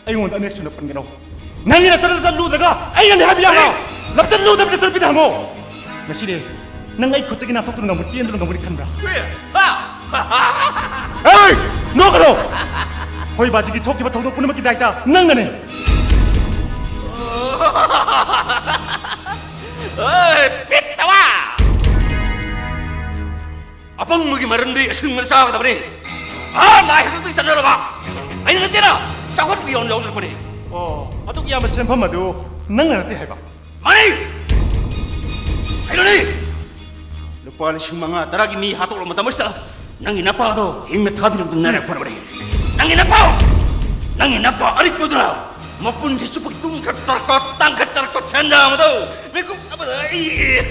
ꯑꯩꯉꯣꯟꯗ ꯑꯅꯤꯔꯛ ꯁꯨꯅ ꯄꯟꯒꯅꯨ꯫ ꯅꯪꯒꯤ ꯅꯆꯜ ꯂꯝꯆꯠ ꯂꯨꯗ꯭ꯔꯒ ꯑꯩꯅꯅꯦ ꯍꯥꯏꯕ ꯌꯥꯕ꯭ꯔꯣ? ꯂꯝꯆꯠ ꯂꯨꯗꯕ ꯅꯆꯜꯅꯨꯄꯤꯗ ꯍꯪꯉꯣ꯫ ꯉꯁꯤꯗꯤ ꯅꯪ ꯑꯩ ꯈꯨꯠꯇꯒꯤ ꯅꯥꯟꯊꯣꯛꯇꯨꯅ ꯉꯝꯒꯅꯤ, ꯆꯦꯟꯗꯨꯅ ꯉꯝꯒꯅꯤ ꯈꯟꯕ꯭ꯔꯥ? ꯍꯥ? ꯍꯦ! ꯅꯣꯛꯀꯅꯨ! ꯍꯣꯏ, ꯕꯥꯖꯤꯒꯤ ꯊꯣꯛꯈꯤꯕ ꯊꯧꯗꯣꯛ ꯄꯨꯝꯅꯃꯛꯀꯤ ꯗꯥꯏꯇ ꯅꯪꯅꯅꯦ꯫ ꯍꯦ, ꯄꯤꯠꯇꯋꯥ! ꯑꯄꯪꯕꯒꯤ ꯃꯔꯟꯗꯤ ꯑꯁꯤꯡꯕꯅ ꯆꯥꯒꯗꯕꯅꯤ꯫ ꯑꯥ, ꯂꯥꯏ ꯍꯥꯛꯇꯛꯇꯒꯤ ꯆꯠꯅꯔꯕ ꯑꯩꯅ ꯅꯠꯇꯦꯅ, ꯆꯥꯎꯈꯠꯄꯒꯤ ꯌꯥꯎꯅ ꯌꯥꯎꯖꯔꯛꯄꯅꯤ꯫ ꯑꯣ, ꯑꯗꯨꯛ ꯌꯥꯝꯕ ꯁꯦꯟꯐꯝ ꯑꯗꯨ ꯅꯪꯅ ꯅꯠꯇꯦ ꯍꯥꯏꯕ? ꯃꯥꯅꯤ! ꯀꯩꯅꯣꯅꯤ? ꯂꯨꯄꯥ ꯂꯤꯁꯤꯡ ꯃꯉꯥ ꯇꯔꯥꯒꯤ ꯃꯤ ꯍꯥꯠꯇꯣꯛꯂꯕ ꯃꯇꯝ ꯑꯁꯤꯗ ꯅꯪꯒꯤ ꯅꯄꯥꯗꯣ ꯍꯤꯡꯅ ꯊꯥꯕꯤꯔꯝꯗꯨꯅ ꯅꯥꯏꯔꯛꯄ ꯐꯔꯕꯅꯤ꯫ ꯅꯪꯒꯤ ꯅꯄꯥ! ꯅꯪꯒꯤ ꯅꯄꯥ ꯑꯔꯤꯛꯄꯗꯨꯅ ꯃꯄꯨꯟꯁꯤ ꯆꯨꯞꯄ ꯇꯨꯡ ꯈꯔ ꯇꯔꯛꯄ, ꯇꯥꯡ ꯈꯔ ꯇꯔꯛꯄ ꯁꯦꯟꯖꯥ ꯑꯃꯗꯣ ꯃꯤꯀꯨꯞ ꯑꯃꯗ ꯑꯩ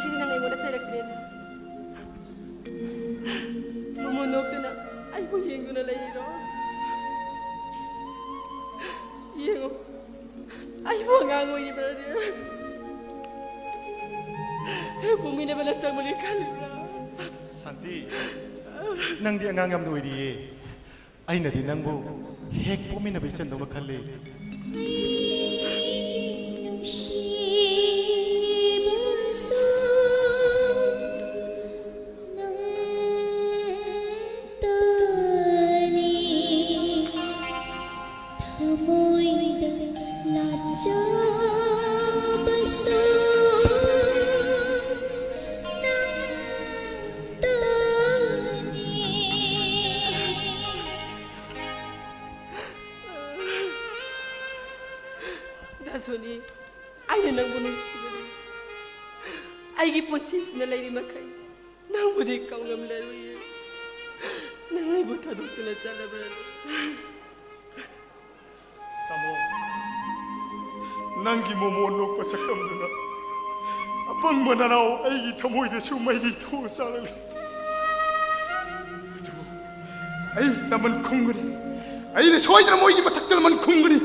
ꯁꯤꯗꯤ ꯅꯪ ꯑꯩꯉꯣꯟꯗ ꯆꯩꯔꯛꯇ꯭ꯔꯦꯅꯦ꯫ ꯃꯣꯃꯣꯟ ꯅꯣꯛꯇꯨꯅ ꯑꯩꯕꯨ ꯌꯦꯡꯗꯨꯅ ꯂꯩꯔꯤꯔꯣ? ꯌꯦꯡꯉꯣ, ꯑꯩꯕꯨ ꯑꯉꯥꯡ ꯑꯣꯏꯔꯤꯕ꯭ꯔꯥ? ꯍꯦꯛ ꯄꯣꯛꯃꯤꯟꯅꯕꯅ ꯆꯪꯕꯅꯤ ꯈꯜꯂꯤꯕ꯭ꯔꯥ? ꯁꯥꯟꯇꯤ, ꯅꯪꯗꯤ ꯑꯉꯥꯡ ꯌꯥꯝꯅ ꯑꯣꯏꯔꯤꯌꯦ꯫ ꯑꯩꯅꯗꯤ ꯅꯪꯕꯨ ꯍꯦꯛ ꯄꯣꯛꯃꯤꯟꯅꯕ ꯏꯆꯟꯗꯧꯅ ꯈꯜꯂꯤ꯫ ꯑꯩꯒꯤ ꯅꯨꯡꯁꯤꯕꯁꯨ ꯅꯪꯇꯅꯤ꯫ ꯊꯃꯣꯏꯗ ꯂꯥꯠꯆꯕꯁꯨ ꯅꯪꯇꯅꯤ꯫ ꯗꯥ ꯁꯣꯅꯤ, ꯑꯩꯅ ꯅꯪꯕꯨ ꯅꯨꯡꯁꯤꯕꯅꯤ꯫ ꯑꯩꯒꯤ ꯄꯨꯟꯁꯤꯁꯤꯅ ꯂꯩꯔꯤ ꯃꯈꯩ ꯅꯪꯕꯨꯗꯤ ꯀꯥꯎꯉꯝꯂꯔꯣꯏꯌꯦ꯫ ꯅꯪ ꯑꯩꯕꯨ ꯊꯥꯗꯣꯛꯇꯨꯅ ꯆꯠꯂꯕ꯭ꯔꯥ? ꯇꯥꯃꯣ, ꯅꯪꯒꯤ ꯃꯣꯃꯣꯟ ꯅꯣꯛꯄ ꯁꯛꯇꯝꯗꯨꯅ ꯑꯄꯪꯕ ꯅꯅꯥꯎ ꯑꯩꯒꯤ ꯊꯃꯣꯏꯗꯁꯨ ꯃꯩꯔꯤ ꯊꯣꯛꯑ ꯆꯥꯛꯂꯛꯂꯤ꯫ ꯑꯗꯨꯕꯨ ꯑꯩ ꯂꯃꯟ ꯈꯨꯝꯒꯅꯤ꯫ ꯑꯩꯅ ꯁꯣꯏꯗꯅ ꯃꯣꯏꯒꯤ ꯃꯊꯛꯇ ꯂꯃꯟ ꯈꯨꯝꯒꯅꯤ꯫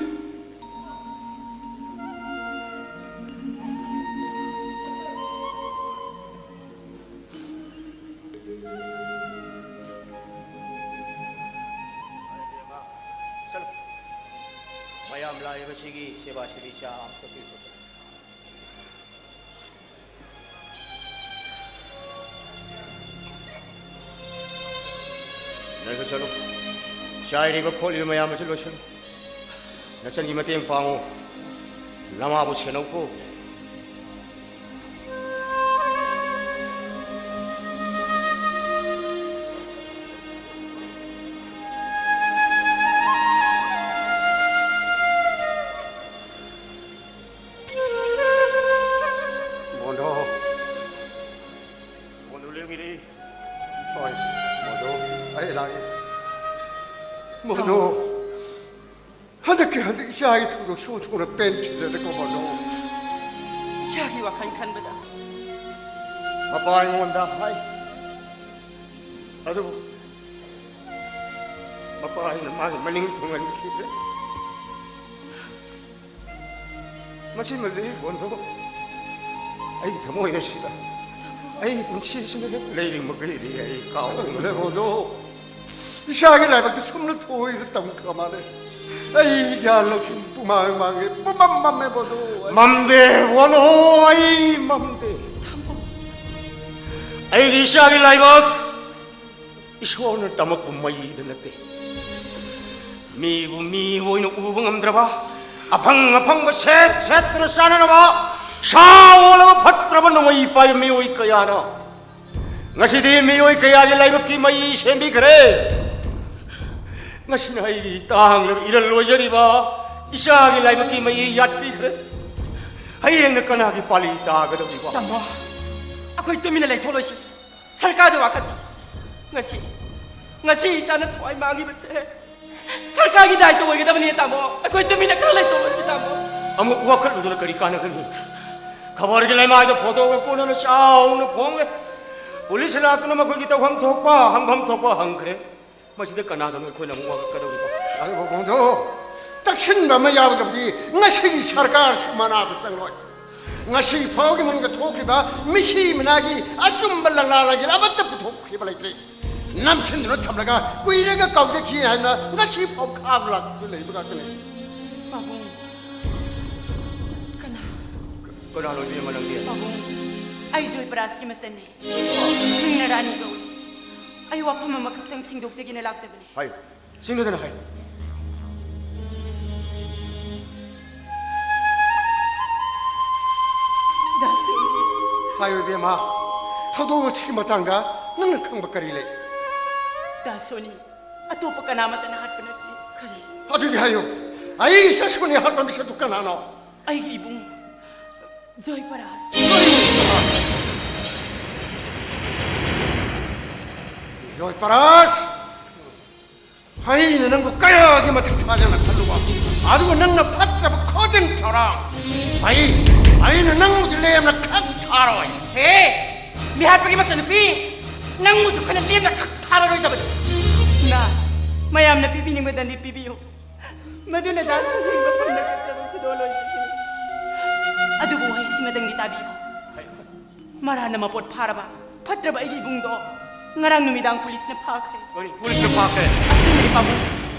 ꯃꯌꯥꯝ ꯂꯥꯛꯏꯕꯁꯤꯒꯤ ꯁꯦꯕꯥ ꯁꯤꯕꯤ ꯆꯥ ꯑꯝꯇ ꯄꯤꯈꯣ꯫ ꯅꯪꯁꯨ ꯆꯠꯂꯨ꯫ ꯆꯥꯏꯔꯤꯕ ꯈꯣꯠꯂꯤꯕ ꯃꯌꯥꯝ ꯑꯁꯤ ꯂꯣꯏꯁꯤꯜꯂꯨ꯫ ꯅꯆꯟꯒꯤ ꯃꯇꯦꯡ ꯄꯥꯡꯉꯨ꯫ ꯅꯃꯥꯕꯨ ꯁꯦꯟꯅꯧꯀꯣ꯫ ꯃꯣꯅꯣ꯫ ꯃꯣꯅꯣ ꯂꯦꯡꯉꯤꯔꯦ꯫ ꯍꯣꯏ, ꯃꯣꯅꯣ, ꯑꯩ ꯂꯥꯛꯑꯦ꯫ ꯃꯣꯅꯣ, ꯍꯟꯗꯛꯀꯤ ꯍꯟꯗꯛ ꯏꯆꯥꯒꯤ ꯊꯧꯗꯣꯛꯁꯨ ꯑꯣꯟꯊꯣꯛꯅ ꯄꯦꯟꯈꯤꯗ꯭ꯔꯦꯗꯀꯣ, ꯃꯣꯅꯣ꯫ ꯏꯆꯥꯒꯤ ꯋꯥꯈꯜ ꯈꯟꯕꯗ ꯃꯄꯥ ꯑꯩꯉꯣꯟꯗ ꯍꯥꯏ, ꯑꯗꯨꯕꯨ ꯃꯄꯥ ꯑꯩꯅ ꯃꯥꯒꯤ ꯃꯅꯤꯡ ꯊꯨꯡꯍꯟꯈꯤꯗ꯭ꯔꯦ꯫ ꯃꯁꯤꯃꯗꯤ ꯕꯣꯟꯗꯣ, ꯑꯩꯒꯤ ꯊꯃꯣꯏ ꯑꯁꯤꯗ ꯑꯩꯒꯤ ꯄꯨꯟꯁꯤꯁꯤꯅ ꯍꯦꯛ ꯂꯩꯔꯤ ꯃꯈꯩꯗꯤ ꯑꯩ ꯀꯥꯎꯔꯣꯏ꯫ ꯕꯣꯟꯗꯣ, ꯏꯁꯥꯒꯤ ꯂꯥꯏꯕꯛꯇ ꯁꯨꯝꯅ ꯊꯣꯏꯅ ꯇꯝꯈ꯭ꯔ ꯃꯥꯜꯂꯦ꯫ ꯑꯩ ꯒ꯭ꯌꯥꯟ ꯂꯧꯁꯤꯡ ꯄꯨꯃꯥꯡ ꯃꯥꯡꯉꯦ, ꯄꯨꯃꯝ ꯃꯝꯃꯦ ꯕꯣꯟꯗꯣ꯫ ꯃꯝꯗꯦ ꯕꯣꯟꯗꯣ, ꯑꯩ ꯃꯝꯗꯦ꯫ ꯑꯩꯒꯤ ꯏꯁꯥꯒꯤ ꯂꯥꯏꯕꯛ ꯏꯁꯣꯔꯅ ꯇꯝꯃꯛꯄ ꯃꯩꯗ ꯅꯠꯇꯦ꯫ ꯃꯤꯕꯨ ꯃꯤ ꯑꯣꯏꯅ ꯎꯕ ꯉꯝꯗ꯭ꯔꯕ, ꯑꯐꯪ ꯑꯐꯪꯕ ꯁꯦꯠ ꯁꯦꯠꯇꯨꯅ ꯆꯥꯅꯅꯕ ꯁꯥ ꯑꯣꯜꯂꯕ ꯐꯠꯇ꯭ꯔꯕ ꯅꯣꯡꯃꯩ ꯄꯥꯏꯕ ꯃꯤꯑꯣꯏ ꯀꯌꯥꯅ ꯉꯁꯤꯗꯤ ꯃꯤꯑꯣꯏ ꯀꯌꯥꯒꯤ ꯂꯥꯏꯕꯛꯀꯤ ꯃꯩ ꯁꯦꯝꯕꯤꯈ꯭ꯔꯦ꯫ ꯉꯁꯤꯅ ꯑꯩꯒꯤ ꯇꯥꯡꯂꯕ ꯏꯔꯜ ꯑꯣꯏꯖꯔꯤꯕ ꯏꯆꯥꯒꯤ ꯂꯥꯏꯕꯛꯀꯤ ꯃꯩ ꯌꯥꯠꯄꯤꯈ꯭ꯔꯦ꯫ ꯍꯌꯦꯡꯅ ꯀꯅꯥꯒꯤ ꯄꯥꯂꯤ ꯇꯥꯒꯗꯧꯔꯤꯕ? ꯇꯥꯃꯣ, ꯑꯩꯈꯣꯏ ꯇꯨꯃꯤꯟꯅ ꯂꯩꯊꯣꯛꯂꯣꯏꯁꯤ꯫ ꯁꯔꯀꯥꯔꯗ ꯋꯥꯀꯠꯁꯤ꯫ ꯉꯁꯤ, ꯉꯁꯤ ꯏꯆꯥꯅ ꯊꯋꯥꯏ ꯃꯥꯡꯉꯤꯕꯁꯦ ꯁꯔꯀꯥꯔꯒꯤ ꯗꯥꯏꯇ ꯑꯣꯏꯒꯗꯕꯅꯤ, ꯇꯥꯃꯣ꯫ ꯑꯩꯈꯣꯏ ꯇꯨꯃꯤꯟꯅ ꯈꯔ ꯂꯩꯊꯣꯛꯂꯣꯏꯁꯤ, ꯇꯥꯃꯣ꯫ ꯑꯃꯨꯛ ꯋꯥꯀꯠꯂꯨꯗꯅ ꯀꯔꯤ ꯀꯥꯟꯅꯒꯅꯤ? ꯈꯕꯔꯒꯤ ꯂꯩꯃꯥꯏꯗ ꯐꯣꯇꯣꯒ ꯀꯣꯟꯅꯅ ꯆꯥꯎꯅ ꯐꯣꯡꯂꯦ꯫ ꯄꯨꯂꯤꯁ ꯂꯥꯛꯇꯨꯅ ꯃꯈꯣꯏꯒꯤ ꯇꯧꯐꯝ ꯊꯣꯛꯄ, ꯍꯪꯐꯝ ꯊꯣꯛꯄ ꯍꯪꯈ꯭ꯔꯦ꯫ ꯃꯁꯤꯗ ꯀꯅꯥꯗꯅꯣ ꯑꯩꯈꯣꯏꯅ ꯑꯃꯨꯛ ꯋꯥꯀꯠꯀꯗꯧꯔꯤꯕ? ꯑꯗꯨꯕꯨ ꯕꯣꯟꯗꯣ, ꯇꯛꯁꯤꯟꯕ ꯑꯃ ꯌꯥꯎꯗ꯭ꯔꯕꯗꯤ ꯉꯁꯤꯒꯤ ꯁꯔꯀꯥꯔꯁꯤ ꯃꯅꯥꯗ ꯆꯪꯂꯣꯏ꯫ ꯉꯁꯤ ꯐꯥꯎꯒꯤ ꯃꯅꯨꯡꯗ ꯊꯣꯛꯈ꯭ꯔꯤꯕ ꯃꯤꯁꯤ ꯃꯤꯅꯥꯒꯤ ꯑꯆꯨꯝꯕ ꯂꯪꯂꯥ ꯂꯥꯏꯖꯦꯜ ꯑꯃꯠꯇ ꯄꯨꯊꯣꯛꯈꯤꯕ ꯂꯩꯇ꯭ꯔꯤ꯫ ꯅꯝꯁꯤꯟꯗꯨꯅ ꯊꯝꯂꯒ ꯀꯨꯏꯔꯒ ꯀꯥꯎꯖꯈꯤ ꯍꯥꯏꯅ ꯉꯁꯤ ꯐꯥꯎ ꯈꯥꯡꯂꯥꯛꯇꯨꯅ ꯂꯩꯕ ꯉꯥꯛꯇꯅꯤ꯫ ꯄꯥꯕꯨꯡ, ꯀꯅꯥ? ꯀꯅꯥꯅꯣ ꯏꯕꯦꯝꯃ ꯅꯪꯗꯤ? ꯄꯥꯕꯨꯡ, ꯑꯩ ꯖꯣꯏꯄ꯭ꯔꯥꯖꯀꯤ ꯃꯆꯟꯅꯤ꯫ ꯃꯤꯡꯅ ꯔꯥꯅꯤ ꯀꯧꯏ꯫ ꯑꯩ ꯋꯥꯐꯝ ꯑꯃꯈꯛꯇꯪ ꯁꯤꯡꯗꯣꯛꯆꯒꯦꯅ ꯂꯥꯛꯆꯕꯅꯤ꯫ ꯍꯥꯏꯌꯨ꯫ ꯆꯤꯡꯅꯗꯅ ꯍꯥꯏꯌꯨ꯫ ꯗꯥ ꯁꯣꯅꯤ꯫ ꯍꯥꯏꯌꯨ ꯏꯕꯦꯝꯃ, ꯊꯧꯗꯣꯛ ꯑꯁꯤꯒꯤ ꯃꯇꯥꯡꯗ ꯅꯪꯅ ꯈꯪꯕ ꯀꯔꯤ ꯂꯩ? ꯗꯥ ꯁꯣꯅꯤ, ꯑꯇꯣꯞꯄ ꯀꯅꯥꯃꯠꯇꯅ ꯍꯥꯠꯄ ꯅꯠꯇꯦ꯫ ꯀꯔꯤ? ꯑꯗꯨꯗꯤ ꯍꯥꯏꯌꯨ, ꯑꯩ ꯏꯆꯥ ꯁꯣꯅꯤ ꯍꯥꯠꯄ ꯃꯤꯁꯛꯇꯨ ꯀꯅꯥꯅꯣ? ꯑꯩꯒꯤ ꯏꯕꯨꯡ ꯖꯣꯏꯄꯔꯥꯖ꯫ ꯖꯣꯏꯄꯔꯥꯖ! ꯑꯩꯅ ꯅꯪꯕꯨ ꯀꯌꯥꯒꯤ ꯃꯇꯤꯛ ꯊꯥꯖꯅ ꯈꯜꯂꯨꯕ, ꯑꯗꯨꯒ ꯅꯪꯅ ꯐꯠꯇ꯭ꯔꯕ ꯈꯣꯟꯖꯦꯜ ꯊꯧꯔꯥꯡ꯫ ꯑꯩ, ꯑꯩꯅ ꯅꯪꯕꯨꯗꯤ ꯂꯦꯝꯅ ꯈꯛ ꯊꯥꯔꯣꯏ꯫ ꯍꯦ! ꯃꯤꯍꯥꯠꯄꯒꯤ ꯃꯆꯟꯅꯨꯄꯤ, ꯅꯪꯕꯨꯁꯨ ꯑꯩꯈꯣꯏꯅ ꯂꯦꯝꯅ ꯈꯛ ꯊꯥꯔꯔꯣꯏꯗꯕꯅꯤ꯫ ꯏꯃꯥ, ꯃꯌꯥꯝꯅ ꯄꯤꯕꯤꯅꯤꯡꯕꯗꯗꯤ ꯄꯤꯕꯤꯌꯨ, ꯃꯗꯨꯅ ꯗꯥ ꯁꯨꯝꯍꯦꯟꯕ ꯐꯪꯅꯒꯗꯕ ꯈꯨꯗꯣꯜ ꯑꯣꯏꯕꯁꯤꯅꯤ꯫ ꯑꯗꯨꯕꯨ ꯋꯥꯍꯩꯁꯤꯃꯗꯪꯗꯤ ꯇꯥꯕꯤꯌꯨ꯫ ꯃꯔꯥꯅ ꯃꯄꯣꯠ ꯐꯥꯔꯕ ꯐꯠꯇ꯭ꯔꯕ ꯑꯩꯒꯤ ꯏꯕꯨꯡꯗꯣ ꯉꯔꯥꯡ ꯅꯨꯃꯤꯗꯥꯡ ꯄꯨꯂꯤꯁꯅ ꯐꯥꯈ꯭ꯔꯦ꯫ ꯀꯔꯤ? ꯄꯨꯂꯤꯁꯅ ꯐꯥꯈ꯭ꯔꯦ? ꯑꯁꯦꯡꯕꯅꯤ ꯄꯥꯕꯨꯡ꯫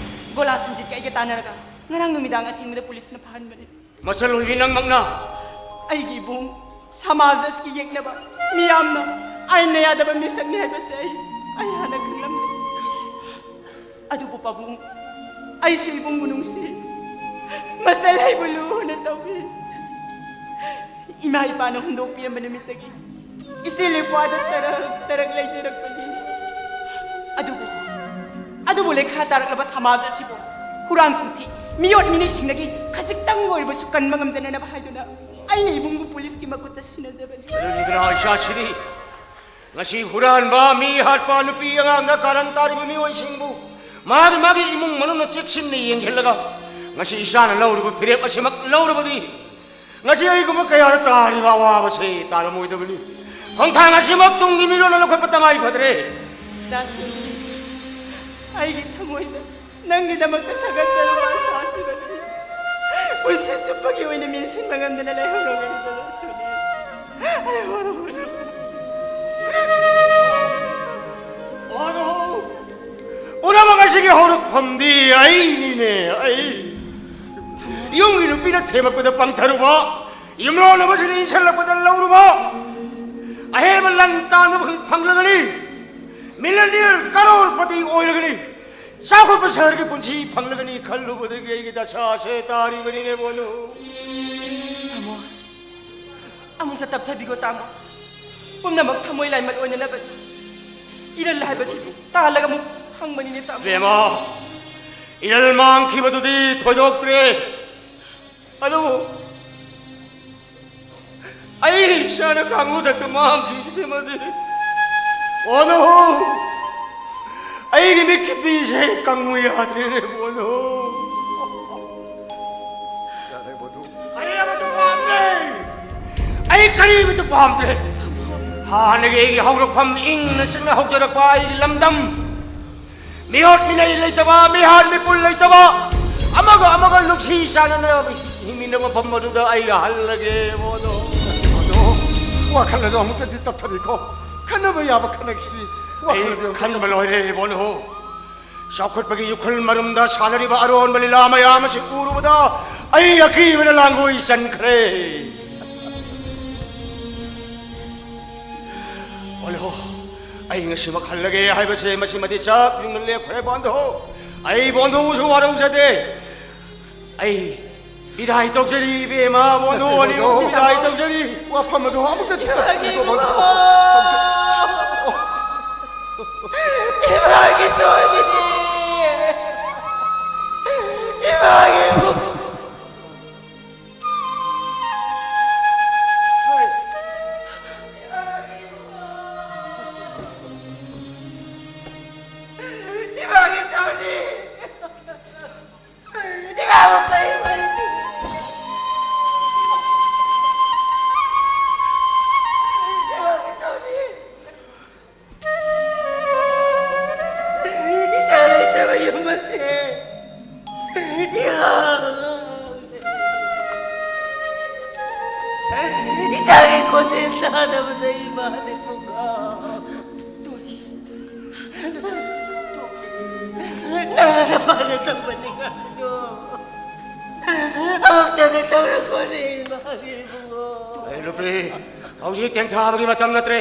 ꯒꯣꯂꯥ ꯁꯟꯖꯤꯠꯀ ꯑꯩꯒ ꯇꯥꯟꯅꯔꯒ ꯉꯔꯥꯡ ꯅꯨꯃꯤꯗꯥꯡ ꯑꯊꯦꯡꯕꯗ ꯄꯨꯂꯤꯁꯅ ꯐꯥꯍꯟꯕꯅꯤ꯫ ꯃꯆꯜ ꯑꯣꯏꯕꯤ ꯅꯪꯃꯛꯅ? ꯑꯩꯒꯤ ꯏꯕꯨꯡ, ꯁꯃꯥꯖ ꯑꯁꯤꯒꯤ ꯌꯦꯛꯅꯕ ꯃꯤꯌꯥꯝꯅ ꯑꯥꯏꯟꯅ ꯌꯥꯗꯕ ꯃꯤꯁꯛꯅꯤ ꯍꯥꯏꯕꯁꯦ ꯑꯩ, ꯑꯩ ꯍꯥꯟꯅ ꯈꯪꯂꯝꯗꯦ꯫ ꯑꯗꯨꯕꯨ ꯄꯥꯕꯨꯡ, ꯑꯩꯁꯨ ꯏꯕꯨꯡꯕꯨ ꯅꯨꯡꯁꯤ꯫ ꯃꯆꯜ ꯑꯩꯕꯨ ꯂꯨꯅ ꯇꯧꯕꯤ꯫ ꯏꯃꯥ ꯏꯄꯥꯅ ꯍꯨꯟꯗꯣꯛꯄꯤꯔꯝꯕ ꯅꯨꯃꯤꯠꯇꯒꯤ ꯏꯆꯦ ꯂꯦꯛꯄꯥꯗ ꯇꯔꯛ ꯇꯔꯛ ꯂꯩꯖꯔꯛꯄꯅꯤ꯫ ꯑꯗꯨꯕꯨ, ꯑꯗꯨꯕꯨ ꯂꯩꯈꯥ ꯇꯥꯔꯛꯂꯕ ꯁꯃꯥꯖ ꯑꯁꯤꯕꯨ ꯍꯨꯔꯥꯟ ꯆꯤꯟꯊꯤ, ꯃꯤꯑꯣꯠ ꯃꯤꯅꯩꯁꯤꯡꯗꯒꯤ ꯈꯖꯤꯛꯇꯪ ꯑꯣꯏꯔꯕꯁꯨ ꯀꯟꯕ ꯉꯝꯖꯅꯅꯕ ꯍꯥꯏꯗꯨꯅ ꯑꯩꯅ ꯏꯕꯨꯡꯕꯨ ꯄꯨꯂꯤꯁꯀꯤ ꯃꯈꯨꯠꯇ ꯁꯤꯟꯅꯖꯕꯅꯤ꯫ ꯑꯗꯨꯅꯤꯗꯅ ꯏꯆꯥꯁꯤꯗꯤ꯫ ꯉꯁꯤ ꯍꯨꯔꯥꯟꯕ, ꯃꯤ ꯍꯥꯠꯄ, ꯅꯨꯄꯤ ꯑꯉꯥꯡꯗ ꯀꯥꯔꯟ ꯇꯥꯔꯤꯕ ꯃꯤꯑꯣꯏꯁꯤꯡꯕꯨ ꯃꯥꯒꯤ ꯃꯥꯒꯤ ꯏꯃꯨꯡ ꯃꯅꯨꯡꯅ ꯆꯦꯛꯁꯤꯟꯅ ꯌꯦꯡꯁꯤꯜꯂꯒ ꯉꯁꯤ ꯏꯆꯥꯅ ꯂꯧꯔꯤꯕ ꯐꯤꯔꯦꯞ ꯑꯁꯤꯃꯛ ꯂꯧꯔꯕꯗꯤ ꯉꯁꯤ ꯑꯩꯒꯨꯝꯕ ꯀꯌꯥꯗ ꯇꯥꯔꯤꯕ ꯑꯋꯥꯕꯁꯦ ꯇꯥꯔꯝꯃꯣꯏꯗꯕꯅꯤ꯫ ꯈꯣꯡꯊꯥꯡ ꯑꯁꯤꯃꯛ ꯇꯨꯡꯒꯤ ꯃꯤꯔꯣꯜꯅ ꯂꯧꯈꯠꯄ ꯇꯉꯥꯏ ꯐꯗ꯭ꯔꯦ꯫ ꯗꯥ ꯁꯣꯅꯤ, ꯑꯩꯒꯤ ꯊꯃꯣꯏꯗ ꯅꯪꯒꯤꯗꯃꯛꯇ ꯊꯥꯒꯠꯆꯔꯨꯕ ꯑꯁꯥꯁꯤꯡ ꯑꯗꯨ ꯄꯨꯟꯁꯤ ꯆꯨꯞꯄꯒꯤ ꯑꯣꯏꯅ ꯃꯦꯟꯁꯤꯟꯕ ꯉꯝꯗꯅ ꯂꯩꯍꯧꯔꯒꯅꯤ, ꯗꯥ ꯁꯣꯅꯤ꯫ ꯑꯩ ꯍꯣꯔꯝꯕꯅ ꯑꯗꯣ ꯄꯨꯝꯅꯃꯛ ꯑꯁꯤꯒꯤ ꯍꯧꯔꯛꯐꯝꯗꯤ ꯑꯩꯅꯤꯅꯦ, ꯑꯩ꯫ ꯌꯨꯝꯒꯤ ꯅꯨꯄꯤꯅ ꯊꯦꯝꯃꯛꯄꯗ ꯄꯪꯊꯔꯨꯕ, ꯌꯨꯝꯂꯣꯟꯅꯕꯁꯤꯡꯅ ꯏꯟꯁꯤꯜꯂꯛꯄꯗ ꯂꯧꯔꯨꯕ, ꯑꯍꯦꯟꯕ ꯂꯟ ꯇꯥꯟꯕ ꯐꯪ-, ꯐꯪꯂꯒꯅꯤ, ꯃꯤꯂꯤꯅꯤꯌꯔ ꯀꯔꯣꯔꯄꯇꯤ ꯑꯣꯏꯔꯒꯅꯤ, ꯆꯥꯎꯈꯠꯄ ꯁꯍꯔꯒꯤ ꯄꯨꯟꯁꯤ ꯐꯪꯂꯒꯅꯤ ꯈꯜꯂꯨꯕꯗꯒꯤ ꯑꯩꯒꯤ ꯗꯁꯥꯁꯦ ꯇꯥꯔꯤꯕꯅꯤꯅꯦ ꯕꯣꯅꯨ꯫ ꯇꯥꯃꯣ, ꯑꯃꯨꯛꯇ ꯇꯞꯊꯕꯤꯈꯣ ꯇꯥꯃꯣ꯫ ꯄꯨꯝꯅꯃꯛ ꯊꯃꯣꯏ ꯂꯥꯏꯃꯠ ꯑꯣꯏꯅꯅꯕꯅꯤ꯫ ꯏꯔꯜ ꯍꯥꯏꯕꯁꯤꯗꯤ ꯇꯥꯜꯂꯒ ꯑꯃꯨꯛ ꯐꯪꯕꯅꯤꯅꯦ ꯇꯥꯃꯣ꯫ ꯕꯦꯝꯃ, ꯏꯔꯜ ꯃꯥꯡꯈꯤꯕꯗꯨꯗꯤ ꯊꯣꯏꯗꯣꯛꯇ꯭ꯔꯦ꯫ ꯑꯗꯨꯕꯨ ꯑꯩ ꯏꯆꯥꯅ ꯀꯥꯡꯂꯨꯗꯛꯇ ꯃꯥꯡꯈꯤꯕꯁꯤꯃꯗꯤ, ꯑꯣ ꯅꯣ! ꯑꯩꯒꯤ ꯃꯤꯠꯀꯤ ꯄꯤꯁꯦ ꯀꯪꯉꯨ ꯌꯥꯗ꯭ꯔꯦꯅꯦ, ꯑꯣ ꯅꯣ! ꯌꯥꯔꯦ, ꯃꯗꯨ꯫ ꯑꯔꯦꯝꯕꯗꯨ ꯄꯥꯝꯗ꯭ꯔꯦ꯫ ꯑꯩ ꯀꯔꯤꯃꯇ ꯄꯥꯝꯗ꯭ꯔꯦ꯫ ꯍꯥꯟꯅꯒꯤ ꯑꯩꯒꯤ ꯍꯧꯔꯛꯐꯝ ꯏꯪꯅ ꯆꯤꯛꯅ ꯍꯧꯖꯔꯛꯄ ꯑꯩꯒꯤ ꯂꯝꯗꯝ, ꯃꯤꯍꯨꯠ ꯃꯤꯅꯩ ꯂꯩꯇꯕ, ꯃꯤꯍꯥꯠ ꯃꯤꯄꯨꯟ ꯂꯩꯇꯕ, ꯑꯃꯒ ꯑꯃꯒ ꯅꯨꯡꯁꯤ ꯆꯥꯟꯅꯅ ꯍꯤꯡꯃꯤꯟꯅꯕ ꯃꯐꯝ ꯑꯗꯨꯗ ꯑꯩ ꯍꯜꯂꯒꯦ, ꯕꯣꯟꯗꯣ꯫ ꯕꯣꯟꯗꯣ, ꯋꯥꯈꯜ ꯑꯗꯣ ꯑꯃꯨꯛꯇꯗꯤ ꯇꯞꯊꯕꯤꯈꯣ꯫ ꯈꯟꯅꯕ ꯌꯥꯕ ꯈꯟꯅꯈꯤꯁꯤ꯫ ꯋꯥꯈꯜ ꯑꯩ ꯑꯗꯣ ꯑꯃꯨꯛꯇ ꯈꯟꯕ ꯇꯞꯊꯕꯤꯈꯣ꯫ ꯂꯣꯏꯔꯦ, ꯕꯣꯟꯗꯣ꯫ ꯆꯥꯎꯈꯠꯄꯒꯤ ꯏꯈꯨꯜ ꯃꯔꯨꯝꯗ ꯁꯥꯟꯅꯔꯤꯕ ꯑꯔꯣꯟꯕ ꯂꯤꯂꯥ ꯃꯌꯥꯝ ꯑꯁꯤ ꯎꯔꯨꯕꯗ ꯑꯩ ꯑꯀꯤꯕꯅ ꯂꯥꯡꯒꯣꯏ ꯆꯟꯈ꯭ꯔꯦ꯫ ꯑꯣꯂꯣ, ꯑꯩ ꯉꯁꯤꯃꯛ ꯍꯜꯂꯒꯦ ꯍꯥꯏꯕꯁꯦ ꯃꯁꯤꯃꯗꯤ ꯆꯞ ꯌꯨꯡꯅ ꯂꯦꯞꯈ꯭ꯔꯦ, ꯕꯣꯟꯗꯣ꯫ ꯑꯩ ꯕꯣꯟꯗꯣꯕꯨꯁꯨ ꯋꯥꯔꯧꯖꯗꯦ꯫ ꯑꯩ ꯕꯤꯗꯥꯏ ꯇꯧꯖꯔꯤ, ꯏꯕꯦꯝꯃ, ꯕꯣꯟꯗꯣ, ꯅꯠꯇꯦ, ꯑꯅꯤ ꯕꯣꯟꯗꯣ꯫ ꯕꯤꯗꯥꯏ ꯇꯧꯖꯔꯤ꯫ ꯋꯥꯐꯝ ꯑꯗꯣ ꯑꯃꯨꯛꯇꯗꯤ ꯏꯃꯥꯒꯤ ꯇꯞꯊꯕꯤꯈꯣ, ꯕꯣꯟꯗꯣ꯫ ꯏꯕꯨꯡꯉꯣ! ꯏꯃꯥꯒꯤ ꯁꯣꯏꯕꯅꯤ! ꯏꯃꯥꯒꯤ ꯏꯕꯨꯡꯉꯣ! ꯏꯃꯥꯒꯤ ꯁꯣꯏꯕꯅꯤ! ꯏꯃꯥꯕꯨ ꯀꯔꯤ ꯀꯔꯤ ꯏꯃꯥꯒꯤ ꯁꯣꯏꯕꯅꯤ! ꯏꯆꯥ ꯂꯩꯇ꯭ꯔꯕ ꯌꯨꯝ ꯑꯁꯦ ꯏꯍꯥꯡ ꯍꯥꯡꯂꯦ꯫ ꯏꯆꯥꯒꯤ ꯈꯣꯟꯖꯦꯜ ꯇꯥꯗꯕꯗ ꯏꯃꯥꯗꯤ ꯄꯨꯡꯉꯥꯎ꯫ ꯇꯣꯁꯤ, ꯅꯪꯅ ꯅꯄꯥꯗ ꯇꯧꯕ ꯅꯤꯡꯉꯥꯏꯗꯣ ꯑꯃꯨꯛꯇꯗꯤ ꯇꯧꯔꯛꯈꯣꯅꯦ, ꯏꯃꯥꯒꯤ ꯏꯕꯨꯡꯉꯣ꯫ ꯑꯩ ꯅꯨꯄꯤ, ꯍꯧꯖꯤꯛ ꯇꯦꯡꯊꯥꯕꯒꯤ ꯃꯇꯝ ꯅꯠꯇ꯭ꯔꯦ꯫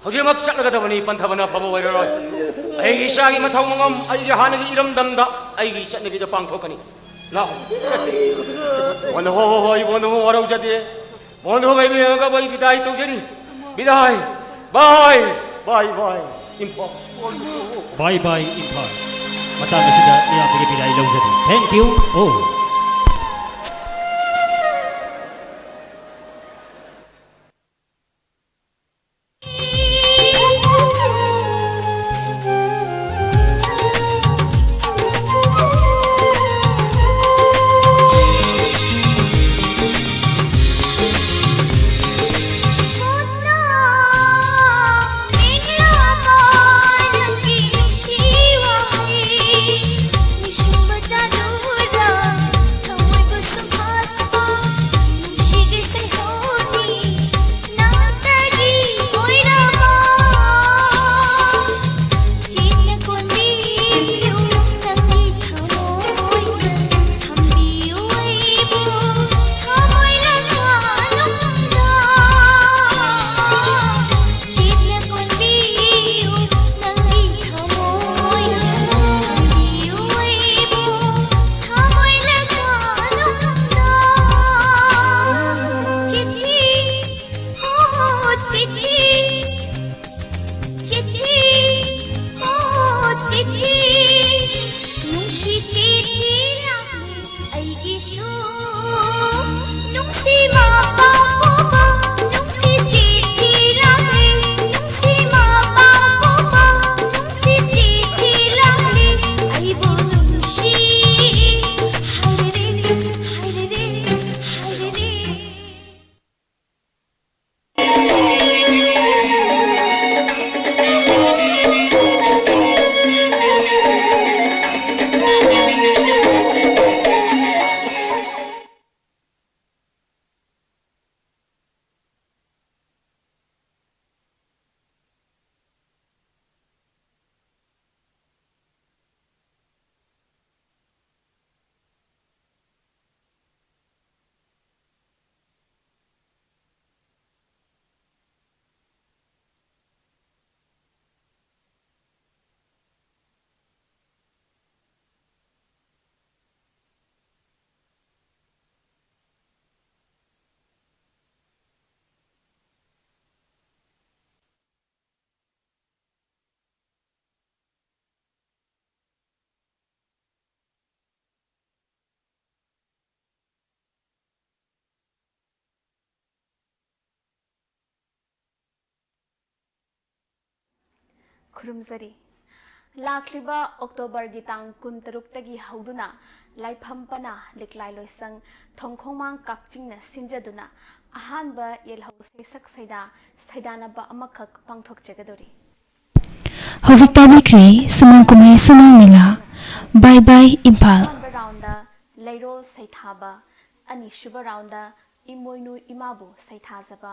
ꯍꯧꯖꯤꯛꯃꯛ ꯆꯠꯂꯒꯗꯕꯅꯤ, ꯄꯟꯊꯕꯅ ꯑꯐꯕ ꯑꯣꯏꯔꯔꯣꯏ꯫ ꯑꯩꯒꯤ ꯏꯆꯥꯒꯤ ꯃꯊꯧ ꯃꯉꯝ ꯑꯩꯒꯤ ꯍꯥꯟꯅꯒꯤ ꯏꯔꯝꯗꯝꯗ ꯑꯩꯒꯤ ꯆꯠꯅꯕꯤꯗ ꯄꯥꯡꯊꯣꯛꯀꯅꯤ꯫ ꯂꯥꯛꯑꯣ, ꯆꯠꯁꯤ꯫ ꯕꯣꯟꯗꯣ, ꯍꯣ, ꯍꯣ, ꯍꯣ, ꯑꯩ ꯕꯣꯟꯗꯣ ꯋꯥꯔꯧꯖꯗꯦ꯫ ꯕꯣꯟꯗꯣ ꯏꯕꯦꯝꯃꯒ ꯑꯩ ꯕꯤꯗꯥꯏ ꯇꯧꯖꯔꯤ꯫ ꯕꯤꯗꯥꯏ꯫ ꯕꯥꯏ, ꯕꯥꯏ, ꯕꯥꯏ, ꯏꯝꯐꯥꯜ꯫ ꯕꯥꯏ ꯕꯥꯏ, ꯏꯝꯐꯥꯜ꯫ ꯃꯇꯥꯡ ꯑꯁꯤꯗ ꯃꯤꯌꯥꯝꯗꯒꯤ ꯕꯤꯗꯥꯏ ꯂꯧꯖꯔꯤ꯫ Thank you all꯫ ꯈꯨꯔꯨꯝꯖꯔꯤ꯫ ꯂꯥꯛꯂꯤꯕ ꯑꯣꯛꯇꯣꯕꯔꯒꯤ ꯇꯥꯡ ꯀꯨꯟꯇꯔꯨꯛꯇꯒꯤ ꯍꯧꯗꯨꯅ ꯂꯥꯏꯐꯝ ꯄꯅꯥ ꯂꯤꯛꯂꯥꯏ ꯂꯣꯏꯁꯪ ꯊꯣꯡꯈꯣꯡꯃꯥꯡ ꯀꯛꯆꯤꯡꯅ ꯁꯤꯟꯖꯗꯨꯅ ꯑꯍꯥꯟꯕ ꯌꯦꯜꯍꯧ ꯁꯩꯁꯛ ꯁꯩꯗꯥ ꯁꯩꯗꯥꯅꯕ ꯑꯃꯈꯛ ꯄꯥꯡꯊꯣꯛꯆꯒꯗꯧꯔꯤ꯫ ꯍꯧꯖꯤꯛ ꯇꯥꯕꯤꯈ꯭ꯔꯦ ꯁꯨꯃꯥꯡ ꯀꯨꯝꯍꯩ ꯁꯨꯃꯥꯡ ꯂꯤꯂꯥ꯫ Bye bye Imphal. ꯑꯍꯥꯟꯕ ꯔꯥꯎꯟꯗ ꯂꯩꯔꯣꯜ ꯁꯩꯊꯥꯕ, ꯑꯅꯤꯁꯨꯕ ꯔꯥꯎꯟꯗ ꯏꯃꯣꯏꯅꯨ ꯏꯃꯥꯕꯨ ꯁꯩꯊꯥꯖꯕ,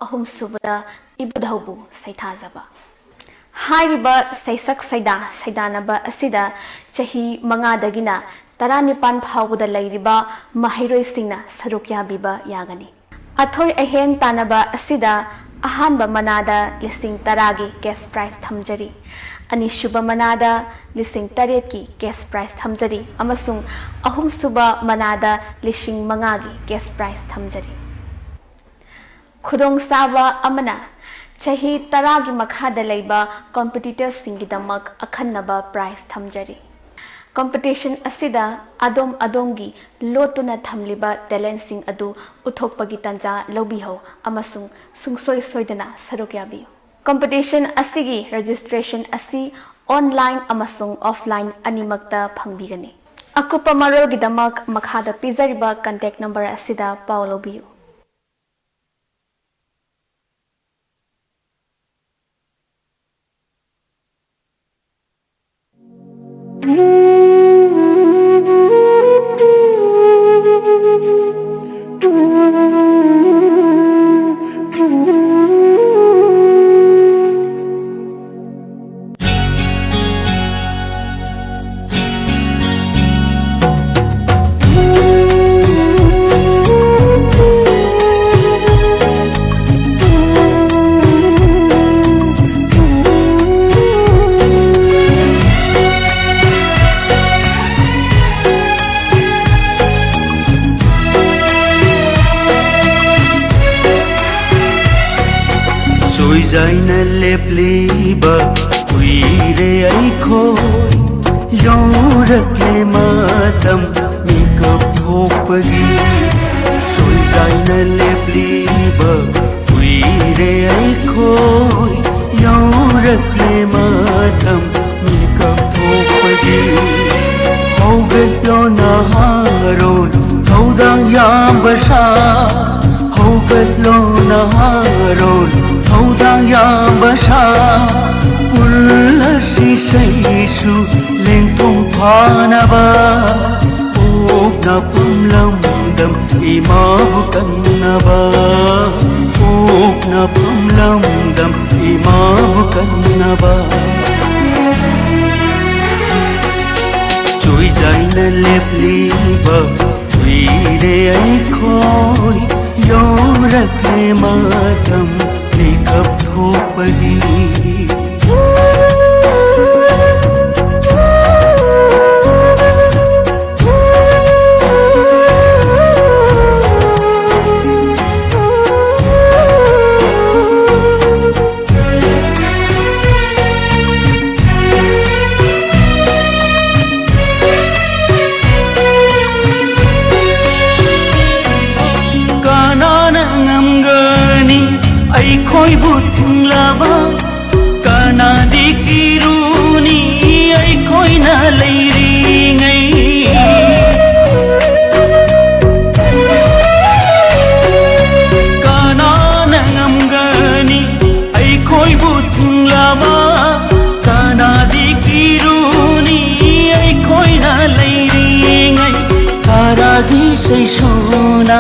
ꯑꯍꯨꯝꯁꯨꯕꯗ ꯏꯕꯨꯙꯧꯕꯨ ꯁꯩꯊꯥꯖꯕ꯫ ꯍꯥꯏꯔꯤꯕ ꯁꯩꯁꯛ ꯁꯩꯗꯥ ꯁꯩꯗꯥꯅꯕ ꯑꯁꯤꯗ ꯆꯍꯤ ꯃꯉꯥꯗꯒꯤꯅ ꯇꯔꯥꯅꯤꯄꯥꯟ ꯐꯥꯎꯕꯗ ꯂꯩꯔꯤꯕ ꯃꯍꯩꯔꯣꯏꯁꯤꯡꯅ ꯁꯔꯨꯛ ꯌꯥꯕꯤꯕ ꯌꯥꯒꯅꯤ꯫ ꯑꯊꯣꯏ ꯑꯍꯦꯟ ꯇꯥꯟꯅꯕ ꯑꯁꯤꯗ ꯑꯍꯥꯟꯕ ꯃꯅꯥꯗ ꯂꯤꯁꯤꯡ ꯇꯔꯥꯒꯤ cash prize ꯊꯝꯖꯔꯤ, ꯑꯅꯤꯁꯨꯕ ꯃꯅꯥꯗ ꯂꯤꯁꯤꯡ ꯇꯔꯦꯠꯀꯤ cash prize ꯊꯝꯖꯔꯤ ꯑꯃꯁꯨꯡ ꯑꯍꯨꯝꯁꯨꯕ ꯃꯅꯥꯗ ꯂꯤꯁꯤꯡ ꯃꯉꯥꯒꯤ cash prize ꯊꯝꯖꯔꯤ꯫ ꯈꯨꯗꯣꯡꯆꯥꯕ ꯑꯃꯅ, ꯆꯍꯤ ꯇꯔꯥꯒꯤ ꯃꯈꯥꯗ ꯂꯩꯕ competitorꯁꯤꯡꯒꯤꯗꯃꯛ ꯑꯈꯟꯅꯕ prize ꯊꯝꯖꯔꯤ꯫ Competition ꯑꯁꯤꯗ ꯑꯗꯣꯝ ꯑꯗꯣꯝꯒꯤ ꯂꯣꯠꯇꯨꯅ ꯊꯝꯂꯤꯕ talentꯁꯤꯡ ꯑꯗꯨ ꯎꯠꯊꯣꯛꯄꯒꯤ ꯇꯥꯟꯖꯥ ꯂꯧꯕꯤꯍꯧ ꯑꯃꯁꯨꯡ ꯁꯨꯡꯁꯣꯏ ꯁꯣꯏꯗꯅ ꯁꯔꯨꯛ ꯌꯥꯕꯤꯌꯨ꯫ Competition ꯑꯁꯤꯒꯤ registration ꯑꯁꯤ online ꯑꯃꯁꯨꯡ offline ꯑꯅꯤꯃꯛꯇ ꯐꯪꯕꯤꯒꯅꯤ꯫ ꯑꯀꯨꯞꯄ ꯃꯔꯣꯜꯒꯤꯗꯃꯛ ꯃꯈꯥꯗ ꯄꯤꯖꯔꯤꯕ contact number ꯑꯁꯤꯗ ꯄꯥꯎ ꯂꯧꯕꯤꯌꯨ꯫ ꯁꯣꯏꯖꯥꯏꯅ ꯂꯦꯞꯂꯤꯕ ꯀꯨꯏꯔꯦ ꯑꯩꯈꯣꯏ, ꯌꯧꯔꯛꯂꯦ ꯃꯇꯝ ꯃꯤꯀꯞ ꯊꯣꯛꯄꯒꯤ꯫ ꯁꯣꯏꯖꯥꯏꯅ ꯂꯦꯞꯂꯤꯕ ꯀꯨꯏꯔꯦ ꯑꯩꯈꯣꯏ, ꯌꯧꯔꯛꯂꯦ ꯃꯇꯝ ꯃꯤꯀꯞ ꯊꯣꯛꯄꯒꯤ꯫ ꯍꯧꯒꯠꯂꯣ ꯅꯍꯥꯔꯣꯜ ꯊꯧꯗꯥꯡ ꯌꯥꯝꯕ ꯁꯥ꯫ ꯍꯧꯒꯠꯂꯣ ꯅꯍꯥꯔꯣꯜ ꯊꯧꯗꯥꯡ ꯌꯥꯝꯕ ꯁꯥ꯫ ꯄꯨꯜꯂꯁꯤ ꯁꯩꯁꯨ ꯂꯦꯡꯊꯣꯡ ꯐꯥꯅꯕ꯫ ꯄꯣꯛꯅꯐꯝ ꯂꯝꯗꯝ ꯏꯃꯥꯕꯨ ꯀꯟꯅꯕ꯫ ꯄꯣꯛꯅꯐꯝ ꯂꯝꯗꯝ ꯏꯃꯥꯕꯨ ꯀꯟꯅꯕ꯫ ꯆꯣꯏꯖꯥꯏꯅ ꯂꯦꯞꯂꯤꯕ ꯀꯨꯏꯔꯦ ꯑꯩꯈꯣꯏ꯫ ꯌꯧꯔꯛꯂꯦ ꯃꯇꯝ ꯃꯤꯀꯞ ꯊꯣꯛꯄꯒꯤ꯫ ꯀꯅꯥꯅ ꯉꯝꯒꯅꯤ ꯑꯩꯈꯣꯏꯕꯨ ꯊꯤꯡꯂꯕ? ꯀꯅꯥꯗꯤ ꯀꯤꯔꯨꯅꯤ ꯑꯩꯈꯣꯏꯅ ꯂꯩꯔꯤꯉꯩ? ꯀꯅꯥꯅ ꯉꯝꯒꯅꯤ ꯑꯩꯈꯣꯏꯕꯨ ꯊꯤꯡꯂꯕ? ꯀꯅꯥꯗꯤ ꯀꯤꯔꯨꯅꯤ ꯑꯩꯈꯣꯏꯅ ꯂꯩꯔꯤꯉꯩ? ꯇꯔꯥꯒꯤ ꯁꯩꯁꯨꯅ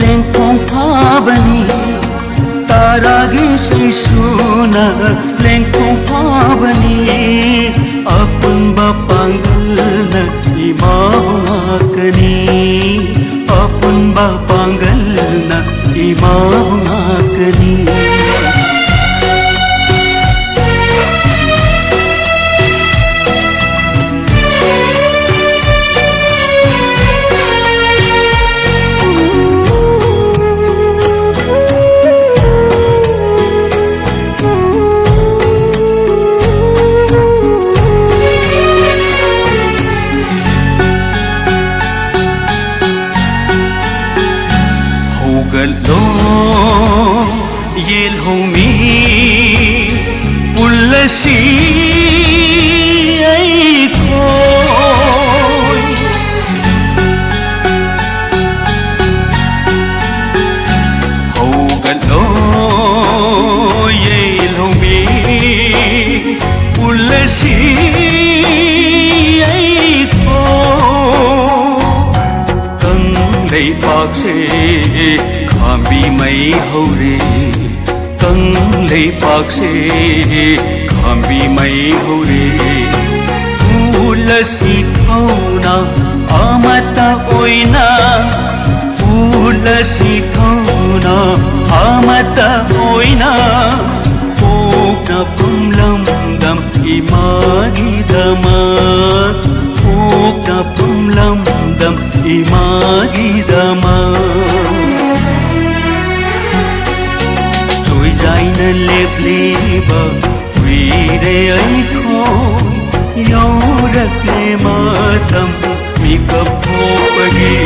ꯂꯦꯡꯐꯣꯡ ꯐꯥꯕꯅꯤ꯫ ꯇꯔꯥꯒꯤ ꯁꯩꯁꯨꯅ ꯂꯦꯡꯐꯣꯡ ꯐꯥꯕꯅꯤ꯫ ꯑꯄꯨꯟꯕ ꯄꯥꯡꯒꯜꯅ ꯏꯃꯥꯕꯨ ꯉꯥꯛꯀꯅꯤ꯫ ꯑꯄꯨꯟꯕ ꯄꯥꯡꯒꯜꯅ ꯏꯃꯥꯕꯨ ꯉꯥꯛꯀꯅꯤ꯫ ꯁꯦ ꯈꯥꯝꯕꯤ ꯃꯩ ꯍꯧꯔꯦ, ꯀꯪꯂꯩꯄꯥꯛꯁꯦ ꯈꯥꯝꯕꯤ ꯃꯩ ꯍꯧꯔꯦ꯫ ꯎꯠꯂꯁꯤ ꯊꯧꯅꯥ ꯑꯃꯠꯇ ꯑꯣꯏꯅ, ꯎꯠꯂꯁꯤ ꯊꯧꯅꯥ ꯑꯃꯠꯇ ꯑꯣꯏꯅ꯫ ꯄꯣꯛꯅꯐꯝ ꯂꯝꯗꯝ ꯏꯃꯥꯒꯤꯗꯃꯛ, ꯄꯣꯛꯅꯐꯝ ꯂꯝꯗꯝ ꯏꯃꯥꯒꯤꯗꯃꯛ꯫ ꯆꯣꯏꯖꯥꯏꯅ ꯂꯦꯞꯂꯤꯕ ꯀꯨꯏꯔꯦ ꯑꯩꯈꯣꯏ, ꯌꯧꯔꯛꯂꯦ ꯃꯇꯝ ꯃꯤꯀꯞ ꯊꯣꯛꯄꯒꯤ꯫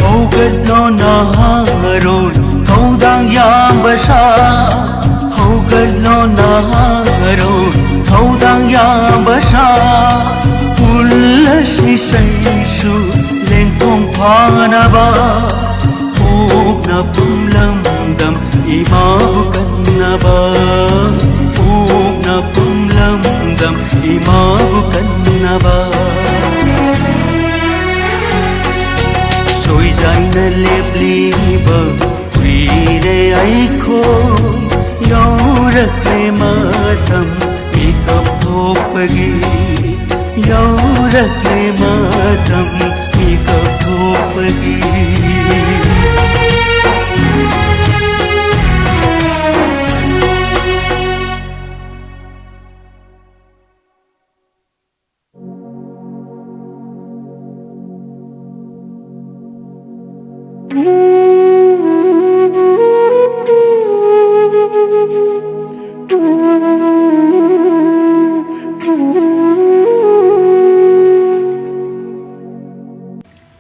ꯍꯧꯒꯠꯂꯣ ꯅꯍꯥꯔꯣꯜ ꯊꯧꯗꯥꯡ ꯌꯥꯝꯕ ꯁꯥ, ꯍꯧꯒꯠꯂꯣ ꯅꯍꯥꯔꯣꯜ ꯊꯧꯗꯥꯡ ꯌꯥꯝꯕ ꯁꯥ꯫ ꯄꯨꯜꯂꯁꯤ ꯁꯩꯁꯨ ꯂꯦꯡꯊꯣꯡ ꯐꯥꯅꯕ꯫ ꯄꯣꯛꯅꯐꯝ ꯂꯝꯗꯝ ꯏꯃꯥꯕꯨ ꯀꯟꯅꯕ, ꯄꯣꯛꯅꯐꯝ ꯂꯝꯗꯝ ꯏꯃꯥꯕꯨ ꯀꯟꯅꯕ꯫ ꯆꯣꯏꯖꯥꯏꯅ ꯂꯦꯞꯂꯤꯕ ꯀꯨꯏꯔꯦ ꯑꯩꯈꯣꯏ, ꯌꯧꯔꯛꯂꯦ ꯃꯇꯝ ꯃꯤꯀꯞ ꯊꯣꯛꯄꯒꯤ, ꯌꯧꯔꯛꯂꯦ ꯃꯇꯝ ꯃꯤꯀꯞ ꯊꯣꯛꯄꯒꯤ꯫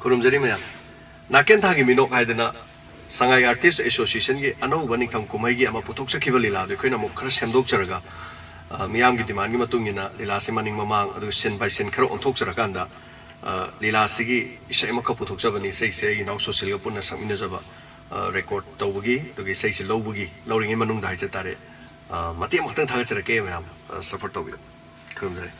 ꯈꯨꯔꯨꯝꯖꯔꯤ ꯃꯌꯥꯝ꯫ ꯅꯥꯀꯦꯟ ꯊꯥꯒꯤ ꯃꯤꯅꯣꯛ ꯍꯥꯏꯗꯅ ꯁꯉꯥꯏ ꯑꯥꯔꯇꯤꯁ ꯑꯦꯁꯣꯁꯤꯌꯦꯁꯟꯒꯤ ꯑꯅꯧꯕ ꯅꯤꯡꯊꯝ ꯀꯨꯝꯍꯩꯒꯤ ꯑꯃ ꯄꯨꯊꯣꯛꯆꯈꯤꯕ ꯂꯤꯂꯥꯗꯨ ꯑꯩꯈꯣꯏꯅ ꯑꯃꯨꯛ ꯈꯔ ꯁꯦꯝꯗꯣꯛꯆꯔꯒ, ꯑ, ꯃꯤꯌꯥꯝꯒꯤ ꯗꯤꯃꯥꯟꯒꯤ ꯃꯇꯨꯡ ꯏꯟꯅ ꯂꯤꯂꯥꯁꯦ ꯃꯅꯤꯡ ꯃꯃꯥꯡ, ꯑꯗꯨꯒ ꯁꯤꯟ by ꯁꯤꯟ ꯈꯔ ꯑꯣꯟꯊꯣꯛꯆꯔꯀꯥꯟꯗ, ꯑ, ꯂꯤꯂꯥꯁꯤꯒꯤ ꯏꯁꯩ ꯑꯃꯈꯛ ꯄꯨꯊꯣꯛꯆꯕꯅꯤ꯫ ꯏꯁꯩꯁꯦ ꯑꯩꯒꯤ ꯏꯅꯥꯎ ꯁꯣꯁꯤꯜꯒ ꯄꯨꯟꯅ ꯁꯛꯃꯤꯟꯅꯖꯕ, ꯑ, ꯔꯦꯀꯣꯔꯗ ꯇꯧꯕꯒꯤ, ꯑꯗꯨꯒ ꯏꯁꯩꯁꯦ ꯂꯧꯕꯒꯤ, ꯂꯧꯔꯤꯉꯩ ꯃꯅꯨꯡꯗ ꯍꯥꯏꯖ ꯇꯥꯔꯦ꯫ ꯑ, ꯃꯇꯦꯛ ꯑꯃꯈꯛꯇꯪ ꯊꯥꯒꯠꯆꯔꯛꯀꯦ ꯃꯌꯥꯝ, ꯑ, ꯁꯞꯄꯣꯔꯠ ꯇꯧꯕꯤꯌꯨ꯫ ꯈꯨꯔꯨꯝꯖꯔꯤ꯫